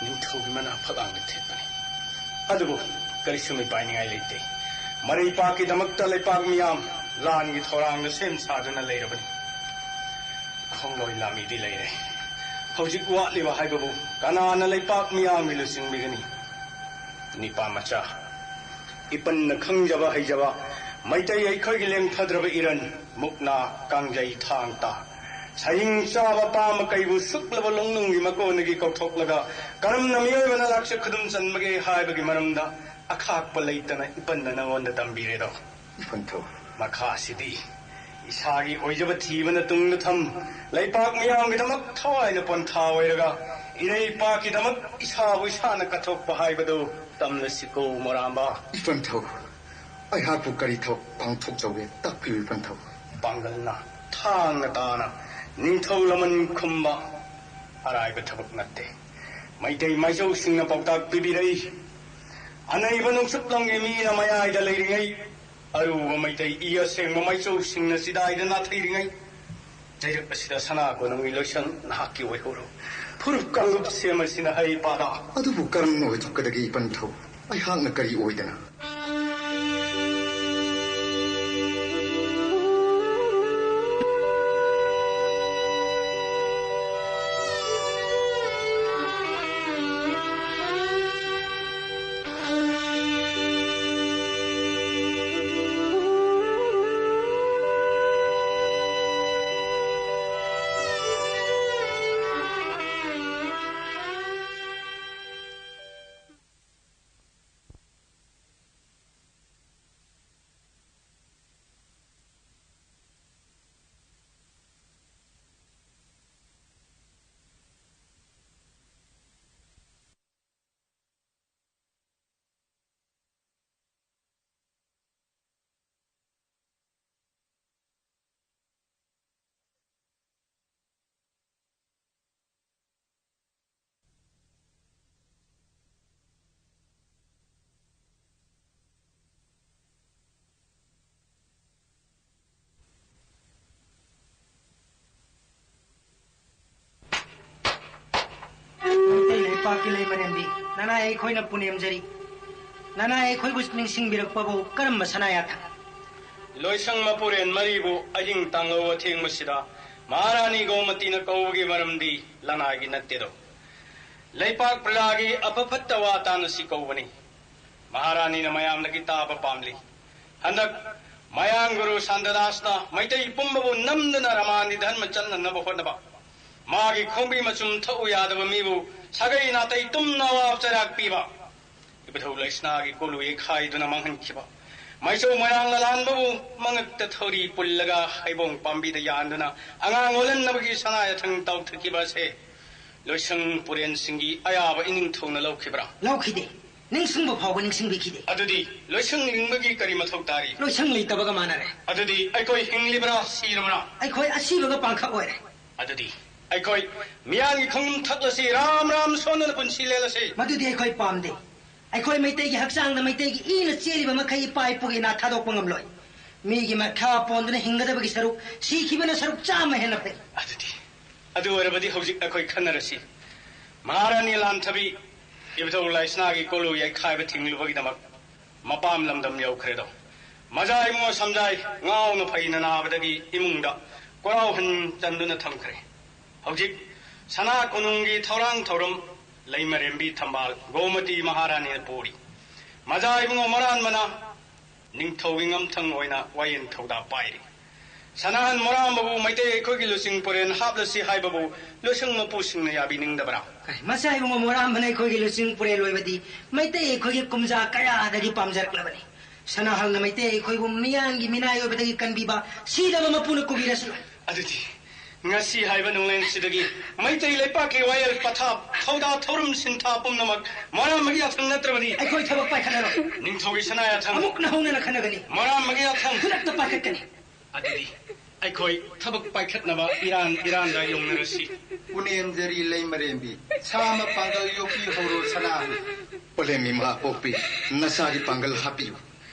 ꯅꯤꯡꯊꯧꯒꯤ ꯃꯅꯥ ꯐꯛꯂꯥꯡꯗ ꯊꯦꯠꯄꯅꯤ꯫ ꯑꯗꯨꯕꯨ ꯀꯔꯤꯁꯨ ꯃꯤꯄꯥꯏꯅꯤꯡꯉꯥꯏ ꯂꯩꯇꯦ꯫ ꯃꯔꯩꯄꯥꯛꯀꯤꯗꯃꯛꯇ ꯂꯩꯄꯥꯛ ꯃꯤꯌꯥꯝ ꯂꯥꯟꯒꯤ ꯊꯧꯔꯥꯡꯗ ꯁꯦꯝ ꯁꯥꯗꯨꯅ ꯂꯩꯔꯕꯅꯤ꯫ ꯈꯣꯡꯂꯣꯏ ꯂꯥꯃꯤꯗꯤ ꯂꯩꯔꯦ꯫ ꯍꯧꯖꯤꯛ ꯋꯥꯠꯂꯤꯕ ꯍꯥꯏꯕꯕꯨ ꯀꯅꯥꯅ ꯂꯩꯄꯥꯛ ꯃꯤꯌꯥꯝꯒꯤ ꯂꯨꯆꯤꯡꯕꯤꯒꯅꯤ? ꯅꯤꯄꯥ ꯃꯆꯥ, ꯏꯄꯟꯅ ꯈꯪꯖꯕ ꯍꯩꯖꯕ ꯃꯩꯇꯩ ꯑꯩꯈꯣꯏꯒꯤ ꯂꯦꯡꯊꯗ꯭ꯔꯕ ꯏꯔꯟ, ꯃꯨꯛꯅꯥ, ꯀꯥꯡꯖꯩ, ꯊꯥꯡ ꯇꯥ, ꯁꯌꯤꯡ ꯆꯥꯕ ꯄꯥꯝꯕ ꯀꯩꯕꯨ ꯁꯨꯛꯂꯕ ꯂꯣꯡꯅꯨꯡꯒꯤ ꯃꯀꯣꯟꯗꯒꯤ ꯀꯧꯊꯣꯛꯂꯒ ꯀꯔꯝꯅ ꯃꯤꯑꯣꯏꯕꯅ ꯂꯥꯛꯆ ꯈꯨꯗꯨꯝ ꯆꯟꯕꯒꯦ ꯍꯥꯏꯕꯒꯤ ꯃꯔꯝꯗ ꯑꯈꯥꯛꯄ ꯂꯩꯇꯅ ꯏꯄꯟꯅ ꯅꯉꯣꯟꯗ ꯇꯝꯕꯤꯔꯦꯗꯣ꯫ ꯏꯄꯟꯊꯧ꯫ ꯃꯈꯥꯁꯤꯗꯤ ꯏꯁꯥꯒꯤ ꯑꯣꯏꯖꯕ ꯊꯤꯕꯅ ꯇꯨꯡꯗ ꯊꯝ, ꯂꯩꯄꯥꯛ ꯃꯤꯌꯥꯝꯒꯤꯗꯃꯛ ꯊꯋꯥꯏꯅ ꯄꯣꯟꯊꯥ ꯑꯣꯏꯔꯒ, ꯏꯔꯩꯄꯥꯛꯀꯤꯗꯃꯛ ꯏꯁꯥꯕꯨ ꯏꯁꯥꯅ ꯀꯠꯊꯣꯛꯄ ꯍꯥꯏꯕꯗꯨ ꯇꯝꯂꯁꯤꯀꯣ, ꯃꯣꯔꯥꯝꯕ꯫ ꯏꯄꯟꯊꯧ, ꯑꯩꯍꯥꯛꯄꯨ ꯀꯔꯤ ꯊꯕꯛ ꯄꯥꯡꯊꯣꯛꯆꯧꯒꯦ? ꯇꯥꯛꯄꯤꯌꯨ, ꯏꯄꯟꯊꯧ꯫ ꯄꯥꯡꯒꯜꯅ ꯊꯥꯡꯅ ꯇꯥꯅ ꯅꯤꯡꯊꯧ ꯂꯃꯟ ꯈꯨꯝꯕ ꯑꯔꯥꯏꯕ ꯊꯕꯛ ꯅꯠꯇꯦ꯫ ꯃꯩꯇꯩ ꯃꯥꯏꯆꯧꯁꯤꯡꯅ ꯄꯥꯎꯇꯥꯛ ꯄꯤꯕꯤꯔꯛꯏ꯫ ꯑꯅꯩꯕ ꯅꯣꯡꯆꯨꯞ ꯂꯝꯒꯤ ꯃꯤꯅ ꯃꯌꯥꯏꯗ ꯂꯩꯔꯤꯉꯩ, ꯑꯔꯨꯕ ꯃꯩꯇꯩ ꯏ ꯑꯁꯦꯡꯕ ꯃꯥꯏꯆꯧꯁꯤꯡꯅ ꯆꯤꯗꯥꯏꯗ ꯅꯥꯊꯩꯔꯤꯉꯩ, ꯆꯩꯔꯛ ꯑꯁꯤꯗ ꯁꯅꯥ ꯀꯣꯅꯨꯡꯒꯤ ꯂꯣꯏꯁꯪ ꯅꯍꯥꯛꯀꯤ ꯑꯣꯏꯍꯧꯔꯣ꯫ ꯐꯨꯔꯨꯞ ꯀꯥꯡꯂꯨꯞ ꯁꯦꯝ ꯑꯁꯤꯅ ꯍꯩ ꯄꯥꯗ꯫ ꯑꯗꯨꯕꯨ ꯀꯔꯝꯅ ꯑꯣꯏꯊꯣꯛꯀꯗꯒꯦ, ꯏꯄꯟꯊꯧ? ꯑꯩꯍꯥꯛꯅ ꯀꯔꯤ ꯑꯣꯏꯗꯅ? ꯃꯩꯇꯩ ꯂꯩꯄꯥꯛꯀꯤ ꯂꯩꯃꯔꯦꯝꯕꯤ, ꯅꯅꯥꯏ ꯑꯩꯈꯣꯏꯅ ꯄꯨꯅꯦꯝꯖꯔꯤ꯫ ꯅꯅꯥꯏ ꯑꯩꯈꯣꯏꯕꯨ ꯅꯤꯡꯁꯤꯡꯕꯤꯔꯛꯄꯕꯨ ꯀꯔꯝꯕ ꯁꯅꯥ ꯌꯥꯊꯪ? ꯂꯣꯏꯁꯪ ꯃꯄꯨꯔꯦꯟ ꯃꯔꯤꯕꯨ ꯑꯍꯤꯡ ꯇꯥꯡꯂꯧ ꯑꯊꯦꯡꯕꯁꯤꯗ ꯃꯍꯥꯔꯥꯅꯤ ꯒꯣꯃꯇꯤꯅ ꯀꯧꯕꯒꯤ ꯃꯔꯝꯗꯤ ꯂꯅꯥꯏꯒꯤ ꯅꯠꯇꯦꯗꯣ꯫ ꯂꯩꯄꯥꯛ ꯄ꯭ꯔꯖꯥꯒꯤ ꯑꯐ ꯐꯠꯇ ꯋꯥ ꯇꯥꯅꯁꯤ ꯀꯧꯕꯅꯤ꯫ ꯃꯍꯥꯔꯥꯅꯤꯅ ꯃꯌꯥꯝꯗꯒꯤ ꯇꯥꯕ ꯄꯥꯝꯂꯤ꯫ ꯍꯟꯗꯛ ꯃꯌꯥꯡ ꯒꯨꯔꯨ ꯁꯥꯟꯇꯗꯥꯁꯅ ꯃꯩꯇꯩ ꯄꯨꯝꯕꯕꯨ ꯅꯝꯗꯨꯅ ꯔꯃꯥꯅꯤ ꯙꯔꯃ ꯆꯠꯅꯅꯕ ꯍꯣꯠꯅꯕ, ꯃꯥꯒꯤ ꯈꯣꯡꯕꯤ ꯃꯆꯨꯝ ꯊꯛꯎ ꯌꯥꯗꯕ ꯃꯤꯕꯨ ꯁꯥꯒꯩ ꯅꯥꯇꯩ ꯇꯨꯝꯅ ꯑꯋꯥꯕ ꯆꯩꯔꯥꯛ ꯄꯤꯕ, ꯏꯕꯨꯙꯧ ꯂꯩꯁꯅꯥꯒꯤ ꯀꯣꯂꯨ ꯌꯩꯈꯥꯏꯗꯨꯅ ꯃꯥꯡꯍꯟꯈꯤꯕ, ꯃꯥꯏꯆꯧ ꯃꯣꯏꯔꯥꯡ ꯂꯂꯥꯟꯕꯕꯨ ꯃꯉꯛꯇ ꯊꯧꯔꯤ ꯄꯨꯜꯂꯒ ꯍꯩꯕꯣꯡ ꯄꯥꯝꯕꯤꯗ ꯌꯥꯟꯗꯨꯅ ꯑꯉꯥꯡ ꯑꯣꯜꯍꯟꯅꯕꯒꯤ ꯁꯅꯥ ꯌꯥꯊꯪ ꯇꯥꯎꯊꯈꯤꯕ ꯑꯁꯦ ꯂꯣꯏꯁꯪ ꯄꯨꯔꯦꯟꯁꯤꯡꯒꯤ ꯑꯌꯥꯕ ꯏꯅꯤꯡꯊꯧꯅ ꯂꯧꯈꯤꯕ꯭ꯔꯥ? ꯂꯧꯈꯤꯗꯦ꯫ ꯅꯤꯡꯁꯤꯡꯕ ꯐꯥꯎꯕ ꯅꯤꯡꯁꯤꯡꯕꯤꯈꯤꯗꯦ꯫ ꯑꯗꯨꯗꯤ ꯂꯣꯏꯁꯪ ꯂꯤꯡꯕꯒꯤ ꯀꯔꯤ ꯃꯊꯧ ꯇꯥꯔꯤ? ꯂꯣꯏꯁꯪ ꯂꯩꯇꯕꯒ ꯃꯥꯟꯅꯔꯦ꯫ ꯑꯗꯨꯗꯤ ꯑꯩꯈꯣꯏ ꯍꯤꯡꯂꯤꯕ꯭ꯔꯥ ꯁꯤꯔꯕ꯭ꯔꯥ? ꯑꯩꯈꯣꯏ ꯑꯁꯤꯕꯒ ꯄꯥꯡꯈꯛ ꯑꯣꯏꯔꯦ꯫ ꯑꯗꯨꯗꯤ ꯑꯩꯈꯣꯏ ꯃꯤꯌꯥꯝꯒꯤ ꯈꯣꯡꯅꯨꯡ ꯊꯛꯂꯁꯤ, ꯔꯥꯝ ꯔꯥꯝ ꯁꯣꯟꯗꯨꯅ ꯄꯨꯟꯁꯤ ꯂꯦꯜꯂꯁꯤ꯫ ꯃꯗꯨꯗꯤ ꯑꯩꯈꯣꯏ ꯄꯥꯝꯗꯦ꯫ ꯑꯩꯈꯣꯏ ꯃꯩꯇꯩꯒꯤ ꯍꯛꯆꯥꯡꯗ ꯃꯩꯇꯩꯒꯤ ꯏꯅ ꯆꯦꯜꯂꯤꯕ ꯃꯈꯩ ꯏꯄꯥ ꯏꯄꯨꯒꯤ ꯅꯥ ꯊꯥꯗꯣꯛꯄ ꯉꯝꯂꯣꯏ꯫ ꯃꯤꯒꯤ ꯃꯈꯥ ꯄꯣꯟꯗꯨꯅ ꯍꯤꯡꯒꯗꯕꯒꯤ ꯁꯔꯨꯛ ꯁꯤꯈꯤꯕꯅ ꯁꯔꯨꯛ ꯆꯥꯝꯃ ꯍꯦꯟꯅ ꯐꯩ꯫ ꯑꯗꯨꯗꯤ, ꯑꯗꯨ ꯑꯣꯏꯔꯕꯗꯤ ꯍꯧꯖꯤꯛ ꯑꯩꯈꯣꯏ ꯈꯟꯅꯔꯁꯤ꯫ ꯃꯍꯥꯔꯥꯅꯤ ꯂꯥꯟꯊꯕꯤ ꯏꯕꯨꯙꯧ ꯂꯥꯏꯁꯅꯥꯒꯤ ꯀꯣꯂꯨ ꯌꯩꯈꯥꯏꯕ ꯊꯤꯡꯂꯨꯕꯒꯤꯗꯃꯛ ꯃꯄꯥꯝ ꯂꯝꯗꯝ ꯌꯧꯈ꯭ꯔꯦꯗꯣ꯫ ꯃꯖꯥ ꯏꯕꯨꯡꯉꯣ ꯁꯝꯖꯥꯏ ꯉꯥꯎꯅ ꯐꯩꯅ ꯅꯥꯕꯗꯒꯤ ꯏꯃꯨꯡꯗ ꯀꯣꯔꯥꯎ ꯍꯟ ꯆꯟꯗꯨꯅ ꯊꯝꯈ꯭ꯔꯦ꯫ ꯍꯧꯖꯤꯛ ꯁꯅꯥ ꯀꯣꯅꯨꯡꯒꯤ ꯊꯧꯔꯥꯡ ꯊꯧꯔꯝ ꯂꯩꯃꯔꯦꯝꯕꯤ ꯊꯝꯕꯥꯜ ꯒꯣꯃꯇꯤ ꯃꯍꯥꯔꯥꯅꯤꯅ ꯄꯨꯔꯤ꯫ ꯃꯖꯥ ꯏꯕꯨꯡꯉꯣ ꯃꯣꯔꯥꯟꯕꯅ ꯅꯤꯡꯊꯧꯒꯤ ꯉꯝꯊꯪ ꯑꯣꯏꯅ ꯋꯥꯌꯦꯜ ꯊꯧꯗꯥ ꯄꯥꯏꯔꯤ꯫ ꯁꯅꯥꯍꯟ ꯃꯣꯔꯥꯝꯕꯕꯨ ꯃꯩꯇꯩ ꯑꯩꯈꯣꯏꯒꯤ ꯂꯨꯆꯤꯡ ꯄꯨꯔꯦꯟ ꯍꯥꯞꯂꯁꯤ ꯍꯥꯏꯕꯕꯨ ꯂꯣꯏꯁꯪ ꯃꯄꯨꯁꯤꯡꯅ ꯌꯥꯕꯤꯅꯤꯡꯗꯕ꯭ꯔꯥ? ꯀꯔꯤ, ꯃꯆꯥ ꯏꯕꯨꯡꯉꯣ ꯃꯣꯔꯥꯝꯕꯅ ꯑꯩꯈꯣꯏꯒꯤ ꯂꯨꯆꯤꯡ ꯄꯨꯔꯦꯜ ꯑꯣꯏꯕꯗꯤ ꯃꯩꯇꯩ ꯑꯩꯈꯣꯏꯒꯤ ꯀꯨꯝꯖꯥ ꯀꯌꯥꯗꯒꯤ ꯄꯥꯝꯖꯔꯛꯂꯕꯅꯤ꯫ ꯁꯅꯥꯍꯜꯅ ꯃꯩꯇꯩ ꯑꯩꯈꯣꯏꯕꯨ ꯃꯤꯌꯥꯝꯒꯤ ꯃꯤꯅꯥꯏ ꯑꯣꯏꯕꯗꯒꯤ ꯀꯟꯕꯤꯕ ꯁꯤꯗꯕ ꯃꯄꯨꯅ ꯀꯨꯕꯤꯔꯁꯅꯨ꯫ ꯑꯗꯨꯗꯤ ꯉꯁꯤ ꯍꯥꯏꯕ ꯅꯣꯡꯂꯦꯟꯁꯤꯗꯒꯤ ꯃꯩꯇꯩ ꯂꯩꯄꯥꯛꯀꯤ ꯋꯥꯌꯦꯜ ꯄꯊꯥꯞ, ꯊꯧꯗꯥ ꯊꯧꯔꯝ ꯁꯤꯟꯊꯥ ꯄꯨꯝꯅꯃꯛ ꯃꯣꯔꯥꯝꯕꯒꯤ ꯌꯥꯊꯪ ꯅꯠꯇ꯭ꯔꯕꯗꯤ? ꯑꯩꯈꯣꯏ ꯊꯕꯛ ꯄꯥꯏꯈꯠꯂꯔꯣꯏ꯫ ꯅꯤꯡꯊꯧꯒꯤ ꯁꯅꯥ ꯌꯥꯊꯪ꯫ ꯑꯃꯨꯛ ꯅꯧꯅ ꯈꯟꯅꯒꯅꯤ꯫ ꯃꯣꯔꯥꯝꯕꯒꯤ ꯌꯥꯊꯪ꯫ ꯈꯨꯗꯛꯇ ꯄꯥꯏꯈꯠꯀꯅꯤ꯫ ꯑꯗꯨꯗꯤ ꯑꯩꯈꯣꯏ ꯊꯕꯛ ꯄꯥꯏꯈꯠꯅꯕ ꯏꯔꯥꯟ ꯏꯔꯥꯟꯗ ꯌꯧꯅꯔꯁꯤ꯫ ꯄꯨꯅꯦꯝꯖꯔꯤ ꯂꯩꯃꯔꯦꯝꯕꯤ, ꯁꯥ ꯑꯃ ꯄꯥꯡꯒꯜ ꯌꯣꯛꯄꯤꯍꯧꯔꯣ ꯁꯅꯥꯍꯟ꯫ ꯄꯂꯦꯝ ꯏꯃꯥ ꯄꯣꯛꯄꯤ, ꯅꯆꯥꯒꯤ ꯄꯥꯡꯒꯜ ꯍꯥꯞꯄꯤꯌꯨ꯫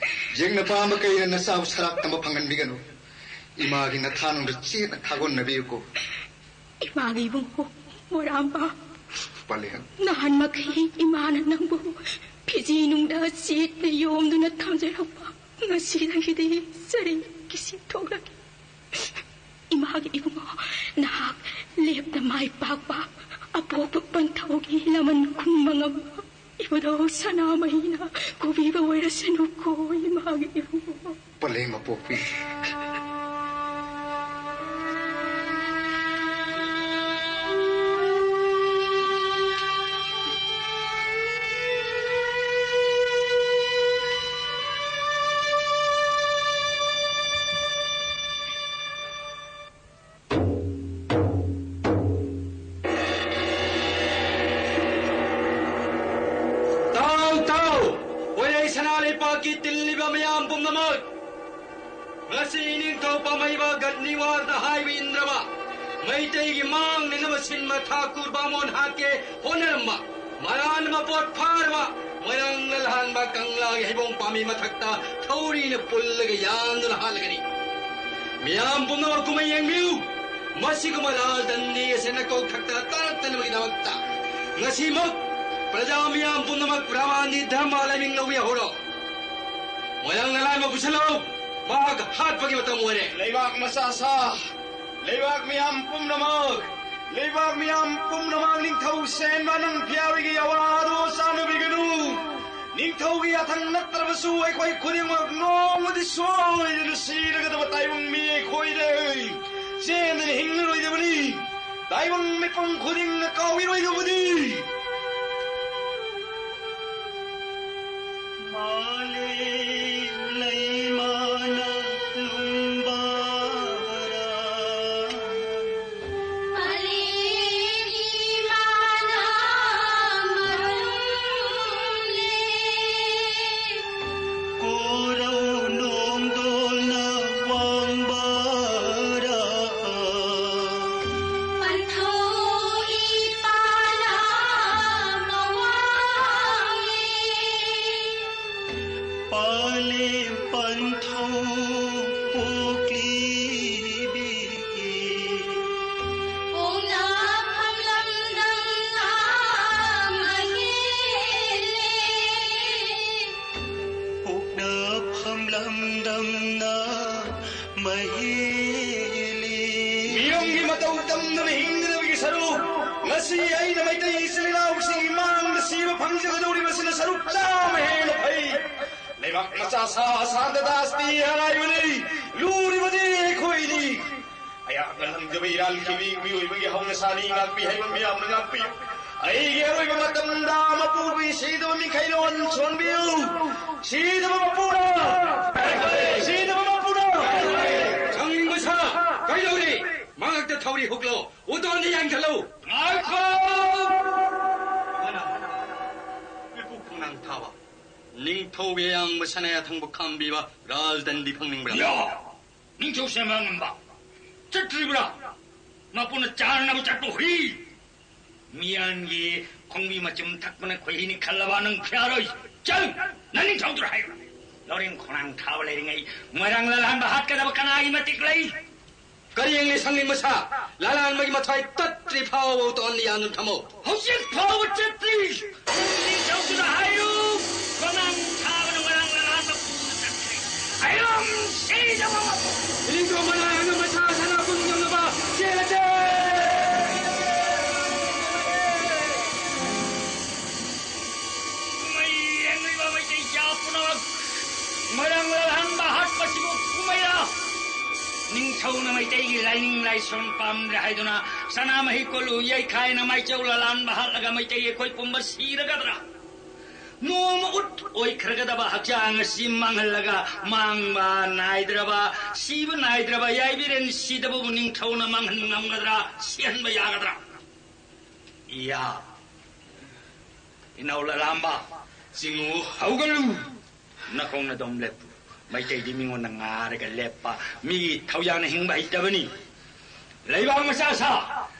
ꯌꯦꯛꯅꯕ ꯑꯃ ꯀꯩꯅ ꯅꯆꯥꯕꯨ ꯁꯔꯥꯛ ꯇꯝꯕ ꯐꯪꯍꯟꯕꯤꯒꯅꯨ꯫ ꯏꯃꯥꯒꯤ ꯅꯊꯥꯅꯨꯡꯗ ꯆꯦꯠꯅ ꯊꯥꯒꯣꯟꯅꯕꯤꯌꯨꯀꯣ꯫ ꯏꯃꯥꯒꯤ ꯏꯕꯨꯡꯉꯣ ꯃꯣꯔꯥꯝꯕ꯫ ꯄꯂꯦꯝ꯫ ꯅꯍꯥꯟ ꯃꯈꯩ ꯏꯃꯥꯅ ꯅꯪꯕꯨ ꯐꯤꯖꯤ ꯅꯨꯡꯗ ꯆꯦꯠꯅ ꯌꯣꯝꯗꯨꯅ ꯊꯝꯖꯔꯛꯄ ꯉꯁꯤꯗꯒꯤꯗꯤ ꯆꯔꯦꯡ ꯀꯤꯁꯤ ꯊꯣꯛꯂꯒꯦ꯫ ꯏꯃꯥꯒꯤ ꯏꯕꯨꯡꯉꯣ, ꯅꯍꯥꯛ ꯂꯦꯞꯅ ꯃꯥꯏ ꯄꯥꯛꯄ ꯑꯄꯣꯛꯄ ꯄꯟꯊꯧꯒꯤ ꯂꯃꯟ ꯈꯨꯝꯕ ꯉꯝꯕ ꯏꯕꯨꯙꯧ ꯁꯅꯥꯃꯍꯤꯅ ꯀꯨꯕꯤꯕ ꯑꯣꯏꯔꯁꯅꯨꯀꯣ, ꯏꯃꯥꯒꯤ ꯏꯕꯨꯡꯉꯣ꯫ ꯄꯂꯦꯝ ꯑꯄꯣꯛꯄꯤ꯫ ꯂꯩꯕꯥꯛꯀꯤ ꯇꯤꯜꯂꯤꯕ ꯃꯤꯌꯥꯝ ꯄꯨꯝꯅꯃꯛ, ꯉꯁꯤ ꯅꯤꯡꯊꯧ ꯄꯥꯝꯍꯩꯕ ꯒꯟꯅꯤꯋꯥꯔꯗ ꯍꯥꯏꯕ ꯏꯟꯗ꯭ꯔꯕ ꯃꯩꯇꯩꯒꯤ ꯃꯥꯡꯅꯅꯕ ꯁꯤꯟꯕ ꯊꯥꯀꯨꯔ ꯕꯥꯃꯣꯟ ꯍꯥꯠꯀꯦ ꯍꯣꯠꯅꯔꯝꯕ ꯃꯔꯥꯟ ꯃꯄꯣꯠ ꯐꯥꯔꯕ ꯃꯣꯏꯔꯥꯡ ꯂꯜꯍꯥꯟꯕ ꯀꯪꯂꯥꯒꯤ ꯍꯩꯕꯣꯡ ꯄꯥꯝꯕꯤ ꯃꯊꯛꯇ ꯊꯧꯔꯤꯅ ꯄꯨꯜꯂꯒ ꯌꯥꯟꯗꯨꯅ ꯍꯥꯠꯂꯒꯅꯤ꯫ ꯃꯤꯌꯥꯝ ꯄꯨꯝꯅꯃꯛ ꯀꯨꯝꯍꯩ ꯌꯦꯡꯕꯤꯌꯨ꯫ ꯃꯁꯤꯒꯨꯝꯕ ꯂꯥꯜ ꯗꯟꯗꯤ ꯑꯁꯤ ꯅꯀꯧ ꯊꯛꯇꯅ ꯇꯥꯔꯛꯇꯅꯕꯒꯤꯗꯃꯛꯇ ꯉꯁꯤꯃꯛ ꯄ꯭ꯔꯖꯥ ꯃꯤꯌꯥꯝ ꯄꯨꯝꯅꯃꯛ ꯄ꯭ꯔꯃꯥꯟꯗꯤ ꯙꯔꯃ ꯂꯥꯏꯃꯤꯡ ꯂꯧꯕ ꯌꯥꯍꯧꯔꯣ꯫ ꯃꯣꯏꯔꯥꯡ ꯂꯜꯍꯥꯟꯕ ꯄꯨꯁꯤꯜꯂꯛꯎ꯫ ꯃꯍꯥꯛ ꯍꯥꯠꯄꯒꯤ ꯃꯇꯝ ꯑꯣꯏꯔꯦ꯫ ꯂꯩꯕꯥꯛ ꯃꯆꯥ ꯁꯥ, ꯂꯩꯕꯥꯛ ꯃꯤꯌꯥꯝ ꯄꯨꯝꯅꯃꯛ, ꯂꯩꯕꯥꯛ ꯃꯤꯌꯥꯝ ꯄꯨꯝꯅꯃꯛ ꯅꯤꯡꯊꯧ ꯁꯦꯟꯕ ꯅꯪ ꯐꯤꯌꯥꯔꯤꯒꯤ ꯑꯋꯥꯗꯣ ꯆꯥꯟꯅꯕꯤꯒꯅꯨ꯫ ꯅꯤꯡꯊꯧꯒꯤ ꯌꯥꯊꯪ ꯅꯠꯇ꯭ꯔꯕꯁꯨ ꯑꯩꯈꯣꯏ ꯈꯨꯗꯤꯡꯃꯛ ꯅꯣꯡꯃꯗꯤ ꯁꯣꯏꯗꯅ ꯁꯤꯔꯒꯗꯕ ꯇꯥꯏꯕꯪ ꯃꯤ ꯑꯩꯈꯣꯏꯗꯤ ꯆꯦꯟꯗꯅ ꯍꯤꯡꯂꯔꯣꯏꯗꯕꯅꯤ꯫ ꯇꯥꯏꯕꯪ ꯃꯤꯄꯨꯝ ꯈꯨꯗꯤꯡꯅ ꯀꯥꯎꯏꯔꯣꯏꯗꯕꯅꯤ꯫ ꯃꯥꯂꯦꯝ ꯂꯩꯃꯥꯅ ꯂꯨꯝꯕꯔꯥ? ꯃꯥꯂꯦꯝ ꯏꯃꯥꯅ ꯃꯔꯨꯝꯂꯦ꯫ ꯀꯣꯔꯧ ꯅꯣꯡꯗꯣꯜꯅ ꯋꯥꯡꯕꯔꯥ? ꯄꯟꯊꯧ ꯏꯄꯥꯅ ꯃꯋꯥꯡꯂꯦ꯫ ꯄꯥꯂꯦꯝ ꯄꯟꯊꯧ ꯄꯣꯛꯂꯤꯕꯤ꯫ ꯄꯣꯛꯅꯐꯝ ꯂꯝꯗꯝꯅ ꯃꯍꯦꯜꯂꯦ꯫ ꯄꯣꯛꯅꯐꯝ ꯂꯝꯗꯝꯅ ꯃꯍꯦꯜꯂꯦ꯫ ꯃꯤꯔꯝꯒꯤ ꯃꯇꯧ ꯇꯝꯗꯨꯅ ꯍꯤꯡꯒꯗꯕꯒꯤ ꯁꯔꯨꯛ ꯉꯁꯤ ꯑꯩꯅ ꯃꯩꯇꯩ ꯏꯆꯤꯜ ꯏꯅꯥꯎꯁꯤꯡꯒꯤ ꯃꯥꯡꯗ ꯁꯤꯕ ꯐꯪꯖꯒꯗꯧꯔꯤꯕꯁꯤꯅ ꯁꯔꯨꯛ ꯆꯥꯝꯃ ꯍꯦꯟꯅ ꯐꯩ꯫ ꯂꯩꯕꯥꯛ ꯃꯆꯥ ꯁꯥ ꯁꯥꯟꯇ ꯗꯥꯁꯇꯤ ꯍꯥꯏꯔꯥꯏꯕꯅꯤ꯫ ꯂꯨꯔꯤꯕꯗꯤ ꯑꯩꯈꯣꯏꯅꯤ꯫ ꯑꯩꯍꯥꯛꯅ ꯉꯝꯖꯕ ꯏꯔꯥꯜ ꯈꯤꯕꯤ ꯃꯤꯑꯣꯏꯕꯒꯤ ꯍꯧꯅꯁꯥꯅꯤ꯫ ꯉꯥꯛꯄꯤ ꯍꯩꯕ ꯃꯤꯌꯥꯝꯅ ꯉꯥꯛꯄꯤꯌꯨ꯫ ꯑꯩꯒꯤ ꯑꯔꯣꯏꯕ ꯃꯇꯝꯗ ꯃꯄꯨꯒꯤ ꯁꯤꯗꯕ ꯃꯤꯈꯩ ꯂꯣꯟ ꯁꯣꯟꯕꯤꯌꯨ꯫ ꯁꯤꯗꯕ ꯃꯄꯨꯅ! ꯁꯤꯗꯕ ꯃꯄꯨꯅ! ꯁꯥꯎꯅꯤꯡꯕ ꯁꯥ! ꯀꯩꯗꯧꯔꯤ? ꯃꯉꯛꯇ ꯊꯧꯔꯤ ꯍꯨꯛꯂꯣ, ꯎꯇꯣꯟꯗ ꯌꯥꯟꯈꯠꯂꯨ꯫ ꯉꯥꯏꯈꯣ! ꯀꯅꯥ? ꯏꯄꯨ ꯈꯣꯡꯅꯥꯡ ꯊꯥꯕ꯫ ꯅꯤꯡꯊꯧꯒꯤ ꯑꯌꯥꯝꯕ ꯁꯅꯥ ꯊꯪꯕ ꯈꯥꯝꯕꯤꯕ ꯔꯥꯖꯗꯟꯗꯤ ꯐꯪꯅꯤꯡꯕ꯭ꯔꯥ? ꯌꯥ! ꯅꯤꯡꯊꯧ ꯁꯦꯝꯕ ꯉꯝꯕ ꯆꯠꯇ꯭ꯔꯤꯕ꯭ꯔꯥ? ꯃꯄꯨꯅ ꯆꯥꯅꯅꯕ ꯆꯠꯄ ꯍꯨꯏ! ꯃꯤꯌꯥꯟꯒꯤ ꯈꯣꯡꯕꯤ ꯃꯆꯨꯝ ꯊꯛꯄꯅ ꯈꯣꯏꯍꯤꯅꯤ ꯈꯜꯂꯕ ꯅꯪ ꯐꯤꯌꯥꯔꯣꯏ! ꯆꯠꯂꯨ! ꯅꯪ ꯅꯤꯡꯊꯧꯗꯨꯗ ꯍꯥꯏꯌꯨ! ꯂꯧꯔꯦꯝ ꯈꯣꯡꯅꯥꯡ ꯊꯥꯕ ꯂꯩꯔꯤꯉꯩ ꯃꯣꯏꯔꯥꯡ ꯂꯥꯜꯍꯟꯕ ꯍꯥꯠꯀꯗꯕ ꯀꯅꯥꯒꯤ ꯃꯇꯤꯛ ꯂꯩ? ꯀꯔꯤ ꯌꯦꯡꯂꯤ ꯁꯪꯂꯤ ꯃꯁꯥ? ꯂꯥꯂꯥꯟꯕꯒꯤ ꯃꯊ꯭ꯋꯥꯏ ꯇꯠꯇ꯭ꯔꯤ ꯐꯥꯎꯕ ꯇꯣꯟꯅ ꯌꯥꯟꯗꯨꯅ ꯊꯝꯃꯣ꯫ ꯍꯧꯖꯤꯛ ꯐꯥꯎꯕ ꯆꯠꯇ꯭ꯔꯤ꯫ ꯅꯤꯡꯊꯧꯗꯨꯗ ꯍꯥꯏꯌꯨ꯫ ꯈꯣꯡꯅꯥꯡ ꯊꯥꯕꯅ ꯃꯣꯏꯔꯥꯡ ꯂꯥꯂꯥꯟꯕ ꯄꯨꯗꯨꯅ ꯆꯠꯈ꯭ꯔꯦ꯫ ꯑꯩꯔꯣꯝ ꯁꯤꯗ ꯃꯃꯥ ꯄꯣꯛ꯫ ꯏꯅꯤꯡꯊꯧ ꯃꯅꯥ ꯑꯉꯝꯕ ꯁꯥ ꯁꯅꯥ ꯀꯨꯟ ꯉꯝꯅꯕ ꯆꯦꯜꯂꯁꯦ꯫ ꯀꯨꯝꯍꯩ ꯌꯦꯡꯂꯤꯕ ꯃꯩꯇꯩ ꯏꯆꯥ ꯄꯨꯝꯅꯃꯛ ꯃꯣꯏꯔꯥꯡ ꯂꯥꯜꯍꯟꯕ ꯍꯥꯠꯄꯁꯤꯕꯨ ꯀꯨꯝꯍꯩꯔꯥ? ꯅꯤꯡꯊꯧꯅ ꯃꯩꯇꯩꯒꯤ ꯂꯥꯏꯅꯤꯡ ꯂꯥꯏꯁꯣꯟ ꯄꯥꯝꯗ꯭ꯔꯦ ꯍꯥꯏꯗꯨꯅ ꯁꯅꯥꯃꯍꯤ ꯀꯣꯂꯨ ꯌꯩꯈꯥꯏꯅ ꯃꯥꯏꯆꯧ ꯂꯥꯂꯥꯟꯕ ꯍꯥꯠꯂꯒ ꯃꯩꯇꯩ ꯑꯩꯈꯣꯏ ꯄꯨꯝꯕ ꯁꯤꯔꯒꯗ꯭ꯔꯥ? ꯅꯣꯡꯃ ꯎꯠ ꯑꯣꯏꯈ꯭ꯔꯒꯗꯕ ꯍꯛꯆꯥꯡ ꯑꯁꯤ ꯃꯥꯡꯍꯜꯂꯒ ꯃꯥꯡꯕ ꯅꯥꯏꯗ꯭ꯔꯕ, ꯁꯤꯕ ꯅꯥꯏꯗ꯭ꯔꯕ ꯌꯥꯏꯕꯤꯔꯦꯟ ꯁꯤꯗꯕꯕꯨ ꯅꯤꯡꯊꯧꯅ ꯃꯥꯡꯍꯟ ꯉꯝꯒꯗ꯭ꯔꯥ? ꯁꯤꯍꯟꯕ ꯌꯥꯒꯗ꯭ꯔꯥ? ꯏꯌꯥ! ꯏꯅꯥꯎ ꯂꯂꯥꯝꯕ, ꯆꯤꯡꯉꯨ ꯍꯧꯒꯠꯂꯨ! ꯅꯈꯣꯡ ꯅꯗꯣꯝ ꯂꯦꯞꯄꯨ꯫ ꯃꯩꯇꯩꯗꯤ ꯃꯤꯉꯣꯟꯗ ꯉꯥꯔꯒ ꯂꯦꯞꯄ, ꯃꯤꯒꯤ ꯊꯧꯌꯥꯅ ꯍꯤꯡꯕ ꯍꯩꯇꯕꯅꯤ꯫ ꯂꯩꯕꯥꯛ ꯃꯆꯥ ꯁꯥ,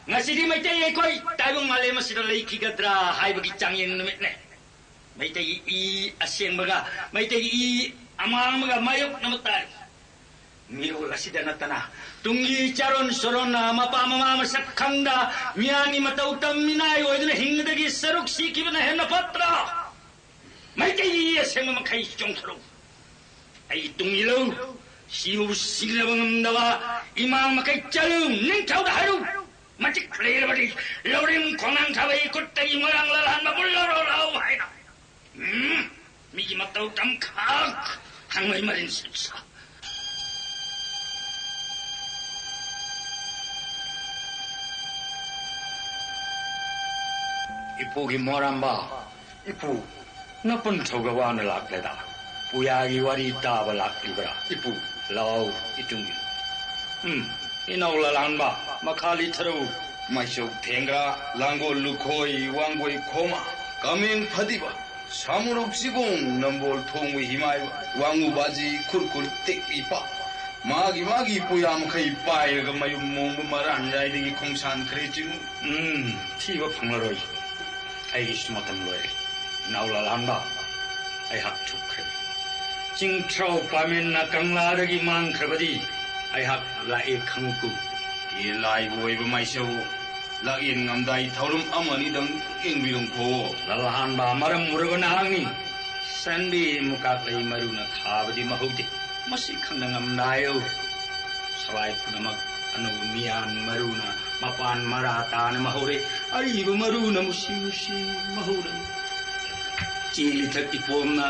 ꯉꯁꯤꯗꯤ ꯃꯩꯇꯩ ꯑꯩꯈꯣꯏ ꯇꯥꯏꯕꯪ ꯃꯥꯂꯦꯝ ꯑꯁꯤꯗ ꯂꯩꯈꯤꯒꯗ꯭ꯔꯥ ꯍꯥꯏꯕꯒꯤ ꯆꯥꯡꯌꯦꯡ ꯅꯨꯃꯤꯠꯅꯦ꯫ ꯃꯩꯇꯩꯒꯤ ꯏ ꯑꯁꯦꯡꯕꯒ ꯃꯩꯇꯩꯒꯤ ꯏ ꯑꯃꯥꯡꯕꯒ ꯃꯥꯌꯣꯛꯅꯕ ꯇꯥꯏ꯫ ꯃꯤꯔꯣꯜ ꯑꯁꯤꯗ ꯅꯠꯇꯅ ꯇꯨꯡꯒꯤ ꯆꯥꯔꯣꯟ ꯁꯨꯔꯣꯟꯅ ꯃꯄꯥ ꯃꯃꯥ ꯃꯁꯛ ꯈꯪꯗ ꯃꯤꯌꯥꯝꯒꯤ ꯃꯇꯧ ꯇꯝ ꯃꯤꯅꯥꯏ ꯑꯣꯏꯗꯨꯅ ꯍꯤꯡꯕꯗꯒꯤ ꯁꯔꯨꯛ ꯁꯤꯈꯤꯕꯅ ꯍꯦꯟꯅ ꯐꯠꯇ꯭ꯔꯥ? ꯃꯩꯇꯩꯒꯤ ꯏ ꯑꯁꯦꯡꯕ ꯃꯈꯩ ꯆꯣꯡꯊꯔꯛꯎ꯫ ꯑꯩ ꯇꯨꯡ ꯏꯜꯂꯨ꯫ ꯁꯤꯕꯕꯨ ꯁꯤꯗꯕ ꯉꯝꯗꯕ ꯏꯃꯥ ꯃꯈꯩ ꯆꯠꯂꯨ꯫ ꯅꯤꯡꯊꯧꯗ ꯍꯥꯏꯔꯨ꯫ ꯃꯇꯤꯛ ꯂꯩꯔꯕꯗꯤ ꯂꯧꯔꯦꯝ ꯈꯣꯡꯅꯥꯡ ꯊꯥꯕ ꯑꯩ ꯈꯨꯠꯇꯒꯤ ꯃꯣꯏꯔꯥꯡ ꯂꯥꯜꯍꯟꯕꯕꯨ ꯂꯧꯔꯣ ꯂꯥꯛꯎ ꯍꯥꯏꯅ꯫ ꯎꯝ, ꯃꯤꯒꯤ ꯃꯇꯧ ꯇꯝꯈꯥꯛ ꯍꯪꯉꯣꯏ ꯃꯔꯤꯟ ꯁꯤꯠꯁꯥ꯫ ꯏꯄꯨꯒꯤ ꯃꯣꯔꯥꯝꯕ, ꯏꯄꯨ, ꯅꯄꯨꯟ ꯊꯧꯒ ꯋꯥꯅ ꯂꯥꯛꯂꯦꯗ꯫ ꯄꯨꯌꯥꯒꯤ ꯋꯥꯔꯤ ꯇꯥꯕ ꯂꯥꯛꯂꯤꯕ꯭ꯔꯥ? ꯏꯄꯨ, ꯂꯥꯎ, ꯏꯇꯨꯡꯒꯤ꯫ ꯎꯝ, ꯏꯅꯧ ꯂꯂꯥꯟꯕ, ꯃꯈꯥ ꯂꯤꯊꯔꯛꯎ꯫ ꯃꯥꯏꯆꯧ ꯊꯦꯡꯒ꯭ꯔꯥ, ꯂꯥꯡꯒꯣꯜ ꯂꯨꯈꯣꯏ, ꯋꯥꯡꯒꯣꯏ ꯈꯣꯃ, ꯀꯃꯦꯡ ꯐꯗꯤꯕ, ꯁꯥꯃꯨꯔꯣꯛ ꯆꯤꯒꯣꯡ ꯅꯝꯕꯣꯜ ꯊꯣꯡꯕ ꯍꯤꯃꯥꯏ ꯋꯥꯡꯉꯨ ꯕꯥꯖꯤ ꯈꯨꯔ ꯈꯨꯔ ꯇꯦꯛꯄꯤ ꯄꯥ꯫ ꯃꯥꯒꯤ ꯃꯥꯒꯤ ꯄꯨꯌꯥ ꯃꯈꯩ ꯄꯥꯏꯔꯒ ꯃꯌꯨꯝ ꯃꯣꯡꯕ ꯃꯔꯥꯟꯖꯥꯏꯗꯒꯤ ꯈꯣꯡꯁꯥꯟꯈ꯭ꯔꯦ ꯆꯤꯡꯉꯨ꯫ ꯎꯝ, ꯊꯤꯕ ꯐꯪꯂꯔꯣꯏ꯫ ꯑꯩꯒꯤꯁꯨ ꯃꯇꯝ ꯂꯣꯏꯔꯦ꯫ ꯏꯅꯥꯎ ꯂꯥꯂꯥꯟꯕ, ꯑꯩꯍꯥꯛ ꯊꯨꯞꯈ꯭ꯔꯦ꯫ ꯆꯤꯡꯊ꯭ꯔꯧ ꯄꯥꯃꯦꯟꯅ ꯀꯪꯂꯥꯗꯒꯤ ꯃꯥꯡꯈ꯭ꯔꯕꯗꯤ ꯑꯩꯍꯥꯛ ꯂꯥꯛꯑꯦ ꯈꯪꯉꯨꯀꯨ꯫ ꯑꯦ ꯂꯥꯏꯕꯨ ꯑꯣꯏꯕ ꯃꯥꯏꯁꯧ, ꯂꯥꯛꯌꯦꯟ ꯉꯝꯗꯥꯏ ꯊꯧꯔꯝ ꯑꯃ ꯑꯅꯤꯗꯪ ꯌꯦꯡꯕꯤꯔꯝꯈꯣ꯫ ꯂꯥꯂꯥꯟꯕ, ꯃꯔꯝ ꯃꯨꯔꯕ ꯅꯍꯥꯛꯅꯤ꯫ ꯆꯟꯕꯤ ꯃꯨꯀꯥꯛꯂꯩ ꯃꯔꯨꯅ ꯊꯥꯕꯗꯤ ꯃꯍꯧꯗꯦ꯫ ꯃꯁꯤ ꯈꯪꯅ ꯉꯝꯗꯥꯏꯌꯧ꯫ ꯁꯋꯥꯏ ꯄꯨꯝꯅꯃꯛ ꯑꯅꯧꯕ ꯃꯤꯌꯥꯟ ꯃꯔꯨꯅ ꯃꯄꯥꯟ ꯃꯔꯥ ꯇꯥꯅ ꯃꯍꯧꯔꯦ꯫ ꯑꯔꯤꯕ ꯃꯔꯨꯅ ꯃꯨꯁꯤ ꯃꯨꯁꯤ ꯃꯍꯧꯔꯦ꯫ ꯆꯦꯜꯂꯤ ꯊꯛꯀꯤ ꯄꯣꯝꯅ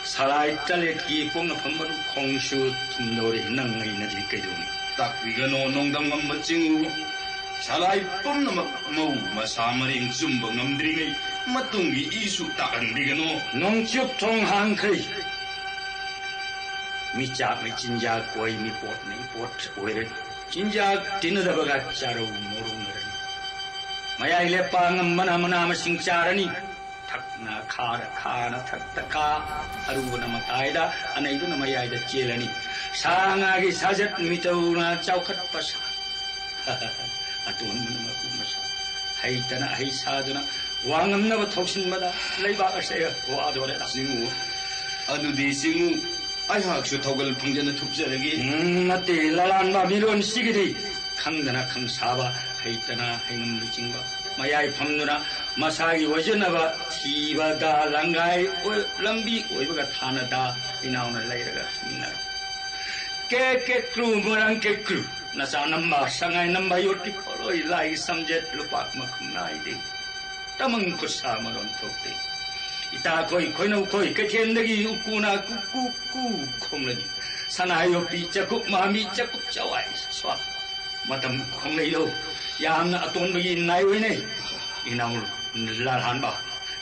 ꯁꯂꯥꯏ ꯇꯂꯦꯠꯀꯤ ꯄꯣꯛꯅꯐꯝ ꯃꯔꯨ ꯈꯣꯡꯁꯨ ꯊꯨꯝꯗꯧꯔꯦ꯫ ꯅꯪ ꯑꯩꯅꯗꯤ ꯀꯩꯗꯧꯅꯤ? ꯇꯥꯛꯄꯤꯒꯅꯣ ꯅꯣꯡꯗꯝ ꯉꯝꯕ ꯆꯤꯡꯉꯨ꯫ ꯁꯂꯥꯏ ꯄꯨꯝꯅꯃꯛ ꯃꯧ ꯃꯁꯥ ꯃꯔꯦꯡ ꯆꯨꯝꯕ ꯉꯝꯗ꯭ꯔꯤꯉꯩ ꯃꯇꯨꯡꯒꯤ ꯏꯁꯨ ꯇꯥꯛꯍꯟꯕꯤꯒꯅꯣ꯫ ꯅꯣꯡꯆꯨꯞ ꯊꯣꯡ ꯍꯥꯡꯈ꯭ꯔꯦ꯫ ꯃꯤꯆꯥꯛꯅ ꯆꯤꯟꯖꯥꯛ ꯑꯣꯏ, ꯃꯤꯄꯣꯠꯅ ꯏꯄꯣꯠ ꯑꯣꯏꯔꯦ꯫ ꯆꯤꯟꯖꯥꯛ ꯇꯤꯟꯅꯗꯕꯒ ꯆꯥꯔꯧ ꯃꯣꯔꯧꯅꯔꯅꯤ꯫ ꯃꯌꯥꯏ ꯂꯦꯞꯄ ꯑꯉꯝꯕꯅ ꯃꯅꯥ ꯃꯁꯤꯡ ꯆꯥꯔꯅꯤ꯫ ꯊꯛꯅ ꯈꯥꯔ ꯈꯥꯅ ꯊꯛꯇ ꯈꯥ, ꯑꯔꯨꯕꯅ ꯃꯇꯥꯏꯗ, ꯑꯅꯩꯕꯅ ꯃꯌꯥꯏꯗ ꯆꯦꯜꯂꯅꯤ꯫ ꯁꯥ ꯉꯥꯒꯤ ꯁꯥꯖꯠ ꯃꯤꯇꯧꯅ ꯆꯥꯎꯈꯠꯄ ꯁꯥ꯫ ꯑꯇꯣꯟꯕꯅ ꯃꯄꯨ ꯃꯁꯥ꯫ ꯍꯩꯇꯅ ꯑꯍꯩ ꯁꯥꯗꯨꯅ ꯋꯥ ꯉꯝꯅꯕ ꯊꯧꯁꯤꯟꯕꯗ ꯂꯩꯕꯥꯛ ꯑꯁꯦ ꯋꯥꯗꯣꯔꯦꯗ꯫ ꯆꯤꯡꯉꯨ꯫ ꯑꯗꯨꯗꯤ ꯆꯤꯡꯉꯨ꯫ ꯑꯩꯍꯥꯛꯁꯨ ꯊꯧꯒꯜ ꯐꯪꯖꯅ ꯊꯨꯞꯆꯔꯒꯦ꯫ ꯎꯝ, ꯅꯠꯇꯦ, ꯂꯂꯥꯟꯕ ꯃꯤꯔꯣꯟꯁꯤꯒꯤꯗꯤ ꯈꯪꯗꯅ ꯈꯪ ꯁꯥꯕ, ꯍꯩꯇꯅ ꯍꯩꯉꯝ ꯂꯨꯆꯤꯡꯕ, ꯃꯌꯥꯏ ꯐꯝꯗꯨꯅ ꯃꯁꯥꯒꯤ ꯑꯣꯏꯖꯅꯕ ꯊꯤꯕꯗ ꯂꯪꯒꯥꯏ ꯑꯣꯏ-, ꯂꯝꯕꯤ ꯑꯣꯏꯕꯒ ꯊꯥꯅꯗ ꯏꯅꯥꯎꯅ ꯂꯩꯔꯒ ꯍꯤꯡꯅꯔ꯫ ꯀꯦ ꯀꯦ ꯀ꯭ꯔꯨ ꯃꯔꯥꯡ ꯀꯦ ꯀ꯭ꯔꯨ, ꯅꯆꯥ ꯅꯝꯕ, ꯁꯉꯥꯏ ꯅꯝꯕ, ꯌꯣꯠꯀꯤ ꯄꯣꯠꯂꯣꯏ, ꯂꯥꯏꯒꯤ ꯁꯝꯖꯦꯠ, ꯂꯨꯄꯥꯛ ꯃꯈꯨꯝ ꯅꯥꯏꯗꯦ꯫ ꯇꯃꯪ ꯈꯨꯠꯁꯥ ꯃꯔꯣꯟ ꯊꯣꯛꯇꯦ꯫ ꯏꯇꯥ ꯈꯣꯏ, ꯈꯣꯏꯅꯧ ꯈꯣꯏ, ꯀꯩꯊꯦꯜꯗꯒꯤ ꯎꯀꯨꯅ ꯀꯨ ꯀꯨ ꯀꯨ ꯈꯣꯡꯂꯅꯤ꯫ ꯁꯅꯥ ꯌꯣꯛꯄꯤ, ꯆꯥꯛꯀꯨꯞ ꯃꯥꯃꯤ, ꯆꯥꯛꯀꯨꯞ ꯆꯋꯥꯏ ꯁ꯭ꯋꯥ꯫ ꯃꯇꯝ ꯈꯣꯡꯂꯩꯔꯧ, ꯌꯥꯝꯅ ꯑꯇꯣꯟꯕꯒꯤ ꯅꯥꯏ ꯑꯣꯏꯅꯩ꯫ ꯏꯅꯥꯎ ꯂꯥꯜꯍꯥꯟꯕ,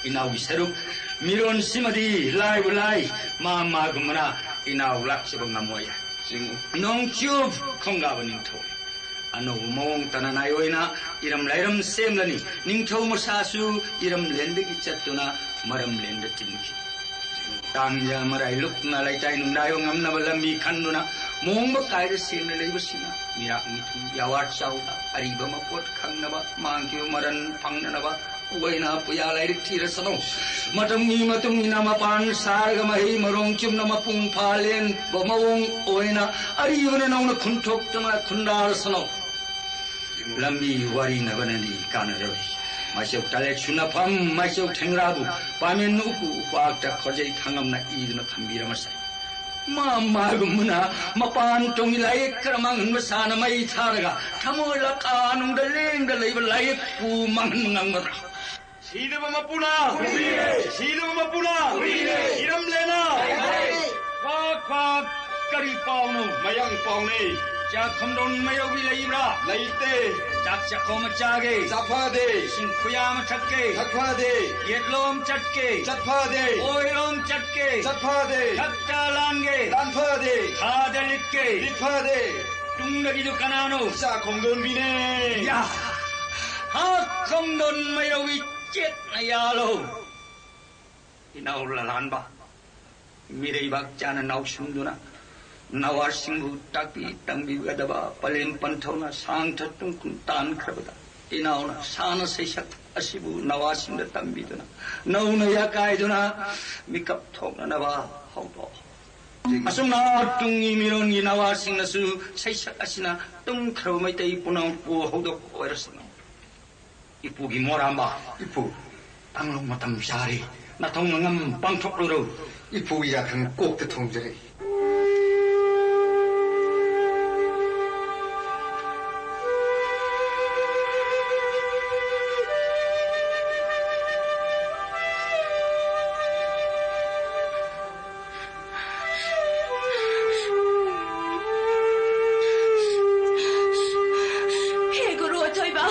ꯏꯅꯥꯎꯒꯤ ꯁꯔꯨꯛ ꯃꯤꯔꯣꯟꯁꯤꯃꯗꯤ ꯂꯥꯏꯕꯨ ꯂꯥꯏ, ꯃꯥ ꯃꯥꯒꯨꯝꯕꯅ ꯏꯅꯥꯎ ꯂꯥꯛꯆꯕ ꯉꯝꯃꯣꯏ꯫ ꯆꯤꯡꯉꯨ꯫ ꯅꯣꯡꯆꯨꯞ ꯈꯣꯡꯒꯥꯕ ꯅꯤꯡꯊꯧ꯫ ꯑꯅꯧꯕ ꯃꯑꯣꯡ ꯇꯅꯅꯥꯏ ꯑꯣꯏꯅ ꯏꯔꯝ ꯂꯥꯏꯔꯝ ꯁꯦꯝꯂꯅꯤ꯫ ꯅꯤꯡꯊꯧ ꯃꯁꯥꯁꯨ ꯏꯔꯝ ꯂꯦꯟꯗꯒꯤ ꯆꯠꯇꯨꯅ ꯃꯔꯝ ꯂꯦꯟꯗ ꯆꯤꯟꯈꯤ꯫ ꯇꯥꯡꯖ ꯃꯔꯥꯏ ꯂꯨꯞꯅ ꯂꯩꯇꯥꯏ ꯅꯨꯡꯗꯥꯏꯕ ꯉꯝꯅꯕ ꯂꯝꯕꯤ ꯈꯟꯗꯨꯅ ꯃꯣꯡꯕ ꯀꯥꯏꯗ ꯁꯦꯡꯅ ꯂꯩꯕꯁꯤꯅ ꯃꯤꯔꯥꯛ ꯃꯤꯊꯨꯡ ꯌꯥꯋꯥꯔ ꯆꯥꯎꯅ ꯑꯔꯤꯕ ꯃꯄꯣꯠ ꯈꯪꯅꯕ ꯃꯥꯡꯈꯤꯕ ꯃꯔꯟ ꯐꯪꯅꯅꯕ ꯑꯣꯏꯅ ꯄꯨꯌꯥ ꯂꯥꯏꯔꯤꯛ ꯊꯤꯔꯁꯅꯨ꯫ ꯃꯇꯝꯒꯤ ꯃꯇꯨꯡ ꯏꯟꯅ ꯃꯄꯥꯟ ꯁꯥꯔꯒ ꯃꯍꯩ ꯃꯔꯣꯡ ꯆꯨꯝꯅ ꯃꯄꯨꯡ ꯐꯥꯂꯦꯟꯕ ꯃꯑꯣꯡ ꯑꯣꯏꯅ ꯑꯔꯤꯕꯅ ꯅꯧꯅ ꯈꯨꯟꯊꯣꯛꯇꯨꯅ ꯈꯨꯟꯗꯥꯔꯁꯅꯨ꯫ ꯂꯝꯕꯤ ꯋꯥꯔꯤꯅꯕꯅꯗꯤ ꯀꯥꯟꯅꯔꯣꯏ꯫ ꯃꯥꯏꯆꯧ ꯇꯥꯂꯦꯛ ꯁꯨꯅꯐꯝ ꯃꯥꯏꯆꯧ ꯊꯦꯡꯒ꯭ꯔꯥꯕꯨ ꯄꯥꯃꯦꯟ ꯎꯄꯨ ꯎꯄꯥꯛꯇ ꯈꯣꯔꯖꯩ ꯊꯥꯡꯉꯝꯅ ꯏꯗꯨꯅ ꯊꯝꯕꯤꯔꯝꯃꯁꯦ꯫ ꯃꯥ ꯃꯥꯒꯨꯝꯕꯅ ꯃꯄꯥꯟ ꯊꯣꯡꯒꯤ ꯂꯥꯏꯌꯦꯛ ꯈꯔ ꯃꯥꯡꯍꯟꯕ ꯁꯥꯅ ꯃꯩ ꯊꯥꯔꯒ ꯊꯃꯣꯏ ꯂꯀꯥꯅꯨꯡꯗ ꯂꯦꯡꯗ ꯂꯩꯕ ꯂꯥꯏꯌꯦꯛꯄꯨ ꯃꯥꯡꯍꯟꯕ ꯉꯝꯒꯗ꯭ꯔꯥ? ꯁꯤꯗꯕ ꯃꯄꯨꯅ ꯁꯤꯗꯕ ꯃꯄꯨꯅ ꯁꯤꯔꯝꯂꯦꯅ꯫ ꯐꯥꯛ ꯐꯥꯛ ꯀꯔꯤ ꯄꯥꯎꯅꯣ? ꯃꯌꯥꯡ ꯄꯥꯎꯅꯦ꯫ ꯆꯥꯛ ꯈꯝꯗꯣꯟ ꯃꯩꯔꯧꯕꯤ ꯂꯩꯕ꯭ꯔꯥ? ꯂꯩꯇꯦ꯫ ꯆꯥꯛ ꯆꯥꯛꯈꯣꯝ ꯑꯃ ꯆꯥꯒꯦ꯫ ꯆꯥꯐꯗꯦ꯫ ꯏꯁꯤꯡ ꯈꯨꯌꯥ ꯑꯃ ꯊꯛꯀꯦ꯫ ꯊꯛꯐꯗꯦ꯫ ꯌꯦꯠꯂꯣꯝ ꯆꯠꯀꯦ꯫ ꯆꯠꯐꯗꯦ꯫ ꯑꯣꯏꯔꯣꯝ ꯆꯠꯀꯦ꯫ ꯆꯠꯐꯗꯦ꯫ ꯊꯛꯇ ꯂꯥꯟꯒꯦ꯫ ꯂꯥꯟꯐꯗꯦ꯫ ꯈꯥꯗ ꯂꯤꯠꯀꯦ꯫ ꯂꯤꯠꯐꯗꯦ꯫ ꯇꯨꯡꯗꯒꯤꯗꯨ ꯀꯅꯥꯅꯣ? ꯆꯥꯛ ꯈꯣꯡꯗꯣꯟꯕꯤꯅꯦ꯫ ꯌꯥ! ꯍꯥ! ꯈꯣꯡꯗꯣꯟ ꯃꯩꯔꯧꯕꯤ ꯆꯦꯠꯅ ꯌꯥꯜꯂꯣ꯫ ꯏꯅꯥꯎ ꯂꯂꯥꯟꯕ, ꯃꯤꯔꯩꯕꯥꯛ ꯆꯥꯅ ꯅꯥꯎꯁꯨꯝꯗꯨꯅ ꯅꯋꯥꯁꯤꯡꯕꯨ ꯇꯥꯛꯄꯤ ꯇꯝꯕꯤꯒꯗꯕ ꯄꯂꯦꯝ ꯄꯟꯊꯧꯅ ꯁꯥꯡꯊ ꯇꯨꯡꯀꯨꯟ ꯇꯥꯟꯈ꯭ꯔꯕꯗ, ꯏꯅꯥꯎꯅ ꯁꯥꯅ ꯁꯩꯁꯛ ꯑꯁꯤꯕꯨ ꯅꯋꯥꯁꯤꯡꯗ ꯇꯝꯕꯤꯗꯨꯅ ꯅꯧꯅ ꯌꯥꯀꯥꯏꯗꯨꯅ ꯃꯤꯀꯞ ꯊꯣꯛꯅꯅꯕ ꯍꯧꯗꯣꯛꯑꯣ꯫ ꯑꯁꯨꯝꯅ ꯇꯨꯡꯒꯤ ꯃꯤꯔꯣꯟꯒꯤ ꯅꯋꯥꯁꯤꯡꯅꯁꯨ ꯁꯩꯁꯛ ꯑꯁꯤꯅ ꯇꯨꯝꯈ꯭ꯔꯕ ꯃꯩꯇꯩ ꯄꯨꯝꯅꯃꯛꯄꯨ ꯍꯧꯗꯣꯛꯄ ꯑꯣꯏꯔꯁꯅꯨ꯫ ꯏꯄꯨꯒꯤ ꯃꯣꯔꯥꯝꯕ, ꯏꯄꯨ, ꯇꯥꯡꯂꯧ ꯃꯇꯝ ꯆꯥꯔꯦ꯫ ꯅꯊꯧ ꯅꯉꯝ ꯄꯥꯡꯊꯣꯛꯂꯨꯔꯣ꯫ ꯏꯄꯨꯒꯤ ꯌꯥꯈꯪ ꯀꯣꯛꯇ ꯊꯣꯡꯖꯔꯦ꯫ ꯍꯦ ꯒꯨꯔꯨ ꯑꯊꯣꯏꯕ,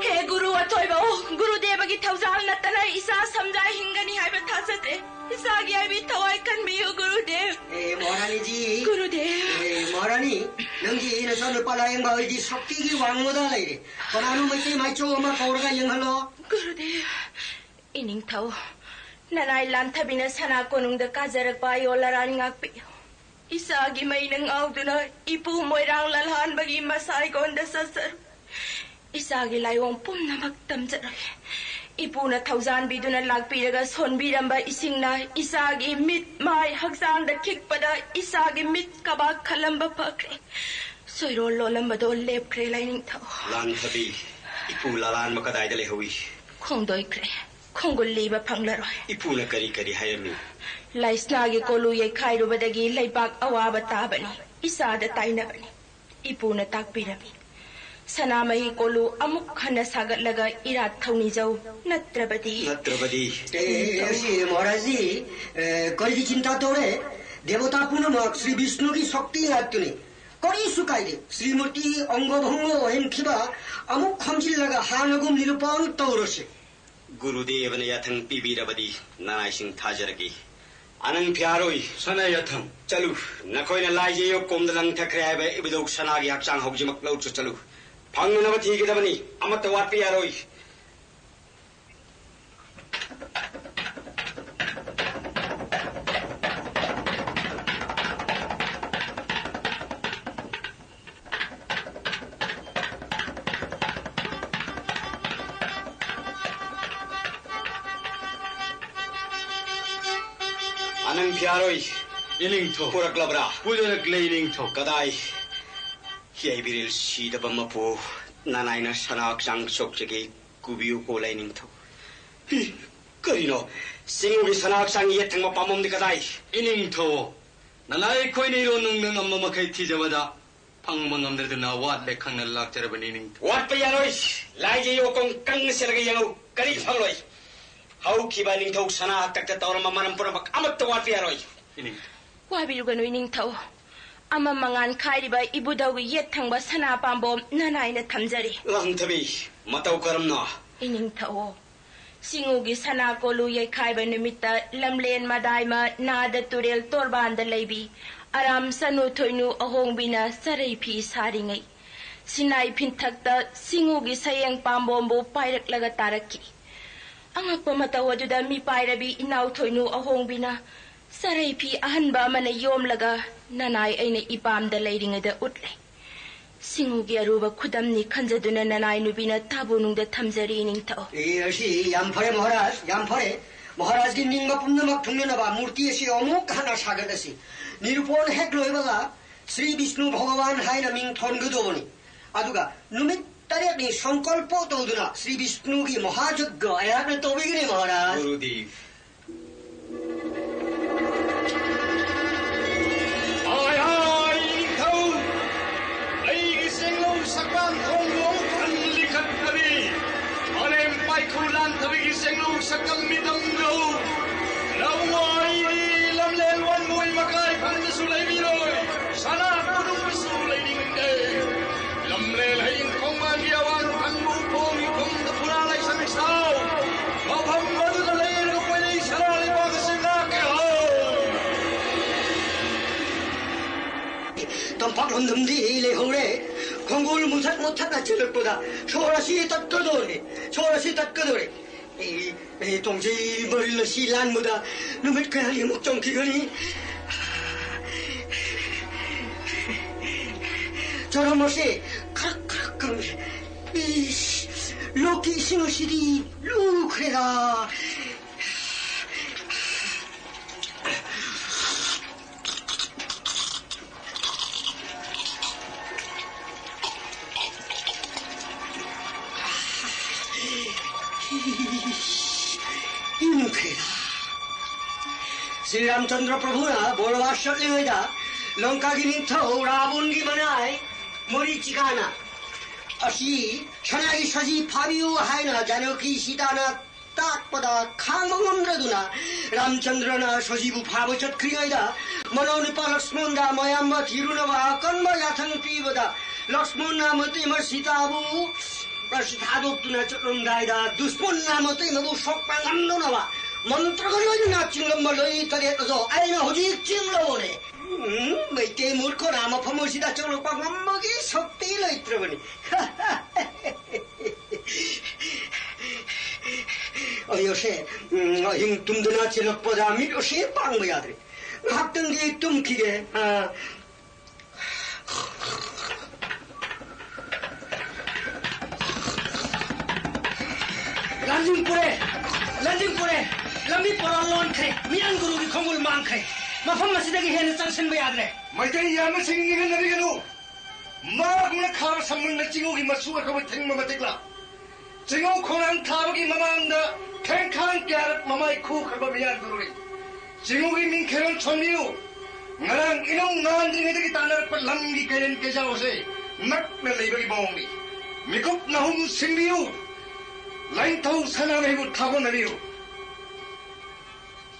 ꯍꯦ ꯒꯨꯔꯨ ꯑꯊꯣꯏꯕ, ꯑꯣ, ꯒꯨꯔꯨꯗꯦꯕꯒꯤ ꯊꯧꯖꯥꯜ ꯅꯠꯇꯅ ꯏꯆꯥ ꯁꯝꯖꯥꯏ ꯍꯤꯡꯒꯅꯤ ꯍꯥꯏꯕ ꯊꯥꯖꯗꯦ꯫ ꯏꯆꯥꯒꯤ ꯍꯥꯏꯕꯤ ꯊꯋꯥꯏ ꯀꯟꯕꯤꯌꯨ ꯒꯨꯔꯨꯗꯦꯕ꯫ ꯑꯦ, ꯃꯍꯥꯔꯥꯅꯤꯖꯤ꯫ ꯒꯨꯔꯨꯗꯦꯕ꯫ ꯑꯦ, ꯃꯍꯥꯔꯥꯅꯤ, ꯅꯪꯒꯤ ꯅꯆꯥꯅꯨꯄꯥ ꯂꯥꯌꯦꯡꯕ ꯑꯩꯗꯤ ꯁꯛꯇꯤꯒꯤ ꯋꯥꯡꯃꯗ ꯂꯩꯔꯦ꯫ ꯀꯅꯥꯅꯣ ꯃꯩꯇꯩ ꯃꯥꯏꯆꯧ ꯑꯃ ꯀꯧꯔꯒ ꯌꯦꯡꯍꯜꯂꯣ꯫ ꯒꯨꯔꯨꯗꯦꯕ, ꯏꯅꯤꯡꯊꯧ꯫ ꯅꯅꯥꯏ ꯂꯥꯟꯊꯕꯤꯅ ꯁꯅꯥ ꯀꯣꯅꯨꯡꯗ ꯀꯥꯖꯔꯛꯄ ꯑꯌꯣꯜ ꯑꯔꯥꯟ ꯉꯥꯛꯄꯤꯌꯨ꯫ ꯏꯆꯥꯒꯤ ꯃꯩꯅ ꯉꯥꯎꯗꯨꯅ ꯏꯄꯨ ꯃꯣꯏꯔꯥꯡ ꯂꯜꯍꯥꯟꯕꯒꯤ ꯃꯁꯥꯏꯒꯣꯟꯗ ꯆꯠꯆꯔꯨ꯫ ꯏꯆꯥꯒꯤ ꯂꯥꯏꯑꯣꯡ ꯄꯨꯝꯅꯃꯛ ꯇꯝꯖꯔꯒꯦ꯫ ꯏꯄꯨꯅ ꯊꯧꯖꯥꯟꯕꯤꯗꯨꯅ ꯂꯥꯛꯄꯤꯔꯒ ꯁꯣꯟꯕꯤꯔꯝꯕ ꯏꯁꯤꯡꯅ ꯏꯆꯥꯒꯤ ꯃꯤꯠ ꯃꯥꯏ ꯍꯛꯆꯥꯡꯗ ꯈꯤꯛꯄꯗ ꯏꯆꯥꯒꯤ ꯃꯤꯠ ꯀꯕꯥꯛ ꯈꯜꯂꯝꯕ ꯐꯈ꯭ꯔꯦ꯫ ꯁꯣꯏꯔꯣꯜ ꯂꯣꯜꯂꯝꯕꯗꯣ ꯂꯦꯞꯈ꯭ꯔꯦ ꯂꯥꯏꯅꯤꯡꯊꯧ꯫ ꯂꯥꯟꯊꯕꯤ, ꯏꯄꯨ ꯂꯥꯂꯥꯟꯕ ꯀꯗꯥꯏꯗ ꯂꯩꯍꯧꯏ? ꯈꯣꯡꯗꯣꯏꯈ꯭ꯔꯦ꯫ ꯈꯣꯡꯒꯨꯜ ꯂꯤꯕ ꯐꯪꯂꯔꯣꯏ꯫ ꯏꯄꯨꯅ ꯀꯔꯤ ꯀꯔꯤ ꯍꯥꯏꯔꯝꯃꯤ? ꯂꯥꯏꯁꯅꯥꯒꯤ ꯀꯣꯂꯨ ꯌꯩꯈꯥꯏꯔꯨꯕꯗꯒꯤ ꯂꯩꯕꯥꯛ ꯑꯋꯥꯕ ꯇꯥꯕꯅꯤ꯫ ꯏꯆꯥꯗ ꯇꯥꯏꯅꯕꯅꯤ꯫ ꯏꯄꯨꯅ ꯇꯥꯛꯄꯤꯔꯝꯃꯤ꯫ ꯁꯅꯥꯃꯍꯤ ꯀꯣꯂꯨ ꯑꯃꯨꯛ ꯍꯟꯅ ꯁꯥꯒꯠꯂꯒ ꯏꯔꯥꯠ ꯊꯧꯅꯤꯖꯧ, ꯅꯠꯇ꯭ꯔꯕꯗꯤ ꯅꯠꯇ꯭ꯔꯕꯗꯤ ꯑꯦ, ꯑꯦ, ꯑꯦ, ꯃꯍꯥꯔꯥꯖꯖꯤ, ꯑꯦ, ꯀꯔꯤꯒꯤ ꯆꯤꯟꯇꯥ ꯇꯧꯔꯦ? ꯗꯦꯕꯇꯥ ꯄꯨꯝꯅꯃꯛ ꯁ꯭ꯔꯤ ꯕꯤꯁꯅꯨꯒꯤ ꯁꯛꯇꯤ ꯉꯥꯛꯇꯅꯤ꯫ ꯀꯔꯤꯁꯨ ꯀꯥꯏꯗꯦ꯫ ꯁ꯭ꯔꯤꯃꯇꯤ ꯑꯪꯒ ꯚꯪꯒ ꯑꯣꯏꯍꯟꯈꯤꯕ ꯑꯃꯨꯛ ꯈꯣꯝꯖꯤꯜꯂꯒ ꯍꯥꯟꯅꯒꯨꯝ ꯅꯤꯔꯨꯄꯥꯟ ꯇꯧꯔꯁꯤ꯫ ꯒꯨꯔꯨꯗꯦꯕꯅ ꯌꯥꯊꯪ ꯄꯤꯕꯤꯔꯕꯗꯤ ꯅꯅꯥꯏꯁꯤꯡ ꯊꯥꯖꯔꯒꯦ꯫ ꯑꯅꯪ ꯐꯤꯌꯥꯔꯣꯏ꯫ ꯁꯅꯥ ꯌꯥꯊꯪ꯫ ꯆꯠꯂꯨ꯫ ꯅꯈꯣꯏꯅ ꯂꯥꯏꯖꯩ ꯌꯣꯛꯀꯣꯝꯗ ꯂꯪꯊꯈ꯭ꯔꯦ ꯍꯥꯏꯕ ꯏꯕꯨꯙꯧ ꯁꯅꯥꯒꯤ ꯍꯛꯆꯥꯡ ꯍꯧꯖꯤꯛꯃꯛ ꯂꯧ ꯆꯠꯂꯨ꯫ ꯐꯪꯅꯅꯕ ꯊꯤꯒꯗꯕꯅꯤ꯫ ꯑꯃꯠꯇ ꯋꯥꯠꯄ ꯌꯥꯔꯣꯏ꯫ ꯑꯅꯪ ꯐꯤꯌꯥꯔꯣꯏ꯫ ꯏꯅꯤꯡꯊꯧ꯫ ꯄꯨꯔꯛꯂꯕ꯭ꯔꯥ? ꯄꯨꯔꯛꯂꯦ, ꯏꯅꯤꯡꯊꯧ꯫ ꯀꯗꯥꯏ? ꯌꯥꯏꯕꯤꯔꯦꯜ ꯁꯤꯗꯕ ꯃꯄꯨ, ꯅꯅꯥꯏꯅ ꯁꯅꯥ ꯍꯛꯆꯥꯡ ꯁꯣꯛꯆꯒꯦ, ꯀꯨꯕꯤꯌꯨꯀꯣ ꯂꯥꯏꯅꯤꯡꯊꯧ꯫ ꯍꯤ, ꯀꯔꯤꯅꯣ? ꯁꯤꯡꯎꯒꯤ ꯁꯅꯥ ꯍꯛꯆꯥꯡ ꯌꯦꯠ ꯊꯪꯕ ꯄꯥꯝꯕꯣꯝꯗꯤ ꯀꯗꯥꯏ? ꯏꯅꯤꯡꯊꯧ, ꯅꯅꯥꯏ ꯑꯩꯈꯣꯏꯅ ꯏꯔꯣꯟ ꯅꯨꯡꯗ ꯉꯝꯕ ꯃꯈꯩ ꯊꯤꯖꯕꯗ ꯐꯪꯕ ꯉꯝꯗꯗꯨꯅ ꯋꯥꯠꯂꯦ ꯈꯪꯅ ꯂꯥꯛꯆꯔꯕꯅꯤ ꯏꯅꯤꯡꯊꯧ꯫ ꯋꯥꯠꯄ ꯌꯥꯔꯣꯏ꯫ ꯂꯥꯏꯖꯩ ꯌꯣꯛꯀꯣꯝ ꯀꯪꯅ ꯁꯦꯠꯂꯒ ꯌꯦꯡꯉꯨ, ꯀꯔꯤ ꯐꯪꯂꯣꯏ? ꯍꯧꯈꯤꯕ ꯅꯤꯡꯊꯧ ꯁꯅꯥ ꯍꯥꯛꯇꯛꯇ ꯇꯧꯔꯝꯕ ꯃꯔꯝ ꯄꯨꯝꯅꯃꯛ ꯑꯃꯠꯇ ꯋꯥꯠꯄ ꯌꯥꯔꯣꯏ꯫ ꯏꯅꯤꯡꯊꯧ꯫ ꯋꯥꯕꯤꯔꯨꯒꯅꯨ ꯏꯅꯤꯡꯊꯧ꯫ ꯑꯃ ꯃꯉꯥꯟ ꯈꯥꯏꯔꯤꯕ ꯏꯕꯨꯙꯧꯒꯤ ꯌꯦꯠ ꯊꯪꯕ ꯁꯅꯥ ꯄꯥꯝꯕꯣꯝ ꯅꯅꯥꯏꯅ ꯊꯝꯖꯔꯤ꯫ ꯂꯥꯟꯊꯕꯤ, ꯃꯇꯧ ꯀꯔꯝꯅ? ꯏꯅꯤꯡꯊꯧ, ꯁꯤꯡꯎꯒꯤ ꯁꯅꯥ ꯀꯣꯂꯨ ꯌꯩꯈꯥꯏꯕ ꯅꯨꯃꯤꯠꯇ ꯂꯝꯂꯦꯟ ꯃꯗꯥꯏꯃ ꯅꯥꯗ ꯇꯨꯔꯦꯜ ꯇꯣꯔꯕꯥꯟꯗ ꯂꯩꯕꯤ ꯑꯔꯥꯝ ꯆꯅꯨ ꯊꯣꯏꯅꯨ ꯑꯍꯣꯡꯕꯤꯅ ꯆꯔꯩ ꯐꯤ ꯁꯥꯔꯤꯉꯩ ꯁꯤꯅꯥꯏ ꯐꯤꯟꯊꯛꯇ ꯁꯤꯡꯎꯒꯤ ꯁꯌꯦꯡ ꯄꯥꯝꯕꯣꯝꯕꯨ ꯄꯥꯏꯔꯛꯂꯒ ꯇꯥꯔꯛꯈꯤ꯫ ꯑꯉꯛꯄ ꯃꯇꯧ ꯑꯗꯨꯗ ꯃꯤꯄꯥꯏꯔꯕꯤ ꯏꯅꯥꯎ ꯊꯣꯏꯅꯨ ꯑꯍꯣꯡꯕꯤꯅ ꯆꯔꯩ ꯐꯤ ꯑꯍꯟꯕ ꯑꯃꯅ ꯌꯣꯝꯂꯒ ꯅꯅꯥꯏ ꯑꯩꯅ ꯏꯄꯥꯝꯗ ꯂꯩꯔꯤꯉꯩꯗ ꯎꯠꯂꯦ꯫ ꯁꯤꯡꯎꯒꯤ ꯑꯔꯨꯕ ꯈꯨꯗꯝꯅꯤ ꯈꯟꯖꯗꯨꯅ ꯅꯅꯥꯏ ꯅꯨꯄꯤꯅ ꯇꯥꯕꯨ ꯅꯨꯡꯗ ꯊꯝꯖꯔꯤ, ꯅꯤꯡꯊꯧ꯫ ꯑꯦ, ꯑꯁꯤ ꯌꯥꯝ ꯐꯔꯦ ꯃꯍꯥꯔꯥꯖ, ꯌꯥꯝ ꯐꯔꯦ꯫ ꯃꯍꯥꯔꯥꯖꯒꯤ ꯅꯤꯡꯕ ꯄꯨꯝꯅꯃꯛ ꯊꯨꯡꯅꯅꯕ ꯃꯨꯔꯇꯤ ꯑꯁꯤ ꯑꯃꯨꯛ ꯍꯟꯅ ꯁꯥꯒꯠꯂꯁꯤ꯫ ꯅꯤꯔꯨꯄꯣꯟ ꯍꯦꯛ ꯂꯣꯏꯕꯒ ꯁ꯭ꯔꯤ ꯕꯤꯁꯅꯨ ꯚꯒꯋꯥꯟ ꯍꯥꯏꯅ ꯃꯤꯡ ꯊꯣꯟꯒꯗꯧꯕꯅꯤ꯫ ꯑꯗꯨꯒ ꯅꯨꯃꯤꯠ ꯇꯔꯦꯠꯅꯤ ꯁꯪꯀꯜꯄ ꯇꯧꯗꯨꯅ ꯁ꯭ꯔꯤ ꯕꯤꯁꯅꯨꯒꯤ ꯃꯍꯥꯌꯒ꯭ꯌ ꯑꯩꯍꯥꯛꯅ ꯇꯧꯕꯤꯒꯅꯤ ꯃꯍꯥꯔꯥꯖ꯫ ꯒꯨꯔꯨꯗꯦꯕ꯫ ꯍꯥꯏ ꯍꯥꯏ ꯅꯤꯡꯊꯧ, ꯑꯩꯒꯤ ꯆꯦꯡꯂꯧ ꯁꯛꯄꯥꯟ ꯈꯣꯡꯕꯨ ꯈꯟ ꯂꯤꯈꯠꯄꯅꯤ꯫ ꯃꯥꯂꯦꯝ ꯄꯥꯏꯈꯨ ꯂꯥꯟꯊꯕꯤꯒꯤ ꯆꯦꯡꯂꯧ ꯁꯛꯀꯜ ꯃꯤꯇꯝ ꯂꯧ꯫ ꯂꯧꯋꯥꯏꯗꯤ ꯂꯝꯂꯦꯟ ꯋꯥꯟꯃꯣꯏ ꯃꯀꯥꯏ ꯐꯝꯗꯁꯨ ꯂꯩꯕꯤꯔꯣꯏ꯫ ꯁꯅꯥ ꯀꯣꯅꯨꯡꯗꯁꯨ ꯂꯩꯅꯤꯡꯗꯦ꯫ ꯂꯝꯂꯦꯟ ꯍꯌꯤꯡ ꯈꯣꯡꯕꯥꯟꯒꯤ ꯑꯋꯥꯡ ꯊꯪꯕ ꯎꯈꯣꯡ ꯏꯐꯝꯗ ꯐꯨꯔꯥ ꯂꯥꯏꯁꯪ ꯁꯥꯎ꯫ ꯃꯐꯝ ꯑꯗꯨꯗ ꯂꯩꯔꯒ ꯀꯣꯏꯂꯩ ꯁꯅꯥ ꯂꯩꯕꯥꯛ ꯑꯁꯤ ꯉꯥꯛꯀꯦ ꯍꯥꯏ꯫ ꯇꯝꯄꯥꯛ ꯂꯝꯗꯝꯗꯤ ꯂꯩꯍꯧꯔꯦ꯫ ꯈꯣꯡꯒꯨꯜ ꯃꯨꯊꯠ ꯃꯨꯊꯠꯅ ꯆꯦꯜꯂꯛꯄꯗ ꯁꯣꯔ ꯑꯁꯤ ꯇꯠꯀꯗꯧꯔꯦ꯫ ꯁꯣꯔ ꯑꯁꯤ ꯇꯠꯀꯗꯧꯔꯦ꯫ ꯑꯩ, ꯑꯩ ꯇꯣꯡꯖꯩ ꯃꯔꯤꯜ ꯑꯁꯤ ꯂꯥꯟꯕꯗ ꯅꯨꯃꯤꯠ ꯀꯌꯥꯅꯤꯃꯨꯛ ꯆꯪꯈꯤꯒꯅꯤ? ꯆꯔꯝ ꯑꯁꯤ ꯈꯔꯛ ꯈꯔꯛ ꯀꯪꯂꯦ꯫ ꯏꯁ, ꯂꯣꯛꯀꯤ ꯏꯁꯤꯡ ꯑꯁꯤꯗꯤ ꯂꯨꯈ꯭ꯔꯦꯗ꯫ ꯏꯃꯨꯈ꯭ꯔꯦꯗ꯫ ꯁ꯭ꯔꯤ ꯔꯥꯝꯆꯟꯗ꯭ꯔ ꯄ꯭ꯔꯚꯨꯅ ꯕꯣꯔꯋꯥꯁ ꯆꯠꯂꯤꯉꯩꯗ ꯂꯪꯀꯥꯒꯤ ꯅꯤꯡꯊꯧ ꯔꯥꯕꯣꯟꯒꯤ ꯃꯅꯥꯏ ꯃꯣꯔꯤꯆꯤꯀꯥꯅ ꯑꯁꯤ ꯁꯅꯥꯒꯤ ꯁꯖꯤ ꯐꯥꯕꯤꯌꯨ ꯍꯥꯏꯅ ꯖꯥꯅꯀꯤ ꯁꯤꯇꯥꯅ ꯇꯥꯛꯄꯗ ꯈꯥꯡꯕ ꯉꯝꯗ꯭ꯔꯗꯨꯅ ꯔꯥꯝꯆꯟꯗ꯭ꯔꯅ ꯁꯖꯤꯕꯨ ꯐꯥꯕ ꯆꯠꯈ꯭ꯔꯤꯉꯩꯗ ꯃꯅꯥꯎ ꯅꯨꯄꯥ ꯂꯛꯁꯃꯣꯟꯗ ꯃꯌꯥꯝꯕ ꯊꯤꯔꯨꯅꯕ ꯑꯀꯟꯕ ꯌꯥꯊꯪ ꯄꯤꯕꯗ ꯂꯛꯁꯃꯣꯟꯅ ꯃꯇꯩꯃ ꯁꯤꯇꯥꯕꯨ ꯑꯁꯤ ꯊꯥꯗꯣꯛꯇꯨꯅ ꯆꯠꯂꯝꯗꯥꯏꯗ ꯗꯨꯁꯃꯟꯅ ꯃꯇꯩꯃꯕꯨ ꯁꯣꯛꯄ ꯉꯝꯗꯅꯕ ꯃꯟꯇ꯭ꯔꯒ ꯂꯣꯏꯅꯅ ꯆꯤꯡꯂꯝꯕ ꯂꯩ ꯇꯔꯦꯠ ꯑꯗꯣ ꯑꯩꯅ ꯍꯧꯖꯤꯛ ꯆꯤꯡꯂꯕꯅꯦ꯫ ꯎꯝ, ꯃꯩꯇꯩ ꯃꯨꯔꯈꯣꯅ ꯃꯐꯝ ꯑꯁꯤꯗ ꯆꯪꯂꯛꯄ ꯉꯝꯕꯒꯤ ꯁꯛꯇꯤ ꯂꯩꯇ꯭ꯔꯕꯅꯤ꯫ ꯑꯁꯦ, ꯎꯝ, ꯑꯍꯤꯡ ꯇꯨꯝꯗꯅ ꯆꯦꯜꯂꯛꯄꯗ ꯃꯤꯠ ꯑꯁꯦ ꯄꯥꯡꯕ ꯌꯥꯗ꯭ꯔꯦ꯫ ꯉꯥꯏꯍꯥꯛꯇꯪꯗꯤ ꯇꯨꯝꯈꯤꯒꯦ꯫ ꯑ, ꯂꯥꯟꯖꯤꯡ ꯄꯨꯔꯦ, ꯂꯥꯟꯖꯤꯡ ꯄꯨꯔꯦ꯫ ꯂꯝꯕꯤ ꯄꯣꯔꯥ ꯂꯣꯟꯈ꯭ꯔꯦ꯫ ꯃꯤꯌꯥꯟ ꯒꯨꯔꯨꯒꯤ ꯈꯣꯡꯒꯨꯜ ꯃꯥꯡꯈ꯭ꯔꯦ꯫ ꯃꯐꯝ ꯑꯁꯤꯗꯒꯤ ꯍꯦꯟꯅ ꯆꯪꯁꯤꯟꯕ ꯌꯥꯗ꯭ꯔꯦ꯫ ꯃꯩꯇꯩ ꯏꯌꯥꯝꯕꯁꯤꯡ ꯅꯤꯡꯍꯟꯅꯕꯤꯒꯅꯨ꯫ ꯃꯥꯒꯨꯝꯅ ꯈꯥꯕ ꯁꯝꯕꯜꯅ ꯆꯤꯡꯉꯨꯒꯤ ꯃꯆꯨ ꯑꯐꯕ ꯊꯤꯡꯕ ꯃꯇꯤꯛꯂꯥ꯫ ꯆꯤꯡꯉꯧ ꯈꯣꯡꯅꯥꯡ ꯊꯥꯕꯒꯤ ꯃꯃꯥꯡꯗ ꯈꯦꯡꯈꯥꯡ ꯀꯌꯥꯔꯛ ꯃꯃꯥꯏ ꯈꯨꯈ꯭ꯔꯕ ꯃꯤꯌꯥꯟ ꯒꯨꯔꯨꯅꯤ꯫ ꯆꯤꯡꯉꯧꯒꯤ ꯃꯤꯡꯈꯦꯔꯣꯟ ꯁꯣꯟꯕꯤꯌꯨ꯫ ꯉꯔꯥꯡ ꯏꯅꯧ ꯉꯥꯟꯗ꯭ꯔꯤꯉꯩꯗꯒꯤ ꯇꯥꯟꯅꯔꯛꯄ ꯂꯝꯒꯤ ꯀꯩꯔꯦꯟ ꯀꯩꯖꯥꯎ ꯑꯁꯦ ꯅꯛꯅ ꯂꯩꯕꯒꯤ ꯃꯑꯣꯡꯅꯤ꯫ ꯃꯤꯀꯨꯞ ꯅꯍꯨꯝ ꯁꯤꯡꯕꯤꯌꯨ꯫ ꯂꯥꯏꯅꯤꯡꯊꯧ ꯁꯅꯥꯃꯍꯤꯕꯨ ꯊꯥꯒꯣꯟꯅꯕꯤꯌꯨ꯫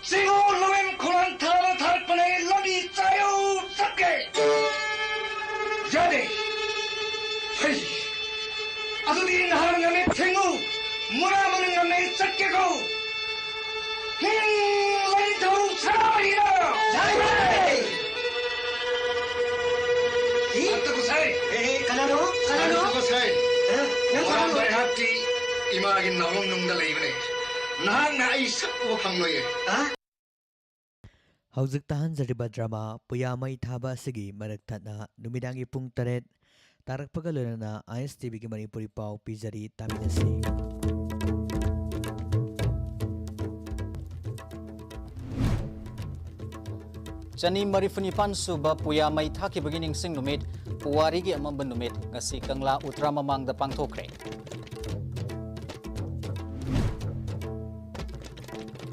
ꯆꯤꯡꯉꯨ ꯂꯧꯔꯦꯝ ꯈꯣꯡꯅꯥꯡ ꯊꯥꯕ ꯊꯥꯔꯛꯄꯅꯦ, ꯂꯝꯕꯤ ꯆꯥꯏꯌꯨ ꯆꯠꯀꯦ꯫ ꯌꯥꯗꯦ꯫ ꯍꯩ꯫ ꯑꯗꯨꯗꯤ ꯅꯍꯥꯛ ꯉꯝꯃꯦ ꯊꯤꯡꯉꯨ, ꯃꯨꯔꯥ ꯑꯃꯅ ꯉꯝꯃꯦ ꯆꯠꯀꯦꯀꯣ꯫ ꯍꯤꯡ ꯂꯩꯊꯧ ꯁꯅꯥꯃꯍꯤꯗ꯫ ꯌꯥꯏꯌꯦ꯫ ꯍꯤ? ꯑꯝꯇ ꯀꯨꯁꯥꯏ꯫ ꯑꯦ, ꯑꯦ, ꯀꯅꯥꯅꯣ? ꯀꯅꯥꯅꯣ? ꯑꯝꯇ ꯀꯨꯁꯥꯏ꯫ ꯑꯦ, ꯅꯪ ꯃꯣꯔꯥꯡ ꯀꯅꯥꯅꯣ? ꯕꯥꯏꯍꯥꯛꯇꯤ ꯏꯃꯥꯒꯤ ꯅꯥꯎꯔꯣꯝ ꯅꯨꯡꯗ ꯂꯩꯕꯅꯦ꯫ ꯅꯍꯥꯛꯅ ꯑꯩ ꯁꯛ ꯎꯕ ꯐꯪꯂꯣꯏꯌꯦ꯫ ꯍꯥ? ꯍꯧꯖꯤꯛ ꯇꯥꯍꯟꯖꯔꯤꯕ ꯗ꯭ꯔꯃꯥ ꯄꯨꯌꯥ ꯃꯩ ꯊꯥꯕ ꯑꯁꯤꯒꯤ ꯃꯔꯛ ꯊꯠꯅ ꯅꯨꯃꯤꯗꯥꯡꯒꯤ ꯄꯨꯡ ꯇꯔꯦꯠ ꯇꯥꯔꯛꯄꯒ ꯂꯣꯏꯅꯅ ꯑꯥꯏ ꯑꯦꯁ ꯇꯤ ꯚꯤꯒꯤ ꯃꯅꯤꯄꯨꯔꯤ ꯄꯥꯎ ꯄꯤꯖꯔꯤ, ꯇꯥꯃꯤꯟꯅꯁꯤ꯫ ꯆꯅꯤ ꯃꯔꯤꯐꯨ ꯅꯤꯄꯥꯟ ꯁꯨꯕ ꯄꯨꯌꯥ ꯃꯩ ꯊꯥꯈꯤꯕꯒꯤ ꯅꯤꯡꯁꯤꯡ ꯅꯨꯃꯤꯠ, ꯄꯨꯋꯥꯔꯤꯒꯤ ꯑꯃꯝꯕ ꯅꯨꯃꯤꯠ ꯉꯁꯤ ꯀꯪꯂꯥ ꯎꯇ꯭ꯔꯥ ꯃꯃꯥꯡꯗ ꯄꯥꯡꯊꯣꯛꯈ꯭ꯔꯦ꯫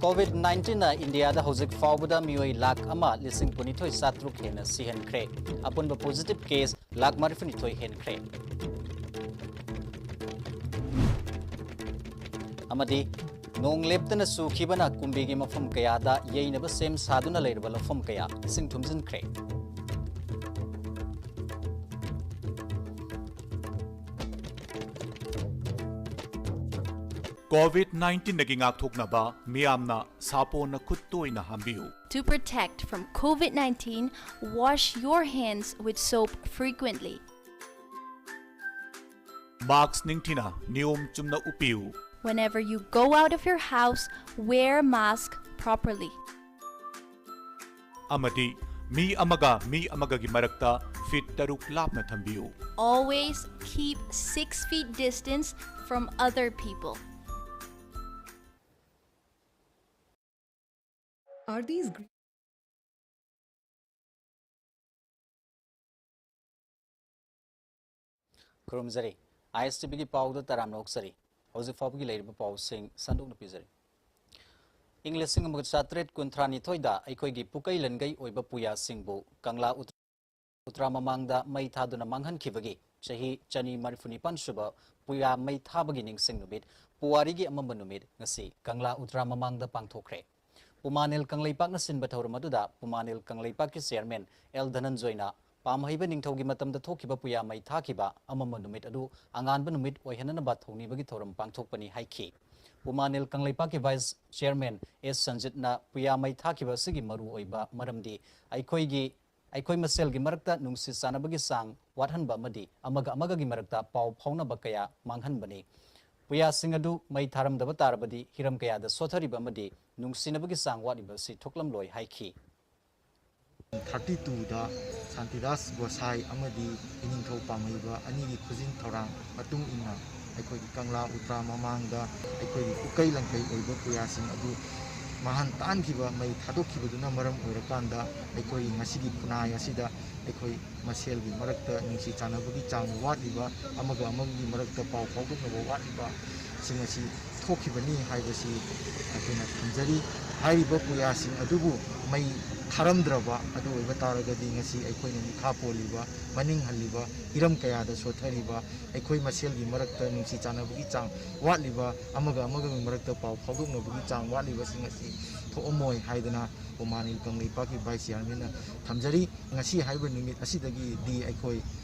ꯀꯣꯚꯤꯗ ꯅꯥꯏꯟꯇꯤꯟꯅ ꯏꯟꯗꯤꯌꯥꯗ ꯍꯧꯖꯤꯛ ꯐꯥꯎꯕꯗ ꯃꯤꯑꯣꯏ ꯂꯥꯈ ꯑꯃ ꯂꯤꯁꯤꯡ ꯀꯨꯟꯅꯤꯊꯣꯏ ꯆꯥꯇ꯭ꯔꯨꯛ ꯍꯦꯟꯅ ꯁꯤꯍꯟꯈ꯭ꯔꯦ꯫ ꯑꯄꯨꯟꯕ ꯄꯣꯖꯤꯇꯤꯚ ꯀꯦꯁ ꯂꯥꯈ ꯃꯔꯤꯐꯨꯅꯤꯊꯣꯏ ꯍꯦꯟꯈ꯭ꯔꯦ꯫ ꯑꯃꯗꯤ ꯅꯣꯡ ꯂꯦꯞꯇꯅ ꯆꯨꯈꯤꯕꯅ ꯀꯨꯝꯕꯤꯒꯤ ꯃꯐꯝ ꯀꯌꯥꯗ ꯌꯩꯅꯕ ꯁꯦꯝ ꯁꯥꯗꯨꯅ ꯂꯩꯔꯕ ꯂꯧꯐꯝ ꯀꯌꯥ ꯏꯁꯤꯡ ꯊꯨꯝꯖꯤꯟꯈ꯭ꯔꯦ꯫ ꯀꯣꯚꯤꯗ ꯅꯥꯏꯟꯇꯤꯟꯗꯒꯤ ꯉꯥꯛꯊꯣꯛꯅꯕ ꯃꯤꯌꯥꯝꯅ ꯁꯥꯄꯣꯟꯅ ꯈꯨꯠ ꯇꯣꯏꯅ ꯍꯥꯝꯕꯤꯌꯨ꯫ To protect from COVID nineteen, wash your hands with soap frequently. ꯃꯥꯛꯁ ꯅꯤꯡꯊꯤꯅ ꯅꯤꯌꯣꯝ ꯆꯨꯝꯅ ꯎꯞꯄꯤꯌꯨ꯫ Whenever you go out of your house, wear mask properly. ꯑꯃꯗꯤ ꯃꯤ ꯑꯃꯒ ꯃꯤ ꯑꯃꯒꯒꯤ ꯃꯔꯛꯇ ꯐꯤꯠ ꯇꯔꯨꯛ ꯂꯥꯞꯅ ꯊꯝꯕꯤꯌꯨ꯫ Always keep six feet distance from other people. Are these green? ꯈꯨꯔꯨꯝꯖꯔꯤ꯫ ꯑꯥꯏ ꯑꯦꯁ ꯇꯤ ꯚꯤꯒꯤ ꯄꯥꯎꯗ ꯇꯔꯥꯝꯅ ꯑꯣꯛꯆꯔꯤ꯫ ꯍꯧꯖꯤꯛ ꯐꯥꯎꯕꯒꯤ ꯂꯩꯔꯤꯕ ꯄꯥꯎꯁꯤꯡ ꯁꯟꯗꯣꯛꯅ ꯄꯤꯖꯔꯤ꯫ ꯏꯪ ꯂꯤꯁꯤꯡ ꯑꯃꯒ ꯆꯥꯇ꯭ꯔꯦꯠ ꯀꯨꯟꯊ꯭ꯔꯥ ꯅꯤꯊꯣꯏꯗ ꯑꯩꯈꯣꯏꯒꯤ ꯄꯨꯀꯩ ꯂꯟꯒꯩ ꯑꯣꯏꯕ ꯄꯨꯌꯥꯁꯤꯡꯕꯨ ꯀꯪꯂꯥ ꯎꯇ꯭ꯔꯥ ꯃꯃꯥꯡꯗ ꯃꯩ ꯊꯥꯗꯨꯅ ꯃꯥꯡꯍꯟꯈꯤꯕꯒꯤ ꯆꯍꯤ ꯆꯅꯤ ꯃꯔꯤꯐꯨ ꯅꯤꯄꯥꯟ ꯁꯨꯕ ꯄꯨꯌꯥ ꯃꯩ ꯊꯥꯕꯒꯤ ꯅꯤꯡꯁꯤꯡ ꯅꯨꯃꯤꯠ, ꯄꯨꯋꯥꯔꯤꯒꯤ ꯑꯃꯝꯕ ꯅꯨꯃꯤꯠ, ꯉꯁꯤ ꯀꯪꯂꯥ ꯎꯇ꯭ꯔꯥ ꯃꯃꯥꯡꯗ ꯄꯥꯡꯊꯣꯛꯈ꯭ꯔꯦ꯫ ꯄꯨꯃꯥꯅꯤꯜ ꯀꯪꯂꯩꯄꯥꯛꯅ ꯁꯤꯟꯕ ꯊꯧꯔꯝ ꯑꯗꯨꯗ ꯄꯨꯃꯥꯅꯤꯜ ꯀꯪꯂꯩꯄꯥꯛꯀꯤ ꯆꯤꯌꯔꯃꯦꯟ ꯑꯦꯜ ꯙꯅꯟꯖꯣꯏꯅ ꯄꯥꯝꯍꯩꯕ ꯅꯤꯡꯊꯧꯒꯤ ꯃꯇꯝꯗ ꯊꯣꯛꯈꯤꯕ ꯄꯨꯌꯥ ꯃꯩ ꯊꯥꯈꯤꯕ ꯑꯃꯝꯕ ꯅꯨꯃꯤꯠ ꯑꯗꯨ ꯑꯉꯥꯟꯕ ꯅꯨꯃꯤꯠ ꯑꯣꯏꯍꯟꯅꯅꯕ ꯊꯧꯅꯤꯕꯒꯤ ꯊꯧꯔꯝ ꯄꯥꯡꯊꯣꯛꯄꯅꯤ ꯍꯥꯏꯈꯤ꯫ ꯄꯨꯃꯥꯅꯤꯜ ꯀꯪꯂꯩꯄꯥꯛꯀꯤ ꯚꯥꯏꯁ ꯆꯤꯌꯔꯃꯦꯟ ꯑꯦꯁ ꯁꯟꯖꯤꯠꯅ ꯄꯨꯌꯥ ꯃꯩ ꯊꯥꯈꯤꯕ ꯑꯁꯤꯒꯤ ꯃꯔꯨꯑꯣꯏꯕ ꯃꯔꯝꯗꯤ ꯑꯩꯈꯣꯏꯒꯤ ꯑꯩꯈꯣꯏ ꯃꯁꯦꯜꯒꯤ ꯃꯔꯛꯇ ꯅꯨꯡꯁꯤ ꯆꯥꯟꯅꯕꯒꯤ ꯆꯥꯡ ꯋꯥꯠꯍꯟꯕ ꯑꯃꯗꯤ ꯑꯃꯒ ꯑꯃꯒꯒꯤ ꯃꯔꯛꯇ ꯄꯥꯎ ꯐꯥꯎꯅꯕ ꯀꯌꯥ ꯃꯥꯡꯍꯟꯕꯅꯤ꯫ ꯄꯨꯌꯥꯁꯤꯡ ꯑꯗꯨ ꯃꯩ ꯊꯥꯔꯝꯗꯕ ꯇꯥꯔꯕꯗꯤ ꯍꯤꯔꯝ ꯀꯌꯥꯗ ꯁꯣꯠꯊꯔꯤꯕ ꯑꯃꯗꯤ ꯅꯨꯡꯁꯤꯅꯕꯒꯤ ꯆꯥꯡ ꯋꯥꯠꯂꯤꯕ ꯑꯁꯤ ꯊꯣꯛꯂꯝꯂꯣꯏ ꯍꯥꯏꯈꯤ꯫ ꯊꯥꯔꯇꯤ ꯇꯨꯗ ꯁꯥꯟꯇꯤꯗꯥꯁ ꯒꯣꯁꯥꯏ ꯑꯃꯗꯤ ꯏꯅꯤꯡꯊꯧ ꯄꯥꯝꯍꯩꯕ ꯑꯅꯤꯒꯤ ꯈꯨꯖꯤꯟ ꯊꯧꯔꯥꯡ ꯃꯇꯨꯡ ꯏꯟꯅ ꯑꯩꯈꯣꯏꯒꯤ ꯀꯪꯂꯥ ꯎꯇ꯭ꯔꯥ ꯃꯃꯥꯡꯗ ꯑꯩꯈꯣꯏꯒꯤ ꯄꯨꯀꯩ ꯂꯪꯀꯩ ꯑꯣꯏꯕ ꯄꯨꯌꯥꯁꯤꯡ ꯑꯗꯨ ꯃꯍꯥꯟ ꯇꯥꯟꯈꯤꯕ ꯃꯩ ꯊꯥꯗꯣꯛꯈꯤꯕꯗꯨꯅ ꯃꯔꯝ ꯑꯣꯏꯔꯀꯥꯟꯗ ꯑꯩꯈꯣꯏ ꯉꯁꯤꯒꯤ ꯈꯨꯟꯅꯥꯏ ꯑꯁꯤꯗ ꯑꯩꯈꯣꯏ ꯃꯁꯦꯜꯒꯤ ꯃꯔꯛꯇ ꯅꯨꯡꯁꯤ ꯆꯥꯟꯅꯕꯒꯤ ꯆꯥꯡ ꯋꯥꯠꯂꯤꯕ, ꯑꯃꯒ ꯑꯃꯒꯒꯤ ꯃꯔꯛꯇ ꯄꯥꯎ ꯐꯥꯎꯗꯣꯛꯅꯕ ꯋꯥꯠꯂꯤꯕꯁꯤꯡ ꯑꯁꯤ ꯊꯣꯛꯈꯤꯕꯅꯤ ꯍꯥꯏꯕꯁꯤ ꯑꯩꯈꯣꯏꯅ ꯊꯝꯖꯔꯤ꯫ ꯍꯥꯏꯔꯤꯕ ꯄꯨꯌꯥꯁꯤꯡ ꯑꯗꯨꯕꯨ ꯃꯩ ꯊꯥꯔꯝꯗ꯭ꯔꯕ ꯑꯗꯨ ꯑꯣꯏꯕ ꯇꯥꯔꯒꯗꯤ ꯉꯁꯤ ꯑꯩꯈꯣꯏꯅ ꯃꯤꯈꯥ ꯄꯣꯜꯂꯤꯕ, ꯃꯅꯤꯡ ꯍꯜꯂꯤꯕ, ꯍꯤꯔꯝ ꯀꯌꯥꯗ ꯁꯣꯠꯊꯔꯤꯕ, ꯑꯩꯈꯣꯏ ꯃꯁꯦꯜꯒꯤ ꯃꯔꯛꯇ ꯅꯨꯡꯁꯤ ꯆꯥꯟꯅꯕꯒꯤ ꯆꯥꯡ ꯋꯥꯠꯂꯤꯕ, ꯑꯃꯒ ꯑꯃꯒꯒꯤ ꯃꯔꯛꯇ ꯄꯥꯎ ꯐꯥꯎꯗꯣꯛꯅꯕꯒꯤ ꯆꯥꯡ ꯋꯥꯠꯂꯤꯕꯁꯤꯡ ꯑꯁꯤ ꯊꯣꯛꯑꯝꯃꯣꯏ ꯍꯥꯏꯗꯅ ꯄꯨꯃꯥꯅꯤꯜ ꯀꯪꯂꯩꯄꯥꯛꯀꯤ ꯚꯥꯏꯁ ꯆꯤꯌꯥꯔꯃꯦꯟꯅ ꯊꯝꯖꯔꯤ꯫ ꯉꯁꯤ ꯍꯥꯏꯔꯤꯕ ꯅꯨꯃꯤꯠ ꯑꯁꯤꯗꯒꯤꯗꯤ ꯑꯩꯈꯣꯏ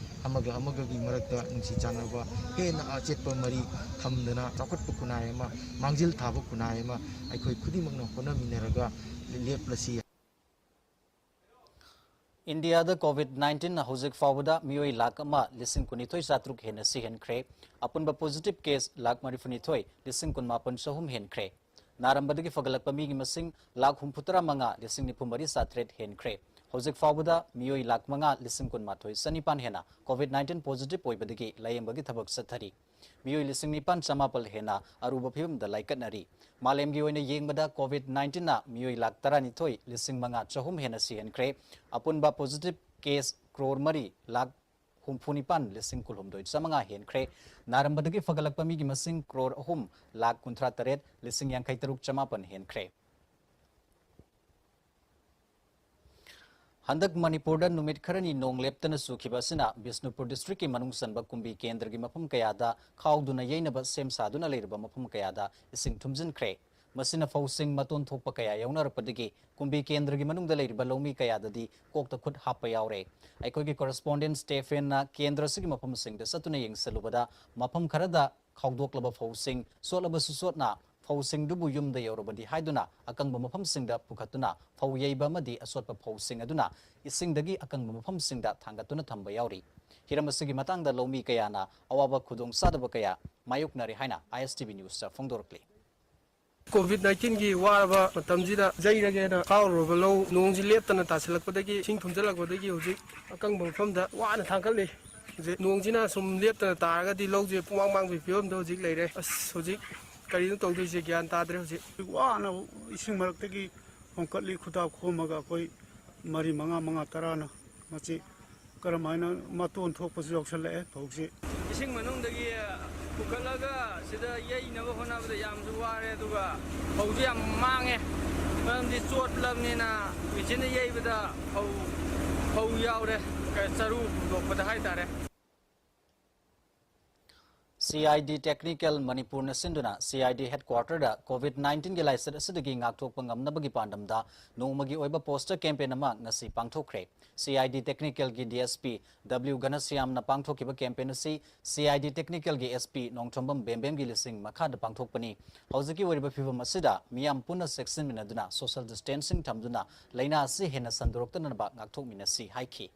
ꯑꯃꯒ ꯑꯃꯒꯒꯤ ꯃꯔꯛꯇ ꯅꯨꯡꯁꯤ ꯆꯥꯟꯅꯕ, ꯍꯦꯟꯅ ꯑꯆꯦꯠꯄ ꯃꯔꯤ ꯊꯝꯗꯅ ꯆꯥꯎꯈꯠꯄ ꯈꯨꯟꯅꯥꯏ ꯑꯃ, ꯃꯥꯡꯖꯤꯜ ꯊꯥꯕ ꯈꯨꯟꯅꯥꯏ ꯑꯃ ꯑꯩꯈꯣꯏ ꯈꯨꯗꯤꯡꯃꯛꯅ ꯍꯣꯠꯅꯃꯤꯟꯅꯔꯒ ꯂꯦꯞꯂꯁꯤ꯫ ꯏꯟꯗꯤꯌꯥꯗ ꯀꯣꯚꯤꯗ ꯅꯥꯏꯟꯇꯤꯟꯅ ꯍꯧꯖꯤꯛ ꯐꯥꯎꯕꯗ ꯃꯤꯑꯣꯏ ꯂꯥꯈ ꯑꯃ ꯂꯤꯁꯤꯡ ꯀꯨꯟꯅꯤꯊꯣꯏ ꯆꯥꯇ꯭ꯔꯨꯛ ꯍꯦꯟꯅ ꯁꯤꯍꯟꯈ꯭ꯔꯦ꯫ ꯑꯄꯨꯟꯕ ꯄꯣꯖꯤꯇꯤꯚ ꯀꯦꯁ ꯂꯥꯈ ꯃꯔꯤꯐꯨꯅꯤꯊꯣꯏ ꯂꯤꯁꯤꯡ ꯀꯨꯟꯃꯥꯄꯟ ꯆꯍꯨꯝ ꯍꯦꯟꯈ꯭ꯔꯦ꯫ ꯅꯥꯔꯝꯕꯗꯒꯤ ꯐꯒꯠꯂꯛꯄ ꯃꯤꯒꯤ ꯃꯁꯤꯡ ꯂꯥꯈ ꯍꯨꯝꯐꯨꯇꯔꯥ ꯃꯉꯥ ꯂꯤꯁꯤꯡ ꯅꯤꯐꯨ ꯃꯔꯤ ꯆꯥꯇ꯭ꯔꯦꯠ ꯍꯦꯟꯈ꯭ꯔꯦ꯫ ꯍꯧꯖꯤꯛ ꯐꯥꯎꯕꯗ ꯃꯤꯑꯣꯏ ꯂꯥꯈ ꯃꯉꯥ ꯂꯤꯁꯤꯡ ꯀꯨꯟꯃꯥꯊꯣꯏ ꯆꯅꯤꯄꯥꯟ ꯍꯦꯟꯅ ꯀꯣꯚꯤꯗ ꯅꯥꯏꯟꯇꯤꯟ ꯄꯣꯖꯤꯇꯤꯚ ꯑꯣꯏꯕꯗꯒꯤ ꯂꯥꯌꯦꯡꯕꯒꯤ ꯊꯕꯛ ꯆꯠꯊꯔꯤ꯫ ꯃꯤꯑꯣꯏ ꯂꯤꯁꯤꯡ ꯅꯤꯄꯥꯟ ꯆꯃꯥꯄꯜ ꯍꯦꯟꯅ ꯑꯔꯨꯕ ꯐꯤꯕꯝꯗ ꯂꯥꯏꯀꯠꯅꯔꯤ꯫ ꯃꯥꯂꯦꯝꯒꯤ ꯑꯣꯏꯅ ꯌꯦꯡꯕꯗ ꯀꯣꯚꯤꯗ ꯅꯥꯏꯟꯇꯤꯟꯅ ꯃꯤꯑꯣꯏ ꯂꯥꯈ ꯇꯔꯥꯅꯤꯊꯣꯏ ꯂꯤꯁꯤꯡ ꯃꯉꯥ ꯆꯍꯨꯝ ꯍꯦꯟꯅ ꯁꯤꯍꯟꯈ꯭ꯔꯦ꯫ ꯑꯄꯨꯟꯕ ꯄꯣꯖꯤꯇꯤꯚ ꯀꯦꯁ ꯀ꯭ꯔꯣꯔ ꯃꯔꯤ ꯂꯥꯈ ꯍꯨꯝꯐꯨꯅꯤꯄꯥꯟ ꯂꯤꯁꯤꯡ ꯀꯨꯟꯍꯨꯝꯗꯣꯏ ꯆꯥꯃꯉꯥ ꯍꯦꯟꯈ꯭ꯔꯦ꯫ ꯅꯥꯔꯝꯕꯗꯒꯤ ꯐꯒꯠꯂꯛꯄ ꯃꯤꯒꯤ ꯃꯁꯤꯡ ꯀ꯭ꯔꯣꯔ ꯑꯍꯨꯝ ꯂꯥꯈ ꯀꯨꯟꯊ꯭ꯔꯥ ꯇꯔꯦꯠ ꯂꯤꯁꯤꯡ ꯌꯥꯡꯈꯩ ꯇꯔꯨꯛ ꯆꯃꯥꯄꯟ ꯍꯦꯟꯈ꯭ꯔꯦ꯫ ꯍꯟꯗꯛ ꯃꯅꯤꯄꯨꯔꯗ ꯅꯨꯃꯤꯠ ꯈꯔꯅꯤ ꯅꯣꯡ ꯂꯦꯞꯇꯅ ꯆꯨꯈꯤꯕ ꯑꯁꯤꯅ ꯕꯤꯁꯅꯨꯄꯨꯔ ꯗꯤꯁꯇ꯭ꯔꯤꯛꯀꯤ ꯃꯅꯨꯡ ꯆꯟꯕ ꯀꯨꯝꯕꯤ ꯀꯦꯟꯗ꯭ꯔꯒꯤ ꯃꯐꯝ ꯀꯌꯥꯗ ꯈꯥꯎꯗꯨꯅ ꯌꯩꯅꯕ ꯁꯦꯝ ꯁꯥꯗꯨꯅ ꯂꯩꯔꯕ ꯃꯐꯝ ꯀꯌꯥꯗ ꯏꯁꯤꯡ ꯊꯨꯝꯖꯤꯟꯈ꯭ꯔꯦ꯫ ꯃꯁꯤꯅ ꯐꯧꯁꯤꯡ ꯃꯇꯣꯟ ꯊꯣꯛꯄ ꯀꯌꯥ ꯌꯥꯎꯅꯔꯛꯄꯗꯒꯤ ꯀꯨꯝꯕꯤ ꯀꯦꯟꯗ꯭ꯔꯒꯤ ꯃꯅꯨꯡꯗ ꯂꯩꯔꯤꯕ ꯂꯧꯃꯤ ꯀꯌꯥꯗꯗꯤ ꯀꯣꯛꯇ ꯈꯨꯠ ꯍꯥꯞꯄ ꯌꯥꯎꯔꯦ꯫ ꯑꯩꯈꯣꯏꯒꯤ ꯀꯣꯔꯦꯁꯄꯣꯟꯗꯦꯟ ꯁ꯭ꯇꯦꯐꯦꯟꯅ ꯀꯦꯟꯗ꯭ꯔ ꯑꯁꯤꯒꯤ ꯃꯐꯝꯁꯤꯡꯗ ꯆꯠꯇꯨꯅ ꯌꯦꯡꯁꯤꯜꯂꯨꯕꯗ ꯃꯐꯝ ꯈꯔꯗ ꯈꯥꯎꯗꯣꯛꯂꯕ ꯐꯧꯁꯤꯡ, ꯁꯣꯠꯂꯕꯁꯨ ꯁꯣꯠꯅ ꯐꯧꯁꯤꯡꯗꯨꯕꯨ ꯌꯨꯝꯗ ꯌꯧꯔꯕꯗꯤ ꯍꯥꯏꯗꯨꯅ ꯑꯀꯪꯕ ꯃꯐꯝꯁꯤꯡꯗ ꯄꯨꯈꯠꯇꯨꯅ ꯐꯧ ꯌꯩꯕ ꯑꯃꯗꯤ ꯑꯁꯣꯠꯄ ꯐꯧꯁꯤꯡ ꯑꯗꯨꯅ ꯏꯁꯤꯡꯗꯒꯤ ꯑꯀꯪꯕ ꯃꯐꯝꯁꯤꯡꯗ ꯊꯥꯡꯒꯠꯇꯨꯅ ꯊꯝꯕ ꯌꯥꯎꯔꯤ꯫ ꯍꯤꯔꯝ ꯑꯁꯤꯒꯤ ꯃꯇꯥꯡꯗ ꯂꯧꯃꯤ ꯀꯌꯥꯅ ꯑꯋꯥꯕ ꯈꯨꯗꯣꯡꯆꯥꯗꯕ ꯀꯌꯥ ꯃꯥꯌꯣꯛꯅꯔꯦ ꯍꯥꯏꯅ ꯑꯥꯏ ꯑꯦꯁ ꯇꯤ ꯚꯤ ꯅ꯭ꯌꯨꯁꯇ ꯐꯣꯡꯗꯣꯔꯛꯂꯤ꯫ ꯀꯣꯚꯤꯗ ꯅꯥꯏꯟꯇꯤꯟꯒꯤ ꯋꯥꯔꯕ ꯃꯇꯝꯁꯤꯗ ꯌꯩꯔꯒꯦꯅ ꯈꯥꯎꯔꯨꯔꯕ ꯂꯧ ꯅꯣꯡꯁꯤ ꯂꯦꯞꯇꯅ ꯇꯥꯁꯤꯜꯂꯛꯄꯗꯒꯤ, ꯏꯁꯤꯡ ꯊꯨꯝꯖꯤꯜꯂꯛꯄꯗꯒꯤ ꯍꯧꯖꯤꯛ ꯑꯀꯪꯕ ꯃꯐꯝꯗ ꯋꯥꯅ ꯊꯥꯡꯀꯠꯂꯤ꯫ ꯍꯧꯖꯤꯛ ꯅꯣꯡꯁꯤꯅ ꯁꯨꯝ ꯂꯦꯞꯇꯅ ꯇꯥꯔꯒꯗꯤ ꯂꯧꯁꯦ ꯄꯨꯡꯃꯥꯡ ꯃꯥꯡꯕꯒꯤ ꯐꯤꯕꯝꯗ ꯍꯧꯖꯤꯛ ꯂꯩꯔꯦ꯫ ꯑꯁ, ꯍꯧꯖꯤꯛ ꯀꯔꯤꯅꯣ ꯇꯧꯗꯣꯏꯁꯦ ꯒ꯭ꯌꯥꯟ ꯇꯥꯗ꯭ꯔꯦ꯫ ꯍꯧꯖꯤꯛ ꯍꯧꯖꯤꯛ ꯋꯥꯅ ꯏꯁꯤꯡ ꯃꯔꯛꯇꯒꯤ ꯍꯣꯡꯀꯠꯂꯤ, ꯈꯨꯗꯥꯞ ꯈꯣꯝꯃꯒ ꯑꯩꯈꯣꯏ ꯃꯔꯤ, ꯃꯉꯥ, ꯃꯉꯥ, ꯇꯔꯥꯅ꯫ ꯃꯁꯤ ꯀꯔꯝꯍꯥꯏꯅ ꯃꯇꯣꯟ ꯊꯣꯛꯄꯁꯨ ꯌꯥꯎꯁꯜꯂꯛꯑꯦ ꯐꯧꯁꯤ꯫ ꯏꯁꯤꯡ ꯃꯅꯨꯡꯗꯒꯤ ꯄꯨꯈꯠꯂꯒ ꯁꯤꯗ ꯌꯩꯅꯕ ꯍꯣꯠꯅꯕꯗ ꯌꯥꯝꯁꯨ ꯋꯥꯔꯦ, ꯑꯗꯨꯒ ꯐꯧꯁꯨ ꯌꯥꯝ ꯃꯥꯡꯉꯦ꯫ ꯃꯔꯝꯗꯤ ꯆꯣꯠꯂꯕꯅꯤꯅ ꯃꯦꯆꯤꯟꯅ ꯌꯩꯕꯗ ꯐꯧ, ꯐꯧ ꯌꯥꯎꯔꯦ, ꯆꯔꯨ ꯍꯨꯟꯗꯣꯛꯄꯗ ꯍꯥꯏꯇꯥꯔꯦ꯫ C I D Technical ꯃꯅꯤꯄꯨꯔꯅ ꯁꯤꯟꯗꯨꯅ C I D headquarter the COVID nineteen ꯒꯤ ꯂꯥꯏꯆꯠ ꯑꯁꯤꯗꯒꯤ ꯉꯥꯛꯊꯣꯛꯄ ꯉꯝꯅꯕꯒꯤ ꯄꯥꯟꯗꯝꯗ ꯅꯣꯡꯃꯒꯤ ꯑꯣꯏꯕ poster campaign ꯑꯃ ꯉꯁꯤ ꯄꯥꯡꯊꯣꯛꯈ꯭ꯔꯦ꯫ C I D Technical ꯒꯤ D S P W ꯘꯅꯁ꯭ꯌꯥꯝꯅ ꯄꯥꯡꯊꯣꯛꯈꯤꯕ campaign ꯑꯁꯤ C I D Technical ꯒꯤ S P ꯅꯣꯡꯊꯣꯝꯕꯝ ꯕꯦꯝꯕꯦꯝꯒꯤ ꯂꯤꯁꯤꯡ ꯃꯈꯥꯗ ꯄꯥꯡꯊꯣꯛꯄꯅꯤ꯫ ꯍꯧꯖꯤꯛꯀꯤ ꯑꯣꯏꯔꯤꯕ ꯐꯤꯕꯝ ꯑꯁꯤꯗ ꯃꯤꯌꯥꯝ ꯄꯨꯟꯅ ꯆꯦꯛꯁꯤꯟꯃꯤꯟꯅꯗꯨꯅ social distancing ꯊꯝꯗꯨꯅ ꯂꯥꯏꯅꯥ ꯑꯁꯤ ꯍꯦꯟꯅ ꯁꯟꯗꯣꯔꯛꯇꯅꯕ ꯉꯥꯛꯊꯣꯛꯃꯤꯟꯅꯁꯤ ꯍꯥꯏꯈꯤ꯫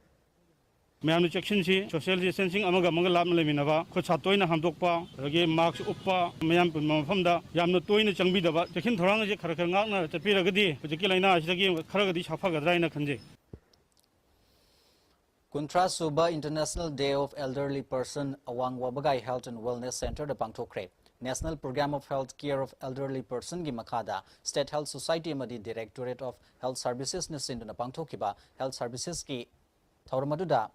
ꯃꯌꯥꯝꯅ ꯆꯦꯛꯁꯤꯟꯁꯤ, social distancing ꯑꯃꯒ ꯑꯃꯒ ꯂꯥꯞꯅ ꯂꯩꯃꯤꯟꯅꯕ, ꯈꯨꯠ ꯁꯥ ꯇꯣꯏꯅ ꯍꯥꯝꯗꯣꯛꯄ, ꯑꯗꯒꯤ mask ꯎꯞꯄ, ꯃꯌꯥꯝ ꯄꯨꯟꯕ ꯃꯐꯝꯗ ꯌꯥꯝꯅ ꯇꯣꯏꯅ ꯆꯪꯕꯤꯗꯕ, ꯆꯦꯛꯁꯤꯟ ꯊꯧꯔꯥꯡ ꯑꯁꯤ ꯈꯔ ꯈꯔ ꯉꯥꯛꯅ ꯆꯠꯄꯤꯔꯒꯗꯤ ꯍꯧꯖꯤꯛꯀꯤ ꯂꯥꯏꯅꯥ ꯑꯁꯤꯗꯒꯤ ꯈꯔꯒꯗꯤ ꯁꯥꯐꯒꯗ꯭ꯔꯥ ꯍꯥꯏꯅ ꯈꯟꯖꯩ꯫ ꯀꯨꯟꯊ꯭ꯔꯥ ꯁꯨꯕ International Day of Elderly Person ꯑꯋꯥꯡ ꯋꯥꯕꯒꯥꯏ Health and Wellness Center the ꯄꯥꯡꯊꯣꯛꯈ꯭ꯔꯦ꯫ National Program of Health Care of Elderly Person ꯒꯤ ꯃꯈꯥꯗ State Health Society ꯑꯃꯗꯤ Directorate of Health Services ꯅ ꯁꯤꯟꯗꯨꯅ ꯄꯥꯡꯊꯣꯛꯈꯤꯕ health services ꯀꯤ ꯊꯧꯔꯝ ꯑꯗꯨꯗ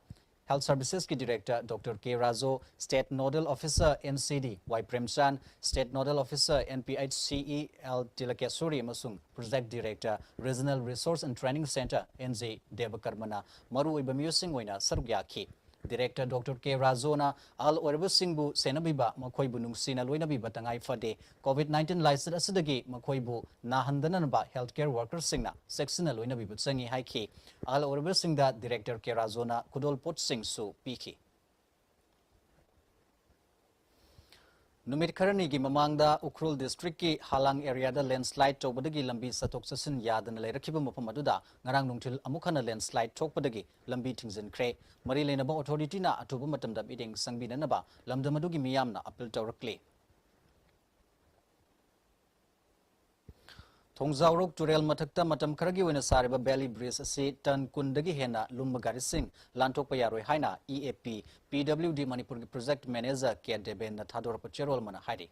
health services ꯀꯤ director Doctor K Raju, State Nodal Officer N C D Y ꯄ꯭ꯔꯦꯝꯆꯥꯟ, State Nodal Officer N P H C E L ꯇꯤꯂꯀꯦꯁꯣꯔꯤ ꯑꯃꯁꯨꯡ Project Director Regional Resource and Training Center N J ꯗꯦꯕꯀꯔꯃꯅ ꯃꯔꯨꯑꯣꯏꯕ ꯃꯤꯑꯣꯏꯁꯤꯡ ꯑꯣꯏꯅ ꯁꯔꯨꯛ ꯌꯥꯈꯤ꯫ Director Doctor K ꯔꯥꯖꯨꯅ ꯑꯍꯜ ꯑꯣꯏꯔꯕꯁꯤꯡꯕꯨ ꯁꯦꯟꯅꯕꯤꯕ, ꯃꯈꯣꯏꯕꯨ ꯅꯨꯡꯁꯤꯅ ꯂꯣꯏꯅꯕꯤꯕ ꯇꯉꯥꯏ ꯐꯗꯦ꯫ COVID nineteen ꯂꯥꯏꯆꯠ ꯑꯁꯤꯗꯒꯤ ꯃꯈꯣꯏꯕꯨ ꯅꯥꯍꯟꯗꯅꯕ healthcare worker ꯁꯤꯡꯅ ꯆꯦꯛꯁꯤꯟꯅ ꯂꯣꯏꯅꯕꯤꯕ ꯆꯪꯏ ꯍꯥꯏꯈꯤ꯫ ꯑꯍꯜ ꯑꯣꯏꯔꯕꯁꯤꯡꯗ Director K ꯔꯥꯖꯨꯅ ꯈꯨꯗꯣꯜꯄꯣꯠꯁꯤꯡꯁꯨ ꯄꯤꯈꯤ꯫ ꯅꯨꯃꯤꯠ ꯈꯔꯅꯤꯒꯤ ꯃꯃꯥꯡꯗ ꯎꯈ꯭ꯔꯨꯜ district ꯀꯤ ꯍꯥꯂꯥꯡ area ꯗ landslide ꯇꯧꯕꯗꯒꯤ ꯂꯝꯕꯤ ꯆꯠꯊꯣꯛ ꯆꯠꯁꯤꯟ ꯌꯥꯗꯅ ꯂꯩꯔꯛꯈꯤꯕ ꯃꯐꯝ ꯑꯗꯨꯗ ꯉꯔꯥꯡ ꯅꯨꯡꯊꯤꯜ ꯑꯃꯨꯛ ꯍꯟꯅ landslide ꯊꯣꯛꯄꯗꯒꯤ ꯂꯝꯕꯤ ꯊꯤꯡꯖꯤꯟꯈ꯭ꯔꯦ꯫ ꯃꯔꯤ ꯂꯩꯅꯕ authority ꯅ ꯑꯊꯨꯕ ꯃꯇꯝꯗ ꯃꯤꯠꯌꯦꯡ ꯆꯪꯕꯤꯅꯅꯕ ꯂꯝꯗꯝ ꯑꯗꯨꯒꯤ ꯃꯤꯌꯥꯝꯅ appeal ꯇꯧꯔꯛꯂꯤ꯫ ꯊꯣꯡꯖꯥꯎꯔꯣꯛ ꯇꯨꯔꯦꯜ ꯃꯊꯛꯇ ꯃꯇꯝ ꯈꯔꯒꯤ ꯑꯣꯏꯅ ꯁꯥꯔꯤꯕ Bailey Bridge ꯑꯁꯤ ton ꯀꯨꯟꯗꯒꯤ ꯍꯦꯟꯅ ꯂꯨꯝꯕ ꯒꯥꯔꯤꯁꯤꯡ ꯂꯥꯟꯊꯣꯛꯄ ꯌꯥꯔꯣꯏ ꯍꯥꯏꯅ E A P P W D ꯃꯅꯤꯄꯨꯔꯒꯤ project manager K ꯗꯦꯕꯦꯟꯅ ꯊꯥꯗꯣꯔꯛꯄ ꯆꯦꯔꯣꯜ ꯑꯃꯅ ꯍꯥꯏꯔꯤ꯫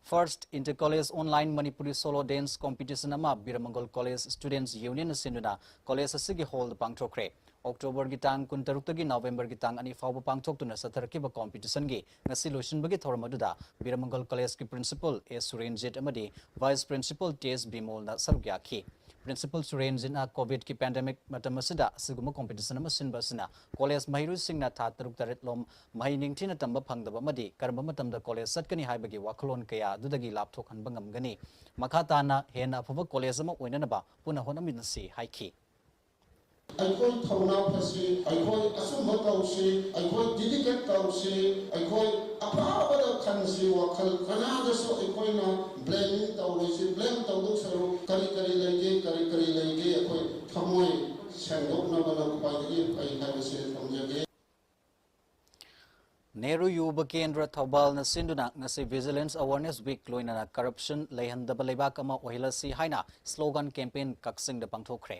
First Inter College Online Manipuri Solo Dance Competition ꯑꯃ ꯕꯤꯔꯃꯪꯒꯣꯜ College Students Union ꯅ ꯁꯤꯟꯗꯨꯅ college ꯑꯁꯤꯒꯤ hall ꯗ ꯄꯥꯡꯊꯣꯛꯈ꯭ꯔꯦ꯫ October ꯒꯤ ꯇꯥꯡ ꯀꯨꯟꯇꯔꯨꯛꯇꯒꯤ November ꯒꯤ ꯇꯥꯡ ꯑꯅꯤ ꯐꯥꯎꯕ ꯄꯥꯡꯊꯣꯛꯇꯨꯅ ꯆꯠꯊꯔꯛꯈꯤꯕ competition ꯒꯤ ꯉꯁꯤ ꯂꯣꯏꯁꯤꯟꯕꯒꯤ ꯊꯧꯔꯝ ꯑꯗꯨꯗ ꯕꯤꯔꯃꯪꯒꯣꯜ College ꯀꯤ principal A ꯁꯨꯔꯦꯟꯖꯤꯠ ꯑꯃꯗꯤ vice principal T S ꯕꯤꯃꯣꯜꯅ ꯁꯔꯨꯛ ꯌꯥꯈꯤ꯫ Principal ꯁꯨꯔꯦꯟꯖꯤꯅ COVID-ꯀꯤ pandemic ꯃꯇꯝ ꯑꯁꯤꯗ ꯑꯁꯤꯒꯨꯝꯕ competition ꯑꯃ ꯁꯤꯟꯕ ꯑꯁꯤꯅ college ꯃꯍꯩꯔꯣꯏꯁꯤꯡꯅ ꯊꯥ ꯇꯔꯨꯛ ꯇꯔꯦꯠ ꯂꯣꯝ ꯃꯍꯩ ꯅꯤꯡꯊꯤꯅ ꯇꯝꯕ ꯐꯪꯗꯕ ꯑꯃꯗꯤ ꯀꯔꯝꯕ ꯃꯇꯝꯗ college ꯆꯠꯀꯅꯤ ꯍꯥꯏꯕꯒꯤ ꯋꯥꯈꯜꯂꯣꯟ ꯀꯌꯥ ꯑꯗꯨꯗꯒꯤ ꯂꯥꯞꯊꯣꯛꯍꯟꯕ ꯉꯝꯒꯅꯤ꯫ ꯃꯈꯥ ꯇꯥꯅ ꯍꯦꯟꯅ ꯑꯐꯕ college ꯑꯃ ꯑꯣꯏꯅꯅꯕ ꯄꯨꯟꯅ ꯍꯣꯠꯅꯃꯤꯟꯅꯁꯤ ꯍꯥꯏꯈꯤ꯫ ꯑꯩꯈꯣꯏ ꯊꯧꯅꯥ ꯐꯁꯤ, ꯑꯩꯈꯣꯏ ꯑꯆꯨꯝꯕ ꯇꯧꯁꯤ, ꯑꯩꯈꯣꯏ dedicate ꯇꯧꯁꯤ, ꯑꯩꯈꯣꯏ ꯑꯐꯕꯗ ꯈꯟꯁꯤ꯫ ꯋꯥꯈꯜ ꯀꯅꯥꯗꯁꯨ ꯑꯩꯈꯣꯏꯅ blaming ꯇꯧꯔꯣꯏꯁꯤ꯫ Blame ꯇꯧꯗꯧ ꯁꯔꯨꯛ ꯀꯔꯤ ꯀꯔꯤ ꯂꯩꯒꯦ, ꯀꯔꯤ ꯀꯔꯤ ꯂꯩꯒꯦ, ꯑꯩꯈꯣꯏ ꯊꯃꯣꯏ ꯁꯦꯡꯗꯣꯛꯅꯕꯅ ꯈ꯭ꯋꯥꯏꯗꯒꯤ ꯐꯩ ꯍꯥꯏꯕꯁꯤ ꯊꯝꯖꯒꯦ꯫ ꯅꯦꯍꯔꯨ ꯌꯨꯕ ꯀꯦꯟꯗ꯭ꯔ ꯊꯧꯕꯥꯜꯅ ꯁꯤꯟꯗꯨꯅ ꯉꯁꯤ Vigilance Awareness Week ꯂꯣꯏꯅꯅ corruption ꯂꯩꯍꯟꯗꯕ ꯂꯩꯕꯥꯛ ꯑꯃ ꯑꯣꯏꯍꯜꯂꯁꯤ ꯍꯥꯏꯅ slogan campaign ꯀꯛꯆꯤꯡꯗ ꯄꯥꯡꯊꯣꯛꯈ꯭ꯔꯦ꯫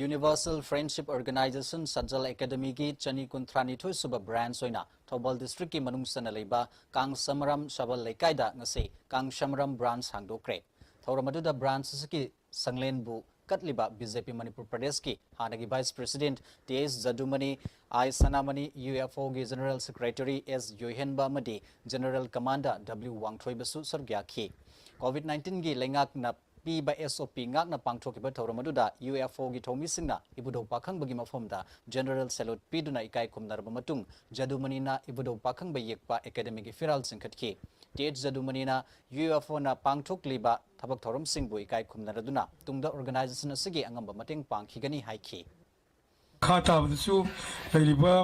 Universal Friendship Organization ꯁꯟꯖꯥꯜ ꯑꯦꯀꯥꯗꯃꯤꯒꯤ ꯆꯅꯤ ꯀꯨꯟꯊ꯭ꯔꯥ ꯅꯤꯊꯣꯏ ꯁꯨꯕ branch ꯑꯣꯏꯅ ꯊꯧꯕꯥꯜ districtꯀꯤ ꯃꯅꯨꯡ ꯆꯟꯅ ꯂꯩꯕ ꯀꯥꯡꯁꯥꯃꯔꯥꯝ ꯁꯕꯜ ꯂꯩꯀꯥꯏꯗ ꯉꯁꯤ ꯀꯥꯡꯁꯥꯃꯔꯥꯝ branch ꯍꯥꯡꯗꯣꯛꯈ꯭ꯔꯦ꯫ ꯊꯧꯔꯝ ꯑꯗꯨꯗ branch ꯑꯁꯤꯒꯤ ꯁꯪꯂꯦꯟꯕꯨ ꯀꯠꯂꯤꯕ BJP ꯃꯅꯤꯄꯨꯔ ꯄ꯭ꯔꯗꯦꯁꯀꯤ ꯍꯥꯟꯅꯒꯤ vice president ꯇꯤ ꯑꯦꯁ ꯖꯗꯨꯃꯅꯤ, ꯑꯥꯏ ꯁꯅꯥꯃꯅꯤ, UFOꯒꯤ general secretary ꯑꯦꯁ ꯌꯣꯏꯍꯦꯟꯕ ꯑꯃꯗꯤ general commander ꯗꯕ꯭ꯂꯤꯎ ꯋꯥꯡꯊꯣꯏꯕꯁꯨ ꯁꯔꯨꯛ ꯌꯥꯈꯤ꯫ COVID nineteenꯒꯤ ꯂꯩꯉꯥꯛꯅ ꯄꯤꯕ SOP ꯉꯥꯛꯅ ꯄꯥꯡꯊꯣꯛꯈꯤꯕ ꯊꯧꯔꯝ ꯑꯗꯨꯗ UFOꯒꯤ ꯊꯧꯃꯤꯁꯤꯡꯅ ꯏꯕꯨꯙꯧ ꯄꯥꯈꯪꯕꯒꯤ ꯃꯐꯝꯗ general salute ꯄꯤꯗꯨꯅ ꯏꯀꯥꯏ ꯈꯨꯝꯅꯔꯕ ꯃꯇꯨꯡ, ꯖꯗꯨꯃꯅꯤꯅ ꯏꯕꯨꯙꯧ ꯄꯥꯈꯪꯕ ꯌꯦꯛꯄ ꯑꯦꯀꯥꯗꯃꯤꯒꯤ ꯐꯤꯔꯥꯜ ꯆꯤꯡꯈꯠꯈꯤ꯫ ꯇꯤ ꯑꯦꯁ ꯖꯗꯨꯃꯅꯤꯅ UFOꯅ ꯄꯥꯡꯊꯣꯛꯂꯤꯕ ꯊꯕꯛ ꯊꯧꯔꯝꯁꯤꯡꯕꯨ ꯏꯀꯥꯏ ꯈꯨꯝꯅꯔꯗꯨꯅ ꯇꯨꯡꯗ organization ꯑꯁꯤꯒꯤ ꯑꯉꯝꯕ ꯃꯇꯦꯡ ꯄꯥꯡꯈꯤꯒꯅꯤ ꯍꯥꯏꯈꯤ꯫ ꯃꯈꯥ ꯇꯥꯕꯗꯁꯨ ꯂꯩꯔꯤꯕ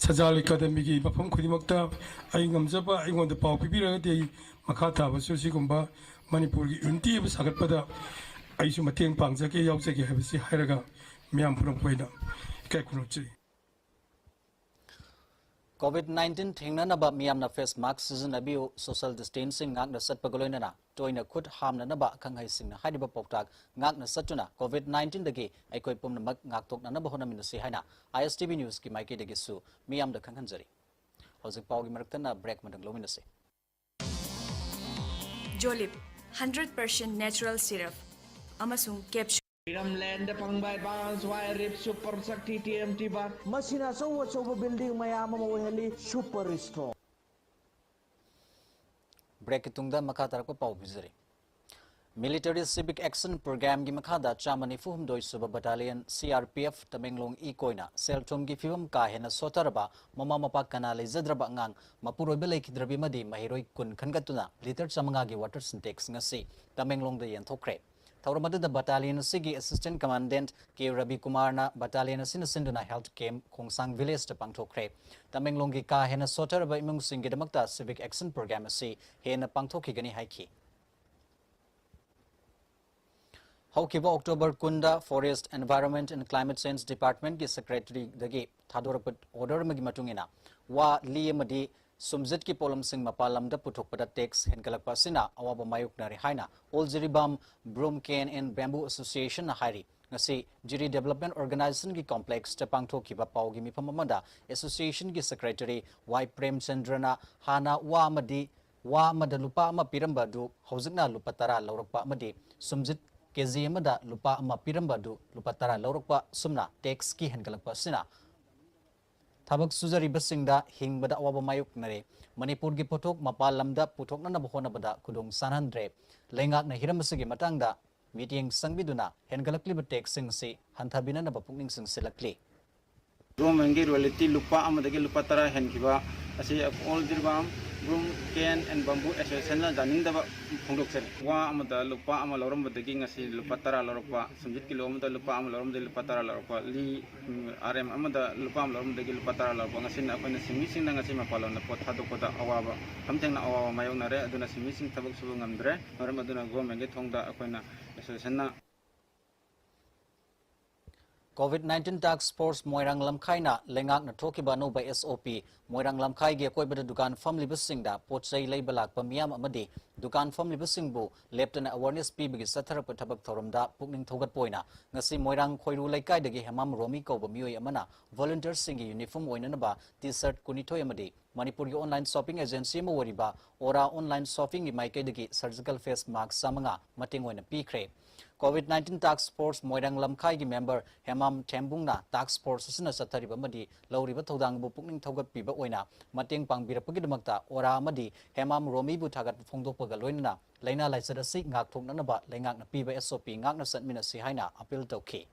ꯁꯟꯖꯥꯜ ꯑꯦꯀꯥꯗꯃꯤꯒꯤ ꯃꯐꯝ ꯈꯨꯗꯤꯡꯃꯛꯇ ꯑꯩ ꯉꯝꯖꯕ ꯑꯩꯉꯣꯟꯗ ꯄꯥꯎ ꯄꯤꯕꯤꯔꯒꯗꯤ ꯑꯩ ꯃꯈꯥ ꯇꯥꯕꯁꯨ ꯁꯤꯒꯨꯝꯕ ꯃꯅꯤꯄꯨꯔꯒꯤ unity ꯑꯃ ꯁꯥꯒꯠꯄꯗ ꯑꯩꯁꯨ ꯃꯇꯦꯡ ꯄꯥꯡꯖꯒꯦ, ꯌꯥꯎꯖꯒꯦ ꯍꯥꯏꯕꯁꯤ ꯍꯥꯏꯔꯒ ꯃꯤꯌꯥꯝ ꯄꯨꯝꯅꯃꯛꯄꯨ ꯑꯩꯅ ꯏꯀꯥꯏ ꯈꯨꯝꯅꯖꯔꯤ꯫ COVID nineteen ꯊꯦꯡꯅꯅꯕ ꯃꯤꯌꯥꯝꯅ face mask ꯁꯤꯖꯤꯟꯅꯕꯤꯌꯨ, social distancing ꯉꯥꯛꯅ ꯆꯠꯄꯒ ꯂꯣꯏꯅꯅ ꯇꯣꯏꯅ ꯈꯨꯠ ꯍꯥꯝꯅꯅꯕ ꯑꯈꯪ ꯑꯍꯩꯁꯤꯡꯅ ꯍꯥꯏꯔꯤꯕ ꯄꯥꯎꯇꯥꯛ ꯉꯥꯛꯅ ꯆꯠꯇꯨꯅ COVID nineteenꯗꯒꯤ ꯑꯩꯈꯣꯏ ꯄꯨꯝꯅꯃꯛ ꯉꯥꯛꯊꯣꯛꯅꯅꯕ ꯍꯣꯠꯅꯃꯤꯟꯅꯁꯤ ꯍꯥꯏꯅ ISTV Newsꯀꯤ ꯃꯥꯏꯀꯩꯗꯒꯤꯁꯨ ꯃꯤꯌꯥꯝꯗ ꯈꯪꯍꯟꯖꯔꯤ꯫ ꯍꯧꯖꯤꯛ ꯄꯥꯎꯒꯤ ꯃꯔꯛꯇꯅ break ꯑꯃꯇꯪ ꯂꯧꯃꯤꯟꯅꯁꯤ꯫ Jolib, hundred percent natural syrup ꯑꯃꯁꯨꯡ capsule꯫ Freedomlandꯗ ꯐꯪꯕ Advanced Wire Rib Super Shakti TMT Bar꯫ ꯃꯁꯤꯅ ꯑꯆꯧ ꯑꯆꯧꯕ building ꯃꯌꯥꯝ ꯑꯃ ꯑꯣꯏꯍꯜꯂꯤ꯫ Super strong꯫ Breakꯀꯤ ꯇꯨꯡꯗ ꯃꯈꯥ ꯇꯥꯔꯛꯄ ꯄꯥꯎ ꯄꯤꯖꯔꯤ꯫ Military Civic Action Programꯒꯤ ꯃꯈꯥꯗ ꯆꯥꯝꯃ ꯅꯤꯐꯨ ꯍꯨꯝꯗꯣꯏ ꯁꯨꯕ Battalion C R P F Tamenglong ꯏꯀꯣꯏꯅ ꯁꯦꯜ ꯊꯨꯝꯒꯤ ꯐꯤꯕꯝ ꯀꯥ ꯍꯦꯟꯅ ꯁꯣꯠꯊꯔꯕ, ꯃꯃꯥ ꯃꯄꯥ ꯀꯅꯥ ꯂꯩꯖꯗ꯭ꯔꯕ ꯑꯉꯥꯡ, ꯃꯄꯨꯔꯣꯏꯕ ꯂꯩꯈꯤꯗ꯭ꯔꯕꯤ ꯑꯃꯗꯤ ꯃꯍꯩꯔꯣꯏ ꯀꯨꯟ ꯈꯟꯒꯠꯇꯨꯅ litre ꯆꯥꯝꯃꯉꯥꯒꯤ water sintex ꯉꯁꯤ ꯇꯃꯦꯡꯂꯣꯡꯗ ꯌꯦꯟꯊꯣꯛꯈ꯭ꯔꯦ꯫ ꯊꯧꯔꯝ ꯑꯗꯨꯗ battalion ꯑꯁꯤꯒꯤ Assistant Commandant K ꯔꯕꯤꯀꯨꯃꯥꯔꯅ battalion ꯑꯁꯤꯅ ꯁꯤꯟꯗꯨꯅ health camp ꯈꯣꯡꯁꯥꯡ villageꯇ ꯄꯥꯡꯊꯣꯛꯈ꯭ꯔꯦ꯫ ꯇꯃꯦꯡꯂꯣꯡꯒꯤ ꯀꯥ ꯍꯦꯟꯅ ꯁꯣꯠꯊꯔꯕ ꯏꯃꯨꯡꯁꯤꯡꯒꯤꯗꯃꯛꯇ Civic Action Program ꯑꯁꯤ ꯍꯦꯟꯅ ꯄꯥꯡꯊꯣꯛꯈꯤꯒꯅꯤ ꯍꯥꯏꯈꯤ꯫ ꯍꯧꯈꯤꯕ October ꯀꯨꯟꯗ Forest, Environment and Climate Change Departmentꯀꯤ Secretaryꯗꯒꯤ ꯊꯥꯗꯣꯔꯛꯄ order ꯑꯃꯒꯤ ꯃꯇꯨꯡ ꯏꯟꯅ, ꯋꯥ, ꯂꯤ ꯑꯃꯗꯤ ꯁꯨꯝꯖꯤꯠꯀꯤ ꯄꯣꯠꯂꯝꯁꯤꯡ ꯃꯄꯥꯟ ꯂꯝꯗ ꯄꯨꯊꯣꯛꯄꯗ tax ꯍꯦꯟꯒꯠꯂꯛꯄ ꯑꯁꯤꯅ ꯑꯋꯥꯕ ꯃꯥꯌꯣꯛꯅꯔꯦ ꯍꯥꯏꯅ All Jiribam Broom Cane and Bamboo Associationꯅ ꯍꯥꯏꯔꯤ꯫ ꯉꯁꯤ ꯖꯤꯔꯤ Development Organizationꯒꯤ complexꯇ ꯄꯥꯡꯊꯣꯛꯈꯤꯕ ꯄꯥꯎꯒꯤ ꯃꯤꯐꯝ ꯑꯃꯗ associationꯒꯤ secretary ꯋꯥꯏ ꯄ꯭ꯔꯦꯝꯆꯟꯗ꯭ꯔꯅ ꯍꯥꯟꯅ ꯋꯥ ꯑꯃꯗꯤ ꯋꯥ ꯑꯃꯗ ꯂꯨꯄꯥ ꯑꯃ ꯄꯤꯔꯝꯕ ꯑꯗꯨ ꯍꯧꯖꯤꯛꯅ ꯂꯨꯄꯥ ꯇꯔꯥ ꯂꯧꯔꯛꯄ ꯑꯃꯗꯤ ꯁꯨꯝꯖꯤꯠ ꯀꯦꯖꯤ ꯑꯃꯗ ꯂꯨꯄꯥ ꯑꯃ ꯄꯤꯔꯝꯕ ꯑꯗꯨ ꯂꯨꯄꯥ ꯇꯔꯥ ꯂꯧꯔꯛꯄ ꯑꯁꯨꯝꯅ taxꯀꯤ ꯍꯦꯟꯒꯠꯂꯛꯄ ꯑꯁꯤꯅ ꯊꯕꯛ ꯁꯨꯖꯔꯤꯕꯁꯤꯡꯗ ꯍꯤꯡꯕꯗ ꯑꯋꯥꯕ ꯃꯥꯌꯣꯛꯅꯔꯦ꯫ ꯃꯅꯤꯄꯨꯔꯒꯤ ꯄꯣꯠꯊꯣꯛ ꯃꯄꯥꯟ ꯂꯝꯗ ꯄꯨꯊꯣꯛꯅꯅꯕ ꯍꯣꯠꯅꯕꯗ ꯈꯨꯗꯣꯡ ꯆꯥꯍꯟꯗ꯭ꯔꯦ꯫ ꯂꯩꯉꯥꯛꯅ ꯍꯤꯔꯝ ꯑꯁꯤꯒꯤ ꯃꯇꯥꯡꯗ ꯃꯤꯠꯌꯦꯡ ꯆꯪꯕꯤꯗꯨꯅ ꯍꯦꯟꯒꯠꯂꯛꯂꯤꯕ taxꯁꯤꯡ ꯑꯁꯤ ꯍꯟꯊꯕꯤꯅꯅꯕ ꯄꯨꯛꯅꯤꯡ ꯆꯤꯡꯁꯤꯜꯂꯛꯂꯤ꯫ Governmentꯀꯤ royalty ꯂꯨꯄꯥ ꯑꯃꯗꯒꯤ ꯂꯨꯄꯥ ꯇꯔꯥ ꯍꯦꯟꯈꯤꯕ ꯑꯁꯤ All Jiribam Broom Cane and Bamboo Associationꯅ ꯌꯥꯅꯤꯡꯗꯕ ꯐꯣꯡꯗꯣꯛꯆꯔꯤ꯫ ꯋꯥ ꯑꯃꯗ ꯂꯨꯄꯥ ꯑꯃ ꯂꯧꯔꯝꯕꯗꯒꯤ ꯉꯁꯤ ꯂꯨꯄꯥ ꯇꯔꯥ ꯂꯧꯔꯛꯄ, ꯁꯨꯝꯖꯤꯠ ꯀꯤꯂꯣ ꯑꯃꯗ ꯂꯨꯄꯥ ꯑꯃ ꯂꯧꯔꯝꯕꯗꯒꯤ ꯂꯨꯄꯥ ꯇꯔꯥ ꯂꯧꯔꯛꯄ, ꯂꯤ, ꯎꯝ, R M ꯑꯃꯗ ꯂꯨꯄꯥ ꯑꯃ ꯂꯧꯔꯝꯕꯗꯒꯤ ꯂꯨꯄꯥ ꯇꯔꯥ ꯂꯧꯔꯛꯄ, ꯉꯁꯤꯅ ꯑꯩꯈꯣꯏꯅ ꯁꯤꯟꯃꯤꯁꯤꯡꯅ ꯉꯁꯤ ꯃꯄꯥꯟ ꯂꯝꯗ ꯄꯣꯠ ꯊꯥꯗꯣꯛꯄꯗ ꯑꯋꯥꯕ, ꯈꯝ ꯊꯦꯡꯅ ꯑꯋꯥꯕ ꯃꯥꯌꯣꯛꯅꯔꯦ꯫ ꯑꯗꯨꯅ ꯁꯤꯟꯃꯤꯁꯤꯡ ꯊꯕꯛ ꯁꯨꯕ ꯉꯝꯗ꯭ꯔꯦ꯫ ꯃꯔꯝ ꯑꯗꯨꯅ governmentꯀꯤ ꯊꯣꯡꯗ ꯑꯩꯈꯣꯏꯅ associationꯅ COVID nineteen Task Force ꯃꯣꯏꯔꯥꯡ ꯂꯝꯈꯥꯏꯅ ꯂꯩꯉꯥꯛꯅ ꯊꯣꯛꯈꯤꯕ ꯑꯅꯧꯕ S O P, ꯃꯣꯏꯔꯥꯡ ꯂꯝꯈꯥꯏꯒꯤ ꯑꯀꯣꯏꯕꯗ ꯗꯨꯀꯥꯟ ꯐꯝꯂꯤꯕꯁꯤꯡꯗ ꯄꯣꯠ ꯆꯩ ꯂꯩꯕ ꯂꯥꯛꯄ ꯃꯤꯌꯥꯝ ꯑꯃꯗꯤ ꯗꯨꯀꯥꯟ ꯐꯝꯂꯤꯕꯁꯤꯡꯕꯨ ꯂꯦꯞꯇꯅ awareness ꯄꯤꯕꯒꯤ ꯆꯠꯊꯔꯛꯄ ꯊꯕꯛ ꯊꯧꯔꯝꯗ ꯄꯨꯛꯅꯤꯡ ꯊꯧꯒꯠꯄ ꯑꯣꯏꯅ ꯉꯁꯤ ꯃꯣꯏꯔꯥꯡ ꯈꯣꯏꯔꯨ ꯂꯩꯀꯥꯏꯗꯒꯤ ꯍꯦꯃꯥꯝ ꯔꯣꯃꯤ ꯀꯧꯕ ꯃꯤꯑꯣꯏ ꯑꯃꯅ volunteerꯁꯤꯡꯒꯤ uniform ꯑꯣꯏꯅꯅꯕ T-shirt ꯀꯨꯟꯅꯤꯊꯣꯏ ꯑꯃꯗꯤ ꯃꯅꯤꯄꯨꯔꯒꯤ online shopping agency ꯑꯃ ꯑꯣꯏꯔꯤꯕ ꯑꯣꯔꯥ online shoppingꯒꯤ ꯃꯥꯏꯀꯩꯗꯒꯤ surgical face mask ꯆꯥꯝꯃꯉꯥ ꯃꯇꯦꯡ ꯑꯣꯏꯅ ꯄꯤꯈ꯭ꯔꯦ꯫ COVID nineteen Task Force ꯃꯣꯏꯔꯥꯡ ꯂꯝꯈꯥꯏꯒꯤ member ꯍꯦꯃꯥꯝ ꯊꯦꯝꯕꯨꯡꯅ task force ꯑꯁꯤꯅ ꯆꯠꯊꯔꯤꯕ ꯑꯃꯗꯤ ꯂꯧꯔꯤꯕ ꯊꯧꯗꯥꯡꯕꯨ ꯄꯨꯛꯅꯤꯡ ꯊꯧꯒꯠꯄꯤꯕ ꯑꯣꯏꯅ ꯃꯇꯦꯡ ꯄꯥꯡꯕꯤꯔꯛꯄꯒꯤꯗꯃꯛꯇ ꯑꯣꯔꯥ ꯑꯃꯗꯤ ꯍꯦꯃꯥꯝ ꯔꯣꯃꯤꯕꯨ ꯊꯥꯒꯠꯄ ꯐꯣꯡꯗꯣꯛꯄꯒ ꯂꯣꯏꯅꯅ ꯂꯥꯏꯅꯥ ꯂꯥꯏꯆꯠ ꯑꯁꯤ ꯉꯥꯛꯊꯣꯛꯅꯅꯕ ꯂꯩꯉꯥꯛꯅ ꯄꯤꯕ S O P ꯉꯥꯛꯅ ꯆꯠꯃꯤꯟꯅꯁꯤ ꯍꯥꯏꯅ appeal ꯇꯧꯈꯤ꯫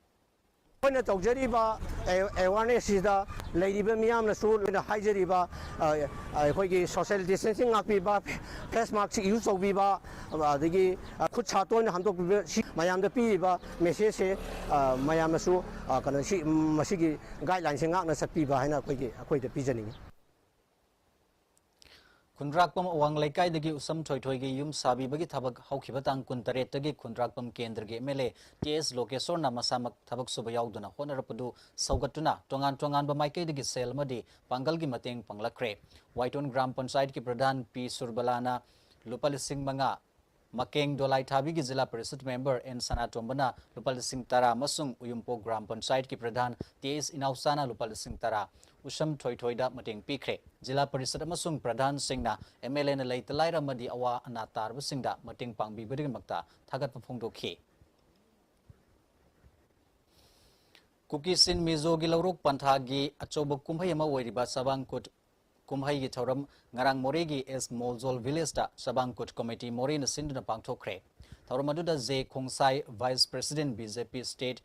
ꯑꯩꯈꯣꯏꯅ ꯇꯧꯖꯔꯤꯕ ꯑꯦ-, awareness ꯁꯤꯗ ꯂꯩꯔꯤꯕ ꯃꯤꯌꯥꯝꯅꯁꯨ ꯂꯣꯏꯅ ꯍꯥꯏꯖꯔꯤꯕ, ꯑ, ꯑꯩꯈꯣꯏꯒꯤ social distancing ꯉꯥꯛꯄꯤꯕ, face mask use ꯇꯧꯕꯤꯕ, ꯑꯗꯒꯤ, ꯑ, ꯈꯨꯠ ꯁꯥ ꯇꯣꯏꯅ ꯍꯥꯝꯗꯣꯛꯄꯤꯕ, ꯁꯤ ꯃꯌꯥꯝꯗ ꯄꯤꯔꯤꯕ message ꯁꯦ, ꯑ, ꯃꯌꯥꯝꯅꯁꯨ, ꯑ, ꯀꯩꯅꯣ, ꯁꯤ, ꯃꯁꯤꯒꯤ guideline ꯁꯦ ꯉꯥꯛꯅ ꯆꯠꯄꯤꯕ ꯍꯥꯏꯅ ꯑꯩꯈꯣꯏꯒꯤ, ꯑꯩꯈꯣꯏꯗ ꯄꯤꯖꯅꯤꯡꯉꯤ꯫ ꯈꯨꯟꯗ꯭ꯔꯥꯛꯄꯝ ꯑꯋꯥꯡ ꯂꯩꯀꯥꯏꯗꯒꯤ ꯎꯁꯝ ꯊꯣꯏꯊꯣꯏꯒꯤ ꯌꯨꯝ ꯁꯥꯕꯤꯕꯒꯤ ꯊꯕꯛ ꯍꯧꯈꯤꯕ ꯇꯥꯡ ꯀꯨꯟꯇꯔꯦꯠꯇꯒꯤ ꯈꯨꯟꯗ꯭ꯔꯥꯛꯄꯝ ꯀꯦꯟꯗ꯭ꯔꯒꯤ M L A T S ꯂꯣꯀꯦꯁꯣꯔꯅ ꯃꯁꯥꯃꯛ ꯊꯕꯛ ꯁꯨꯕ ꯌꯥꯎꯗꯨꯅ ꯍꯣꯠꯅꯔꯛꯄꯗꯨ ꯁꯧꯒꯠꯇꯨꯅ ꯇꯣꯉꯥꯟ ꯇꯣꯉꯥꯟꯕ ꯃꯥꯏꯀꯩꯗꯒꯤ ꯁꯦꯜ ꯑꯃꯗꯤ ꯄꯥꯡꯒꯜꯒꯤ ꯃꯇꯦꯡ ꯄꯥꯡꯂꯛꯈ꯭ꯔꯦ꯫ ꯋꯥꯏꯇꯣꯟ ꯒ꯭ꯔꯥꯝ ꯄꯟꯆꯥꯌꯠꯀꯤ ꯄ꯭ꯔꯙꯥꯟ ꯄꯤ ꯁꯨꯔꯕꯂꯥꯅ ꯂꯨꯄꯥ ꯂꯤꯁꯤꯡ ꯃꯉꯥ, ꯃꯀꯦꯡ ꯗꯣꯂꯥꯏꯊꯥꯕꯤꯒꯤ ꯖꯤꯂꯥ ꯄꯔꯤꯁꯠ ꯃꯦꯝꯕꯔ ꯑꯦꯟ ꯁꯅꯥꯇꯣꯝꯕꯅ ꯂꯨꯄꯥ ꯂꯤꯁꯤꯡ ꯇꯔꯥ ꯑꯃꯁꯨꯡ ꯎꯌꯨꯝꯄꯣꯛ ꯒ꯭ꯔꯥꯝ ꯄꯟꯆꯥꯌꯠꯀꯤ ꯄ꯭ꯔꯙꯥꯟ ꯇꯤ ꯑꯦꯁ ꯏꯅꯥꯎꯆꯥꯅ ꯂꯨꯄꯥ ꯂꯤꯁꯤꯡ ꯇꯔꯥ ꯎꯁꯝ ꯊꯣꯏꯊꯣꯏꯗ ꯃꯇꯦꯡ ꯄꯤꯈ꯭ꯔꯦ꯫ ꯖꯤꯂꯥ ꯄꯔꯤꯁꯠ ꯑꯃꯁꯨꯡ ꯄ꯭ꯔꯙꯥꯟꯁꯤꯡꯅ M L A ꯅ ꯂꯩꯇ ꯂꯥꯏꯔ ꯑꯃꯗꯤ ꯑꯋꯥ ꯑꯅꯥ ꯇꯥꯔꯕꯁꯤꯡꯗ ꯃꯇꯦꯡ ꯄꯥꯡꯕꯤꯕꯒꯤꯗꯃꯛꯇ ꯊꯥꯒꯠꯄ ꯐꯣꯡꯗꯣꯛꯈꯤ꯫ ꯀꯨꯀꯤ ꯆꯤꯟ ꯃꯤꯖꯣꯒꯤ ꯂꯧꯔꯣꯛ ꯄꯟꯊꯥꯒꯤ ꯑꯆꯧꯕ ꯀꯨꯝꯍꯩ ꯑꯃ ꯑꯣꯏꯔꯤꯕ ꯆꯕꯥꯡꯀꯨꯠ ꯀꯨꯝꯍꯩꯒꯤ ꯊꯧꯔꯝ ꯉꯔꯥꯡ ꯃꯣꯔꯦꯒꯤ ꯑꯦꯁ ꯃꯣꯜꯖꯣꯜ ꯚꯤꯂꯦꯖꯇ ꯆꯕꯥꯡꯀꯨꯠ ꯀꯣꯃꯤꯇꯤ ꯃꯣꯔꯦꯅ ꯁꯤꯟꯗꯨꯅ ꯄꯥꯡꯊꯣꯛꯈ꯭ꯔꯦ꯫ ꯊꯧꯔꯝ ꯑꯗꯨꯗ J Khongsai, vice president B J P state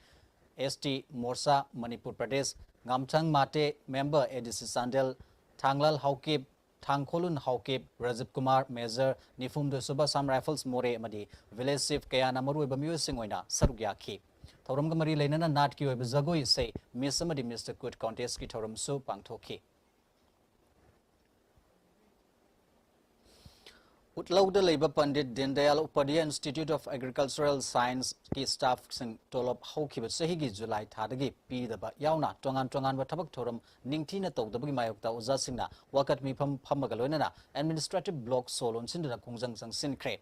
S T Morcha Manipur Pradesh, ꯉꯥꯝꯊꯪ Mate, member A D C Chandel, Thanglal Haokip, Thangkholun Haokip, Rajiv Kumar, major ꯅꯤꯐꯨꯍꯨꯝꯗꯣꯏ ꯁꯨꯕ Assam Rifles ꯃꯣꯔꯦ ꯑꯃꯗꯤ village chief ꯀꯌꯥꯅ ꯃꯔꯨꯑꯣꯏꯕ ꯃꯤꯑꯣꯏꯁꯤꯡ ꯑꯣꯏꯅ ꯁꯔꯨꯛ ꯌꯥꯈꯤ꯫ ꯊꯧꯔꯝꯒ ꯃꯔꯤ ꯂꯩꯅꯅ ꯅꯥꯠꯀꯤ ꯑꯣꯏꯕ ꯖꯒꯣꯏ ꯏꯁꯩ, Miss ꯑꯃꯗꯤ Mister Coot contest ꯀꯤ ꯊꯧꯔꯝꯁꯨ ꯄꯥꯡꯊꯣꯛꯈꯤ꯫ ꯎꯠꯂꯧꯗ ꯂꯩꯕ Pandit Deendayal Upadhyay Institute of Agricultural Science ꯀꯤ staff ꯁꯤꯡ ꯇꯣꯂꯣꯞ ꯍꯧꯈꯤꯕ ꯆꯍꯤꯒꯤ ꯖꯨꯂꯥꯏ ꯊꯥꯗꯒꯤ ꯄꯤꯗꯕ ꯌꯥꯎꯅ ꯇꯣꯉꯥꯟ ꯇꯣꯉꯥꯟꯕ ꯊꯕꯛ ꯊꯧꯔꯝ ꯅꯤꯡꯊꯤꯅ ꯇꯧꯗꯕꯒꯤ ꯃꯥꯌꯣꯛꯇ ꯑꯣꯖꯥꯁꯤꯡꯅ ꯋꯥꯀꯠ ꯃꯤꯐꯝ ꯐꯝꯕꯒ ꯂꯣꯏꯅꯅ administrative block ꯁꯣ ꯂꯣꯟꯁꯤꯟꯗꯨꯅ ꯈꯣꯡꯖꯪ ꯆꯪꯁꯤꯟꯈ꯭ꯔꯦ꯫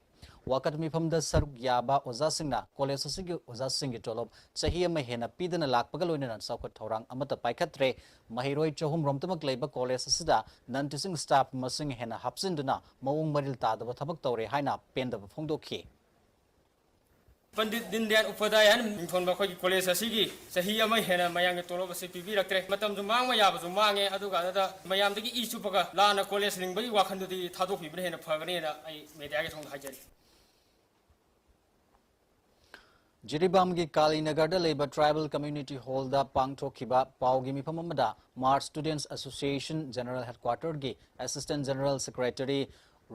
ꯋꯥꯀꯠ ꯃꯤꯐꯝꯗ ꯁꯔꯨꯛ ꯌꯥꯕ ꯑꯣꯖꯥꯁꯤꯡꯅ ꯀꯣꯂꯦꯖ ꯑꯁꯤꯒꯤ ꯑꯣꯖꯥꯁꯤꯡꯒꯤ ꯇꯣꯂꯣꯞ ꯆꯍꯤ ꯑꯃ ꯍꯦꯟꯅ ꯄꯤꯗꯅ ꯂꯥꯛꯄꯒ ꯂꯣꯏꯅꯅ ꯆꯥꯎꯈꯠ ꯊꯧꯔꯥꯡ ꯑꯃꯠꯇ ꯄꯥꯏꯈꯠꯇ꯭ꯔꯦ꯫ ꯃꯍꯩꯔꯣꯏ ꯆꯍꯨꯝ ꯔꯣꯝꯇꯃꯛ ꯂꯩꯕ ꯀꯣꯂꯦꯖ ꯑꯁꯤꯗ non teaching staff ꯃꯁꯤꯡ ꯍꯦꯟꯅ ꯍꯥꯞꯆꯤꯟꯗꯨꯅ ꯃꯑꯣꯡ ꯃꯔꯤꯜ ꯇꯥꯗꯕ ꯊꯕꯛ ꯇꯧꯔꯦ ꯍꯥꯏꯅ ꯄꯦꯟꯗꯕ ꯐꯣꯡꯗꯣꯛꯈꯤ꯫ ꯄꯟꯗꯤꯠ ꯗꯤꯟ ꯗꯌꯥꯜ ꯎꯄꯥꯙ꯭ꯌꯥꯌ ꯍꯥꯏꯅ ꯃꯤꯡꯊꯣꯟꯕ ꯑꯩꯈꯣꯏꯒꯤ ꯀꯣꯂꯦꯖ ꯑꯁꯤꯒꯤ ꯆꯍꯤ ꯑꯃ ꯍꯦꯟꯅ ꯃꯌꯥꯝꯒꯤ ꯇꯣꯂꯣꯞ ꯑꯁꯤ ꯄꯤꯕꯤꯔꯛꯇ꯭ꯔꯦ꯫ ꯃꯇꯝꯁꯨ ꯃꯥꯡꯕ ꯌꯥꯕꯁꯨ ꯃꯥꯡꯉꯦ꯫ ꯑꯗꯨꯒ ꯑꯗꯨꯗ ꯃꯌꯥꯝꯗꯒꯤ ꯏ ꯆꯨꯞꯄꯒ ꯂꯥꯟꯅ ꯀꯣꯂꯦꯖ ꯂꯤꯡꯕꯒꯤ ꯋꯥꯈꯜꯗꯨꯗꯤ ꯊꯥꯗꯣꯛꯄꯤꯕꯅ ꯍꯦꯟꯅ ꯐꯒꯅꯤꯅ ꯑꯩ ꯃꯦꯗꯤꯌꯥꯒꯤ ꯊꯣꯡꯗ ꯍꯥꯏꯖꯔꯤ꯫ ꯖꯤꯔꯤꯕꯥꯝꯒꯤ ꯀꯥꯂꯤꯅꯒꯔꯗ ꯂꯩꯕ ꯇ꯭ꯔꯥꯏꯕꯦꯜ ꯀꯝꯃ꯭ꯌꯨꯅꯤꯇꯤ ꯍꯣꯜꯗ ꯄꯥꯡꯊꯣꯛꯈꯤꯕ ꯄꯥꯎꯒꯤ ꯃꯤꯐꯝ ꯑꯃꯗ Hmar Students Association General Headquarterꯒꯤ Assistant General Secretary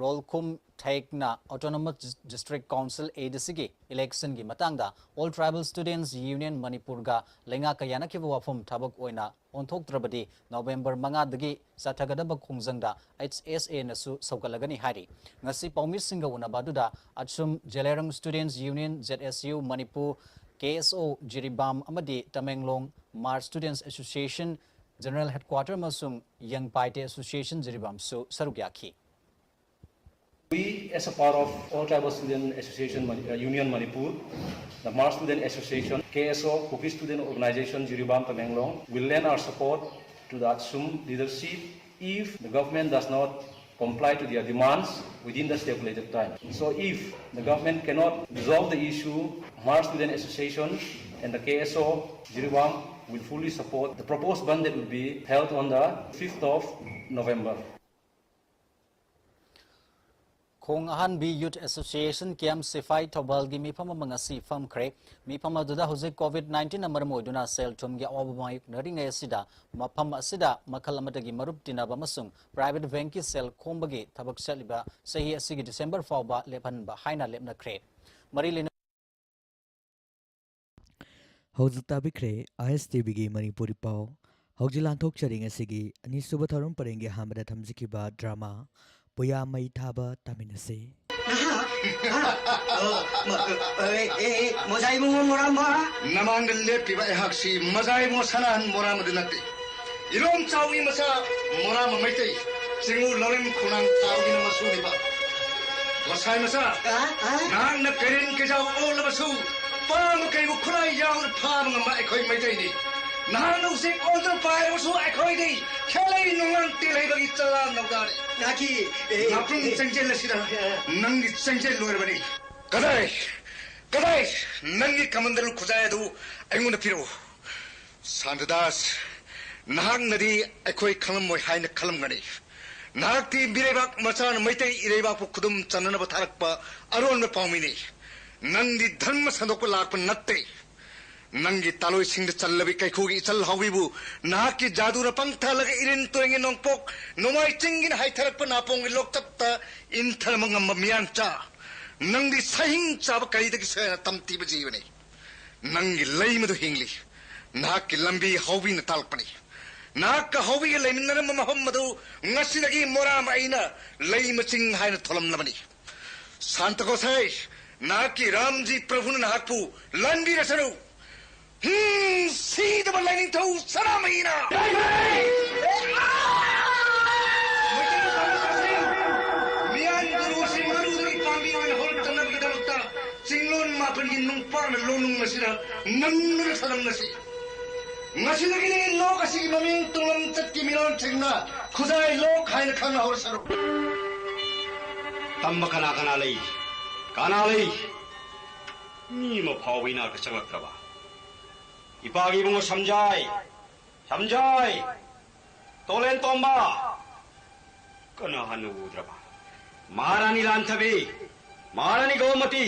ꯔꯣꯜꯈꯨꯝ ꯊꯦꯛꯅ Autonomous District Council eight ꯑꯁꯤꯒꯤ election ꯒꯤ ꯃꯇꯥꯡꯗ All Tribal Students Union ꯃꯅꯤꯄꯨꯔꯒ ꯂꯩꯉꯥꯛꯀ ꯌꯥꯅꯈꯤꯕ ꯋꯥꯐꯝ ꯊꯕꯛ ꯑꯣꯏꯅ ꯑꯣꯟꯊꯣꯛꯇ꯭ꯔꯕꯗꯤ ꯅꯣꯕꯦꯝꯕꯔ ꯃꯉꯥꯗꯒꯤ ꯆꯠꯊꯒꯗꯕ ꯈꯣꯡꯖꯪꯗ H S A ꯅꯁꯨ ꯁꯧꯒꯠꯂꯒꯅꯤ ꯍꯥꯏꯔꯤ꯫ ꯉꯁꯤ ꯄꯥꯎꯃꯤꯁꯤꯡꯒ ꯎꯅꯕ ꯑꯗꯨꯗ ꯑꯠꯁꯨꯝ ꯖꯦꯂꯦꯔꯣꯡ Students Union, Z S U Manipur, K S O Jiribam ꯑꯃꯗꯤ Tamenglong Hmar Students Association General Headquarter ꯑꯃꯁꯨꯡ Young Paite Association ꯖꯤꯔꯤꯕꯥꯝꯁꯨ ꯁꯔꯨꯛ ꯌꯥꯈꯤ꯫ We, as a part of All Tribal Student Association Mani-, uh, Union Manipur, the Hmar Student Association, K S O, Kuki Student Organization, Jiribam, Tamenglong, will lend our support to the Atsum leadership if the government does not comply to their demands within the stipulated time. So if the government cannot resolve the issue, Hmar Student Association and the K S O Jiribam will fully support the proposed bandh that will be held on the fifth of November. ꯈꯣꯡ ꯑꯍꯥꯟꯕꯤ Youth Association K M Sifai ꯊꯧꯕꯥꯜꯒꯤ ꯃꯤꯐꯝ ꯑꯃ ꯉꯁꯤ ꯐꯝꯈ꯭ꯔꯦ꯫ ꯃꯤꯐꯝ ꯑꯗꯨꯗ ꯍꯧꯖꯤꯛ COVID nineteen ꯅ ꯃꯔꯝ ꯑꯣꯏꯗꯨꯅ ꯁꯦꯜ ꯊꯨꯝꯒꯤ ꯑꯋꯥꯕ ꯃꯥꯌꯣꯛꯅꯔꯤꯉꯩ ꯑꯁꯤꯗ ꯃꯐꯝ ꯑꯁꯤꯗ ꯃꯈꯜ ꯑꯃꯗꯒꯤ ꯃꯔꯨꯞ ꯇꯤꯟꯅꯕ ꯑꯃꯁꯨꯡ private bank ꯀꯤ ꯁꯦꯜ ꯈꯣꯝꯕꯒꯤ ꯊꯕꯛ ꯆꯠꯂꯤꯕ ꯆꯍꯤ ꯑꯁꯤꯒꯤ December ꯐꯥꯎꯕ ꯂꯦꯞꯍꯟꯕ ꯍꯥꯏꯅ ꯂꯦꯞꯅꯈ꯭ꯔꯦ꯫ ꯃꯔꯤ ꯂꯩꯅ ꯍꯧꯖꯤꯛ ꯇꯥꯕꯤꯈ꯭ꯔꯦ I S T V ꯒꯤ ꯃꯅꯤꯄꯨꯔꯤ ꯄꯥꯎ꯫ ꯍꯧꯖꯤꯛ ꯂꯥꯟꯊꯣꯛꯆꯔꯤ ꯉꯁꯤꯒꯤ ꯑꯅꯤꯁꯨꯕ ꯊꯧꯔꯝ ꯄꯔꯦꯡꯒꯤ ꯑꯍꯥꯟꯕꯗ ꯊꯝꯖꯈꯤꯕ drama ꯄꯨꯌꯥ ꯃꯩ ꯊꯥꯕ ꯇꯥꯃꯤꯟꯅꯁꯤ꯫ ꯑ, ꯃ-, ꯑ, ꯑꯦ, ꯑꯦ, ꯑꯦ, ꯃꯣꯖꯥ ꯏꯕꯨꯡꯉꯣ ꯃꯣꯔꯥꯝꯕ꯫ ꯅꯃꯥꯡꯗ ꯂꯦꯞꯄꯤꯕ ꯑꯩꯍꯥꯛꯁꯤ ꯃꯖꯥ ꯏꯕꯨꯡꯉꯣ ꯁꯅꯥꯍꯟ ꯃꯣꯔꯥꯝꯕꯗꯨ ꯅꯠꯇꯦ꯫ ꯏꯔꯣꯝ ꯆꯥꯎꯏ ꯃꯆꯥ ꯃꯣꯔꯥꯝꯕ ꯃꯩꯇꯩ꯫ ꯆꯤꯡꯉꯨ ꯂꯧꯔꯦꯝ ꯈꯣꯡꯅꯥꯡ ꯊꯥꯕꯒꯤꯅ ꯃꯁꯨꯅꯤꯕ꯫ ꯃꯁꯥꯏ ꯃꯆꯥ, ꯑ, ꯑ? ꯅꯍꯥꯛꯅ ꯀꯩꯔꯦꯟ ꯀꯩꯖꯥꯎ ꯑꯣꯜꯂꯕꯁꯨ, ꯄꯥꯡꯕ ꯀꯩꯕꯨ ꯈꯨꯠꯂꯥꯏ ꯌꯥꯎꯅ ꯐꯥꯕ ꯉꯝꯕ ꯑꯩꯈꯣꯏ ꯃꯩꯇꯩꯅꯤ꯫ ꯅꯍꯥꯛꯅ ꯎꯆꯦꯛ ꯑꯣꯟꯗꯨꯅ ꯄꯥꯏꯔꯕꯁꯨ ꯑꯩꯈꯣꯏꯗꯤ ꯈꯦꯂꯩ ꯅꯣꯡꯉꯥꯟ ꯇꯦꯜꯍꯩꯕꯒꯤ ꯆꯔꯥ ꯅꯧꯗꯥꯅꯤ꯫ ꯅꯍꯥꯛꯀꯤ, ꯑꯦ, ꯉꯥꯄ꯭ꯔꯨꯝ ꯑꯦ, ꯆꯪꯖꯦꯜ ꯑꯁꯤꯗ ꯑꯦ, ꯅꯪꯒꯤ ꯆꯪꯖꯦꯜ ꯂꯣꯏꯔꯕꯅꯤ꯫ ꯀꯗꯥꯏ? ꯀꯗꯥꯏ? ꯅꯪꯒꯤ ꯀꯃꯟꯗꯜ ꯈꯨꯖꯥꯏ ꯑꯗꯨ ꯑꯩꯉꯣꯟꯗ ꯄꯤꯔꯛꯎ꯫ ꯁꯥꯟꯇꯗꯥꯁ, ꯅꯍꯥꯛꯅꯗꯤ ꯑꯩꯈꯣꯏ ꯈꯪꯂꯝꯃꯣꯏ ꯍꯥꯏꯅ ꯈꯜꯂꯝꯒꯅꯤ꯫ ꯅꯍꯥꯛꯇꯤ ꯃꯤꯔꯩꯕꯥꯛ ꯃꯆꯥꯅ ꯃꯩꯇꯩ ꯏꯔꯩꯕꯥꯛꯄꯨ ꯈꯨꯗꯨꯝ ꯆꯟꯅꯅꯕ ꯊꯥꯔꯛꯄ ꯑꯔꯣꯟꯕ ꯄꯥꯎꯃꯤꯅꯤ꯫ ꯅꯪꯗꯤ ꯙꯔꯃ ꯁꯟꯗꯣꯛꯄ ꯂꯥꯛꯄ ꯅꯠꯇꯦ꯫ ꯅꯪꯒꯤ ꯇꯥꯂꯣꯏꯁꯤꯡꯗ ꯆꯜꯂꯕꯤ ꯀꯩꯀꯨꯒꯤ ꯏꯆꯜ ꯍꯥꯎꯕꯤꯕꯨ ꯅꯍꯥꯛꯀꯤ ꯖꯥꯗꯨꯅ ꯄꯪꯊꯍꯜꯂꯒ ꯏꯔꯤꯟ ꯇꯨꯔꯦꯟꯒꯤ ꯅꯣꯡꯄꯣꯛ ꯅꯣꯡꯃꯥꯏ ꯆꯤꯡꯒꯤꯅ ꯍꯥꯏꯊꯔꯛꯄ ꯅꯥꯄꯣꯡꯒꯤ ꯂꯣꯛꯆꯞꯇ ꯏꯟꯊꯔꯝꯕ ꯉꯝꯕ ꯃꯤꯌꯥꯟꯆꯥ꯫ ꯅꯪꯗꯤ ꯁꯍꯤꯡ ꯆꯥꯕ ꯀꯩꯗꯒꯤ ꯁꯣꯏꯅ ꯇꯝꯊꯤꯕ ꯖꯤꯕꯅꯤ꯫ ꯅꯪꯒꯤ ꯂꯩꯃꯗꯨ ꯍꯤꯡꯂꯤ꯫ ꯅꯍꯥꯛꯀꯤ ꯂꯝꯕꯤ ꯍꯥꯎꯕꯤꯅ ꯇꯥꯛꯂꯛꯄꯅꯤ꯫ ꯅꯍꯥꯛꯀ ꯍꯥꯎꯕꯤꯒ ꯂꯩꯃꯤꯟꯅꯔꯝꯕ ꯃꯐꯝ ꯑꯗꯨ ꯉꯁꯤꯗꯒꯤ ꯃꯣꯔꯥꯝ ꯑꯩꯅ ꯂꯩꯃ ꯆꯤꯡ ꯍꯥꯏꯅ ꯊꯣꯜꯂꯝꯂꯕꯅꯤ꯫ ꯁꯥꯟꯇ ꯒꯣꯁꯥꯏ, ꯅꯍꯥꯛꯀꯤ ꯔꯥꯝꯖꯤ ꯄ꯭ꯔꯚꯨꯅ ꯅꯍꯥꯛꯄꯨ ꯂꯥꯟꯕꯤꯔꯁꯅꯨ꯫ ꯍꯝ, ꯁꯤꯗꯕ ꯂꯥꯏꯅꯤꯡꯊꯧ ꯁꯅꯥꯃꯍꯤꯅ ꯃꯩꯇꯩ ꯀꯥꯡꯂꯨꯞ ꯑꯁꯤ ꯃꯤꯌꯥꯟ ꯒꯨꯔꯨꯁꯤꯡ ꯃꯔꯨꯗꯒꯤ ꯄꯥꯝꯕꯤ ꯑꯣꯏꯅ ꯍꯧꯔꯛꯇꯅꯕꯒꯤꯗꯃꯛꯇ ꯆꯤꯡꯂꯣꯟ ꯃꯥꯄꯟꯒꯤ ꯅꯨꯡꯄꯥꯛꯅ ꯂꯣꯅꯨꯡ ꯑꯁꯤꯗ ꯅꯝꯗꯨꯅ ꯊꯅꯝꯂꯁꯤ꯫ ꯉꯁꯤꯗꯒꯤꯗꯤ ꯂꯣꯛ ꯑꯁꯤꯒꯤ ꯃꯃꯤꯡ ꯇꯨꯡꯂꯝ ꯆꯠꯀꯤ ꯃꯤꯔꯣꯟꯁꯤꯡꯅ ꯈꯨꯖꯥꯏ ꯂꯣꯛ ꯍꯥꯏꯅ ꯈꯪꯅꯍꯧꯔꯁꯅꯨ꯫ ꯇꯝꯕ ꯀꯅꯥ ꯀꯅꯥ ꯂꯩ? ꯀꯅꯥ ꯂꯩ? ꯃꯤ ꯑꯃ ꯐꯥꯎꯕ ꯏꯅꯥꯛꯇ ꯆꯪꯂꯛꯇ꯭ꯔꯕ? ꯏꯄꯥꯒꯤ ꯏꯕꯨꯡꯉꯣ ꯁꯝꯖꯥꯏ, ꯁꯝꯖꯥꯏ, ꯇꯣꯂꯦꯟ ꯇꯣꯝꯕ, ꯀꯅꯥ ꯍꯟꯅ ꯎꯗ꯭ꯔꯕ? ꯃꯍꯥꯔꯥꯅꯤ ꯂꯥꯟꯊꯕꯤ, ꯃꯍꯥꯔꯥꯅꯤ ꯒꯣꯃꯇꯤ,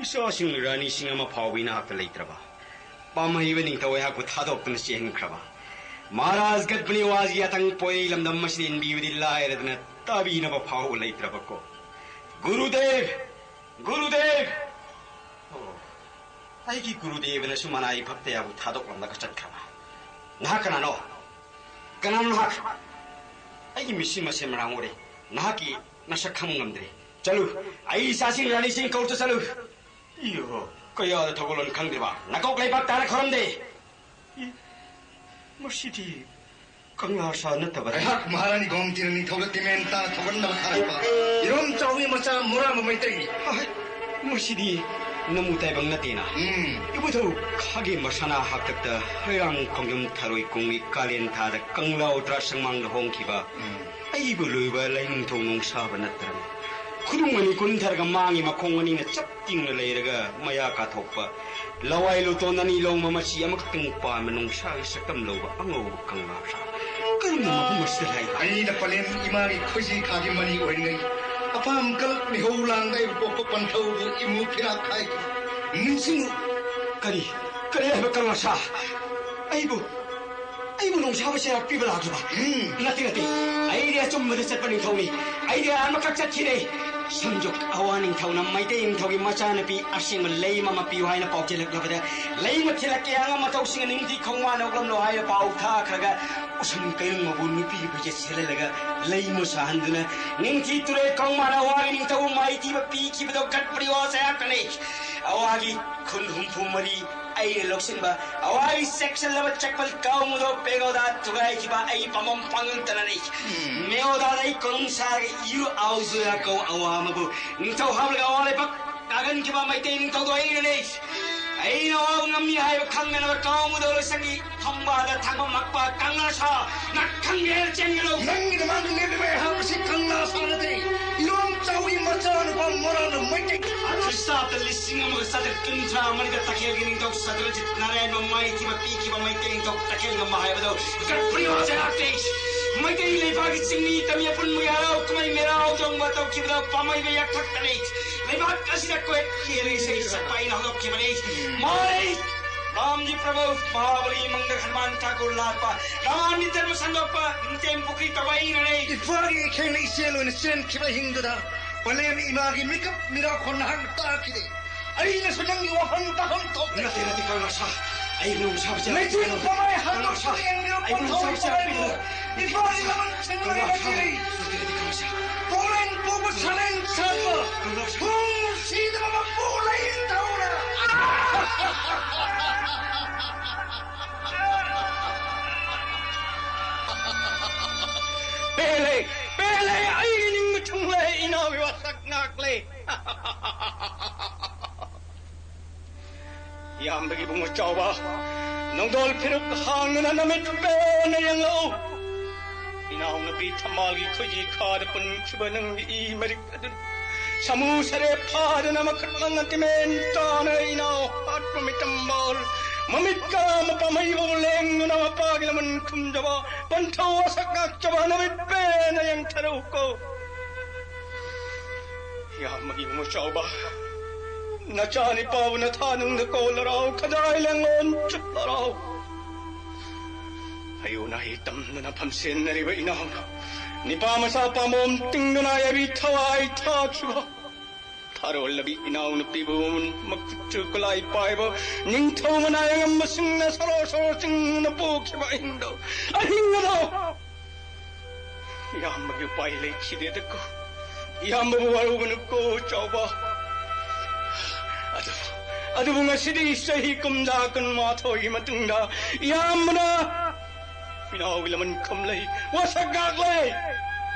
ꯏꯆꯥꯁꯤꯡ ꯔꯥꯅꯤꯁꯤꯡ ꯑꯃ ꯐꯥꯎꯕ ꯏꯅꯥꯛꯇ ꯂꯩꯇ꯭ꯔꯕ? ꯄꯥꯝꯍꯩꯕ ꯅꯤꯡꯊꯧ ꯑꯩꯍꯥꯛꯄꯨ ꯊꯥꯗꯣꯛꯇꯨꯅ ꯆꯦꯟꯈ꯭ꯔꯕ? ꯃꯍꯥꯔꯥꯖ ꯒꯠꯕꯅꯤꯋꯥꯖꯒꯤ ꯑꯇꯪ ꯄꯣꯏꯔꯩ ꯂꯝꯗꯝ ꯑꯁꯤꯗ ꯏꯟꯕꯤꯕꯗꯤ ꯂꯥꯏꯔꯗꯅ ꯇꯥꯕꯤꯅꯕ ꯐꯥꯎꯕ ꯂꯩꯇ꯭ꯔꯕꯀꯣ꯫ ꯒꯨꯔꯨꯗꯦꯕ! ꯒꯨꯔꯨꯗꯦꯕ! ꯑꯣ, ꯑꯩꯒꯤ ꯒꯨꯔꯨꯗꯦꯕꯅꯁꯨ ꯃꯅꯥꯏ ꯚꯛꯇ ꯑꯩꯕꯨ ꯊꯥꯗꯣꯛꯂꯝꯂꯒ ꯆꯠꯈ꯭ꯔꯕ? ꯅꯍꯥꯛ ꯀꯅꯥꯅꯣ? ꯀꯅꯥꯅꯣ ꯅꯍꯥꯛ? ꯑꯩꯒꯤ ꯃꯤꯠꯁꯤ ꯃꯁꯦꯟ ꯃꯔꯥꯡ ꯑꯣꯏꯔꯦ꯫ ꯅꯍꯥꯛꯀꯤ ꯅꯁꯛ ꯈꯪꯕ ꯉꯝꯗ꯭ꯔꯦ꯫ ꯆꯠꯂꯨ, ꯑꯩ ꯏꯆꯥꯁꯤꯡ ꯔꯥꯅꯤꯁꯤꯡ ꯀꯧꯔꯨꯆꯣ, ꯆꯠꯂꯨ꯫ ꯏꯌꯣ, ꯀꯌꯥꯗ ꯊꯧꯒꯜꯂꯣꯟ ꯈꯪꯗ꯭ꯔꯤꯕ? ꯅꯀꯣꯛ ꯂꯩꯕꯥꯛ ꯇꯥꯅ ꯈꯣꯔꯝꯗꯦ꯫ ꯏ, ꯃꯁꯤꯗꯤ ꯀꯪꯂꯥ ꯁꯥ ꯅꯠꯇꯕ? ꯑꯩꯍꯥꯛ ꯃꯍꯥꯔꯥꯅꯤ ꯒꯣꯃꯇꯤꯅ ꯅꯤꯡꯊꯧꯗ ꯇꯤꯃꯦꯟ ꯇꯥꯅ ꯊꯧꯒꯠꯅꯕ ꯊꯥꯔꯛꯄ ꯏꯔꯣꯝ ꯆꯥꯎꯕꯤ ꯃꯆꯥ ꯃꯨꯔꯥꯕ ꯃꯩꯇꯩꯅꯤ꯫ ꯑꯍꯩ, ꯃꯁꯤꯗꯤ ꯅꯃꯨ ꯇꯥꯏꯕꯪ ꯅꯠꯇꯦꯅ꯫ ꯎꯝ꯫ ꯏꯕꯨꯙꯧ, ꯈꯥꯒꯤ ꯃꯁꯥꯅ ꯍꯥꯛꯇꯛꯇ ꯍꯩꯔꯥꯡ ꯈꯣꯡꯖꯝ ꯊꯔꯣꯏ ꯀꯨꯡꯒꯤ ꯀꯥꯂꯦꯟ ꯊꯥꯗ ꯀꯪꯂꯥ ꯎꯇ꯭ꯔꯥ ꯁꯪꯃꯥꯡꯗ ꯍꯣꯡꯈꯤꯕ ꯎꯝ꯫ ꯑꯩꯕꯨ ꯂꯣꯏꯕ ꯂꯥꯏꯅꯤꯡꯊꯧ ꯅꯨꯡꯁꯥꯕ ꯅꯠꯇ꯭ꯔꯅꯦ? ꯈꯨꯅꯨꯡ ꯑꯅꯤ ꯀꯨꯟꯊꯔꯒ ꯃꯥꯡꯒꯤ ꯃꯈꯣꯡ ꯑꯅꯤꯅ ꯆꯞ ꯇꯤꯡꯅ ꯂꯩꯔꯒ ꯃꯌꯥ ꯀꯥꯊꯣꯛꯄ, ꯂꯋꯥꯏ ꯂꯨꯇꯣꯟ ꯑꯅꯤ ꯂꯣꯡꯕ ꯃꯆꯤ ꯑꯃꯈꯛꯇꯪ ꯄꯥꯟꯕ ꯅꯨꯡꯁꯥꯒꯤ ꯁꯛꯇꯝ ꯂꯧꯕ ꯑꯉꯧꯕ ꯀꯪꯂꯥ ꯁꯥ꯫ ꯀꯔꯝꯅ ꯃꯐꯝ ꯑꯁꯤꯗ ꯂꯥꯛꯏꯕ? ꯑꯩꯅ ꯄꯂꯦꯝ ꯏꯃꯥꯒꯤ ꯈꯣꯏꯖꯤ ꯈꯥꯒꯤ ꯃꯅꯤ ꯑꯣꯏꯔꯤꯉꯩ ꯑꯄꯥꯝ ꯀꯜꯂꯛ ꯃꯤꯍꯧ ꯂꯥꯡꯗ ꯑꯩꯕꯨ ꯄꯣꯛꯄ ꯄꯟꯊꯧꯕꯨ ꯏꯃꯨ ꯐꯤꯔꯥꯛ ꯈꯥꯏꯈꯤ꯫ ꯅꯤꯡꯁꯤꯡꯉꯨ꯫ ꯀꯔꯤ? ꯀꯔꯤ ꯍꯥꯏꯕ ꯀꯪꯂꯥ ꯁꯥ? ꯑꯩꯕꯨ ꯑꯩꯕꯨ ꯅꯣꯡꯁꯥꯕ ꯆꯩꯔꯥꯛ ꯄꯤꯕ ꯂꯥꯛꯂꯤꯕ? ꯎꯝ꯫ ꯅꯠꯇꯦ, ꯅꯠꯇꯦ꯫ ꯑꯩꯗꯤ ꯑꯆꯨꯝꯕꯗ ꯆꯠꯄ ꯅꯤꯡꯊꯧꯅꯤ꯫ ꯑꯩꯗꯤ ꯑꯃꯈꯛ ꯆꯠꯈꯤꯔꯦ꯫ ꯁꯝꯖꯣꯛ ꯑꯋꯥ ꯅꯤꯡꯊꯧꯅ ꯃꯩꯇꯩ ꯅꯤꯡꯊꯧꯒꯤ ꯃꯆꯥꯅꯨꯄꯤ ꯑꯁꯦꯡꯕ ꯂꯩꯃ ꯑꯃ ꯄꯤꯌꯨ ꯍꯥꯏꯅ ꯄꯥꯎ ꯆꯦꯜꯂꯛꯂꯕꯗ, ꯂꯩꯃ ꯊꯤꯜꯂꯛꯀꯦ ꯑꯉꯝ ꯃꯇꯧꯁꯤꯡꯅ ꯅꯤꯡꯊꯤ ꯈꯣꯡꯃꯥꯟ ꯍꯧꯒꯠꯂꯝꯂꯣ ꯍꯥꯏꯅ ꯄꯥꯎ ꯊꯥꯈ꯭ꯔꯒ, ꯎꯁꯨꯝ ꯀꯩꯔꯨꯝ ꯃꯕꯨ ꯅꯨꯄꯤꯒꯤ ꯐꯤꯖꯦꯠ ꯁꯦꯠꯍꯜꯂꯒ ꯂꯩꯃ ꯁꯥꯍꯟꯗꯨꯅ ꯅꯤꯡꯊꯤ ꯇꯨꯔꯦꯜ ꯈꯣꯡꯃꯥꯟ ꯑꯋꯥꯒꯤ ꯅꯤꯡꯊꯧ ꯃꯥꯏꯊꯤꯕ ꯄꯤꯈꯤꯕꯗꯣ ꯒꯠꯄꯔꯤ ꯋꯥ ꯆꯩꯔꯥꯛꯇꯅꯤ꯫ ꯑꯋꯥꯒꯤ ꯈꯨꯟ ꯍꯨꯝꯐꯨ ꯃꯔꯤ ꯑꯩꯅ ꯂꯧꯁꯤꯟꯕ, ꯑꯋꯥꯒꯤ ꯆꯦꯛꯁꯤꯜꯂꯕ ꯆꯦꯛꯄꯜ ꯀꯥꯎꯃꯨꯗꯣ ꯄꯦꯒꯣꯗꯥ ꯊꯨꯒꯥꯏꯈꯤꯕ ꯑꯩ ꯄꯥꯝꯕꯝ ꯄꯥꯡꯒꯜꯇꯅꯅꯤ꯫ ꯎꯝ꯫ ꯃꯦꯒꯣꯗꯥꯗ ꯑꯩ ꯀꯣꯅꯨꯡ ꯁꯥꯔꯒ ꯏꯌꯨ ꯑꯥꯎꯖꯨꯌꯥ ꯀꯧ ꯑꯋꯥ ꯑꯃꯕꯨ ꯅꯤꯡꯊꯧ ꯍꯥꯞꯂꯒ ꯑꯋꯥ ꯂꯩꯄꯥꯛ ꯀꯥꯒꯟꯈꯤꯕ ꯃꯩꯇꯩ ꯅꯤꯡꯊꯧꯗꯣ ꯑꯩꯅꯅꯤ꯫ ꯑꯩꯅ ꯑꯋꯥꯕ ꯉꯝꯃꯤ ꯍꯥꯏꯕ ꯈꯪꯅꯅꯕ ꯀꯥꯎꯃꯨꯗꯣ ꯂꯣꯏꯁꯪꯒꯤ ꯊꯣꯡꯕꯥꯗ ꯊꯥꯡꯕ ꯃꯛꯄ ꯀꯪꯂꯥ ꯁꯥ ꯅ ꯈꯪꯒꯦ ꯆꯦꯟꯒꯅꯨ꯫ ꯅꯪꯒꯤꯗꯃꯛ ꯂꯦꯞꯂꯤꯕ ꯑꯩꯍꯥꯛ ꯑꯁꯤ ꯀꯪꯂꯥ ꯁꯥ ꯅꯠꯇꯦ꯫ ꯏꯔꯣꯝ ꯆꯥꯎꯏ ꯃꯆꯥꯅꯨꯄꯥ ꯃꯣꯔꯥꯅ ꯃꯩꯇꯩ꯫ ꯈ꯭ꯔꯤꯁꯇꯥꯕꯗ ꯂꯤꯁꯤꯡ ꯑꯃꯒ ꯆꯥꯇ꯭ꯔꯦꯠ ꯀꯨꯟꯊ꯭ꯔꯥ ꯃꯔꯤꯗ ꯇꯈꯦꯜꯒꯤ ꯅꯤꯡꯊꯧ ꯁꯇ꯭ꯔꯖꯤꯠ ꯅꯥꯔꯥꯌꯟꯕꯨ ꯃꯥꯏꯊꯤꯕ ꯄꯤꯈꯤꯕ ꯃꯩꯇꯩ ꯅꯤꯡꯊꯧ ꯇꯈꯦꯜ ꯉꯝꯕ ꯍꯥꯏꯕꯗꯨ ꯒꯠꯄꯔꯤ ꯋꯥ ꯆꯩꯔꯥꯛꯇꯦ꯫ ꯃꯩꯇꯩ ꯂꯩꯕꯥꯛꯀꯤ ꯆꯤꯡꯃꯤ ꯇꯝꯃꯤ ꯑꯄꯨꯟꯕꯒꯤ ꯍꯔꯥꯎ ꯀꯨꯝꯍꯩ ꯃꯦꯔꯥ ꯍꯧꯗꯣꯡꯕ ꯇꯧꯈꯤꯕꯗ ꯄꯥꯝꯃꯩꯕ ꯌꯥꯛꯊꯛꯇꯅꯤ꯫ ꯂꯩꯕꯥꯛ ꯑꯁꯤꯗ ꯀꯣꯏꯠ ꯌꯦꯔ ꯏꯁꯩ ꯁꯛꯄ ꯑꯩꯅ ꯍꯧꯗꯣꯛꯈꯤꯕꯅꯤ꯫ ꯃꯥꯔꯩ ꯔꯥꯝꯖꯤ ꯄ꯭ꯔꯚꯨ, ꯃꯍꯥꯕꯂꯤ, ꯃꯪꯗ ꯍꯅꯨꯃꯥꯟ ꯊꯥꯀꯨꯔ ꯂꯥꯠꯄ, ꯔꯥꯝꯒꯤ ꯙꯔꯃ ꯁꯟꯗꯣꯛꯄ, ꯅꯤꯡꯊꯦꯝ ꯄꯨꯈ꯭ꯔꯤ ꯇꯧꯕ ꯑꯩꯅꯅꯦ꯫ ꯏꯄꯥꯒꯤ ꯏꯈꯦꯡꯅ ꯏꯆꯦꯜ ꯑꯣꯏꯅ ꯆꯦꯟꯈꯤꯕ ꯑꯍꯤꯡꯗꯨꯗ ꯄꯂꯦꯝ ꯏꯃꯥꯒꯤ ꯃꯤꯀꯞ ꯃꯤꯔꯥꯎꯈꯣꯟ ꯅꯍꯥꯛꯅ ꯇꯥꯈꯤꯗꯦ꯫ ꯑꯩꯅꯁꯨ ꯅꯪꯒꯤ ꯋꯥꯐꯝ ꯇꯥꯐꯝ ꯊꯣꯛꯇꯦ꯫ ꯅꯠꯇꯦ, ꯅꯠꯇꯦ, ꯀꯪꯂꯥ ꯁꯥ꯫ ꯑꯩ ꯅꯣꯡ ꯁꯥꯕꯁꯦ ꯂꯩꯆꯤꯟ ꯄꯥꯝꯃꯩ ꯀꯪꯂꯥ ꯁꯥ꯫ ꯍꯥꯠꯇꯣꯛꯄ ꯌꯦꯡꯂꯤꯕ ꯑꯩ ꯅꯣꯡ ꯄꯣꯠꯊꯣꯛ ꯁꯥꯕꯁꯦ ꯄꯥꯝꯃꯩꯕꯨ ꯏꯄꯥꯒꯤ ꯂꯃꯟ ꯁꯤꯡꯅ ꯀꯪꯂꯥ ꯁꯥ꯫ ꯂꯩꯔꯛꯈꯤꯗꯦ꯫ ꯅꯠꯇꯦ, ꯅꯠꯇꯦ, ꯀꯪꯂꯥ ꯁꯥ꯫ ꯄꯣꯂꯦꯟ ꯄꯨꯕ ꯁꯥꯂꯦꯟ ꯁꯥꯠꯄ ꯀꯪꯂꯥ ꯁꯥ꯫ ꯄꯨꯡ ꯁꯤꯗꯕ ꯃꯄꯨ ꯂꯩꯅꯤꯡꯊꯧꯅ꯫ ꯄꯦꯜꯂꯦ, ꯄꯦꯜꯂꯦ, ꯑꯩꯒꯤ ꯅꯤꯡꯕ ꯊꯨꯡꯂꯦ, ꯏꯅꯥꯎꯒꯤ ꯋꯥꯁꯛ ꯉꯥꯛꯂꯦ꯫ ꯏꯌꯥꯝꯕꯒꯤ ꯏꯕꯨꯡꯉꯣ ꯆꯥꯎꯕ, ꯅꯣꯡꯗꯣꯜ ꯐꯤꯔꯨꯛ ꯍꯥꯡꯗꯨꯅ ꯅꯃꯤꯠ ꯄꯦꯟꯅ ꯌꯦꯡꯂꯛꯎ꯫ ꯏꯅꯥꯎꯅꯨꯄꯤ ꯊꯝꯕꯥꯜꯒꯤ ꯈꯨꯖꯤ ꯈꯥꯗ ꯄꯨꯟꯈꯤꯕ ꯅꯪꯒꯤ ꯏ ꯃꯔꯤꯛ ꯑꯗꯨ ꯁꯥꯃꯨ ꯁꯔꯦꯞ ꯐꯥꯗꯨꯅ ꯃꯈꯨꯠ ꯃꯉꯥ ꯇꯤꯃꯦꯟ ꯇꯥꯅ ꯏꯅꯥꯎ ꯍꯥꯠꯄ ꯃꯤꯇꯝꯕꯥꯜ ꯃꯃꯤꯠ ꯀꯥ ꯃꯄꯥꯃꯩꯕꯨ ꯂꯦꯡꯗꯨꯅ ꯃꯄꯥꯒꯤ ꯂꯃꯟ ꯈꯨꯝꯖꯕ ꯄꯟꯊꯧ ꯑꯁꯛ ꯉꯥꯛꯆꯕ ꯅꯨꯃꯤꯠ ꯄꯦꯟꯅ ꯌꯦꯡꯊꯔꯛꯎꯀꯣ꯫ ꯏꯌꯥꯝꯕꯒꯤ ꯏꯕꯨꯡꯉꯣ ꯆꯥꯎꯕ, ꯅꯆꯥ ꯅꯤꯄꯥꯕꯨ ꯅꯊꯥꯅꯨꯡꯗ ꯀꯣꯜꯂꯔꯥꯎ, ꯈꯖꯥꯏ ꯂꯦꯡꯂꯣꯟ ꯆꯨꯞꯂꯔꯥꯎ꯫ ꯑꯌꯨ ꯅꯥꯍꯤ ꯇꯝꯗꯨꯅ ꯐꯝꯁꯦꯟꯅꯔꯤꯕ ꯏꯅꯥꯎꯅ ꯅꯤꯄꯥ ꯃꯆꯥ ꯄꯥꯝꯕꯣꯝ ꯇꯤꯡꯗꯨꯅ ꯌꯥꯕꯤ ꯊꯋꯥꯏ ꯊꯥꯈꯤꯕ ꯊꯥꯔꯣꯜꯂꯕꯤ ꯏꯅꯥꯎꯅꯨꯄꯤꯕꯨ ꯃꯈꯨꯠꯁꯨ ꯈꯨꯠꯂꯥꯏ ꯄꯥꯏꯕ ꯅꯤꯡꯊꯧ ꯃꯅꯥꯏ ꯑꯉꯝꯕꯁꯤꯡꯅ ꯁꯣꯔꯣ ꯁꯣꯔꯣ ꯆꯤꯡꯅ ꯄꯣꯛꯈꯤꯕ ꯑꯍꯤꯡꯗꯣ, ꯑꯍꯤꯡ ꯑꯗꯣ ꯏꯌꯥꯝꯕꯒꯤ ꯎꯄꯥꯏ ꯂꯩꯈꯤꯗꯦꯗꯀꯣ꯫ ꯏꯌꯥꯝꯕꯕꯨ ꯋꯥꯔꯧꯒꯅꯨꯀꯣ ꯆꯥꯎꯕ꯫ ꯑꯗꯨꯕꯨ, ꯑꯗꯨꯕꯨ ꯉꯁꯤꯗꯤ ꯆꯍꯤ ꯀꯨꯝꯖꯥ ꯀꯨꯟꯃꯥꯊꯣꯏꯒꯤ ꯃꯇꯨꯡꯗ ꯏꯌꯥꯝꯕꯅ ꯏꯅꯥꯎꯒꯤ ꯂꯃꯟ ꯈꯨꯝꯂꯩ ꯋꯥꯁꯛ ꯉꯥꯛꯂꯩ꯫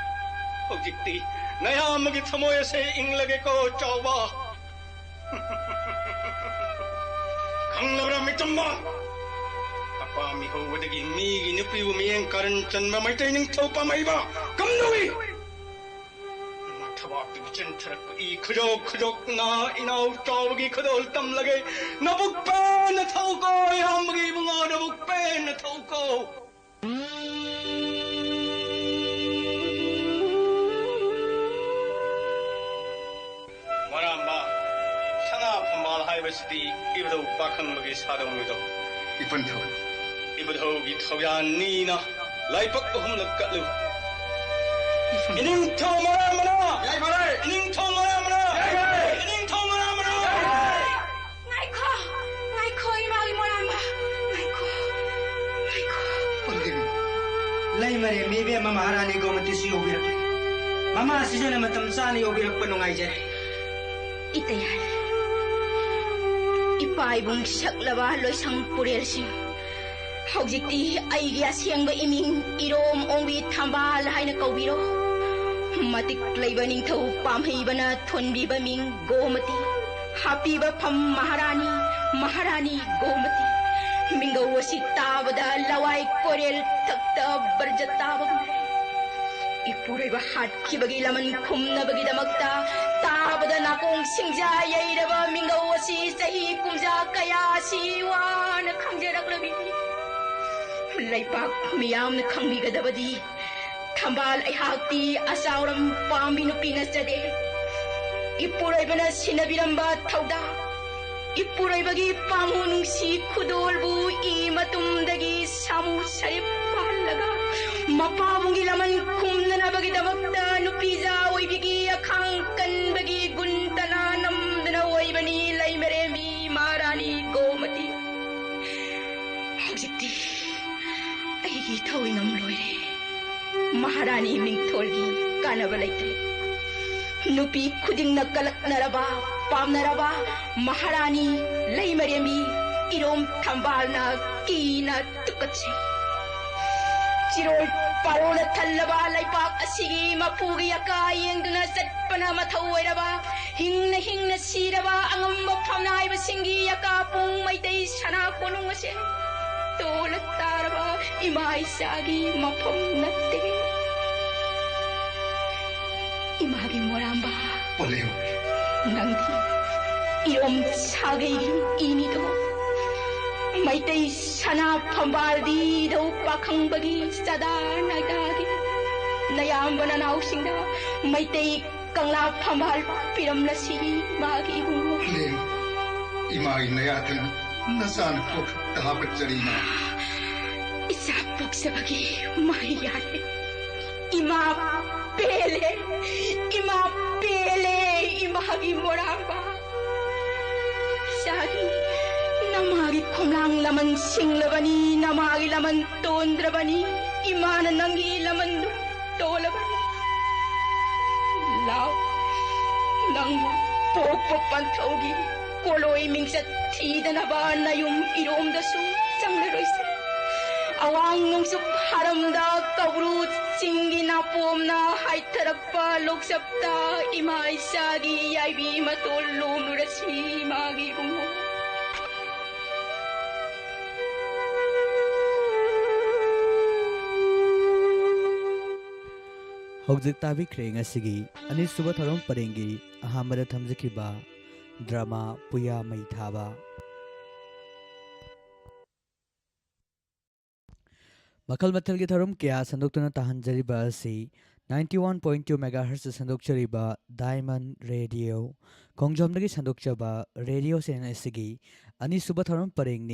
ꯍꯧꯖꯤꯛꯇꯤ ꯅꯌꯥꯝꯕꯒꯤ ꯊꯃꯣꯏ ꯑꯁꯦ ꯏꯪꯂꯒꯦꯀꯣ ꯆꯥꯎꯕ꯫ ꯈꯪꯂꯕ꯭ꯔꯥ ꯃꯤꯇꯝꯕ? ꯑꯄꯥꯝꯃꯤ ꯍꯧꯕꯗꯒꯤ ꯃꯤꯒꯤ ꯅꯨꯄꯤꯕꯨ ꯃꯤꯠꯌꯦꯡ ꯀꯥꯔꯟ ꯆꯟꯕ ꯃꯩꯇꯩ ꯅꯤꯡꯊꯧ ꯄꯥꯝꯍꯩꯕ ꯀꯝꯗꯧꯏ? ꯊꯕꯥꯛꯇꯒꯤ ꯆꯦꯟꯊꯔꯛꯄ ꯏ ꯈꯨꯖꯣꯛ ꯈꯨꯖꯣꯛꯅ ꯏꯅꯥꯎ ꯆꯥꯎꯕꯒꯤ ꯈꯨꯗꯣꯜ ꯇꯝꯂꯒꯦ꯫ ꯅꯕꯨꯛ ꯄꯦꯟꯅ ꯊꯧꯀꯣ, ꯏꯌꯥꯝꯕꯒꯤ ꯏꯕꯨꯡꯉꯣ, ꯅꯕꯨꯛ ꯄꯦꯟꯅ ꯊꯧꯀꯣ꯫ ꯃꯣꯏꯔꯥꯝꯕ, ꯁꯅꯥ ꯐꯝꯕꯥꯜ ꯍꯥꯏꯕꯁꯤꯗꯤ ꯏꯕꯨꯙꯧ ꯄꯥꯈꯪꯕꯒꯤ ꯁꯥꯗꯧꯅꯤꯗꯣ꯫ ꯏꯄꯟꯊꯧ꯫ ꯏꯕꯨꯙꯧꯒꯤ ꯊꯧꯖꯥꯟ ꯅꯤꯅ ꯂꯥꯏꯕꯛ ꯑꯍꯨꯝꯂꯛ ꯀꯠꯂꯨ꯫ ꯏꯅꯤꯡꯊꯧ ꯃꯣꯏꯔꯥꯝꯕꯅ! ꯌꯥꯏꯐꯔꯦ! ꯏꯅꯤꯡꯊꯧ ꯃꯣꯏꯔꯥꯝꯕꯅ! ꯌꯥꯏꯐꯔꯦ! ꯏꯅꯤꯡꯊꯧ ꯃꯣꯏꯔꯥꯝꯕꯅ! ꯌꯥꯏꯐꯔꯦ! ꯉꯥꯏꯈꯣ! ꯉꯥꯏꯈꯣ, ꯏꯃꯥꯒꯤ ꯃꯣꯏꯔꯥꯡꯕ! ꯉꯥꯏꯈꯣ! ꯉꯥꯏꯈꯣ! ꯄꯟꯒꯅꯨ꯫ ꯂꯩꯃꯔꯦꯝꯕꯤ ꯏꯕꯦꯝꯃ ꯃꯍꯥꯔꯥꯅꯤ ꯒꯣꯃꯇꯤꯁꯨ ꯌꯧꯕꯤꯔꯛꯂꯦ꯫ ꯃꯃꯥꯁꯤꯁꯨꯅ ꯃꯇꯝ ꯆꯥꯅ ꯌꯧꯕꯤꯔꯛꯄ ꯅꯨꯡꯉꯥꯏꯖꯔꯦ꯫ ꯏꯇꯩ ꯍꯥꯏꯔꯦ꯫ ꯏꯄꯥ ꯏꯕꯨꯡ ꯁꯛꯂꯕ ꯂꯣꯏꯁꯪ ꯄꯨꯔꯦꯜꯁꯤꯡ꯫ ꯍꯧꯖꯤꯛꯇꯤ ꯑꯩꯒꯤ ꯑꯁꯦꯡꯕ ꯏꯃꯤꯡ ꯏꯔꯣꯝ ꯑꯣꯡꯕꯤ ꯊꯝꯕꯥꯜ ꯍꯥꯏꯅ ꯀꯧꯕꯤꯔꯣ꯫ ꯃꯇꯤꯛ ꯂꯩꯕ ꯅꯤꯡꯊꯧ ꯄꯥꯝꯍꯩꯕꯅ ꯊꯣꯟꯕꯤꯕ ꯃꯤꯡ ꯒꯣꯃꯇꯤ꯫ ꯍꯥꯞꯄꯤꯕ ꯐꯝ ꯃꯍꯥꯔꯥꯅꯤ, ꯃꯍꯥꯔꯥꯅꯤ ꯒꯣꯃꯇꯤ꯫ ꯃꯤꯡꯒꯧ ꯑꯁꯤ ꯇꯥꯕꯗ ꯂꯋꯥꯏ ꯀꯣꯏꯔꯦꯜ ꯊꯛꯇ ꯕꯔꯖ ꯇꯥꯕꯒꯨꯝ꯫ ꯏꯄꯨꯔꯣꯏꯕ ꯍꯥꯠꯈꯤꯕꯒꯤ ꯂꯃꯟ ꯈꯨꯝꯅꯕꯒꯤꯗꯃꯛꯇ ꯇꯥꯕꯗ ꯅꯥꯀꯣꯡ ꯁꯤꯡꯖꯥ ꯌꯩꯔꯕ ꯃꯤꯡꯒꯧ ꯑꯁꯤ ꯆꯍꯤ ꯀꯨꯝꯖꯥ ꯀꯌꯥ ꯑꯁꯤ ꯋꯥꯅ ꯈꯪꯖꯔꯛꯂꯕꯤꯅꯤ꯫ ꯂꯩꯄꯥꯛ ꯃꯤꯌꯥꯝꯅ ꯈꯪꯕꯤꯒꯗꯕꯗꯤ ꯊꯝꯕꯥꯜ ꯑꯩꯍꯥꯛꯇꯤ ꯑꯆꯥꯎꯔꯝ ꯄꯥꯝꯕꯤ ꯅꯨꯄꯤ ꯅꯠꯆꯗꯦ꯫ ꯏꯄꯨꯔꯣꯏꯕꯅ ꯁꯤꯟꯅꯕꯤꯔꯝꯕ ꯊꯧꯗꯥ, ꯏꯄꯨꯔꯣꯏꯕꯒꯤ ꯄꯥꯝꯃꯨ ꯅꯨꯡꯁꯤ ꯈꯨꯗꯣꯜꯕꯨ ꯏ ꯃꯇꯨꯝꯗꯒꯤ ꯁꯥꯃꯨ ꯁꯔꯤꯞ ꯐꯥꯍꯜꯂꯒ ꯃꯄꯥꯕꯨꯡꯒꯤ ꯂꯃꯟ ꯈꯨꯝꯅꯅꯕꯒꯤꯗꯃꯛꯇ ꯅꯨꯄꯤꯖꯥ ꯑꯣꯏꯕꯤꯒꯤ ꯑꯈꯥꯡ ꯀꯟꯕꯒꯤ ꯒꯨꯟ ꯇꯅꯥ ꯅꯝꯗꯅ ꯑꯣꯏꯕꯅꯤ ꯂꯩꯃꯔꯦꯝꯕꯤ ꯃꯍꯥꯔꯥꯅꯤ ꯒꯣꯃꯇꯤ꯫ ꯍꯧꯖꯤꯛꯇꯤ ꯑꯩꯒꯤ ꯊꯧꯏꯉꯝ ꯂꯣꯏꯔꯦ꯫ ꯃꯍꯥꯔꯥꯅꯤ ꯃꯤꯡꯊꯣꯜꯒꯤ ꯀꯥꯟꯅꯕ ꯂꯩꯇ꯭ꯔꯦ꯫ ꯅꯨꯄꯤ ꯈꯨꯗꯤꯡꯅ ꯀꯂꯛꯅꯔꯕ, ꯄꯥꯝꯅꯔꯕ ꯃꯍꯥꯔꯥꯅꯤ ꯂꯩꯃꯔꯦꯝꯕꯤ ꯏꯔꯣꯝ ꯊꯝꯕꯥꯜꯅ ꯀꯤꯅ ꯇꯨꯀꯠꯆꯩ꯫ ꯆꯤꯔꯣꯜ ꯄꯥꯔꯣꯜꯅ ꯊꯜꯂꯕ ꯂꯩꯄꯥꯛ ꯑꯁꯤꯒꯤ ꯃꯄꯨꯒꯤ ꯑꯀꯥ ꯌꯦꯡꯗꯨꯅ ꯆꯠꯄꯅ ꯃꯊꯧ ꯑꯣꯏꯔꯕ, ꯍꯤꯡꯅ ꯍꯤꯡꯅ ꯁꯤꯔꯕ ꯑꯉꯝꯕ ꯐꯝꯅꯥꯏꯕꯁꯤꯡꯒꯤ ꯑꯀꯥ ꯄꯨꯡ ꯃꯩꯇꯩ ꯁꯅꯥ ꯀꯣꯅꯨꯡ ꯑꯁꯦ ꯇꯣꯜꯂ ꯇꯥꯔꯕ ꯏꯃꯥ ꯏꯆꯥꯒꯤ ꯃꯐꯝ ꯅꯠꯇꯦ꯫ ꯏꯃꯥꯒꯤ ꯃꯣꯔꯥꯝꯕ, ꯄꯣꯂꯦꯝ꯫ ꯅꯪꯗꯤ ꯏꯔꯣꯝ ꯁꯥꯒꯩꯒꯤ ꯏꯅꯤꯗꯣ꯫ ꯃꯩꯇꯩ ꯁꯅꯥ ꯐꯝꯕꯥꯜꯗꯤ ꯙꯧ ꯄꯥꯈꯪꯕꯒꯤ ꯆꯥꯗꯥ ꯅꯥꯏꯗꯥꯒꯤ ꯅꯌꯥꯝꯕ ꯅꯅꯥꯎꯁꯤꯡꯗ ꯃꯩꯇꯩ ꯀꯪꯂꯥ ꯐꯝꯕꯥꯜ ꯄꯤꯔꯝꯂꯁꯤ ꯃꯥꯒꯤ ꯏꯕꯨꯡꯉꯣ꯫ ꯂꯦꯝ, ꯏꯃꯥꯒꯤ ꯅꯌꯥꯊꯪ ꯅꯆꯥꯅ ꯀꯣꯛꯇ ꯍꯥꯞꯀꯠꯆꯔꯤ ꯏꯃꯥ꯫ ꯏꯆꯥ ꯄꯣꯛꯆꯕꯒꯤ ꯃꯍꯩ ꯌꯥꯜꯂꯦ꯫ ꯏꯃꯥ ꯄꯦꯜꯂꯦ, ꯏꯃꯥ ꯄꯦꯜꯂꯦ, ꯏꯃꯥꯒꯤ ꯃꯣꯔꯥꯡꯕ꯫ ꯏꯆꯥꯒꯤ ꯅꯃꯥꯒꯤ ꯈꯣꯝꯂꯥꯡ ꯂꯃꯟ ꯁꯤꯡꯂꯕꯅꯤ, ꯅꯃꯥꯒꯤ ꯂꯃꯟ ꯇꯣꯟꯗ꯭ꯔꯕꯅꯤ, ꯏꯃꯥꯅ ꯅꯪꯒꯤ ꯂꯃꯟꯗꯨ ꯇꯣꯜꯂꯕꯅꯤ꯫ ꯂꯥꯎ, ꯅꯪꯕꯨ ꯄꯣꯛꯄ ꯄꯟꯊꯧꯒꯤ ꯀꯣꯂꯣꯏ ꯃꯤꯡꯆꯠ ꯊꯤꯗꯅꯕ ꯅꯌꯨꯝ ꯏꯔꯣꯝꯗꯁꯨ ꯆꯪꯂꯔꯣꯏꯁꯤ꯫ ꯑꯋꯥꯡ ꯅꯣꯡꯆꯨꯞ ꯍꯥꯔꯝꯗ ꯀꯧꯕ꯭ꯔꯨ ꯆꯤꯡꯒꯤ ꯅꯥꯄꯣꯝꯅ ꯍꯥꯏꯊꯔꯛꯄ ꯂꯣꯛꯆꯞꯇ ꯏꯃꯥ ꯏꯆꯥꯒꯤ ꯌꯥꯏꯕꯤ ꯃꯇꯣꯜ ꯂꯣꯝꯂꯨꯔꯁꯤ ꯏꯃꯥꯒꯤ ꯏꯕꯨꯡꯉꯣ꯫ ꯍꯧꯖꯤꯛ ꯇꯥꯕꯤꯈ꯭ꯔꯦ ꯉꯁꯤꯒꯤ ꯑꯅꯤꯁꯨꯕ ꯊꯧꯔꯝ ꯄꯔꯦꯡꯒꯤ ꯑꯍꯥꯟꯕꯗ ꯊꯝꯖꯈꯤꯕ ꯗ꯭ꯔꯃꯥ ꯄꯨꯌꯥ ꯃꯩ ꯊꯥꯕ꯫ ꯃꯈꯜ ꯃꯊꯦꯜꯒꯤ ꯊꯧꯔꯝ ꯀꯌꯥ ꯁꯟꯗꯣꯛꯇꯨꯅ ꯇꯥꯍꯟꯖꯔꯤꯕ ꯑꯁꯤ ninety one point two megahertz ꯁꯟꯗꯣꯛꯆꯔꯤꯕ Diamond Radio ꯈꯣꯡꯖꯣꯝꯗꯒꯤ ꯁꯟꯗꯣꯛꯆꯕ ꯔꯦꯗꯤꯑꯣ ꯁꯦꯟ ꯑꯁꯤꯒꯤ ꯑꯅꯤꯁꯨꯕ ꯊꯧꯔꯝ ꯄꯔꯦꯡꯅꯤ꯫